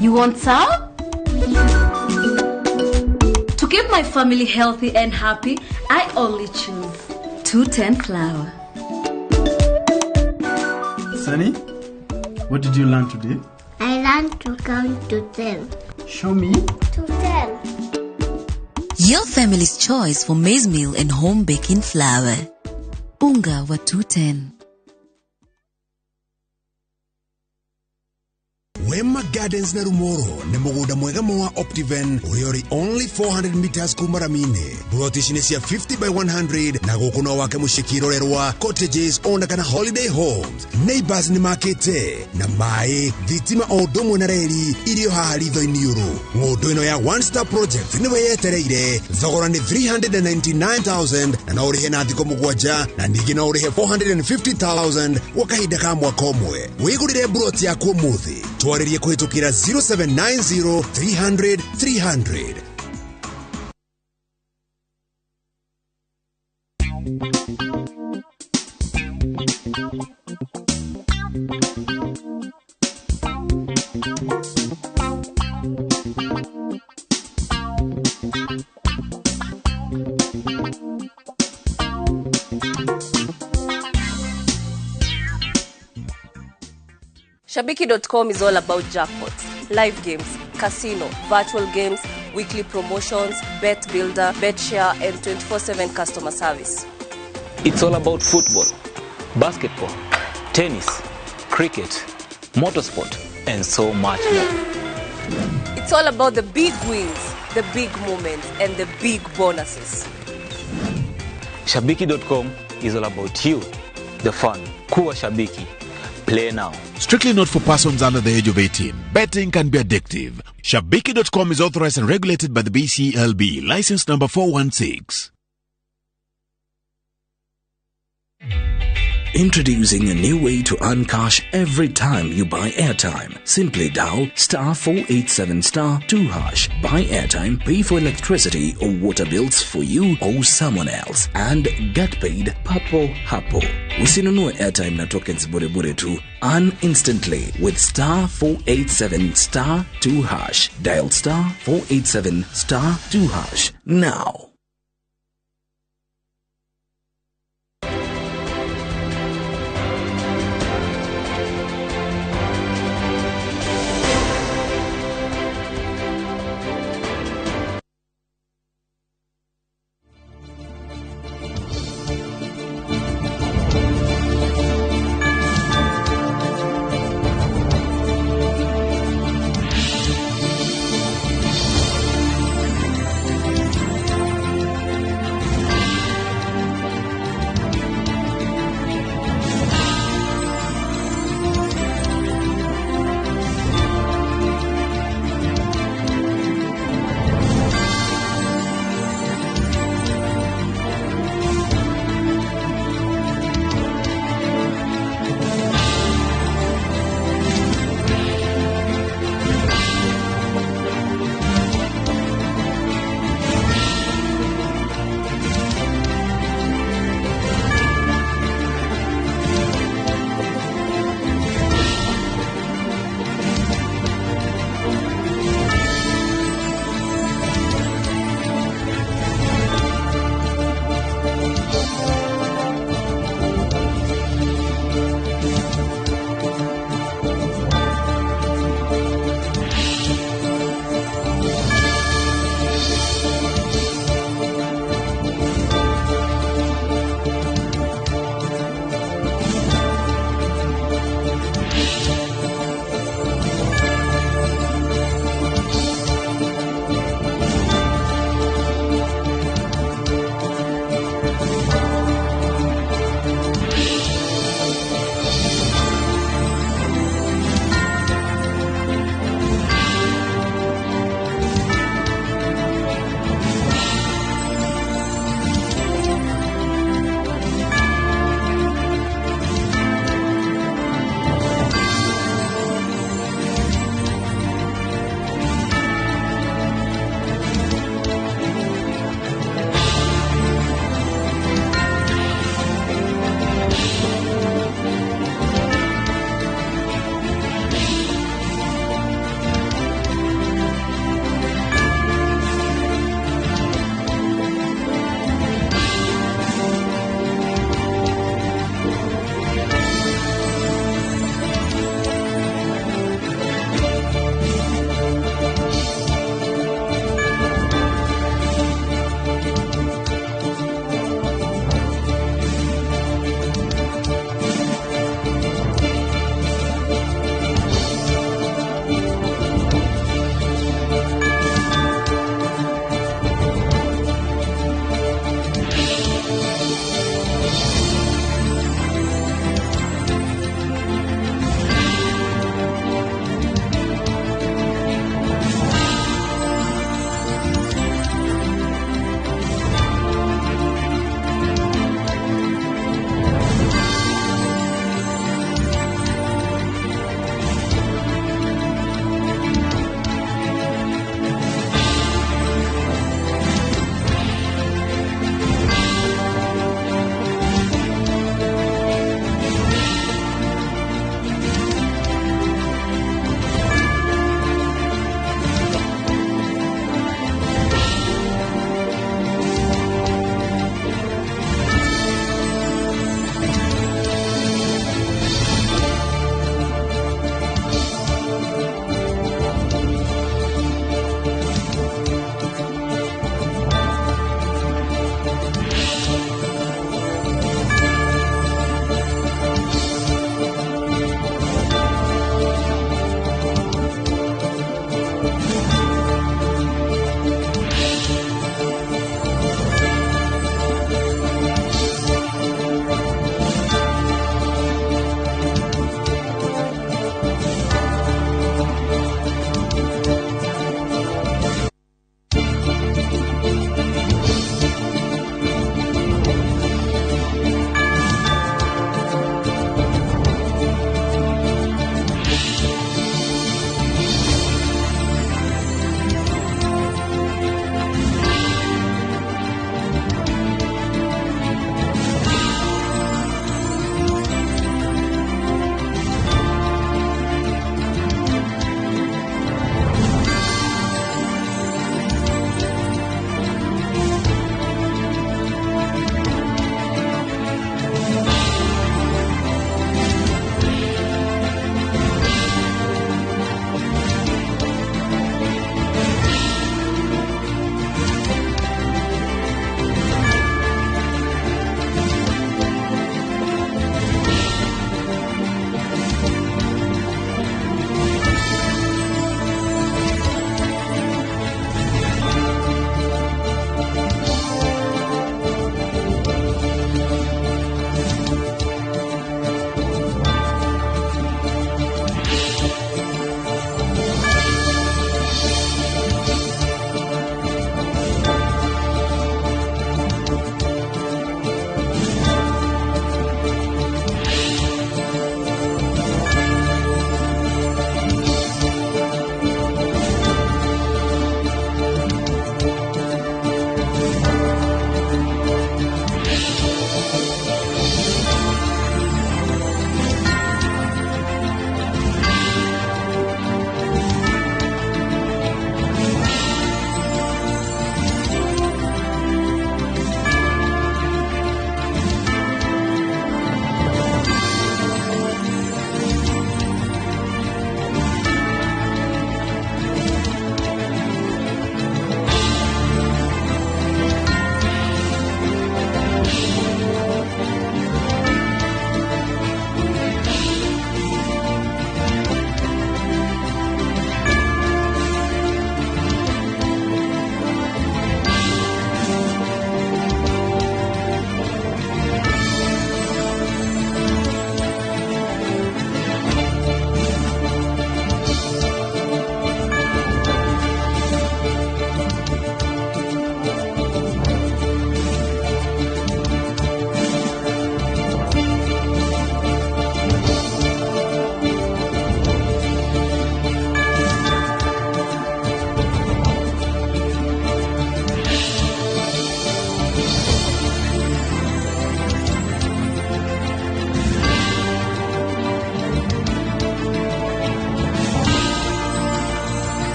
You want some? To keep my family healthy and happy, I only choose 210 flour. Sunny, what did you learn today? I learned to count to 10. Show me. To 10. Your family's choice for maize meal and home baking flour. Unga wa 210. Wema Gardens na Rumoro nĩ mũgũnda mwega mũno wa Optiven ũrĩa ũrĩ only 400 meters kuma rami-inĩ. Buroti ici nĩ cia 50 by 100 na gũkũ no wake mũciĩ kĩrorerwa, cottages ona kana holiday homes. Neighbors nĩ makĩte na maĩ, thitima o ũndũ ũmwe na reri irio haha ritho-inĩ ũrũ. Ng'ũndũ ĩno ya One Star Project nĩwe yetereire. Thogora nĩ 399,000 na no ũrĩhe na thikũ 7 na ningĩ no ũrĩhe 450,000 gwa kahinda ka mwaka ũmwe. Wĩgũrĩre buroti yaku ũmũthĩ. Twarĩrie kũhĩtũkĩra 0790 300 300. Shabiki.com is all about jackpots, live games, casino, virtual games, weekly promotions, bet builder, bet share, and 24/7 customer service. It's all about football, basketball, tennis, cricket, motorsport, and so much more. It's all about the big wins, the big moments, and the big bonuses. Shabiki.com is all about you, the fun. Kuwa Shabiki. Play now. Strictly not for persons under the age of 18. Betting can be addictive. Shabiki.com is authorized and regulated by the BCLB. License number 416. Introducing a new way to earn cash every time you buy airtime. Simply dial *487 *2#, buy airtime, pay for electricity or water bills for you or someone else, and get paid papo hapo. Usinunue airtime na tokens bure bure tu. Earn instantly with *487 *2#. Dial *487 *2# now.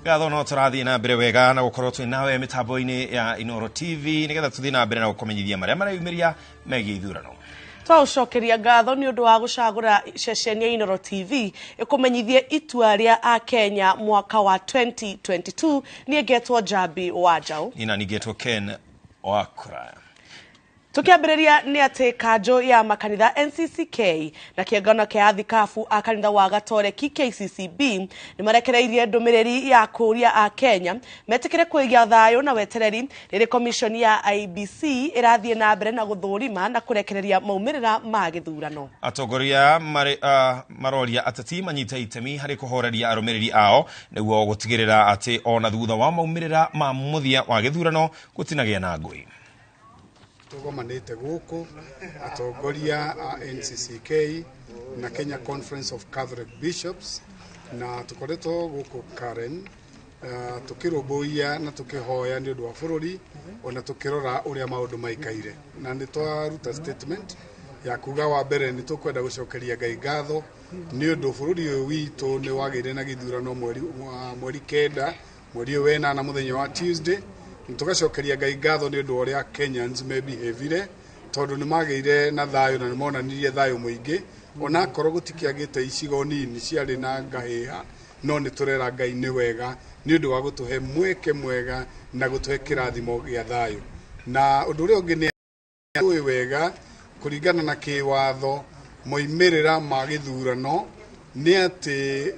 Ngatho no tũrathiĩ na mbere wega na gũkorwo twĩ nawe mĩtambo-inĩ ya Inooro TV nĩgetha tũthiĩ na mbere na gũkũmenyithia marĩa mareyumĩria megiĩ ithurano. Twaũcokeria ngatho nĩ ũndũ wa gũcagũra ceceni ya Inooro TV ĩkũmenyithie itua rĩa Akenya mwaka wa 2022. Niĩ ngetwo Njambi wa Njaũ. Nina ningĩtwo Ken Wakura. Tukiambĩrĩria nĩ atĩ kanjũ ya makanitha NCCK na kĩongano kĩa athikabu a kanitha wa Gatoreki KCCB nĩ marekereirie ndũmĩrĩri ya kũũria a Kenya metĩkĩre kũiga thayũ na wetereri rĩrĩ commission ya IEBC ĩrathiĩ na mbere na gũthũrima na kũrekereria maumĩrĩra ma gĩthurano. Atongoria maroria ateti manyite itemi harĩ kũhoreria arũmĩrĩri ao nĩguo gũtigĩrĩra atĩ ona thutha wa maumĩrĩra ma mũthia wa gĩthurano gũtinagĩa na ngũĩ. Tũgomanĩte gũkũ atongoria a NCCK na Kenya Conference of Catholic Bishops na tũkoretwo gũkũ Karen, tũkĩrũmbũiya na tũkĩhoya nĩ ũndũ wa bũrũri ona tũkĩrora ũrĩa maũndũ maikaire, na nĩ twaruta statement ya kuga wa mbere nĩ tũkwenda gũcokeria Ngai ngatho nĩ ũndũ bũrũri ũyũ witũ nĩ wagĩire na gĩthurano mweri 9 mweri ũyũ wenana mũthenya wa Tuesday. Tũgacokeria Ngai ngatho nĩ ũndũ wa ũrĩa Kenyans mebehave tondũ nĩ magĩire na thayũ na nĩ monanirie thayũ mũingĩ, onakorwo gũtikĩagĩte icigo nini ciarĩ na ngahĩha, no nĩ tũrera Ngai nĩ wega nĩ ũndũ wa gũtũhe mweke mwega na gũtũhe kĩrathimo gĩa thayũ. Na ũndũ ũrĩa ũngĩ nĩ ũĩ wega kũringana na kĩwatho moimĩrĩra ma gĩthurano nĩ atĩ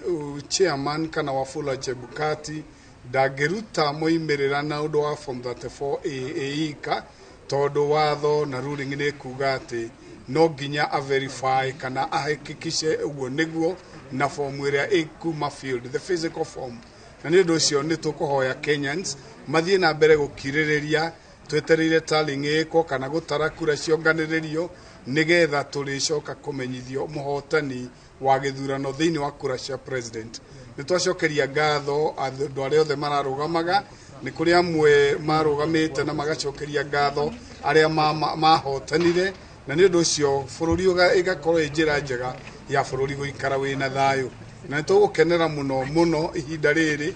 chairman kana Wafula Chebukati ndangĩruta moimĩrĩra na ũndũ wa form 34 ĩika tondũ watho na ruling nĩ kuga atĩ no nginya a verify kana ahakikishe ũguo nĩguo na form ĩrĩa ĩkuma field, the physical form. Na nĩ ũndũ ũcio nĩ tũkũhoya Kenyans mathiĩ na mbere gũkirĩrĩria twetereire tallying ĩkwo kana gũtara kura cionganĩrĩrio nĩgetha tũrĩcoka kũmenyithio mũhotani wa gĩthurano thĩinĩ wa kura cia president. Nĩ twacokeria ngatho andũ arĩa othe mararũgamaga, nĩ kũrĩ amwe marũgamĩte na magacokeria ngatho arĩa mahotanire, na nĩ ũndũ ũcio bũrũri ĩgakorwo ĩ njĩra njega ya bũrũri gũikara wĩna thayũ. Na nĩ tũgũkenera mũno mũno ihinda rĩrĩ